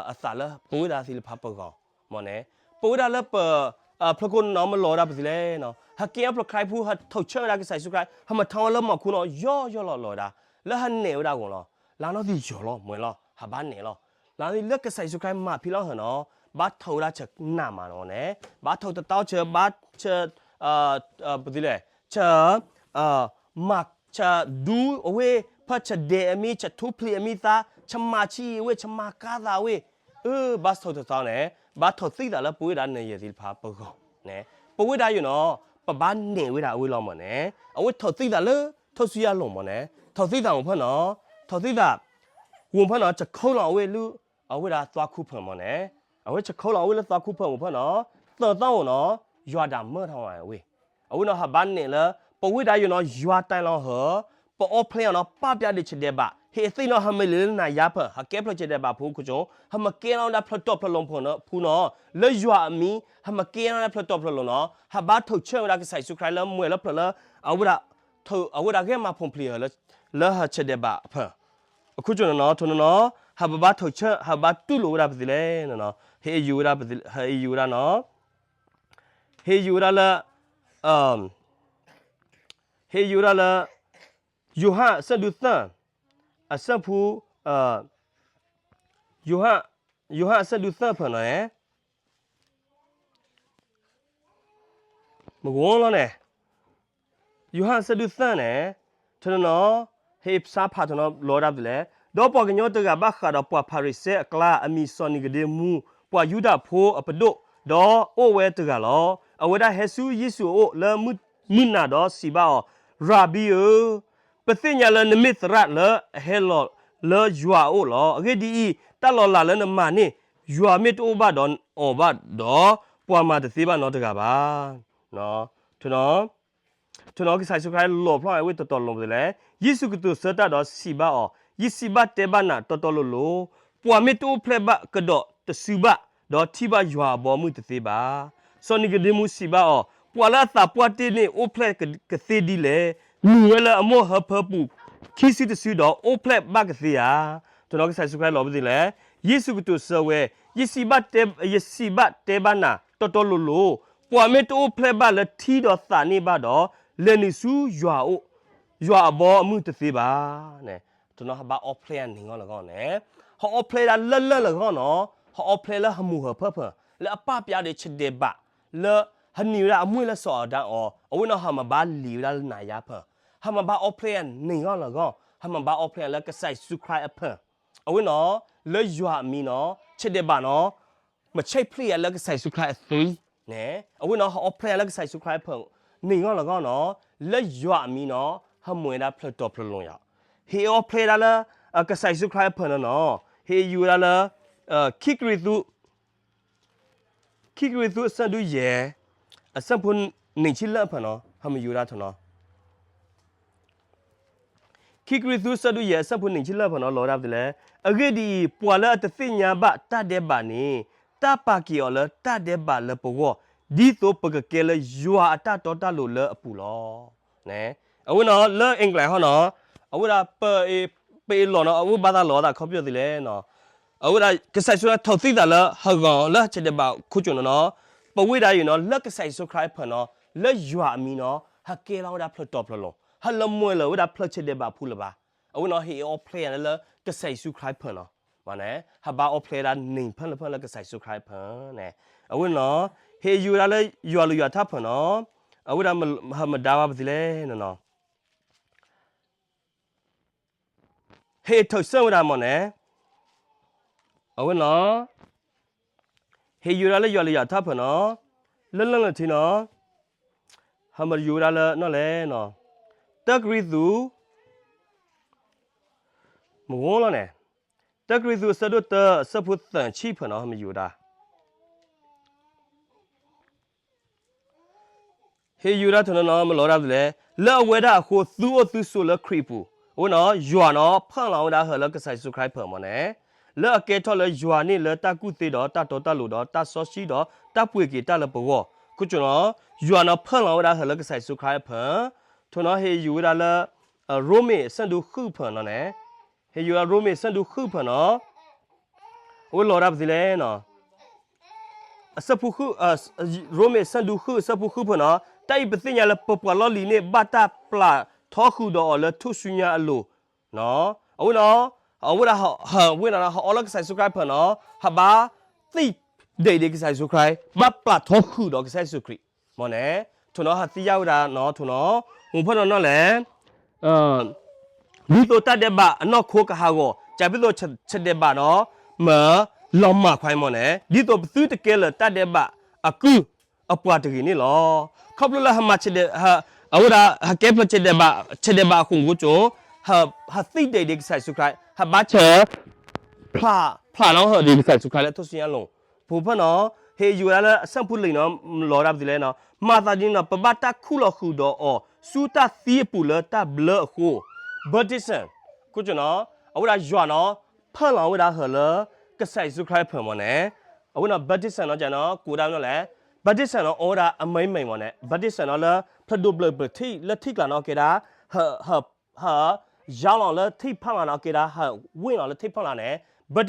အသးလၢပဝဲဒၣ်သ့ၣ်တဖၣ်ပဂီၢ်, မ့ၢ်န့ၣ်, ပဝဲဒၣ်လၢပ ဖျၢၣ်ခိၣ်နီၤမ့ၢ်လီၤဝဲဒၣ်ပသံးလဲၣ်နီၤ, ဟဲက့ၤအဖျၢၣ်ခရံာ်ဖိ ဟဲထိးဆၢဝဲဒၣ်ကစၢ်ယ့ၣ်ၡူးခရံာ် ဟဲမၤထီဝဲလၢမီၢ်ခိၣ်နီၤ ယီယီလီၤလီၤဝဲဒၣ်, လၢဟဲနဲၣ်ဝဲဒၣ်ဂီၢ်လီၤ, လၢနီၤသံယီၤလီၤ မွဲၤလီၤ ဟဲဘၣ်နဲၣ်လီၤ, လၢနီၤသံလၢကစၢ်ယ့ၣ်ၡူးခရံာ်မၤဖံလီၤဟၢနီၤ, ဘၣ်ထိးဝဲဒၣ်ဆၢနးမးနီၤန့ၣ်, ဘၣ်ထိးတတီဆၢ ဘၣ်ဆၢ ပသံးလဲၣ်, ဆၢ မၤဆၢဒူအဝဲ ဖၢဆၢဒဲးအမံၤ ဆၢထူဖျံးအမံၤသါ ဆၢမၤဆံးအဝဲ ဆၢမၤကါသးဝဲ, အၢ ဘၣ်ထိးတတီန့ၣ် ဘၣ်ထိးသံသးလၢပဝဲဒၣ်နယဲၢ်သ့ၣ်တဖၣ်ပဂီၢ်န့ၣ်, ပဝဲဒၣ်ယိာ်နီၤ ပဘၣ်နဲၣ်ဝဲဒၣ်အဝဲလီၤမ့ၢ်န့ၣ်, အဝဲထိးသံသးလၢ ထိးစူယၤလိာ်မ့ၢ်န့ၣ်, ထိးသံသးအိၣ်ဖဲနီၤ, ထိးသံသး ဂီၢ်ဖဲနီၤ ဆၢခိလီၤအဝဲလၢ အဝဲဒၣ်သွါခိၣ်ဖၢၣ်မ့ၢ်န့ၣ်, အဝဲဆၢခိလီၤအဝဲလၢသွါခိၣ်ဖၢၣ်အိၣ်ဖဲနီၤ, သၢသီအိၣ်နီၤ, ယွၤဒၣ်မၢထီၣ်ဝဲဝဲ အဝဲနီၤ ဟးဘၣ်နဲၣ်လၢ ပဝဲဒၣ်ယိာ်နီၤ ယွၤတၢ်လီၤဟၢ, ပအီၣ်ဖျဲၣ်အီၤနီၤ ပၢ်ပျၢ်ဒံးဆၢဒဲးဘး, ဟ့ၣ်သ့ၣ်နီၤ ဟဲမ့ၢ်လံလၢနၤယါဖၢၣ် ဟဲကဲဖျၢၣ်ဆၢဒဲးဘးဖိခိၣ်ကၠိ, ဟဲမ့ၢ်ကဲထီၣ်ဝဲဒၣ်ဖျၢၣ်တီၢ်ဖျၢၣ်လိၤဖီနီၤ, လၢယွၤအမံၤ ဟဲမ့ၢ်ကဲထီၣ်ဝဲဒၣ်ဖျၢၣ်တီၢ်ဖျၢၣ်လိၤနီၤ, ဟးဘၣ်ထိးဆၢဝဲဒၣ်ကစၢ်ယ့ၣ်ၡူးခရံာ်လၢမွဲၤလၢဖျၢၣ်လၢ အဝဲဒၣ် အဝဲဒၣ်ဂဲၤမၤဖှိၣ်ဖျံးဟၢ လၢဟၢဆၢဒဲးဘးအဖၢၣ်, အခိၣ်ကၠိနီၤနီၤ ထိးနီၤနီၤ ဟးဘၣ်ထိးဆၢ ဟးဘၣ်တူၢ်လိာ်ဝဲဒၣ်ပသံးလဲၣ်နီၤနီၤ, ဟ့ၣ်ယုၤဝဲဒၣ် ဟ့ၣ်ယုၤဝဲဒၣ်နီၤ, ဟ့ၣ်ယုၤဝဲဒၣ်လၢ ဟ့ၣ်ယုၤဝဲဒၣ်လၢ ယိၤဟၣ်အဆၢဒုးသၢ, အဆၢဖိ, ယိၤဟၣ်, ယိၤဟၣ်အဆၢဒုးသၢဖၢၣ်နီၤန့ၣ်, မ့ၢ်ဂီၤလီၤန့ၣ်, ယိၤဟၣ်အဆၢဒုးသၢန့ၣ်, ထနီၤ, ဟ့ၣ်ဆါဖးထနီၤလီၤဒၣ်ပသလဲၣ်, ဒီးပှၤကညီတဂၤဘၣ်ဃးဒီးပှၤဖၤရံၤၡဲအကျါ အမံၤစီၤနံၤကဒ့မူ, ပှၤယူဒၤဖိအပဒိၣ်, ဒီးအိၣ်ဝဲတဂၤလီၤ. အဝဲဒၣ်ဟဲဆူယ့ၣ်ၡူးအအိၣ်လၢမုၢ်နၤဒီးစံးဘၣ်အီၤ, ရၤဘံဧၢ, ပသ့ၣ်ညါလၢနမ့ၢ်သရၣ်လၢအဟဲလီၤလၢယွၤအအိၣ်လီၤ. အဂ့ၢ်ဒ်အံၤ, တၢ်လီၤလးလၢနမၤန့ၢ်ယွၤမ့ၢ်တအိၣ်ဘၣ်ဒီးအီၤဘၣ်ဒီး, ပှၤမၤတသ့ဘၣ်နီတဂၤဘၣ်. ထနီၤ, ထနီၤကစၢ်ယ့ၣ်ၡူးခရံာ်လီၤဖျီဝဲတီတီလိၤလိၤပသလဲၣ်, ယ့ၣ်ၡူးကတိၤဆၢတၢ်ဒီးစံးဘၣ်အီၤ, ယစံးဘၣ်တဲဘၣ်နၤတီတီလိၤလိၤ, ပှၤမ့ၢ်တအိၣ်ဖျဲၣ်ဘၣ်ကဒီးတစုဘၣ်, ဒီးထံၣ်ဘၣ်ယွၤအဘီအမုၢ်တသ့ဘၣ်. စီၤနံၤကဒ့မူစံးဘၣ်အီၤ, ပှၤလၢအသးပှၢ်တ့ၢ်န့ၣ်အိၣ်ဖျဲၣ်ကသ့ဒ်လဲၣ်. မုာ်ဝဲလၢအမိၢ်ဟၢဖၢပူၤခံစုတစုဒီးအိၣ်ဖျဲၣ်ဘၣ်ကသ့ဧါ. ထနီၤကစၢ်ယ့ၣ်ၡူးခရံာ်လီၤပသလဲၣ်, ယ့ၣ်ၡူးကတိၤဆၢဝဲ, ယစံးဘၣ်တဲ, ယစံးဘၣ်တဲဘၣ်နၤတီတီလိၤလိၤ, ပှၤမ့ၢ်တအိၣ်ဖျဲၣ်ဘၣ်လၢထံဒီးသးန့ၣ်ဘၣ်ဒီး, လဲၤနုာ်ဆူယွၤအအိၣ်, ယွၤအဘီအမုၢ်တသ့ဘၣ်. ထနီၤဟဘၣ်အီၣ်ဖျဲၣ်အနံၤဂီၢ်လၢဂီၢ်န့ၣ်, ဟအီၣ်ဖျဲၣ်ဒၣ်လၢလၢလၢဂီၢ်နီၤ, ဟအီၣ်ဖျဲၣ်လၢဟမုာ်ဟၢဖၢဖၢ, လၢအပၢ်ပျါဒီးဆဲးဒဲးဘး, လၢဟနံၤဝဲဒၣ်အမွေၢ်လၢစီၤအၤဒၣ်အီၤ, အဝဲနီၤဟမၤဘၣ်လံာ်ဝဲဒၣ်လၢနၤယါဖၢ, ဟမၤဘၣ်အီၣ်ဖျဲၣ်အနံၤဂီၢ်လၢဂီၢ်, ဟမၤဘၣ်အီၣ်ဖျဲၣ်လၢကစၢ်ယ့ၣ်ၡူးခရံာ်အဖၢ, အဝဲနီၤ, လၢယွၤအမံၤနီၤ, ဆဲးဒဲးဘးနီၤ, မဆဲးဖျဲၣ်ယၤလၢကစၢ်ယ့ၣ်ၡူးခရံာ်အသွံၣ်န့ၣ်, အဝဲနီၤ ဟအီၣ်ဖျဲၣ်ယၤလၢကစၢ်ယ့ၣ်ၡူးခရံာ်အဖၢ, နံၤဂီၢ်လၢဂီၢ်နီၤ, လၢယွၤအမံၤနီၤ, ဟမၤဝဲဒၣ်ဖျၢၣ်တီဖျၢၣ်လိၤယၤ, ဟ့ၣ်အီၣ်ဖျဲၣ်ဒၣ်လၢ, ကစၢ်ယ့ၣ်ၡူးခရံာ်အဖၢနီၤနီၤ, ဟ့ၣ်ယူၤဝဲဒၣ်လၢ, ခံကရံၣ်သူး ခံကရံၣ်သူးအဆၢဒိၣ်ယဲၢ်, အဆၢဖိနံၣ်ဆံလၢအဖၢနီၤ, ဟမ့ၢ်ယူၤဝဲဒၣ်ထနီၤ ခံကရံၣ်သူးအဆၢဒိၣ်ယဲၢ်အဆၢဖိနံၣ်ဆံလၢအဖၢနီၤ လီၤဒၣ်ပသလဲၣ်, အဂ့ၢ်ဒ်အံၤ, ပှၤလၢအတသ့ၣ်ညါဘၣ်တၢ်ဒဲးဘးန့ၣ်, တၢ်ပာ်က့ၤအီၤလၢတၢ်ဒဲးဘးလၢပဂီၢ်, ဒ်သိးပကကဲလၢယွၤအတၢ်တီတၢ်လိၤလၢအပူၤလီၤ. အဝဲနီၤ လၢ English ဟီနီၤ, အဝဲဒၣ် ပအ့ၣ်လီၤနီၤ အဝဲဘၣ်သးလီၤသးခီပညီသ့လဲၣ်နီၤ, အဝဲဒၣ်ကစၢ်ယ့ၣ်ၡူးခရံာ်ထိၣ်သံသးလၢဟဂီၤလၢဟဆဲးဒဲးဘးခိၣ်ကၠိၣ်နီၤနီၤ, ပဝဲဒၣ်အံၤနီၤ လၢကစၢ်ယ့ၣ်ၡူးခရံာ်အဖၢနီၤ, လၢယွၤအမံၤနီၤ ဟကဲလီၤဝဲဒၣ်ဖျၢၣ်တီဖျၢၣ်လိၤ, ဟလၢမွဲလၢၤဝဲဒၣ်ဖျၢၣ်ဆဲးဒဲးဘးဖိလၢၤဘၣ်, အဝဲနီၤ ဟ့ၣ်အီၣ်ဖျဲၣ်ယၤလၢကစၢ်ယ့ၣ်ၡူးခရံာ်အဖၢနီၤ, မ့ၢ်န့ၣ် ဟဘၣ်အီၣ်ဖျဲၣ်ဒၣ်နံၤဖၢလၢဖၢလၢကစၢ်ယ့ၣ်ၡူးခရံာ်အဖၢန့ၣ်, အဝဲနီၤ ဟ့ၣ်ယူၤဝဲဒၣ်လၢယွၤလုၢ်ယွၤထါဖၢနီၤ, အဝဲဒၣ်ဟမတၤဝဲပသ့လဲၣ်နီၤနီၤ ဟ့ၣ်ထီၣ်ဆၢဝဲဒၣ်မ့ၢ်န့ၣ်, အဝဲနီၤ ဟ့ၣ်ယူၤဝဲဒၣ်လၢယွၤလုၢ်ယွၤထါဖၢနီၤ, လၢလၢလၢထံနီၤ, ဟမ့ၢ်ယူၤဝဲဒၣ်လၢနီၢ်လဲၣ်နီၤ, တၢကရံၣ်သူး, မ့ၢ်ဂီၤလီၤန့ၣ်, တၢကရံၣ်သူးအဆၢဒိၣ်တၢ အဆၢဖိသၢဆံဖၢနီၤ ဟမ့ၢ်ယူၤဝဲဒၣ် ဟ့ၣ်ယူၤဝဲဒၣ်ထနီၤနီၤ မ့ၢ်လီၤဒၣ်ပသလဲၣ်, လၢအဝဲဒၣ်အဃိ သုအိၣ်သုဆိးလၢခရံာ်အပူၤ, အဝဲနီၤ ယွၤနီၤ ဖီၣ်လီၤဝဲဒၣ်ဟၢလၢကစၢ်ယ့ၣ်ၡူးခရံာ်ဖၢမ့ၢ်န့ၣ်, လၢအကဲထီၣ်လၢယွၤန့ၣ်လၢတၢ်ကူၣ်သ့ဒီးတၢ်တီတၢ်လိၤဒီးတၢ်စီဆှံဒီးတၢ်ပှ့ၤက့ၤတၢ်လၢပဂီၢ်, ခိၣ်ကၠိၣ်နီၤ, ယွၤနီၤ ဖီၣ်လီၤဝဲဒၣ်ဟၢလၢကစၢ်ယ့ၣ်ၡူးခရံာ်အဖၢ, ထနီၤ ဟ့ၣ်ယူၤဝဲဒၣ်လၢ ရိမ့ၤအဆၢဒိၣ်ဃုဖၢနီၤန့ၣ်, ဟ့ၣ်ယူၤဝဲဒၣ်ရိမ့ၤအဆၢဒိၣ်ဃုဖၢနီၤ အဝဲလီၤဒၣ်ပသ့လဲၣ်နီၤ, အဆၢဖိဃု, ရိမ့ၤအဆၢဒိၣ်ဃု အဆၢဖိဃုဖၢနီၤ, တၢ်အံၤပသ့ၣ်ညါလၢပပှၤလီၢ်လံၤန့ၣ် ဘၣ်တၢ်ပျၢ်ထီဃုာ်ဒီးအီၤလၢထူၣ်စုညါအလိၤ, အဝဲနီၤ, အဝဲဒၣ်ဟ, ဝဲဒၣ် ဟအီလၢကစၢ်ယ့ၣ်ၡူးခရံာ်ဖၢနီၤ, ဟဘၣ်သံဒံးဒံးကစၢ်ယ့ၣ်ၡူးခရံာ်, ဘၣ်ပျၢ်ထီဃုာ်ဒီးကစၢ်ယ့ၣ်ၡူးခရံာ်, မ့ၢ်န့ၣ်, ထနီၤ ဟသ့ၣ်ညါဝဲဒၣ်နီၤ ထနီၤ, မ့ၢ်ဖၢနီၤနီၤလဲၣ် ဒ်သိးတၢ်ဒဲးဘးအနီၢ်ခိကဟးဂီၤ, ကးဖဲသိးဆဲးဒဲးဘးဒီး, မ့ၢ်လီၤမၢ်ခွါအံၤမ့ၢ်န့ၣ်, ဒ်သိးပသုတကဲလၢာ်တၢ်ဒဲးဘးအကုၢ်အပှၤတဂ့ၤန့ၣ်လီၤ. ခီဖျိလၢဟမၤဆဲးဒဲး, အဝဲဒၣ်ဟကဲဖျါဆဲးဒဲးဘး, ဆဲးဒဲးဘးအဃိာ်မူကၠိ, ဟသံဒံးဒံးကစၢ်ယ့ၣ်ၡူးခရံာ်, ဟဘၣ်ဆၢ ဖျါလီၤဟၢဒံးကစၢ်ယ့ၣ်ၡူးခရံာ်လၢထူၣ်စုညါအလိၤ, ပဖၢနီၤ, ဟ့ၣ်ယုၤဝဲဒၣ်လၢအဆၢဖိလံၤနီၤ, လီၤဒၣ်ပသ့လဲၣ်နီၤ, မၤသးဒ်န့ၣ်ဒီး ပဘၣ်တၢ်ခူၣ်လီၤဃုာ်ဒီးအီၤ ဆူတၢ်သံအပူၤလၢတၢ်ဘျၢအဃိ, baptism, ခိၣ်ကၠိနီၤ, အဝဲဒၣ်ယွၤနီၤ, ဖၢလီၤဝဲဒၣ်ဟၢလၢ ကစၢ်ယ့ၣ်ၡူးခရံာ်အဖၢမ့ၢ်န့ၣ်, အဝဲနီၤ baptism နီၤ ကနီၤ ကိးဒၣ်ဝဲနီၤလဲၣ်, baptism နီၤ အီဝဲဒၣ်အမဲာ်မဲာ်မ့ၢ်န့ၣ်, baptism နီၤလၢ ဖျၢၣ်ဒိၣ်ဘျၢၣ်ဘျၢၣ်ထံၣ်လၢထံကျါနီၤ ကဲဒၣ် ဟၢ ဟၢ ယါလီၤလၢထံၣ်ဖီလာ်နီၤ ကဲဒၣ်ဟၢဝ့ၢ်လီၤလၢထံၣ်ဖီလာ်န့ၣ်, baptism လၢဂီၤခူကနီၤ ပ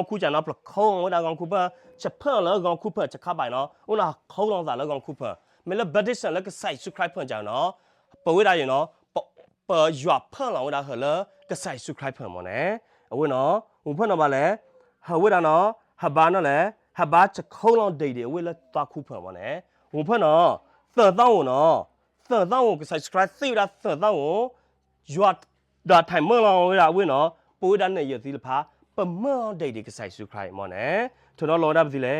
ခိးလီၤဝဲဒၣ်ဂီၤခူဖၢၣ်, ဆဖၢၣ်လီၤလၢဂီၤခူဖၢၣ် ဆခါဘၣ်နီၤ, အဝဲနီၤ ခိးလီၤသးလၢဂီၤခူဖၢၣ်, မ့ၢ်လၢ baptism လၢကစၢ်ယ့ၣ်ၡူးခရံာ်ဖၢၣ်ကနီၤ, ပဝဲဒၣ်အံၤနီၤ, ပ ပယွၤဖၢလီၤဝဲဒၣ်ဟၢလၢကစၢ်ယ့ၣ်ၡူးခရံာ်ဖၢၣ်မၢ်န့ၣ်, အဝဲနီၤ မူဖၢၣ်နီၤဘၣ်လဲၣ်, ဟၢဝဲဒၣ်နီၤ ဟဘါနီၤလဲၣ်, ဟဘါဆၢခိလီၤဒံးဒံးအဝဲလၢသွါခုဖၢၣ်မၢ်န့ၣ်, မူဖၢၣ်နီၤ သၢသီဧိၤနီၤ, သၢသီဧိၤ ကစၢ်ယ့ၣ်ၡူးခရံာ်သ့ၣ်ဝဲဒၣ်သၢသီဧိၤ, ယွၤ ဒီးထံၣ်မၢလီၤဝဲဒၣ်အဝဲနီၤ, ပဝဲဒၣ်နၢ်ယၢၢ်သ့ၣ်တဖၣ် ပမၢဒံးဒံးကစၢ်ယ့ၣ်ၡူးခရံာ်မၢ်န့ၣ်, ထိၣ်နီၤလီၤဝဲဒၣ်ပသ့ၣ်လဲၣ်,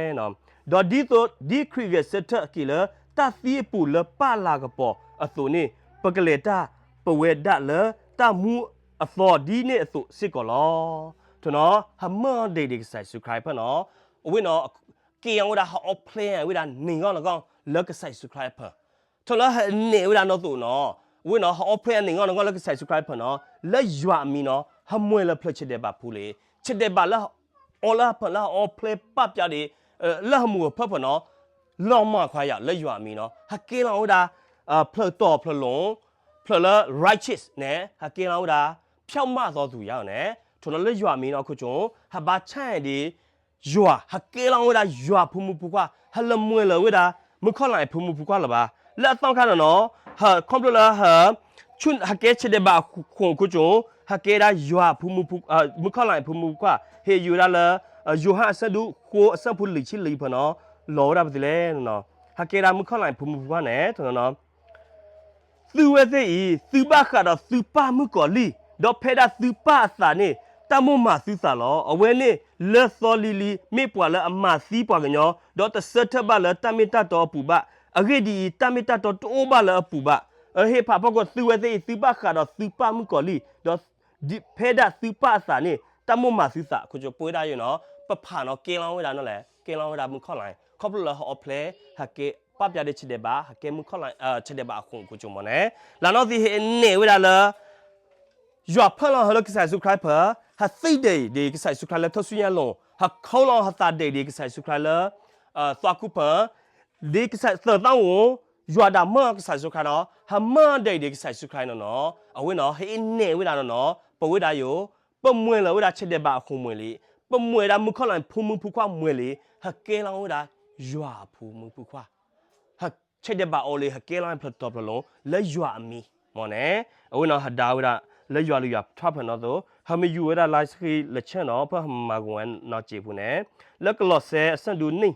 ဒီးဒ်သိး ဒ်ခရံာ်ဂဲၤဆၢထၢၣ်အက့ၢ်လၢတၢ်သံအပူၤလၢပၢ်လၤကပီၤအသိးန့ၣ်, ပကလဲၤတၢ်ပဝဲဒၣ်လၢတၢ်မူအသီဒ်န့ၣ်အသိးစ့ၢ်ကီးလီၤ. ထိၣ်နီၤ ဟမၢဒံးဒံးကစၢ်ယ့ၣ်ၡူးခရံာ်ဖၢၣ်နီၤ, အဝဲနီၤ ကဲအီၤဝဲဒၣ် ဟအီဖျဲအဝဲဒၣ်န့ၣ်ဂီၢ်န့ၣ်ဂီၢ်လၢကစၢ်ယ့ၣ်ၡူးခရံာ်အဖၢၣ်, ထိၣ်လၢဟနဲၣ်ဝဲဒၣ်နီၢ်သိးနီၤ, အဝဲနီၤ ဟအီဖျဲအန့ၣ်ဂီၢ်န့ၣ်ဂီၢ်လၢကစၢ်ယ့ၣ်ၡူးခရံာ်အဖၢၣ်နီၤ, လၢယွၤအမံၤနီၤ ဟမွဲလၢဖျၢၣ်ဆဲးဒဲးဘးဖူလံ, ဆဲးဒဲးဘးလၢ အီလၢဟဖၢၣ်လၢဟအီဖျဲပာ်ပျါဒံး လၢဟမူးဟဖၢၣ်ဖၢၣ်နီၤ, လီၤမၢ်ခွါယၤလၢယွၤအမံၤနီၤ ဟကဲလီၤဝဲဒၣ် ဖျၢၣ်တီၤဖျၢၣ်လိၤ, ဖျၢၣ်လၢ righteous န့ၣ် ဟကဲလီၤဝဲဒၣ် ဖြောင့်မတ်သောသူယၤန့ၣ်, ထိၣ်နီၤလၢယွၤအမံၤနီၤ ခိၣ်ကၠိ ဟဘါဆၣ်ဒံး ယွၤ ဟကဲလီၤဝဲဒၣ်ယွၤဖိမုၣ်ဖိခွါ, ဟလၢမွဲလၢၤဝဲဒၣ် မုၣ်ခီၣ်လးအံၤဖိမုၣ်ဖိခွါလၢၤဘၣ်. လၢအသီခါနီၤနီၤ, ခီဖျိလၢ ဟကဲဆဲးဒဲးဘးအခိၣ်ကၠိ, ဟကဲဒၣ်ယွၤ မုၣ်ခီၣ်လးအံၤဖိမုၣ်ဖိခွါ, ဟ့ၣ်ယုၤဝဲဒၣ်လၢ ယိၤဟၣ်အဆၢဒိၣ်ဃိအဆၢဖိလွံၢ်ဆံလွံၢ်ဖၢၣ်နီၤ, လီၤဝဲဒၣ်ပသ့ၣ်လဲၣ်နီၤ, ဟကဲဒၣ်မုၣ်ခီၣ်လးအံၤဖိမုၣ်ဖိခွါန့ၣ် သုဝဲသ့ၣ်အံၤ သုဘၣ်ဃးဒီးသုပၢ်မုၣ်ကီၤလံၢ်, ဒီးဖဲဒၣ်သုပၢ်အသးန့ၣ် တၢ်မိၣ်မၤသုသးလီၤ. အဝဲန့ၣ်လၢသီလံၤလံၤ မ့ၢ်ပှၤလၢအမၤသံပှၤကညီ, ဒီးတဆၢထၢၣ်ဘၣ်လၢတၢ်မ့ၢ်တၢ်တီအပူၤဘၣ်. အဂ့ၢ်ဒ်အံၤ, တၢ်မ့ၢ်တၢ်တီတအိၣ်ဘၣ်လၢအပူၤဘၣ်. အဟ့ၣ်ဖးဖီခိၣ် သုဝဲသ့ၣ်အံၤ သုဘၣ်ဃးဒီးသုပၢ်မုၣ်ကီၤလံၢ်, ဒီးဖဲဒၣ်သုပၢ်အသးန့ၣ် တၢ်မိၣ်မၤသုသး, ခိၣ်ကၠိ ပဝဲဒၣ်ယိၤနီၤ, ပဖးနီၤ ကဲလီၤဝဲဒၣ်နီၤလဲၣ်, ကဲလီၤဝဲဒၣ်မုၣ်ခီၣ်လးအံၤ ခီဖျိလၢဟအီဖျဲ ဟကဲပာ်ပျါဒံးဆဲးဒဲးဘး, ဟကဲမုၣ်ခီၣ်လး ဆဲးဒဲးဘးအခိၣ် ခိၣ်ကၠိမၢ်န့ၣ်, လၢနီၢ်သံဟ့ၣ်အနဲၣ်ဝဲဒၣ်လၢ ယွၤဖၢၣ်လီၤဟၢလၢကစၢ်ယ့ၣ်ၡူးခရံာ်ဖၢၣ်, ဟသံဒံးဒံးကစၢ်ယ့ၣ်ၡူးခရံာ်လၢထူၣ်စုညါအလိၤ, ဟခိလီၤဟသးဒံးဒံးကစၢ်ယ့ၣ်ၡူးခရံာ်လၢ သွါခုဖၢၣ်, ဒ်ကစၢ်သၢသီဧိၤ, ယွၤဒၣ်မၢကစၢ်ယ့ၣ်ၡူးခရံာ်နီၤ, ဟမၢဒံးဒံးကစၢ်ယ့ၣ်ၡူးခရံာ်နီၤနီၤ, အဝဲနီၤ ဟ့ၣ်အနဲၣ်ဝဲဒၣ်နီၤနီၤ, ပဝဲဒၣ်ယိၤ ပမွဲလၢၤဝဲဒၣ်ဆဲးဒဲးဘးအခိၣ်မွဲလံ, ပမွဲဒၣ်မုၣ်ခီၣ်လးဖိမုၣ်ဖိခွါမွဲလံ, ဟကဲလီၤဝဲဒၣ်ယွၤအဖိမုၣ်ဖိခွါ ဆဲးဒဲးဘးအီၤလံ ဟကဲလီၤဖျၢၣ်တီၤဖျၢၣ်လိၤ လၢယွၤအမံၤမၢ်န့ၣ်, အဝဲနီၤ ဟဒါဝဲဒၣ် လၢယွၤလုၢ်ယွၤထါဖၢၣ်နီၤသိး ဟမ့ၢ်ယူၤဝဲဒၣ်လါစဃံလၢဆၢနီၤ ဖဲဟမၤကဝဲနီၤစ့ၢ်ပူၤန့ၣ်, လၢကလီးစဲအဆၢဒိၣ်နံၣ်,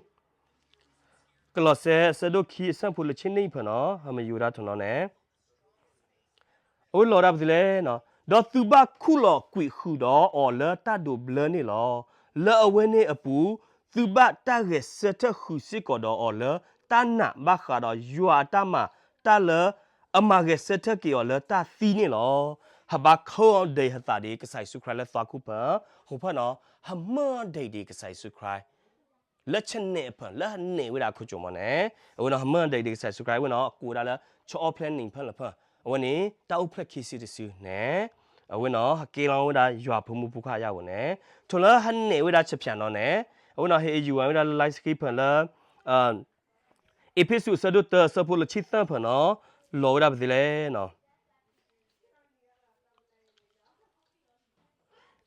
ကလီးစဲအဆၢဒိၣ်ခံအဆၢဖိလၢဆံနံၣ်ဖၢၣ်နီၤ ဟမ့ၢ်ယူၤဝဲဒၣ်ထီၣ်နီၤန့ၣ် အဝဲလီၤဒၣ်ပသ့ၣ်လဲၣ်, ဒီးသုဘၣ်ခူၣ်လီၤကွံာ်ဃုာ်ဒီးအီၤလၢတၢ်ဒိးဘျၢန့ၣ်လီၤ. လၢအဝဲန့ၣ်အပူၤ, သုဘၣ်တၢ်ဂဲၤဆၢထၢၣ်ဃုာ်စ့ၢ်ကီးဒီးအီၤလၢတၢ်နာ်ဘၣ်ဃးဒီးယွၤအတၢ်မၤတၢ်လၢ အမၤဂဲၤဆၢထၢၣ်က့ၤအီၤလၢတၢ်သံန့ၣ်လီၤ. ဟဘါခၢအီၤဒံးဟသးဒံးကစၢ်ယ့ၣ်ၡူးခရံာ်လၢသွါခုဖၢၣ်, ဃိဖၢၣ်နီၤ, ဟမၢဒံးဒံးကစၢ်ယ့ၣ်ၡူးခရံာ် လၢဆဲးနဲၣ်အဖၢၣ် လၢဟနဲၣ်ဝဲဒၣ်ခိၣ်ကၠိမၢ်န့ၣ်, အဝဲနီၤ ဟမၢဒံးဒံးကစၢ်ယ့ၣ်ၡူးခရံာ် အဝဲနီၤ အကိးဝဲဒၣ်လၢ ဆၢအီဖျဲနံၣ်ဖၢၣ်လၢဖၢၣ်, အဝဲန့ၣ် တၢ်အိၣ်ဖျဲၣ်ခံစုတစုန့ၣ်, အဝဲနီၤ ဟကဲလီၤဝဲဒၣ်ယွၤဖိမုၣ်ဖိခွါယၤဧိၤန့ၣ်, ထိၣ်လၢဟနဲၣ်ဝဲဒၣ်ဆဲးဖၠၣ်နီၤန့ၣ်, အဝဲနီၤ ဟ့ၣ်ယူၤဝဲဒၣ်လၢလါစဃံဖၢၣ်လၢ အ့းဖ့းစူးအဆၢဒိၣ်တၢအဆၢဖိလၢဆံသၢဖၢၣ်နီၤ, လီၤဝဲဒၣ်ပသ့ၣ်လဲၣ်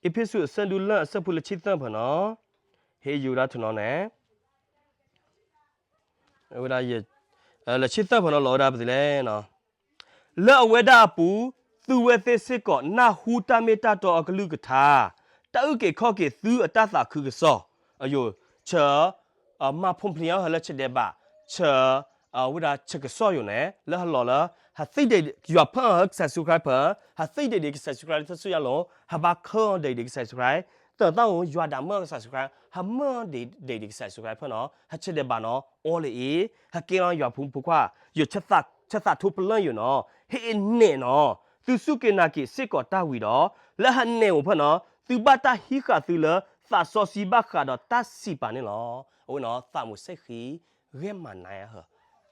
အ့းဖ့းစူးအဆၢဒိၣ်လၢအဆၢဖိလၢဆံသၢဖၢၣ်နီၤ, ဟ့ၣ်ယူၤဝဲဒၣ်ထီၣ်နီၤန့ၣ်, ဝဲဒၣ် လၢဆံသၢဖၢၣ်နီၤ လီၤဝဲဒၣ်ပသ့ၣ်လဲၣ် လၢအဝဲဒၣ်အပူၤ, သုဝဲသ့ၣ်စ့ၢ်ကီးနၢ်ဟူတၢ်မ့ၢ်တၢ်တီအကလုၢ်ကထါ, တၢ်အုၣ်က့ၤခီၣ်က့ၤသုအတၢ်သးခုကစီၣ်, အယိာ် ဆၢ မၤဖိၣ်ဖျံးအီၤဟၢလၢဆဲးဒဲးဘး, ဆၢ ဝဲဒၣ်ဆဲးကစီၣ်ယိာ်န့ၣ် လၢဟလီၤလၢ ဟသံဒံး ယွၤဖၢၣ်အီၤဟၢကစၢ်ယ့ၣ်ၡူးခရံာ်ဖၢၣ်, ဟသံဒံးဒံးကစၢ်ယ့ၣ်ၡူးခရံာ်လၢထူၣ်စုညါလိၤ, ဟဘါခၢအီၤဒံးဒံးကစၢ်ယ့ၣ်ၡူးခရံာ်, သၢသီဧိၤ ယွၤဒၣ်မၢကစၢ်ယ့ၣ်ၡူးခရံာ်, ဟမၢဒံးဒံးကစၢ်ယ့ၣ်ၡူးခရံာ်ဖၢၣ်နီၤ, ဟဆဲးဒဲးဘးနီၤ အီလၢအံၤ, ဟကဲလီၤယွၤဖိမုၣ်ဖိခွါ, ယိာ် ဆၢသးထိပလၢၢ်ယိာ်နီၤ, ဟ့ၣ်အနဲၣ်နီၤ, သုစူၢ်က့ၤနာ်က့ၤစ့ၢ်ကီးတၢ်ဝံၤဒီး, လၢဟနဲၣ်အိၣ်ဖၢၣ်နီၤ, သုဘၣ်တၢ်ဟံးဃာ်သုလၢသးစီဆှံဘၣ်ဃးဒီးတၢ်စံးပာ်န့ၣ်လီၤ. အဝဲနီၤ သးမုာ်စဲဃံ ဂဲၤမၤနးယဟၢ,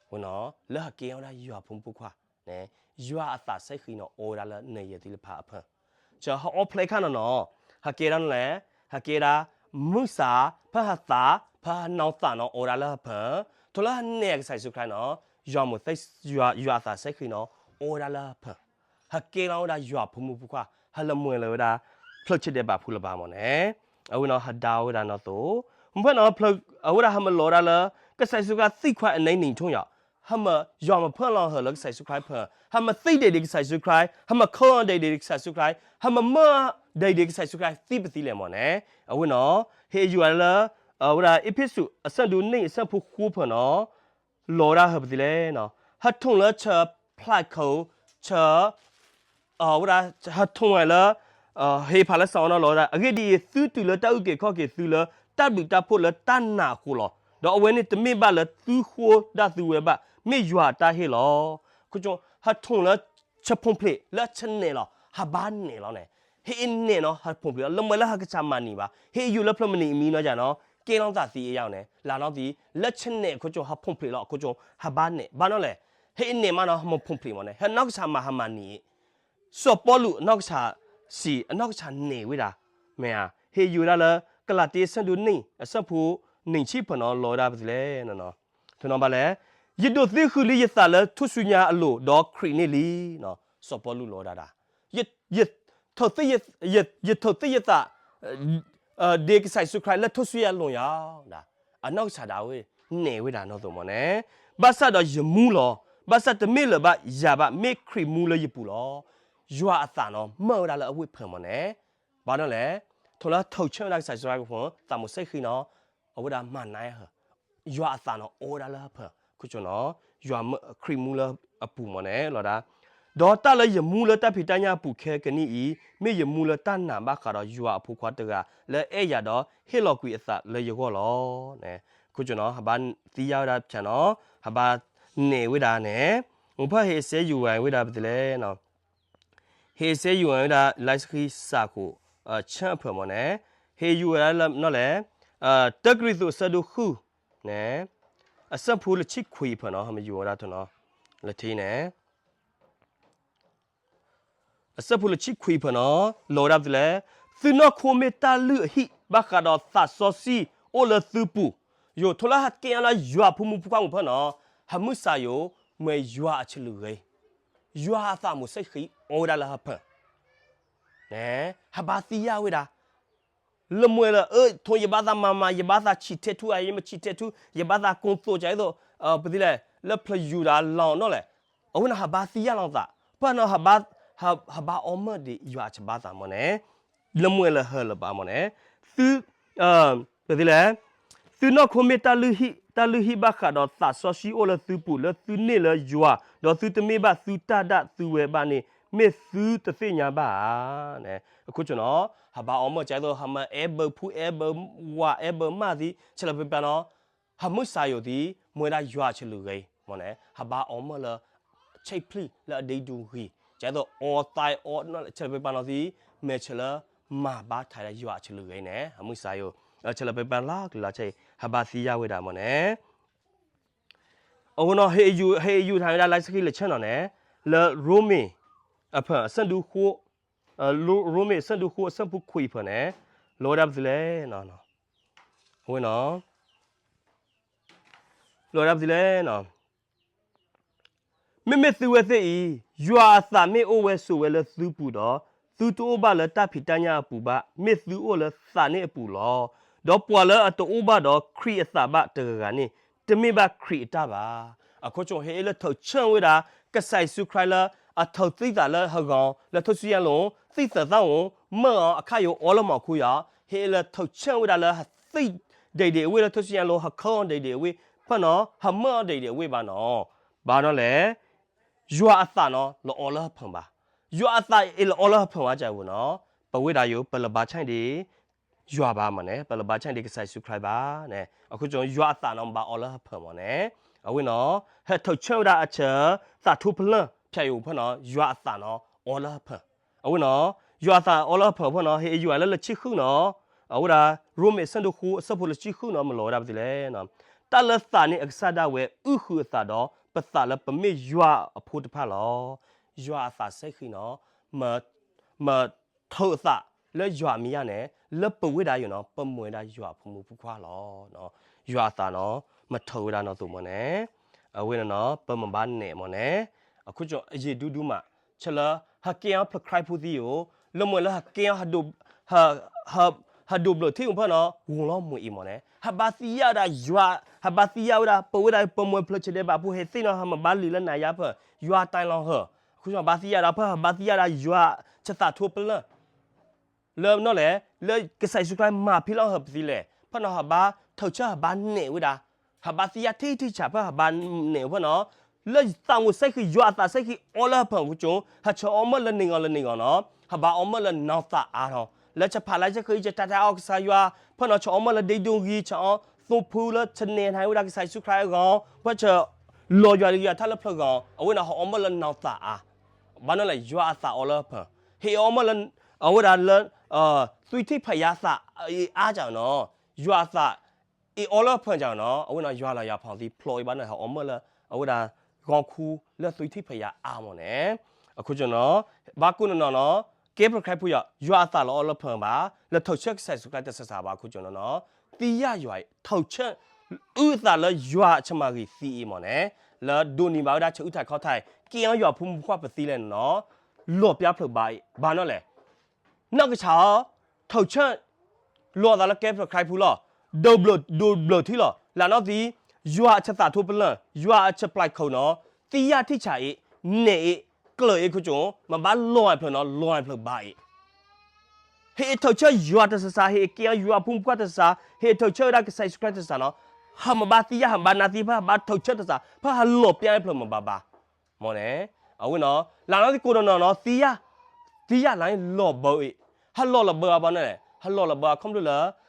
အဝဲနီၤ လၢဟကဲလီၤဝဲဒၣ်ယွၤဖိမုၣ်ဖိခွါန့ၣ်, ယွၤအသးစဲဃံနီၤ အိၣ်ဝဲဒၣ်လၢနၢ်ယၢၢ်သ့ၣ်တဖၣ်အဖၢၣ်, ဆၢဟအီဖျဲခါနီၤနီၤ, ဟကဲဒၣ်လဲၣ်, ဟကဲဒၣ် မုၢ်ဆါ ဖဲဟသး ဖဲဟနီၢ်သးနီၤ အိၣ်ဝဲဒၣ်လၢဟဖၢၣ်, ထိၣ်လၢဟနဲၣ်ကစၢ်ယ့ၣ်ၡူးခရံာ်နီၤ, ယွၤမုာ် ယွၤအသးစဲဃံနီၤ အိၣ်ဝဲဒၣ်လၢဟဖၢၣ်, ဟကဲလီၤဝဲဒၣ်ယွၤဖိမုၣ်ဖိခွါ ဟလၢမွဲလၢၤဝဲဒၣ် ဖျၢၣ်ဆဲးဒဲးဘးဖူလၢၤဘၣ်မၢ်န့ၣ်, အဝဲနီၤ ဟဒါဝဲဒၣ်နီၤသိး, မ့ၢ်ဖဲနီၤ အဝဲဒၣ်ဟမၢလီၤဝဲဒၣ်လၢ ကစၢ်ယ့ၣ်ၡူးခရံာ်သံခွါအနံၤနံၤထိၣ်ယၤ ဟဲမၢယွၤမၤဖၢလီၤဟၢၣ်လၢကစၢ်ယ့ၣ်ၡူးခရံာ်ဖၢၣ်, ဟဲမၤသံဒံးဒံးကစၢ်ယ့ၣ်ၡူးခရံာ်, ဟဲမၤခီအီၤဒံးဒံးကစၢ်ယ့ၣ်ၡူးခရံာ်, ဟဲမၤမၢဒံးဒံးကစၢ်ယ့ၣ်ၡူးခရံာ်သံပသံလဲၣ်မၢ်န့ၣ်, အဝဲနီၤ, ဟ့ၣ်ယုၢ်ဝဲဒၣ်လၢ အဝဲဒၣ်အ့းဖ့းစူး အဆၢဒိၣ်နံၣ် အဆၢဖိဃိးဖၢၣ်နီၤ, လီၤဝဲဒၣ်ဟၢၣ်ပသံလဲၣ်နီၤ, ဟဲထိၣ်လၢဆၢဖျးခိၣ်, ဆၢ အဝဲဒၣ် ဟဲထိၣ်ဝဲလၢ ဟ့ၣ်ဖးလၢစးအီၤနီၤ လီၤဝဲဒၣ်, အဂ့ၢ်ဒ်အံၤ, သုတုၤလၢတၢ်အုၣ်က့ၤခီၣ်က့ၤသုလၢ တၢ်ဘျုးတၢ်ဖှိၣ်လၢတၢ်နာ်အဃိလီၤ. ဒီးအဝဲန့ၣ်တမ့ၢ်ဘၣ်လၢသုဃိတၢ်သုဝဲဘၣ်, မ့ၢ်ယွၤအတၢ်ဟ့ၣ်လီၤ. အဃိ ဟဲထိၣ်လၢဆၢဖိၣ်ဖျ့း လၢဆၢနဲၣ်လီၤ, ဟးဘါနဲၣ်လီၤန့ၣ်, ဟ့ၣ်အနဲၣ်နီၤ ဟဲထိၣ်ဖျ့းလီၤ, လၢမ့ၢ်လၢဟဲကစၢ်မၤနံၤဘၣ်, ဟ့ၣ်ယုၢ်လၢဖျၢၣ်မနံၤအမံၤနီၤယၤနီၤ, ကဲလီၤသးသံအယါန့ၣ်, လၢနီၢ်သံ လၢဆၢနဲၣ်အဃိ ဟဲထိၣ်ဖျ့းလီၤ, အဃိ ဟးဘါနဲၣ်, ဘၣ်နီၤလဲၣ်, ဟ့ၣ်အနဲၣ်မးနီၤ ဟဲမၤထိၣ်ဖျ့းမၢ်န့ၣ်, ဟဲနီၢ်ကစၢ်မၤဟးမၤနံၤ စီၤပီလူးအနီၢ်ကစၢ်စံး အနီၢ်ကစၢ်နဲၣ်ဝဲဒၣ်, မ့ၢ်ဧါ, ဟ့ၣ်ယုၢ်ဝဲဒၣ်လၢ ကလၤတံ အဆၢဒိၣ်နံၣ် အဆၢဖိနံၣ်ဆံဖၢၣ်နီၤ လီၤဝဲဒၣ်ပသံလဲၣ်နီၤ, တနီၤဘၣ်လဲၣ်, ယဒိးသံဃုာ်လံယသးလၢထူၣ်စုညါအလိၤ ဒီးခရံာ်န့ၣ်လံ, စီၤပီလူးလီၤဝဲဒၣ်ဒၣ်, ယ ယထိၣ်သံယသး ဒ်ကစၢ်ယ့ၣ်ၡူးခရံာ်လၢထူၣ်စုညါအလိၤယၤ, ဒၣ်, အနီၢ်ကစၢ်ဒၣ်ဝဲ နဲၣ်ဝဲဒၣ်နီၢ်သိးမၢ်န့ၣ်, ဘၣ်ဆၣ်ဒီးယမူလီၤ, ဘၣ်ဆၣ်တမ့ၢ်လၢၤဘၣ်ယၤဘၣ် မ့ၢ်ခရံာ်မူလၢယပူၤလီၤ. ယွၤအသးနီၤ မၢဝဲဒၣ်လၢအဝ့ၢ်ဖၢၣ်မၢ်န့ၣ်, ဘၣ်နီၤလဲၣ်, ထိၣ်လၢထိၣ်ဆၢဝဲဒၣ်ကစၢ်ယ့ၣ်ၡူးခရံာ်အဃိ သးမိၣ်စဲဃံနီၤ, အဝဲဒၣ်မၤနၢၤဟၢၣ်, ယွၤအသးနီၤ အိၣ်ဝဲဒၣ်လၢဟၢၣ်ဖၢၣ်, အဃိနီၤ, ယွၤခရံာ်မူလၢအပူၤမၢ်န့ၣ်လီၤဒၣ်, ဒီးတၢ်လၢယမူလၢတၢ်ဖံးတၢ်ညၣ်အပူၤခဲကနံၣ်အံၤ မ့ၢ်ယမူလၢတၢ်နာ်ဘၣ်ဃးဒီးယွၤအဖိခွါတဂၤ လၢအအဲၣ်ယၤဒီးဟ့ၣ်လီၤကွံာ်အသးလၢယဂီၢ်လီၤ. အဃိနီၤ ဟးဘါသံယါဝဲဒၣ်ဖၠၣ်နီၤ, ဟးဘါနဲၣ်ဝဲဒၣ်န့ၣ်, မူဖၢၣ်ဟ့ၣ်စဲယုၢ်ဝဲဝဲဒၣ်ပသံလဲၣ်, ဟ့ၣ်စဲယုၢ်ဝဲဒၣ် လံာ်စီဆှံစးခိၣ် ဆၢအဖၢၣ်မၢ်န့ၣ်, ဟ့ၣ်ယုၢ်ဝဲဒၣ်လၢနီၤလဲၣ်, တၢကရံၣ်သူးအဆၢဒိၣ်ဃုန့ၣ်, အဆၢဖိလၢဆံခွံဖၢၣ်နီၤ ဟဲမ့ၢ်ယုၢ်ဝဲဒၣ်ထိၣ်နီၤ, လၢထံန့ၣ် အဆၢဖိလၢဆံခွံဖၢၣ်နီၤ လီၤဝဲဒၣ်ပသံလဲၣ်, သုနီၢ်ခိမ့ၢ်တၢ်လုၢ်အဟံၣ် ဘၣ်ဃးဒီးသးစီဆှံအိၣ်လၢသုပူၤ, ယိၤထိၣ်လၢဟဲကဲအီၤလၢယွၤဖိမုၣ်ဖိခွါမူဖၢၣ်နီၤ, ဟးမုၢ်ဆါယိၤ မ့ၢ်ယွၤအဆၢလူၤဂ့ၤ, ယွၤအသးမိၣ်စဲဃံအိၣ်ဝဲဒၣ်လၢဟၢၣ်ဖၢၣ် န့ၣ် ဟးဘါသံယါဝဲဒၣ်, လၢမ့ၢ်လၢ အၢ ထိၣ်ယဘၣ်သးမၤမၤ ယဘၣ်သးဆံးထဲထူ ယမ့ၢ်ဆံးထဲထူ ယဘၣ်သးကိၢ်သိးကဲသိး ပသံလဲၣ် လၢဖျၢၣ်ယူၤဒၣ်လီၤနီၤလဲၣ်, အဝဲန့ၣ်ဟးဘါသံယါလီၤသး ပှၤနီၤ ဟးဘါအီၤမၢ်ဒံးယွၤအဆၢဘါသးမၢ်န့ၣ်, လၢမ့ၢ်လၢဟၢၣ်လၢၤဘၣ်မၢ်န့ၣ်, သု ပသံလဲၣ် သုနီၢ်ခိမ့ၢ်တၢ်လုၢ်ဟံၣ် တၢ်လုၢ်ဟံၣ်ဘၣ်ဃးဒီးသးစီဆှံအိၣ်လၢသုပူၤ လၢသုန့ၢ်လၢယွၤ, ဒီးသုတမ့ၢ်ဘၣ်သုတၢ်ဒၣ်သုဝဲဘၣ်န့ၣ် မ့ၢ်သုတသ့ၣ်ညါဘၣ်ဧါန့ၣ်, အခိၣ်ဆိနီၤ ဟးဘါအီၤမၢ်ကဲသိး ဟးမၤအဲၣ်ဘၢဖူအဲၣ်ဘၢဝၤအဲၣ်ဘၢမၢ်သံ ဆဲးလၢပပာ်နီၤ, ဟးမုၢ်ဆါယိၤသံ မ့ၢ်ဝဲဒၣ်ယွၤအဆၢလူၤဂ့ၤမၢ်န့ၣ် ဟးဘါအီၤမၢ်လၢ ဆဲးဖျံၣ်လၢအဒ့ဒူဂံၢ် ကဲသိးအီသးအီ ဆဲးလၢပပာ်နီၤသံ မ့ၢ်ဆဲးလၢ မၤဘါထါလၢယွၤအဆၢလူၤဂ့ၤန့ၣ် ဟးမုၢ်ဆါယိၤ ဆဲးလၢပပာ်လၢကလၤဆၢအံၤ ဟးဘါသံယါဝဲဒၣ်မၢ်န့ၣ် အဃိနီၤ ဟ့ၣ်ယူၤထါဝဲဒၣ်လံာ်စီဆှံလၢဆၢနီၤန့ၣ် လၢရိမ့ၤ အဖၢၣ်အဆၢဒူဃိ ရိမ့ၤအဆၢဒူဃိအဆၢဖိခွံအဖၢၣ်န့ၣ် လီၤဝဲဒၣ်ပသံလဲၣ်, အဝဲနီၤ လီၤဝဲဒၣ်ပသံလဲၣ်နီၤ, မ့မ့ၢ်သုဝဲသ့ၣ်အံၤ ယွၤအသးမ့ၢ်အိၣ်ဝဲဆိးဝဲလၢသုပူၤဒီး သုတအိၣ်ဘၣ်လၢတၢ်ဖံးတၢ်ညၣ်အပူၤဘၣ်, မ့ၢ်သုအိၣ်လၢသးန့ၣ်အပူၤလီၤ. ဒီးပှၤလၢအတအိၣ်ဘၣ်ဒီးခရံာ်အသးဘၣ်တဂၤဂၤန့ၣ် တမ့ၢ်ဘၣ်ခရံာ်အတၢ်ဘၣ်. အခိၣ်ဆိ ဟ့ၣ်လၢထုးဆၢဝဲဒၣ် ကစၢ်ယ့ၣ်ၡူးခရံာ်လၢအထုးသံသးလၢဟးဂီၤ လၢထူၣ်စုညါလိၤ သံသးသးဧိၤ မၢအီၤအခါယိၤအီလၢမီၤခိယၤ, ဟ့ၣ်လၢထုးဆၢဝဲဒၣ်လၢဟးသံဒံးဒံးအဝ့ၢ်လၢထူၣ်စုညါလိၤ ဟးခၢအီၤဒံးဒံးအဝ့ၢ် ဖၢၣ်နီၤ ဟးမၢအီၤဒံးဒံးအဝ့ၢ်ဘၣ်နီၤ, ဘၣ်နီၤလဲၣ် ယွၤအသးနီၤ လီၤအီလၢဟၢဖၢၣ်ဘၣ်. ယွၤအသးအံၤလီၤအီလၢဟၢဖၢၣ်ဘၣ်ကဲဝဲနီၤ, ပဝဲဒၣ်ယိၤ ပလၢဘၣ်ဆၣ်ဒံး ယွၤဘၣ်မၢ်န့ၣ် ပလၢဘၣ်ဆၣ်ဒံးကစၢ်ယ့ၣ်ၡူးခရံာ်ဘၣ်န့ၣ် အခိၣ်ဆိ ယွၤအသးနီၤ ဘၣ်အီလၢဟၢဖၢၣ်မၢ်န့ၣ် အဝဲနီၤ ဟဲထုးဆၢဝဲဒၣ်အဆၢ သးထူဖလၢၣ် ဖၠးယိၤဖၢၣ်နီၤ ယွၤအသးနီၤ အီလၢဟၢဖၢၣ် အဝဲနီၤ ယွၤအသးအီလၢဟၢဖၢၣ်ဖၢၣ်နီၤ ဟ့ၣ်ယွၤလၢလၢဆံဃုနီၤ အဝဲဒၣ် ရိမ့ၤအဆၢဒိၣ်ဃိ အဆၢဖိလၢဆံဃုနီၤ မ့ၢ်လီၤဝဲဒၣ်ပသံလဲၣ် တၢ်လၢသးန့ၣ်အကစၢ်ဒၣ်ဝဲ အုၣ်ဃုာ်အသးဒီး ပသးလၢပမ့ၢ်ယွၤအဖိတဖၣ်လီၤ. ယွၤအသးစဲဃံနီၤ မထုးအသးလၢယွၤအမဲာ်ညါန့ၣ် လၢပဝဲဒၣ်ယိၤနီၤ ပမ့ၢ်ဝဲဒၣ်ယွၤအဖိမုၣ်ဖိခွါလီၤ. ယွၤအသးနီၤ မထုးဝဲဒၣ်နီၢ်သိးမၢ်န့ၣ် အဝဲန့ၣ်နီၤ ပမၤဘၣ်နဲၣ်မၢ်န့ၣ် အခိၣ်ဆိ အယံာ်ဒူဒူမး ဆဲးလၢ ဟးကဲအီၤဖျၢၣ်ခရံာ်ဖိသံယိၤ လၢမ့ၢ်လၢဟးကဲအီၤ ဟးဒိးဘျၢထံဧိၤဖၢၣ်နီၤ ဂီၤလီၤမုၢ်အံၤမၢ်န့ၣ် ဟဘါသံယါဝဲဒၣ်ယွၤ, ဟဘါသံယါဝဲဒၣ် ပဝဲဒၣ်ပမိၢ်ဖျၢၣ်ဆဲးဒဲးဘးဖိဟဲသ့ၣ်နီၣ် ဟမ့ၢ်ဘါလုၢ်လၢနၤယါဖၢၣ် ယွၤတၢ်လီၤဟၢၣ်, အဃိဘါသံယါဝဲဒၣ် ဖဲဟဘါသံယါဝဲဒၣ်ယွၤအဆၢသးထီဖလၢၢ် လၢနီၢ်လဲၣ်, လၢကစၢ်ယ့ၣ်ၡူးခရံာ်မၤဖံးလီၤဟၢၣ်ပသံလဲၣ်, ဖဲနီၢ်ဟဘါထုးဆၢဟဘါနဲၣ်ဝဲဒၣ်, ဟဘါသံယါထံထံဆးဖဲဟဘါနဲၣ်ဝဲဖဲနီၢ်, လၢသးမိၣ်စဲဃံး ယွၤအသးစဲဃံးအီလၢဟၢၣ်ပူၤကၠိ, ဟဆၢအီမၢၢ်လၢန့ၣ်ဂီၤလၢန့ၣ်ဂီၤနီၢ်, ဟဘါအီမၢၢ်လၢနီၢ်သးအါထီၣ်, လၢဆဖးလၢဆဃံး ယတၢ်တၢ်အီၣ်ကစၢ်ယွၤ, ဖဲနီၢ်ဆၢအီမၢၢ်လၢ ဒ့ဒိၣ်ဂံၤ ဆၢအီသိဖုလၢဆနဲၣ်ထီၣ်ဝဲဒၣ်ကစၢ်ယ့ၣ်ၡူးခရံာ်အဂီၢ်, ဖဲဆၢ လီၤယွၤလၢယွၤထါလၢဖျၢၣ်ဂီၤ, အဝဲန့ၣ်ဟအီမၢၢ်လၢနီၢ်သးအါ, ဘၣ်နီၢ်လဲၣ် ယွၤအသးအီလၢဟၢၣ်ပူၤ, ဟအီမၢၢ်လၢ အဝဲဒၣ်လၢ သွံၣ်ထံၣ်ဖးယါသးအါကနီၢ်, ယွၤအသး အအီလၢဟၢၣ်ပူၤကနီၢ်, အဝဲန့ၣ်ယွၤလီၤယွၤဖီၣ်သံဖျိအံၤဘၣ်န့ၣ် ဟအီမၢၢ်လၢ အဝဲဒၣ် ဂီၤခူလၢသွံၣ်ထံၣ်ဖးယါအါမၢ်န့ၣ်, အဃိကနီၢ်, ဘၣ်ကိးနီၢ်နီၢ်နီၢ်, ကဲပရၢခရံာ်ဖိယီၤ, ယွၤအသးလီၤအီလၢဟၢၣ်ပူၤဘၣ်, လၢထုးဆၢကစၢ်ယ့ၣ်ၡူးခရံာ်တၢ်ဆၢကတီၢ်ဘၣ်အဃိကနီၢ်နီၢ်, သံယါယွၤအံၤ ထုးဆၢ အုၣ်အသးလၢယွၤအဆၢမၤဂ့ၤသံအံၤမၢ်န့ၣ်, လၢဒိးန့ၢ်ဘၣ်ဝဲဒၣ်ဆၢအုၣ်ထီၣ်ခီၣ်ထီၣ်, ကဲအီၤယွၤဖိမုၣ်ဖိခွါပသံလဲၣ်နီၢ်, လီၤပျၢ်ဖျၢၣ်ဘၣ်အံၤ, ဘၣ်နီၢ်လဲၣ် နီၢ်ကစၢ်အီၤ, ထုးဆၢ လီၤအသးလၢကဲပရၢခရံာ်ဖိလီၤ, ဒိးဘျၢၣ်ဒိးဘျၢၣ်ထံလီၤ, လၢနီၢ်သံ, ယွၤအဆၢသးထီဖလၢၢ်, ယွၤအဆၢပျဲၢ်ခိၣ်နီၢ်, သံယါထံဆးအံၤ, နဲၣ်အံၤ, ကျၢၢ်အံၤခိၣ်ကၠိ, မ့ၢ်ဘၣ်လီၤဖျၢၣ်နီၢ်, လီၤဖျၢၣ်ဘၣ်အံၤ ဟ့ၣ်ထုးဆၢယွၤတၢ်ဆၢကတီၢ်, ဟ့ၣ်ကဲအီၤယွၤဖိမုၣ်ဖိခွါတၢ်ဆၢကတီၢ်, ဟ့ၣ်ထုးဆၢဝဲဒၣ်ကစၢ်ယ့ၣ်ၡူးခရံာ်တၢ်ဆၢကတီၢ်နီၢ်, ဟးမ့ၢ်ဘၣ်သံယါ ဟးမ့ၢ်ဘၣ်နါသံ ဖဲဟးဘၣ်ထုးဆၢတၢ်ဆၢကတီၢ်, ဖဲဟးလီၤပျၢ်ဖျၢၣ်မ့ၢ်ဘၣ်ဘၣ်, မၢ်န့ၣ်, အဝဲနီၢ်, လၢနီၢ်သံကိးနီၢ်နီၢ်နီၢ်, သံယါ, သံယါလၢလီၤဘၢအံၤ, ဟးလီၤလီၤဘၢအဘၣ်န့ၣ်, ဟးလီၤလီၤဘၢအခီဖျိလၢ ဟးနီၢ်သးပံၣ်, ဟးဖံးလီၤ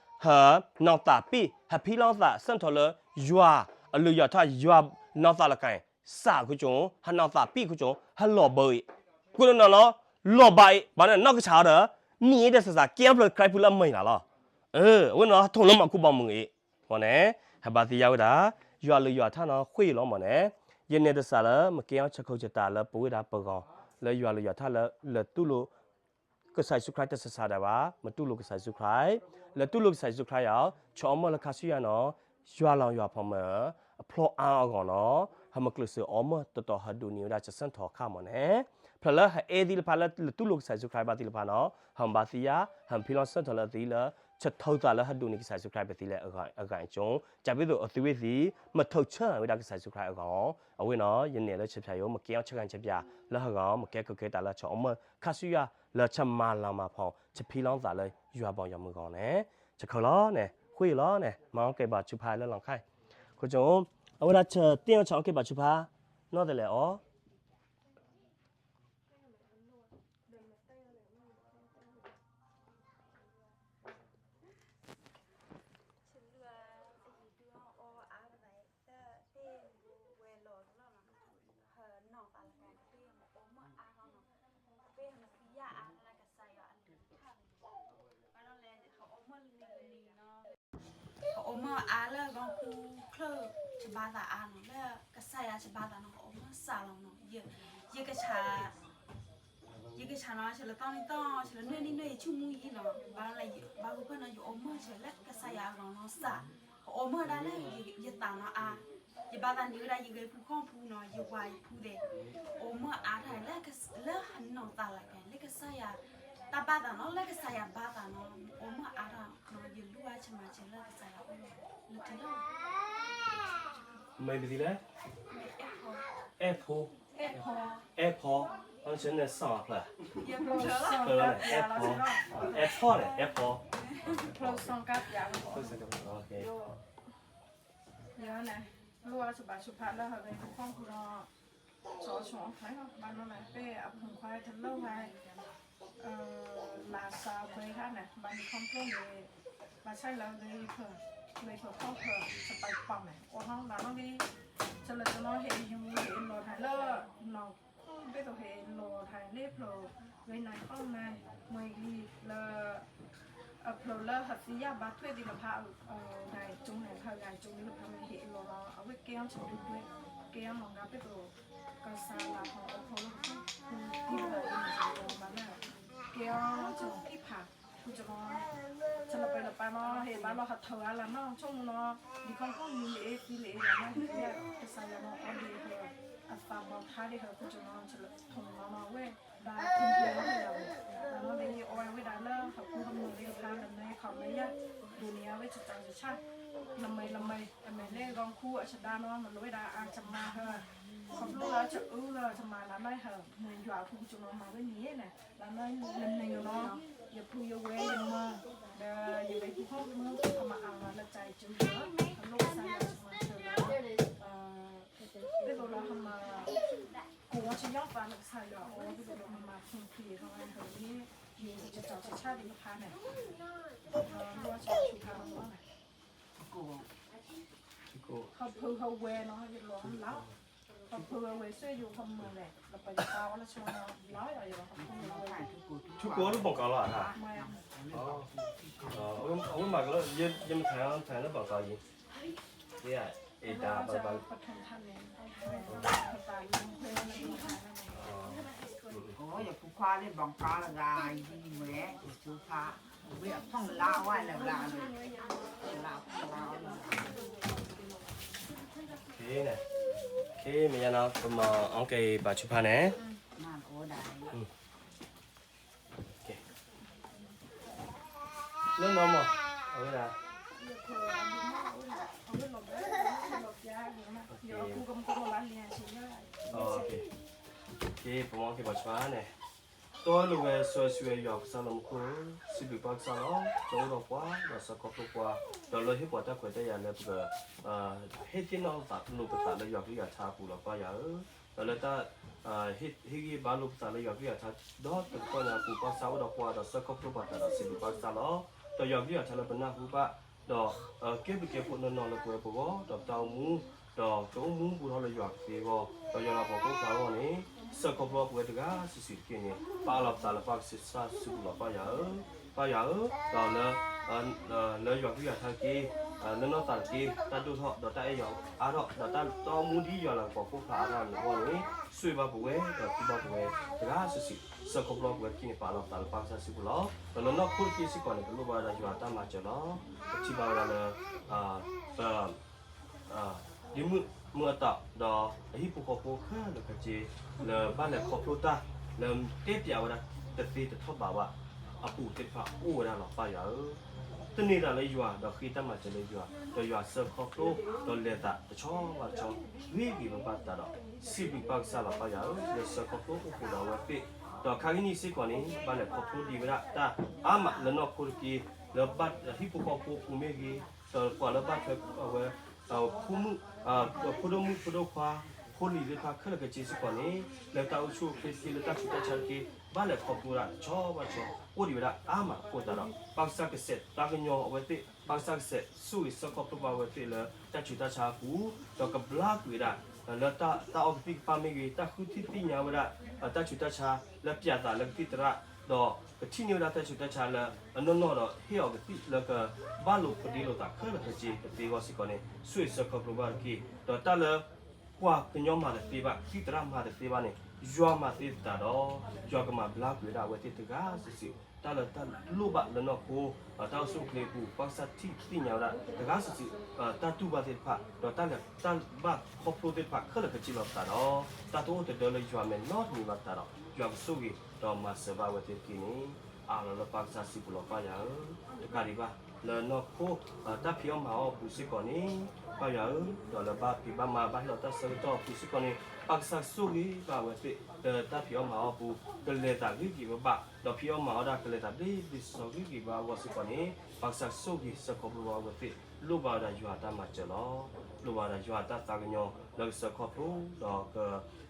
သးဆၢထီၣ်လၢ ယွၤအလုၢ်ယွၤထါ ယွၤနီၢ်သးလီၤကါအံၤ စးခိၣ်ကၠိ, ဟးနီၢ်သးပံၣ်ခိၣ်ကၠိ, ဟးလီၤဘၢအံၤ, ကိးနီၢ်နီၢ်နီၢ်, လီၤဘၣ်အံၤ, ဘၣ်န့ၣ် နီၢ်ကစၢ်ဒီး မ့ၢ်အံၤတၢ်ဆၢကတီၢ် ကဲပရၢခရံာ်ဖိလၢအမုၢ်လၢ်လီၤ, အဝဲနီၢ် ဟးထီၣ်လၢမၤကူဘီမုၢ်အံၤ, မၢ်န့ၣ်, ဟဘါသံယါဝဲဒၣ်, ယွၤလုၢ်ယွၤထါနီၢ် ဃ့လီၤမၢ်န့ၣ်, ယနဲၣ်တစးလၢ မ့ၢ်ကဲအီၤဆၢခိၣ်ဆၢတၢ်လၢပဝဲဒၣ်ပဂီၢ်, လၢယွၤလုၢ်ယွၤထါလၢ လၢတူၢ်လိာ် ကစၢ်ယ့ၣ်ၡူးခရံာ်တၢ်ဆၢကတီၢ်ဒၣ်ဘၣ်, မ့ၢ်တူၢ်လိာ်ကစၢ်ယ့ၣ်ၡူးခရံာ်, လၢတူၢ်လိာ်ကစၢ်ယ့ၣ်ၡူးခရံာ်ယီၤ, ဆၢအီမၢၢ်လၢခါဆူညါနီၢ်, ယွၤလီၤယွၤဖီၣ်မၢ်, အဖျီအါအဂီၢ်နီၢ်, ဟဲမၤကျၢၤစၢၤအီမၢၢ်တတီၤ ဟးဒိးန့ၢ်ဝဲဒၣ်ဆၢဆၢထီၣ်ခါမၢ်န့ၣ်, ဖျၢၣ်လၢဟဲအဲၣ်သံလၢဖးလၢ လၢတူၢ်လိာ်ကစၢ်ယ့ၣ်ၡူးခရံာ်ဘၣ်သံလၢဖးနီၢ်, ဟးမ့ၢ်ဘၣ်သံယါ, ဟးမ့ၢ်ဖံးလီၤဆၢထီၣ်လၢသံလၢ ဆၢထၢၣ်သးလၢဟးဒိးန့ၢ်ကစၢ်ယ့ၣ်ၡူးခရံာ်ပသံလၢအဂၤအံၤကၠိ, ကၢ်ပ့သိးအသုဝဲသံ, မ့ၢ်ထုးဆၢဝဲဒၣ်ကစၢ်ယ့ၣ်ၡူးခရံာ်အဂီၢ်, အဝဲနီၢ် ယနဲၣ်လၢဆၢဖၠၣ်ယိ မ့ၢ်ကဲအီၤဆၢဂၤဆၢဖၠၣ် လၢဟးဂီၤ မ့ၢ်ကဲကကဲတၢ်လၢဆၢအီမၢၢ် ခါဆူညါ လၢဆၢမၤလၤမၤဖီၣ် ဆၢဖံးလီၤသးလၢယွၤဘီယွၤမုၢ်ဂီၢ်န့ၣ်, ဆၢခဲလီၤန့ၣ် ဃ့လီၤန့ၣ် မၤအီၣ်ကဲဘၣ်ဆူဖးလၢလီၤခါ, ခိၣ်ကၠိ, အဝဲဒၣ်ဆၢတ့ၢ်အီၤဆၢအီၣ်ကဲဘၣ်ဆူဖး, နီၢ်တလဲၣ်အီၤ အအိၣ်မၢအါလၢဂီၤခူချၢၣ် တဘါသးအါနီၤ လၢကစၢ်ယွၤတဘါသးနီၤ အအိၣ်မၢစးလီၤနီၤ ယကဆး ယကဆးနီၤ ဆဲးလၢသီနံၤသီ ဆဲးလၢနွံနံၤနွံ ယဆူၣ်မူယံနီၤ ဘၣ်လၢ ဘၣ်ဂုၢ်ဖၢၣ်နီၤ ယအိၣ်မၢဆဲးလၢကစၢ်ယွၤအဂီၢ်နီၤ စး အအိၣ်မၢဒၣ်လၢယသးနီၤအါ ယဘၣ်သးန့ၢ်ဝဲဒၣ်ယဂဲၤဖူခီၣ်ဖူနီၤ ယဝၤယဖူသ့ၣ် အိၣ်မၢအါထီၣ်လၢ လၢဟနီၤသးလၢကဲ လၢကစၢ်ယွၤ တၢ်ဘၣ်သးနီၤ လၢကစၢ်ယွၤဘၣ်သးနီၤ အိၣ်မၢအါထီၣ်နီၤ ယလူၤအါဆၢမၤဆၢလၢကစၢ်ယွၤအိၣ်လၢထံလီၤ မ့ၢ်ပသံလဲၣ် အဲၣ်ဖိ အဲၣ်ဖိ အဲၣ်ဖိ အဲၣ်ဖိ အဲၣ်ဖိ အဲၣ်ဖိ အဲၣ်ဖိ အဲၣ်ဖိ ယန့ၣ် လိၣ်အါစဘၣ်ဆူဖးလၢဟဂဲၤဖူခီၣ်ဖူဒီး စီၤဆိအီၣ်ဖျါဘၣ်နီၤလၢ ပ့ၢ်အဖိခွါတလိၣ်ဝဲ လၢစးဝဲခါန့ၣ် ဘၣ်မုၢ်ခီဖျိန့ၣ် ဘၣ်ဆၣ်လၢဂဲၤဖၢ ဂဲၤဖၢခီၣ်ဖၢ စပာ်ပာ်မဲာ် အိၣ်ဟီၣ်ဘၣ်နီၤဂ့ၤ ဆၢလၢတနီၤဟဲအံၤဟဲလီၤထါလၢ နီၢ်ခိၣ်ဘ့ၣ်သိးဟဲလီၤထါန့ၣ်ဖျိ ဂဲၤနၤခီၣ်မဲာ် မွဲဂံၤလၢ အဖျိလၢဟသံယၢ်ဘါထွဲသ့ၣ်တဖၣ် ဂၤကၠိန့ၣ် ဖးဂၤကၠိန့ၣ်တဖၣ်မ့ၢ်ဟဲလီၤလီၤ အဝဲကဲအီၤဆၢဒုၣ်ဒွဲၣ် ကဲအီၤနီၢ်ဂၤဘ့ၣ်သိး ကစၢ်လၢဖီအီၣ်ဖီလၢကီၢ် ဖုသံသးအံၤန့ၣ် ဘၣ်မ့ၢ် ကဲအီၤဆၢသံဖး ကၠီနီၤ, ဆၢလၢပှဲၤလၢပၢ်နီၤ ဟဲဘၣ်လီၤဟးထၢအါလၢနီၤ ဆိကမိၣ်နီၤ, ဒ်ခီၣ်မုၢ်နံၤလၢအသံလၢအလီၤနီၤ ကစၢ်ယွၤနီၤ အီၣ်ဒံးဟၢ အသးဘီထါဒံးဟၢကၠီနီၤ ဆၢလၢထိၣ်နီၤနီၤဝဲ ဘၣ်ထိၣ်နီၤနီၤဝဲဒၣ် ဘၣ်နီၤမ့ၢ်ယအီၣ်ဝဲဒၣ်လၢဟီၣ်ခိၣ်ဟီၣ်မုၢ်ဒံးတဖၣ် လၢမ့ၢ်ခီၣ်လၢယၤ ဒိးန့ၢ်အဝဲဆၢဆၢဆၢ လၢမ့ၢ်လၢမ့ၢ် အမဲာ်လၢဂီၤခူအဆဒါနီၤ မ့ၢ်လီၤဝဲဒၣ်အတမၤဟၢ ခီဖျိလၢတအၢလၢတမၤလၢနီၤဟၢ မ့ၢ်ယွၤအဖုကၠီနီၤမၤဝဲန့ၣ်န့ၣ် လၢနီၤလၢမ့ၢ်နီၤ ယဖုယဝဲယမၤ ဒီးယဝဲဖုဟီၣ်မုၢ် အမၤအါမးလၢတၢ်အံၤကၠီ အလိၣ်ကစၢ်ယွၤကမၤစၢၤလီၤ ဒ်သိးလၢဟမၤ ကိးဝဲဆၢယီၢ်သးလၢကစၢ်ယွၤအအိၣ် ဒ်သိးလၢမၤဖုဖံးထီၣ်ဝဲဟၢန့ၣ် ယတၢ်ဆၢဆၢဒံးတဖၣ်န့ၣ် ဒီးလိၣ်ဆၢဆူဖးလီၤန့ၣ် ဟီၣ်ဖုဟီၣ်ဝဲနီၤ ယလီၤလီၤ ဟီၣ်ဖုဟီၣ်ဝဲ ဆူယိၤဟီၣ်မုၢ်န့ၣ် လၢပှၤယပၢ်အီၤလၢဆၢနီၤ လီၤယီၤယီၤ ဟီၣ်ဖုဟီၣ်ဝဲ ထူကိးထူကိးလၢဘီၣ်ကးလီၤ အဝဲမၤကလၢ ယမထါထါလၢဘီၣ်ကးယံၤ ယအဲၣ်ဒၣ်ဘၣ်ဘၣ် ယဖိခွါလၢဘီၣ်ကးလၢဂၤ ယဒ်ဝဲ ယဖိခွါ ဝဲအဖီၣ်လါဝဲလၢဂၤ လါဖီၣ်လါဝဲလၢဂၤ ခဲမ့ၢ်ယါနီၤ ပမၤအီၣ်က့ၤပာ်ဆူဖးန့ၣ် လၢနီၤမး အဝဲဒၣ် ပမၤအီၣ်က့ၤပာ်ဆူဖးန့ၣ် တီလိၤဝဲစီဆှံဝဲယွၤကစၢ်လၢမူခိၣ်ဧၢ, စံးဘျုးပၢ်ကစၢ်လီၤ. လၢအိၣ်ဒီးပှၤ ဒီးဆၢခီဖျိပှၤ, ဒီးလၢဟ့ၣ်ပှၤတၢ်ခွဲးတၢ်ယာ်လၢပက ဟ့ၣ်သ့ၣ်နီၣ်လိာ်ပသးလၢယွၤကလုၢ်ယွၤထါအပူၤလီၤ ပၢ်ယွၤဧၢ. ဒီးလၢတၢ် ဟ့ၣ်ဂံၢ်ဘါလိာ်ပသးလၢယွၤကလုၢ်ယွၤထါ ဒီးတကတီၢ်ညါအပူၤ ပၢ်ကစၢ်အိၣ်ဒီးပှၤ ဒီးဆၢခီဖျိပှၤတၢ်ဒီးစံးဘျုးပၢ်ကစၢ်လီၤ. ဒီးယွၤကလုၢ်ယွၤထါလၢပနၢ်ဟူဘၣ် ဒီးကဲဘျုးကဲဖှိၣ်နီၢ်နီၢ်လၢပဝဲပဂီၢ် ဒီးပတၢ်အိၣ်မူ ဒီးကအိၣ်မူဘူးထီၣ်လၢယွၤကသ့အဂီၢ် ဒီးယွၤလၤကပီၤကအိၣ်ဖျါအဂီၢ်န့ၣ် ဆၢခီဖျိပဝဲတဂၤစုာ်စုာ်တက့ၢ်န့ၣ် ပအးလီၤပသးလၢပၢ်ကစၢ်စုပူၤလီၤ ပၢ်ယွၤဧၢ, ပၢ်ယွၤဧၢ, ဒီးလၢ လၢယွၤကလုၢ်ယွၤထါတက့ၢ်, လၢနီၢ်သးတက့ၢ် တၢ်ဒိၣ်ထီၣ် ဒီးတၢ်အဲၣ်ယွၤအါထီၣ် ဒီးတၢ်တၢ်အိၣ်မူဒ်ယွၤလၤကပီၤကအိၣ်ဖျါအါထီၣ်န့ၣ်အဂီၢ်န့ၣ် ဆိၣ်ဂ့ၤဘၣ်ပဝဲ ဒီးသုဘၣ်ပဝဲ တဂၤစုာ်စုာ် ဆၢခီဖျိပဝဲတက့ၢ်န့ၣ် ပအးလီၤပသးလၢပၢ်ကစၢ်စုပူၤလီၤ. ဒီးလၢနီၢ်ခိတက့ၢ်စ့ၢ်ကီးန့ၣ် ပလိၣ်ဘၣ်ဝဲဒၣ်ယွၤတၢ်မၤစၢၤလီၤ. ပထံၣ်ဘၣ်ဝဲဒၣ်လၢ ပ ဒ်မုၢ်မုၢ်အတီး ဒီးအဟံၣ်ဖိဃီဖိခဲလၢာ်ခဲဆ့ လၢဘၣ်လဲၤခီဖျိတၢ် လၢတဲပၠးဝဲဒၣ်တသ့တထီၣ်ဘးဘၣ် အပူၤသ့ၣ်တဖၣ်အိၣ်ဝဲဒၣ်လီၤ ပၢ်ယွၤဧၢ. သန့ၤတၢ်လၢယွၤ ဒီးဃ့တၢ်မၤစၢၤလၢယွၤ ဒီးယွၤဆၢခီဖျိ ဒီးလဲၤသးတဆီဘၣ်တဆီ ဂ့ၤဂ့ၤဘၣ်ဘၣ်သတးဒီး စံးဘျုးပၢ်ကစၢ်လီၤ ပၢ်ယွၤဧၢ လၢဆၢခီဖျိအိၣ်ဃုာ်ဒီးအဝဲသ့ၣ်, ဒီးခါကနံၣ်စ့ၢ်ကီးန့ၣ် ဘၣ်လဲၤခီဖျိဒံးဝဲဒၣ်တၢ်အါမးလၢနီၢ်ခိတက့ၢ် လၢဘၣ်ဟံၣ်ဖိဃီဖိအပူၤမ့ၢ်ဂ့ၤ ဒီးပှၤလၢဘၣ်ထွဲအဝဲ ဖိမုၣ် ဖိဒိၣ်မုၣ်ဖိဒိၣ်ခွါ ဖိလံၤသ့ၣ်တဖၣ်ခဲလၢာ်ခဲဆ့စ့ၢ်ကီးန့ၣ် လၢတၢ်အိၣ်ဆူၣ်အိၣ်ချ့တက့ၢ် လၢတၢ်ဆူးတၢ်ဆါတက့ၢ် ဘၣ်လဲၤခီဖျိဝဲဒၣ်တဆီဘၣ်တဆီ အိၣ်ဒံးဝဲဒၣ်အါမးအဃိသတးဒီး ပၢ်ကစၢ်ကစဲးသးကညီၤအဝဲသ့ၣ် ပၢ်ကစၢ်ကစဲးဆိၣ်ဂ့ၤဆၢခီဖျိဘၣ်အဝဲသ့ၣ်လၢတၢ်ဆူးတၢ်ဆါအပူၤ ဒီးကဘျါကွံာ်ဝဲဒၣ် လၢတၢ်အီၣ်ကသံၣ်ကပၣ်မ့ၢ်ဂ့ၤ တၢ်ဃုထံၣ်သ့ၣ်ညါဝဲဒၣ် တၢ်ဆူးတၢ်ဆါလၢပၠးသးလၢကသံၣ်သရၣ် ဒီးကထံၣ်န့ၢ်ဝဲဒၣ်တၢ်ဆူးတၢ်ဆါလၢအနီၢ်နီၢ်ဒီးဟ့ၣ်အီၤကသံၣ်လၢကဘၣ်လိာ်ကဒ့လိာ်သးခဲလၢာ်ခဲဆ့ကသ့အဂီၢ်စ့ၢ်ကီးန့ၣ် ဆိၣ်ဂ့ၤဆၢခီဖျိဘၣ်တက့ၢ်. ဒီးတၢ်လၢ ပှၤကညီမၤတသ့ဘၣ် ကသံၣ်သရၣ်မၤတသ့ဘၣ်န့ၣ် ယွၤမၤသ့သတးဒီး ယွၤကမၤဘျါကွံာ်ဝဲဒၣ်အဝဲသ့ၣ်တဂၤစုာ်စုာ် တၢ်လၢတၢ်လိၣ်ဘၣ်လၢနီၢ်ခိ တၢ်အိၣ်ဆူၣ်အိၣ်ချ့အပူၤ ပၢ်ကစၢ်ထံၣ်သ့ၣ်ညါဝဲဒၣ်တဂၤစုာ်စုာ် တၢ်တူၢ်ဘၣ်သ့ၣ်တဖၣ် ဒီးတၢ်လဲၤတၢ်ဘၣ်ခီဖျိသ့ၣ်တဖၣ်ခဲလၢာ်ခဲဆ့လီၤသတးဒီး တၢ်တအိၣ်တဒၢလၢယွၤမဲာ်နီတမံၤဘၣ်သတးဒီး ယွၤကဆိၣ်ဂ့ၤဒီးမၤစၢၤဘၣ်အဝဲသ့ၣ်တက့ၢ်န့ၣ် အးလီၤလၢပၢ်ကစၢ်စုပူၤလီၤ ပၢ်ယွၤဧၢ, တကးဒံးဘၣ် လၢနီၢ်ခိ တၢ်ဖံးအီၣ်မၤအီၣ်အပူၤစ့ၢ်ကီးန့ၣ် ပၢ်ယွၤဧၢ, ဒီးလၢဘၣ်ဖံးဘၣ်မၤဘၣ်ဟ့ၣ်လီၤတၢ်ဆၢကတီၢ်အပူၤစ့ၢ်ကီးန့ၣ် ပၢ်ကစၢ်ကဆိၣ်ဂ့ၤဘၣ်အဝဲသ့ၣ် လၢတၢ်ဖံးအီၣ်မၤအီၣ်အပူၤ ကလဲၤသးဂ့ၤဂ့ၤဘၣ်ဘၣ် ဒီးဖံးအီၣ်မၤအီၣ်ဒၣ်ကလဲၤသးဘျ့ဘျ့ဆှီဆှီဂ့ၤဂ့ၤဘၣ်အဂီၢ်စ့ၢ်ကီးန့ၣ် ပၢ်ကစၢ်ကဆိၣ်ဂ့ၤဆၢခီဖျိဘၣ်အဝဲသ့ၣ် လိၣ်ဘၣ်ဝဲဒၣ်ယွၤတၢ်မၤစၢၤလီၤ. လိၣ်ဘၣ်ဝဲဒၣ်ယွၤတၢ်သးကညီၤ လၢကဆၢခီဖျိ ဒီးက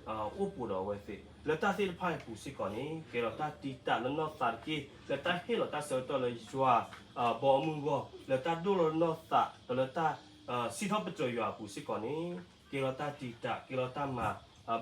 အိၣ်ပိာ်ဒီးအဝဲသ့ၣ် လၢတၢ်သ့ၣ်တဖၣ်အံၤအပူၤစ့ၢ်ကီးန့ၣ် ကဲထီၣ်တၢ်တံာ်တာ်လၢနီၢ်သးတက့ၢ် လၢတၢ်ဟ့ၣ်လီၤတၢ်ဆၢကတီၢ်လၢယွၤ ဘီအမုၢ်အဂီၢ် လၢတၢ်ဒိၣ်လီၤနီၢ်သး ဒီးလၢတၢ် စံးထီၣ်ပတြၢၤယွၤအပူၤစ့ၢ်ကီးန့ၣ် ကဲထီၣ်တၢ်တံာ်တာ် ကဲထီၣ်တၢ်မၤ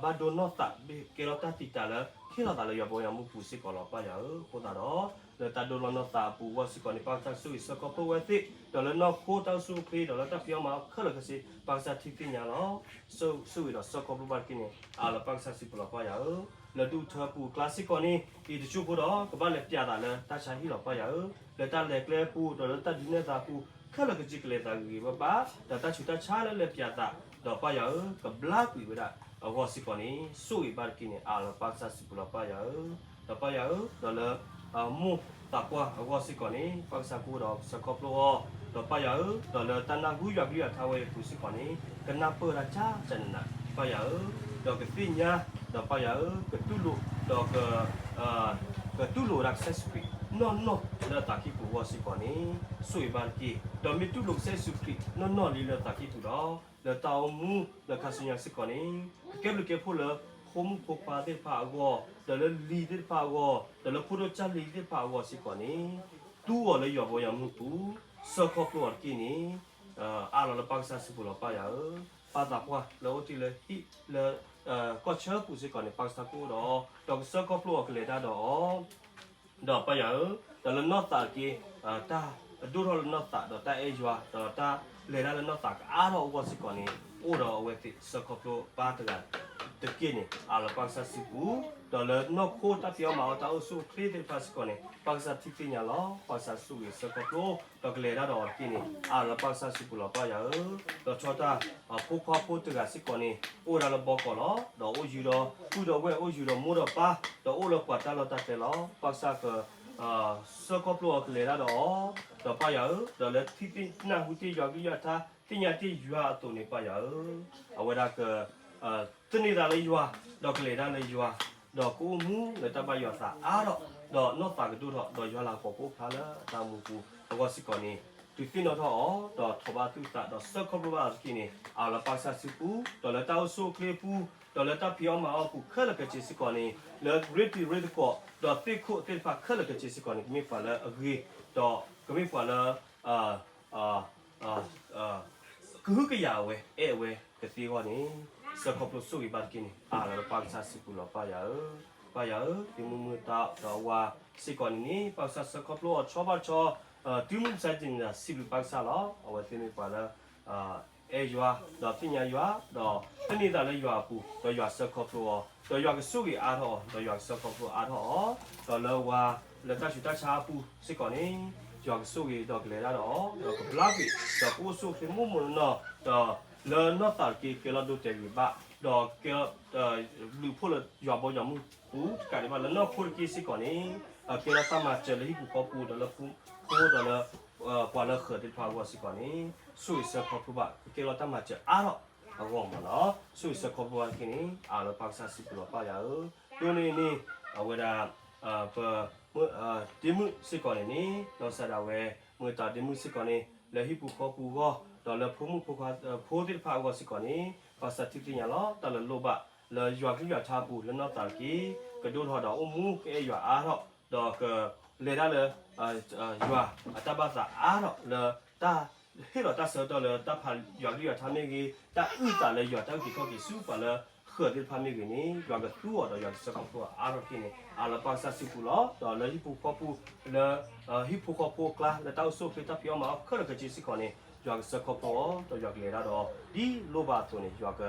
ဘၣ်ဒိနီၢ်သး ကဲထီၣ်တၢ်တံာ်တာ်လၢ ဟ့ၣ်လီၤသးလၢယွၤဘီယွၤမုၢ်ပူၤစ့ၢ်ကီးလီၤ ပၢ်ယွၤဧၢ, အဃိသတးဒီး လၢတၢ်ဒိလီၤနီၢ်သးအပူၤအဂီၢ်စ့ၢ်ကီးန့ၣ် ပၢ်ကစၢ်ဆိၣ်ဂ့ၤဆၢခီဖျိဝဲသ့ၣ်, ဒီးလၢနီၢ်ခိတၢ်အိၣ်ဆူၣ်အိၣ်ချ့ ဒီးလၢတၢ်ဖံးအီၣ်မၤအီၣ်ခဲလၢာ်ခဲဆ့ ပၢ်ကစၢ်ထံၣ်သ့ၣ်ညါလီၤ. ဆိၣ်ဂ့ၤဒီးဆၢခီဖျိဘၣ်တက့ၢ်န့ၣ် အၢၣ်လီၤပၢ်ကစၢ်စုပူၤလီၤပၢ်ယွၤဧၢ, လၢဒူၣ်ထၢပူၤအကျါစ့ၢ်ကီးန့ၣ် အံၤတကၠိဖိဒီး ကဘၣ်လဲၤပျးသးလၢတၢ်ဆါဟံၣ်လီၤပၢ်ယွၤဧၢ, လၢတၢ်လဲၤကျဲအပူၤ ဒီးလၢတၢ်ဒုးနဲၣ်သးအပူၤ ခဲလၢာ်ခဲဆ့ကလဲၤသးဂ့ၤဂ့ၤဘၣ်ဘၣ်, ဒီးတၢ်ဆူးတၢ်ဆါလၢလဲၤပျးသး ဒီးပၢ်ယွၤဧၢ ကဘျါကွံာ်ဝဲဒၣ်အဂီၢ်စ့ၢ်ကီးန့ၣ် ဆိၣ်ဂ့ၤဘၣ်တက့ၢ်န့ၣ် အၢၣ်လီၤပၢ်ကစၢ်စုပူၤလီၤပၢ်ယွၤဧၢ, ဒီးပၢ်ယွၤဧၢ, ဒီးလၢ မိၢ်သးပှၢ်အဂီၢ်စ့ၢ်ကီးန့ၣ် ပၢ်ကစၢ်ကအိၣ်ဒီးဆၢခီဖျိအီၤ, ဒီးပၢ်ယွၤဧၢ, ဒီးလၢတၢ်နၢ်ဟူယွၤကလုၢ်ယွၤကထါဝဲအံၤအပူၤစ့ၢ်ကီးန့ၣ် ကနၢ်ပၢၢ်တၢ်ကၢ်ကၢနးနး ပၢ်ယွၤဧၢ, ဒီးကသ့ၣ်ညါ ဒီးပၢ်ယွၤဧၢ, ကတူၢ်လိာ် ဒီး ကတူၢ်လိာ်ဝဲဒၣ်ကစၢ်ယ့ၣ်ၡူးခရံာ်နီၢ်နီၢ်လၢအသးကံၢ်ပူၤအဂီၢ်စ့ၢ်ကီးန့ၣ် ဆိၣ်ဂ့ၤဘၣ်တက့ၢ်, ဒီးမ့ၢ်တူၢ်လိာ်ကစၢ်ယ့ၣ်ၡူးခရံာ်နီၢ်နီၢ်လံလၢအသးကံၢ်ပူၤဒီး လၢတၢ်အိၣ်မူလၢခါဆူညါစ့ၢ်ကီးန့ၣ် ကကဲဘျုးကဲဖှိၣ်လၢ ဖိမုၣ်ဖိခွါသ့ၣ်တဖၣ်အဂီၢ်, ဒီးလၢလံၤသ့ၣ်တဖၣ်အဂီၢ်, ဒီးလၢဖိဒိၣ်ကၢ်လံၤသ့ၣ်တဖၣ်အဂီၢ်စ့ၢ်ကီးန့ၣ် သူအီၤလၢယွၤဘီယွၤမုၢ်ပူၤ, ဆၢခီဖျိအီၤတက့ၢ်န့ၣ် အၢၣ်လီၤလၢပၢ်ကစၢ်စုပူၤလီၤပၢ်ယွၤဧၢ, ပၢ်သးပှၢ်လၢအိၣ်တ့ၢ်လၢဟံၣ်လၢ ကီၢ်ဆၢပူၤစ့ၢ်ကီးန့ၣ် ပၢ်ကစၢ်ကအိၣ်ဒီးအီၤ, ဒီးကဆၢခီဖျိအီၤကလဲၤတၢ်ဒီးအီၤ ဒီးပၢ်ယွၤဧၢ, ဒီးလၢနီၢ်သးတက့ၢ်, တၢ်အဒိၣ်ထီၣ်လၢနီၢ်သး ဒီးတၢ်အဲၣ်ယွၤ ဒီးတၢ်လဲၤတၢ်လၢနီၢ်သးကအါထီၣ်အဂီၢ်စ့ၢ်ကီးန့ၣ် အိၣ်ဒီးအဝဲသ့ၣ်ဆၢခီဖျိပၢ်တဂၤတက့ၢ်န့ၣ် အၢၣ်လီၤပၢ်ကစၢ်စုပူၤ, ဒီးလၢနီၢ်ခိတၢ်ဖံးအီၣ်မၤအီၣ်တၢ်အိၣ်ဆူၣ်အိၣ်ချ့သ့ၣ်တဖၣ်စ့ၢ်ကီးန့ၣ် ပၢ်ကစၢ်ထံၣ်သ့ၣ်ညါလီၤ. ပၢ်ကစၢ်ဆိၣ်ဂ့ၤဆၢခီဖျိ ဒီးကလဲၤတၢ်ဒီးအီၤတက့ၢ်န့ၣ် အၢၣ်လီၤပၢ်ကစၢ်စုပူၤလီၤပၢ်ယွၤဧၢ, ဒီးဆီတၢ် ဖိခွါဖိတဂၤစ့ၢ်ကီးန့ၣ် အိၣ်ဝဲဒၣ်လၢဘီကီးလီၤ. ဒီးအိၣ်ယံၤဒီးပုၢ်ဒီးဝဲၢ် အိၣ်ယံၤဒီးမိၢ်ဒီးပၢ် ဒီးအိၣ်လၢပှၤတၢ်လီၢ်တၢ်ကျဲလီၤ. ပၢ်ကစၢ်က ဆၢခီဖျိအီၤကလဲၤတၢ်ဒီးအီၤ, ဒီးပၢ်ယွၤဧၢ, ဒီးလၢထံၣ်သ့ၣ်နၢ်ဟူတ့ၢ်ယွၤကလုၢ်ယွၤကထါ သ့ၣ်ညါတ့ၢ်ယွၤအသိးန့ၣ် ပၢ်ယွၤဧၢ, အဝဲဒၣ်က သန့ၤသးလၢယွၤ, ဒီးကလဲၤတၢ်လၢယွၤ, ဒီးကအိၣ်မူလၢတၢ်ဘၣ်ယွၤအသးအါထီၣ်, ဒီးနီၢ်သးကဒိၣ်ထီၣ် ဒီးယွၤလၤကပီၤကအိၣ်ဖျါလၢအတၢ်အိၣ်မူပူၤအဂီၢ်စ့ၢ်ကီးန့ၣ် ဒုးသ့ၣ်နီၣ်ထီၣ်အီၤ ဒီးထိးဘၣ်သူၣ်သး ဒီးဆၢခီဖျိဘၣ်အီၤတက့ၢ်န့ၣ် အၢၣ်လီၤပၢ်ကစၢ်စုပူၤ, ဒီးလၢတၢ်အိၣ်ဆူၣ်အိၣ်ချ့အပူၤ, ဒီးလၢတၢ်ဖံးအီၣ်မၤအီၣ်အပူၤခဲလၢာ်ခဲဆ့စ့ၢ်ကီးန့ၣ် လၢရ့တံၤရ့သကိး ဒီးသ့ၣ်ခိၣ်သ့ၣ်တဖၣ်ခဲလၢာ်ခဲဆ့စ့ၢ်ကီးန့ၣ် ကမ့ၢ်ပှၤလၢအဂ့ၤ, ဒီးကမ့ၢ်ပှၤလၢ ကဟုကယာ်အဝဲ အဲၣ်အဝဲကသ့အဂီၢ်န့ၣ် ဆၢခီဖျိဆိၣ်ဂ့ၤဘၣ်တက့ၢ်န့ၣ် အၢၣ်လီၤလၢပၢ်ကစၢ်စုပူၤလီၤပၢ်ယွၤဧၢ, ပၢ်ယွၤဧၢ, ဒ့မုၣ်မုၢ်တၢ်ဒီးအဝၤစ့ၢ်ကီးန့ၣ်န့ၣ် ပၢ်ကစၢ်ဆၢခီဖျိအီၤဆီဘၣ်ဆီ, တုၤမုၢ်မဆါတနံၤ စံးဘျုးပၢ်ကစၢ်လီၤ. အဝဲသ့ၣ်မ့ၢ်ပှၤလၢ အဲၣ်ယွၤ ဒီးသ့ၣ်ညါယွၤ ဒီးသန့ၤသးလၢယွၤအပူၤ ဒီးယွၤဆၢခီဖျိအီၤ ဒီးယွၤကဆိၣ်ဂ့ၤအါထီၣ်အီၤ ဒီးယွၤကဆၢခီဖျိအါထီၣ်အီၤ, ဒီးလၢဝၤ လၢတၢ်ဆူးတၢ်ဆါအပူၤစ့ၢ်ကီးန့ၣ် ယွၤကဆိၣ်ဂ့ၤဒီးကလဲၤတၢ်ဒီးအီၤ ဒီးကဘျါကွံာ် ဒီးကအိၣ်ဆူၣ်အိၣ်ချ့မိၢ်မိၢ်နီၢ်နီၢ် ဒီးလၢနီၢ်သးတက့ၢ်ကဲလီၤဒိတဲာ်ဂ့ၤဘၣ် ဒီးကဲ ဘျုးဖှိၣ်လၢယွၤဘီယွၤမုၢ်ပူၤတကးဒံးဘၣ် လၢနီၢ်ခိတက့ၢ်စ့ၢ်ကီးန့ၣ် ကဲလီၤတၢ်မၤစၢၤလၢဟံၣ်ပူၤဃီပူၤ ဒီးလၢဖိ ဒီးလၢ ပှၤလၢဃၢၤသ့ၣ်တဖၣ်အဂီၢ်စ့ၢ်ကီးန့ၣ် ဆိၣ်ဂ့ၤဆၢခီဖျိဘၣ် ကကဲလီၤတၢ်မၤစၢၤအါထီၣ်အဂီၢ်မ့ၢ်နီၤ ဆိၣ်ဂ့ၤဆၢခီဖျိဘၣ်တက့ၢ်န့ၣ် အၢၣ်လီၤပၢ်ကစၢ်စုပူၤလီၤပၢ်ယွၤဧၢ, ဒ်န့ၣ်န့ၣ် အဝဲဒၣ် ပ ဒ့မုၣ်စ့ၢ်ကီးန့ၣ်န့ၣ် နီၢ်ကစၢ်ဒၣ်ဝဲ မ့ၢ်တၢ်ဒ့မုၣ်စ့ၢ်ကီးန့ၣ် လၢဟံၣ်ပူၤဃီပူၤအဂီၢ် ဒီးလၢဖိမုၣ်ဖိခွါဖိသ့ၣ်တဖၣ်အဂီၢ်စ့ၢ်ကီးန့ၣ် ပၢ်ကစၢ်ထံၣ်သ့ၣ်ညါလီၤ တၢ်လၢလိၣ်ဘၣ် လၢယွၤကလုၢ်ယွၤကထါပူၤ လၢနီၢ်သးတက့ၢ် ကဒိၣ်ထီၣ်ဒီးအိၣ်မူကအဲၣ်ယွၤအါထီၣ် ဒီးကလဲၤတၢ်လၢ ယွၤအတၢ်ဘၣ်သးအါထီၣ်လၢ တၢ်ဟ့ၣ်လီၤတၢ်ဆၢကတီၢ်လၢတၢ်ဖးယွၤကလုၢ်ယွၤကထါမ့ၢ်ဂ့ၤ, တၢ်အုၣ်သးလၢယွၤတၢ်အုၣ်က့ၤခီၣ်က့ၤဆူပှၤလၢဃၢၤသ့ၣ်တဖၣ်မ့ၢ်ဂ့ၤန့ၣ် ယွၤကသူအီၤဒီးယွၤကဆၢခီဖျိအါထီၣ်တက့ၢ်န့ၣ် အၢၣ်လီၤပၢ်ကစၢ်စုပူၤလီၤ. ဒီးလၢဟံၣ်ပူၤဃီပူၤ လၢ ဟံၣ်ဖိဃီဖိအကျါ လၢတၢ်အိၣ်ဆူၣ်အိၣ်ချ့တၢ်ဖံးအီၣ်မၤအီၣ်ခဲလၢာ်ခဲဆ့စ့ၢ်ကီးန့ၣ် ယွၤကဆၢခီဖျိအီၤ ဒီးယွၤကလဲၤတၢ်ဒီး ဒ်လိၣ်ဘၣ်အသိးန့ၣ် ယွၤက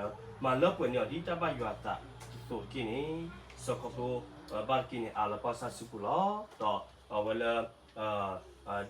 မၤလၢပှဲၤန့ၢ်အီၤ ဒ်တၢ်ဘၣ်ယွၤအသးအသိးတက့ၢ်န့ၣ် ဆၢခီဖျိဘၣ်တက့ၢ်န့ၣ် အၢ်လၢပၢ်ကစၢ်စုပူၤလီၤ. ဒီးအဝဲလၢ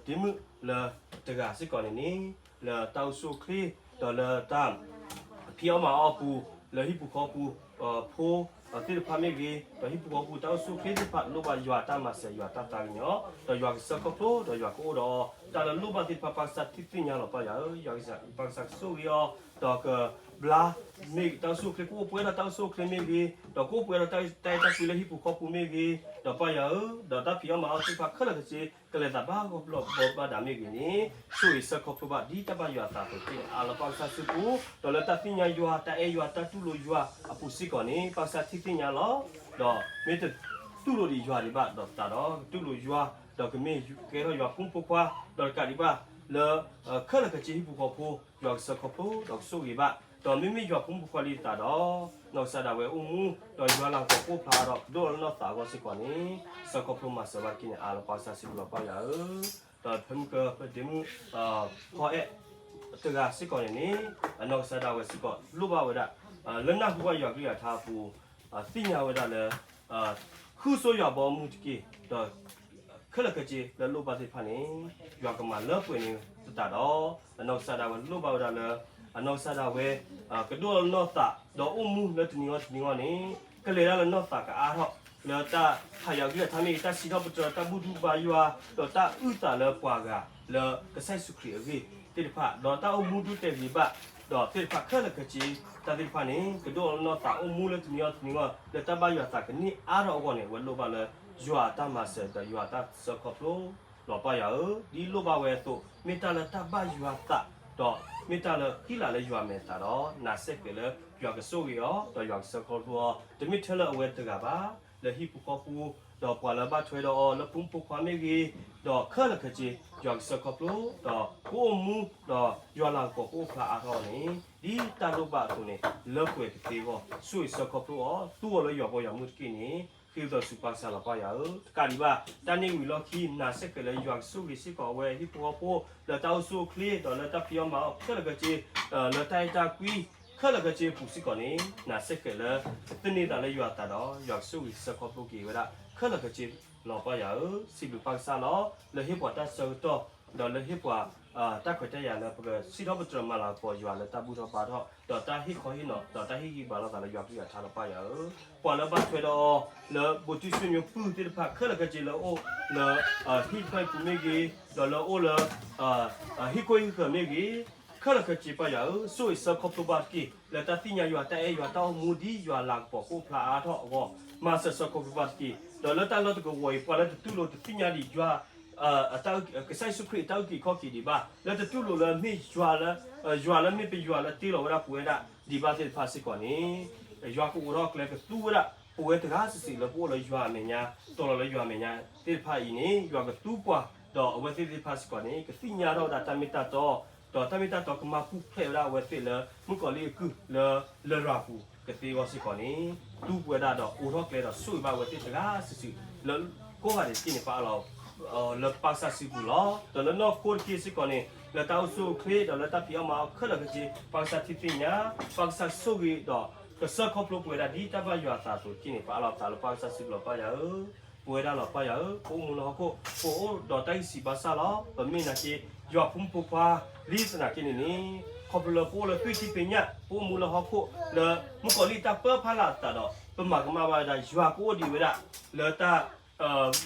ဒ့မုၣ်လၢတဂၤစ့ၢ်ကီးန့ၣ်န့ၣ် လၢတၢ်အိၣ်ဆူၣ်အိၣ်ချ့ ဒီးလၢတၢ် ဖံးအီၣ်မၤအီၣ်အပူၤ လၢဟံၣ်ပူၤဃီပူၤ ဖိသ့ၣ်တဖၣ်မ့ၢ်ဂ့ၤ ဒီးဟံၣ်ပူၤဃီပူၤတၢ်အိၣ်ဆူၣ်အိၣ်ချ့သ့ၣ်တဖၣ် လိၣ်ဘၣ်ယွၤတၢ်မၤစၢၤ ယွၤတၢ်သးကညီၤ ဒီးယွၤကဆၢခီဖျိ ဒီးယွၤကအိၣ်ဒီးအီၤ တၢ်လၢလိၣ်ဘၣ်သ့ၣ်တဖၣ် ပၢ်ကစၢ်ထံၣ်သ့ၣ်ညါလီၤပၢ်ယွၤဧၢ, ယွၤကစၢ် ပၢ်ကစၢ်ကဆိၣ်ဂ့ၤအီၤ ဒီးကဘျါ မ့ၢ်တၢ်အိၣ်ဆူၣ်အိၣ်ချ့ ကအိၣ်ပှဲၤဒီးတၢ်အိၣ်ဆူၣ်အိၣ်ချ့မ့ၢ်ဂ့ၤ ဒီးကအိၣ်ပှဲၤဒီးတၢ်အဲၣ်တၢ်ကွံလၢဟံၣ်ပူၤဃီပူၤမ့ၢ်ဂ့ၤ ဒီးပၢ်ယွၤဧၢ, ဒီးတၢ်ဖံးအီၣ်မၤအီၣ်သ့ၣ်တဖၣ်ခဲလၢာ်ခဲဆ့ ကလဲၤသးဘၣ်ဂီၢ်ဘျီၣ်ဘီဘၣ်ဒၣ်မ့ၢ်ဂ့ၤန့ၣ် ဆိၣ်ဂ့ၤဆၢခီဖျိဘၣ်ဒ်တၢ်ဘၣ်ယွၤအသးအသိးတက့ၢ် အၢ်လၢပၢ်ကစၢ်စုပူၤ ဒီးလၢတၢ်သ့ၣ်ညါယွၤ တၢ်အဲၣ်ယွၤ တၢ်တူၢ်လိာ်ယွၤအပူၤစ့ၢ်ကီးန့ၣ် ပၢ်ကစၢ်ထံၣ်သ့ၣ်ညါလီၤ. ဒီးမ့ၢ်တတူၢ်လိာ်ဒံးယွၤဒံးဘၣ်ဒီးသးဒီး ကတူၢ်လိာ်ယွၤ ဒီးကမ့ၢ်ကဲထီၣ်ယွၤဖိမုၣ်ဖိခွါ ဒီးတကးဒံးဘၣ် လၢ ခဲလၢာ်ခဲဆ့ဟံၣ်ပူၤဃီပူၤ ယွၤကဆၢခီဖျိ ဒီးကဆိၣ်ဂ့ၤဘၣ် ဒီးမ့မ့ၢ်ယွၤဖိမုၣ်ဖိခွါလံသးဒီး နီၢ်ကစၢ်ဒၣ်ဝဲအိၣ်မူ ဒီးယွၤလၤကပီၤကအိၣ်ဖျါဒီး ကဒိၣ်လၢနီၢ်သးအဂီၢ်စ့ၢ်ကီးန့ၣ် စၢၤခီဖျိမၤစၢၤဘၣ်တက့ၢ်န့ၣ် အါလၢပၢ်ကစၢ်စံးဘျုးပၢ်ယွၤဧၢ, ဒီးဖဲမုၢ်ကပဒ့မုၣ် ဖီအဲၣ် တဂၤစ့ၢ်ကီးန့ၣ်န့ၣ် အနီၢ်ကစၢ်ဒၣ်ဝဲစ့ၢ်ကီးလိၣ်ဘၣ်ဝဲဒၣ် လၢနၢ်ဟူဘၣ်ယွၤကလုၢ်ယွၤထါအပူၤ သ့ၣ်ညါဝဲဒၣ်လၢ ဃုဆိယွၤဘီမုၢ်တက့ၢ်, ဒီး ခဲလၢာ်ခဲဆ့လၢလိၣ်ဘၣ်သ့ၣ်တဖၣ်န့ၣ် ယွၤကမၤလၢပှဲၤန့ၣ်သတးဒီး အနီၢ်ကစၢ်ဒၣ်ဝဲလိၣ်ဘၣ်ဝဲဒၣ်လၢ အနီၢ်ကစၢ်ဒၣ်ဝဲ ကဒိၣ်လၢနီၢ်သး ဒီးအိၣ်မူလၢတနံၤအံၤတနံၤအံၤန့ၣ် ကလဲၤဒၣ်လၢနီၢ်သးကအါထီၣ် လၢတၢ်ဟးယွၤကလုၢ်အထါမ့ၢ်ဂ့ၤ တၢ်စံးထီၣ်ပတြၢၤ တၢ်ဘူၣ်ဒူဘါယွၤ ဒီးတၢ်အုၣ်သးလၢပှၤဂၤလၢကစၢ်ယ့ၣ်ၡူးခရံာ်အဂ့ၢ်သ့ၣ်တဖၣ် ဒီးတၢ်အိၣ်မူဒုးတဲာ်ဂ့ၤဘၣ် ဒီးသ့ၣ်တဖၣ်ခဲလၢာ်ခဲဆ့ တၢ်သ့ၣ်တဖၣ်န့ၣ် ကဒိၣ်လၢနီၢ်သးအိၣ်မူလၢတနံၤအံၤတနံၤအံၤ လၢတၢ်ဘၣ်ယွၤသးကန့ၢ်အါထီၣ်အဂီၢ်န့ၣ် အဝဲလိၣ်ဘၣ်လၢ ယွၤအတၢ်မၤစၢၤဒီးယွၤအတၢ်စၢၤခီဖျိ လီၤပၢ်ယွၤဧၢ, ဒ်လိၣ်ဘၣ်ဝဲအသိး မ့ၢ်တၢ်လၢတၢ်ဘၣ်ယွၤသး ဒီးမ့ၢ်တၢ်လၢဃံလၤလၢယွၤမဲာ်သးဒီး နၤစ့ၢ်ကီးလၢယွၤကဆိၣ်ဂ့ၤအီၤ ဒီးယွၤကစၢၤခီဖျိအီၤ တမ့ၢ်ထဲလၢအဝဲတဂၤဘၣ် လၢဟံၣ်ဖိဃီဖိ ဒီးပှၤလၢဘၣ်ထွဲဒီးအီၤ လၢဖိမုၣ်ဖိခွါမ့ၢ်ဂ့ၤ ဒီးခဲလၢာ်ခဲဆ့ ယွၤကစၢၤခီဖျိ ဒီးကအိၣ်မူ ဒီးယွၤလၤကပီၤကအိၣ်ဖျါအါထီၣ်အီၤန့ၣ် ဒ်တၢ်လိၣ်ဘၣ်အသိးန့ၣ် လၢပှဲၤကသ့အဂီၢ် ဆိၣ်ဂ့ၤစၢၤခီဖျိအီၤ သူအီၤလၢယွၤဘီယွၤမုၢ်တက့ၢ်န့ၣ် ဃ့ဝံသးစူၤပၢ်ကစၢ်လီၤပၢ်ယွၤဧၢ, တကးဒံးဘၣ် တၢ်န့ၣ်ဝံၤလီၢ်ခံ နၤစ့ၢ်ကီးလၢယွၤကဆိၣ်ဂ့ၤစ့ၢ်ကီးအဝဲဟံၣ်ဖိဃီဖိ လၢတၢ်အိၣ်ဆူၣ်အိၣ်ချ့ ဒီးလၢတၢ်ဖံးအီၣ်မၤအီၣ်ခဲလၢာ်ခဲဆ့ လၢတၢ်အဲၣ်တၢ်ကွံ ခဲလၢာ်ခဲဆ့အပူၤစ့ၢ်ကီးန့ၣ် နၤစ့ၢ်ကီးလၢ သန့ၤသးလၢယွၤအသးဒီး ယွၤကဆိၣ်ဂ့ၤစၢၤခီဖျိက့ၤဝဲဒၣ် ခဲလၢာ်ခဲဆ့လီၤပၢ်ယွၤဧၢ, စံးဘျုးပၢ်ကစၢ်လီၤ လၢဟ့ၣ်ပှၤတၢ်ဆၢကတီၢ် ဒီးလၢဟ့ၣ်ပှၤ တၢ်ခွဲးတၢ်ယာ်လၢပကစံးထီၣ်ပတြၢၤမၤလၤကပီၤယွၤလၢတၢ်ဘူၣ်ထီၣ်ဘါထီၣ် ဒီးတၢ်ဟ့ၣ်ခီဟ့ၣ်နီၤ ဒီးတၢ်ဟ့ၣ်ဂံၢ်ဘါလိာ်သးလၢယွၤကလုၢ်ယွၤထါလီၤပၢ်ယွၤဧၢ, ပှၤလၢဘၣ်ထွဲဒီးအီၤ လၢဘူးတံၢ်ဆူညိပူၢ်သ့ၣ်တဖၣ်ခဲလၢာ်ခဲဆ့လၢအိၣ်လၢ ဟံၣ်ဖျၢၣ်ပူၤမ့ၢ်ဂ့ၤ ဒီးလၢအိၣ်လၢ ဟံၣ်ခိၣ်ဟံၣ်ဃၢၤမ့ၢ်ဂ့ၤ ခဲလၢာ်ခဲဆ့ပၢ်ယွၤဧၢ, ဆိၣ်ဂ့ၤစၢၤခီဖျိဘၣ်တက့ၢ် လၢတၢ်သ့ၣ်ညါယွၤ တၢ်အဲၣ်ယွၤတၢ်အိၣ်မူဒ်ယွၤလၤကပီၤကအိၣ်ဖျါအါထီၣ်အဂီၢ် မၤစၢၤစၢၤခီဖျိဘၣ်တက့ၢ်, ဒီးလၢတၢ်လၢတကဝီၤအံၤ ပှၤလၢတတူၢ်လိာ်တသ့ၣ်ညါဒံးယွၤ ကစၢ်ယ့ၣ်ၡူးခရံာ်အတၢ်အုၣ်က့ၤခီၣ်က့ၤဒံးဘၣ် လၢတတူၢ်လိာ်လၢမ့ၢ်ယွၤလၢ ယွၤလၢမ့ၢ်ပယွၤလၢတ့လီၤဝဲဒၣ်ပဝဲဒၣ်ဒံးဘၣ်သ့ၣ်တဖၣ်စ့ၢ်ကီးန့ၣ် ယွၤကအိးထီၣ်ကျဲကသူဝဲဒၣ် ပဝဲတဂၤစုာ်စုာ်လၢပအိၣ်လၢယွၤအမဲာ်ညါ တီၤလီၤလၢယွၤအမဲာ်ညါသ့ၣ်တဖၣ်အံၤန့ၣ် ယွၤကသူပှၤ ဒီးအဝဲသ့ၣ်သ့ၣ်တဖၣ်စ့ၢ်ကီးန့ၣ် ကသ့ၣ်ညါထီၣ်ဝဲဒၣ်တၢ်မ့ၢ်တၢ်တီ ဒီးတၢ်မ့ၢ်တၢ်တီကမၤပူၤဖျဲးဝဲဒၣ်အဝဲသ့ၣ်လၢမုၣ်ကီၤလံၢ်အကုၢ်လၢ လရာ်ပူၤကသ့အဂီၢ်စ့ၢ်ကီးန့ၣ် သူပဝဲဒၣ်ဒီးအိးထီၣ်ကျဲဒီးဆိၣ်ဂ့ၤဘၣ်အဝဲသ့ၣ်တဂၤစုာ်စုာ်လၢ ကိးဂၤဒဲးတက့ၢ်န့ၣ် ပအၢၣ်လီၤ လၢပၢ်ကစၢ်စုပူၤလီၤ. ဒီးလၢနီၢ်ခိတက့ၢ်စ့ၢ်ကီးန့ၣ် လၢတၢ်အိၣ်ဆူၣ်အိၣ်ချ့ ဒီးလၢတၢ်ဖံးအီၣ်မၤအီၣ်ခဲလၢာ်ခဲဆ့ ပၢ်ကစၢ်ထံၣ်သ့ၣ်ညါ ပၢ်ကစၢ်ဆိၣ်ဂ့ၤဒီး ကစၢ်ခီဖျိပဝဲဒၣ်ဒ်တၢ်ဘၣ်ယွၤအသးအသိးတက့ၢ်န့ၣ် ပအၢၣ်လီၤသးလၢပၢ်ကစၢ်စုပူၤလီၤပၢ်ယွၤဧၢ, ပဝဲဒၣ်လီၤပၢ်ယွၤဧၢ, ပအိၣ်မူလၢဟီၣ်ခိၣ် ပအိၣ်ဒီးတၢ်ဂံၢ်စံးဘါစၢ်လီၤ. ပမ့ၢ်နာ်က့ ယွၤဖိမုၣ်ဖိခွါ လံသနာ်က့န့ၣ်န့ၣ် ခီဖျိလၢပအိၣ်လၢသွံၣ်ထံပညၣ် ပအိၣ်မူလၢဟီၣ်ခိၣ် လၢမုၣ်ကီၤလံၢ်တၢ်ပၢဖီလာ်အသးဒီး ပမၤကမၣ်ဘၣ်ဝဲဒၣ် ယွၤကအိၣ်ဒံးဝဲဒၣ် လၢတၢ်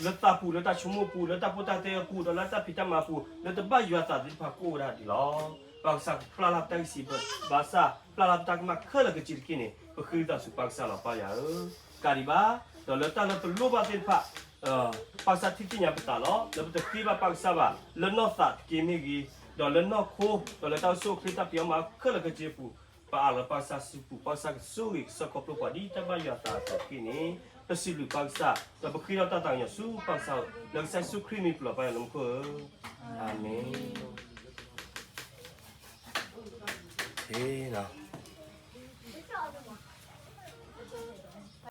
လၢသးပူၤ လၢတၢ်ဆိကမိၣ်ပူၤ လၢတၢ်ဖိတၢ်တဲအပူၤ ဒီးလၢတၢ်ဖံးတၢ်မၤပူၤ လၢတဘၣ်ယွၤသးသ့ၣ်တဖၣ်ကအိၣ်ဝဲဒၣ်ဒံးလီၤ. ပၢ်ကစၢ်ကပျၢ်လၢပတၢ်ဂံၢ်စံးဘါစၢ် ပျၢ်လၢပတၢ်ကမၣ်ခဲလၢာ်ခဲဆ့တက့ၢ်န့ၣ် ပဃ့ဝံသးစူၤပၢ်ကစၢ်လီၤပၢ်ယွၤဧၢ, တကးဒံးဘၣ် ဒီးလၢတၢ်လၢပလိၣ်ဘၣ်သ့ၣ်တဖၣ် ပၢ်ကစၢ်ထံၣ်သ့ၣ်ညါပသးလီၤ. လၢပတဃ့ဘၣ်ပၢ်ကစၢ်ဘၣ် လၢနီၢ်သးတက့ၢ်မ့ၢ်ဂ့ၤ, ဒီးလၢနီၢ်ခိ ဒီးလၢတၢ်အိၣ်ဆူၣ်အိၣ်ချ့တၢ်ဖံးအီၣ်မၤအီၣ်ခဲလၢာ်ခဲဆ့အပူၤ ပအၢၣ်လီၤပၢ်ကစၢ်စုပူၤ ပၢ်ကစၢ်ကဆိၣ်ဂ့ၤကစၢ်ခီဖျိပှၤဒ်တၢ်ဘၣ်ယွၤအသးအသိးတက့ၢ်န့ၣ် ပစံးဘျုးပၢ်ကစၢ် ဒီးပဃ့ထီၣ်တၢ်သးကညီၤဆူပၢ်ကစၢ်ဧၢ, လၢကစၢ်ယ့ၣ်ၡူးခရံာ်မံၤပလီၢ်ပၢ်ယွၤလၢမူခိၣ်ဧၢ, အၤမ့ၣ်.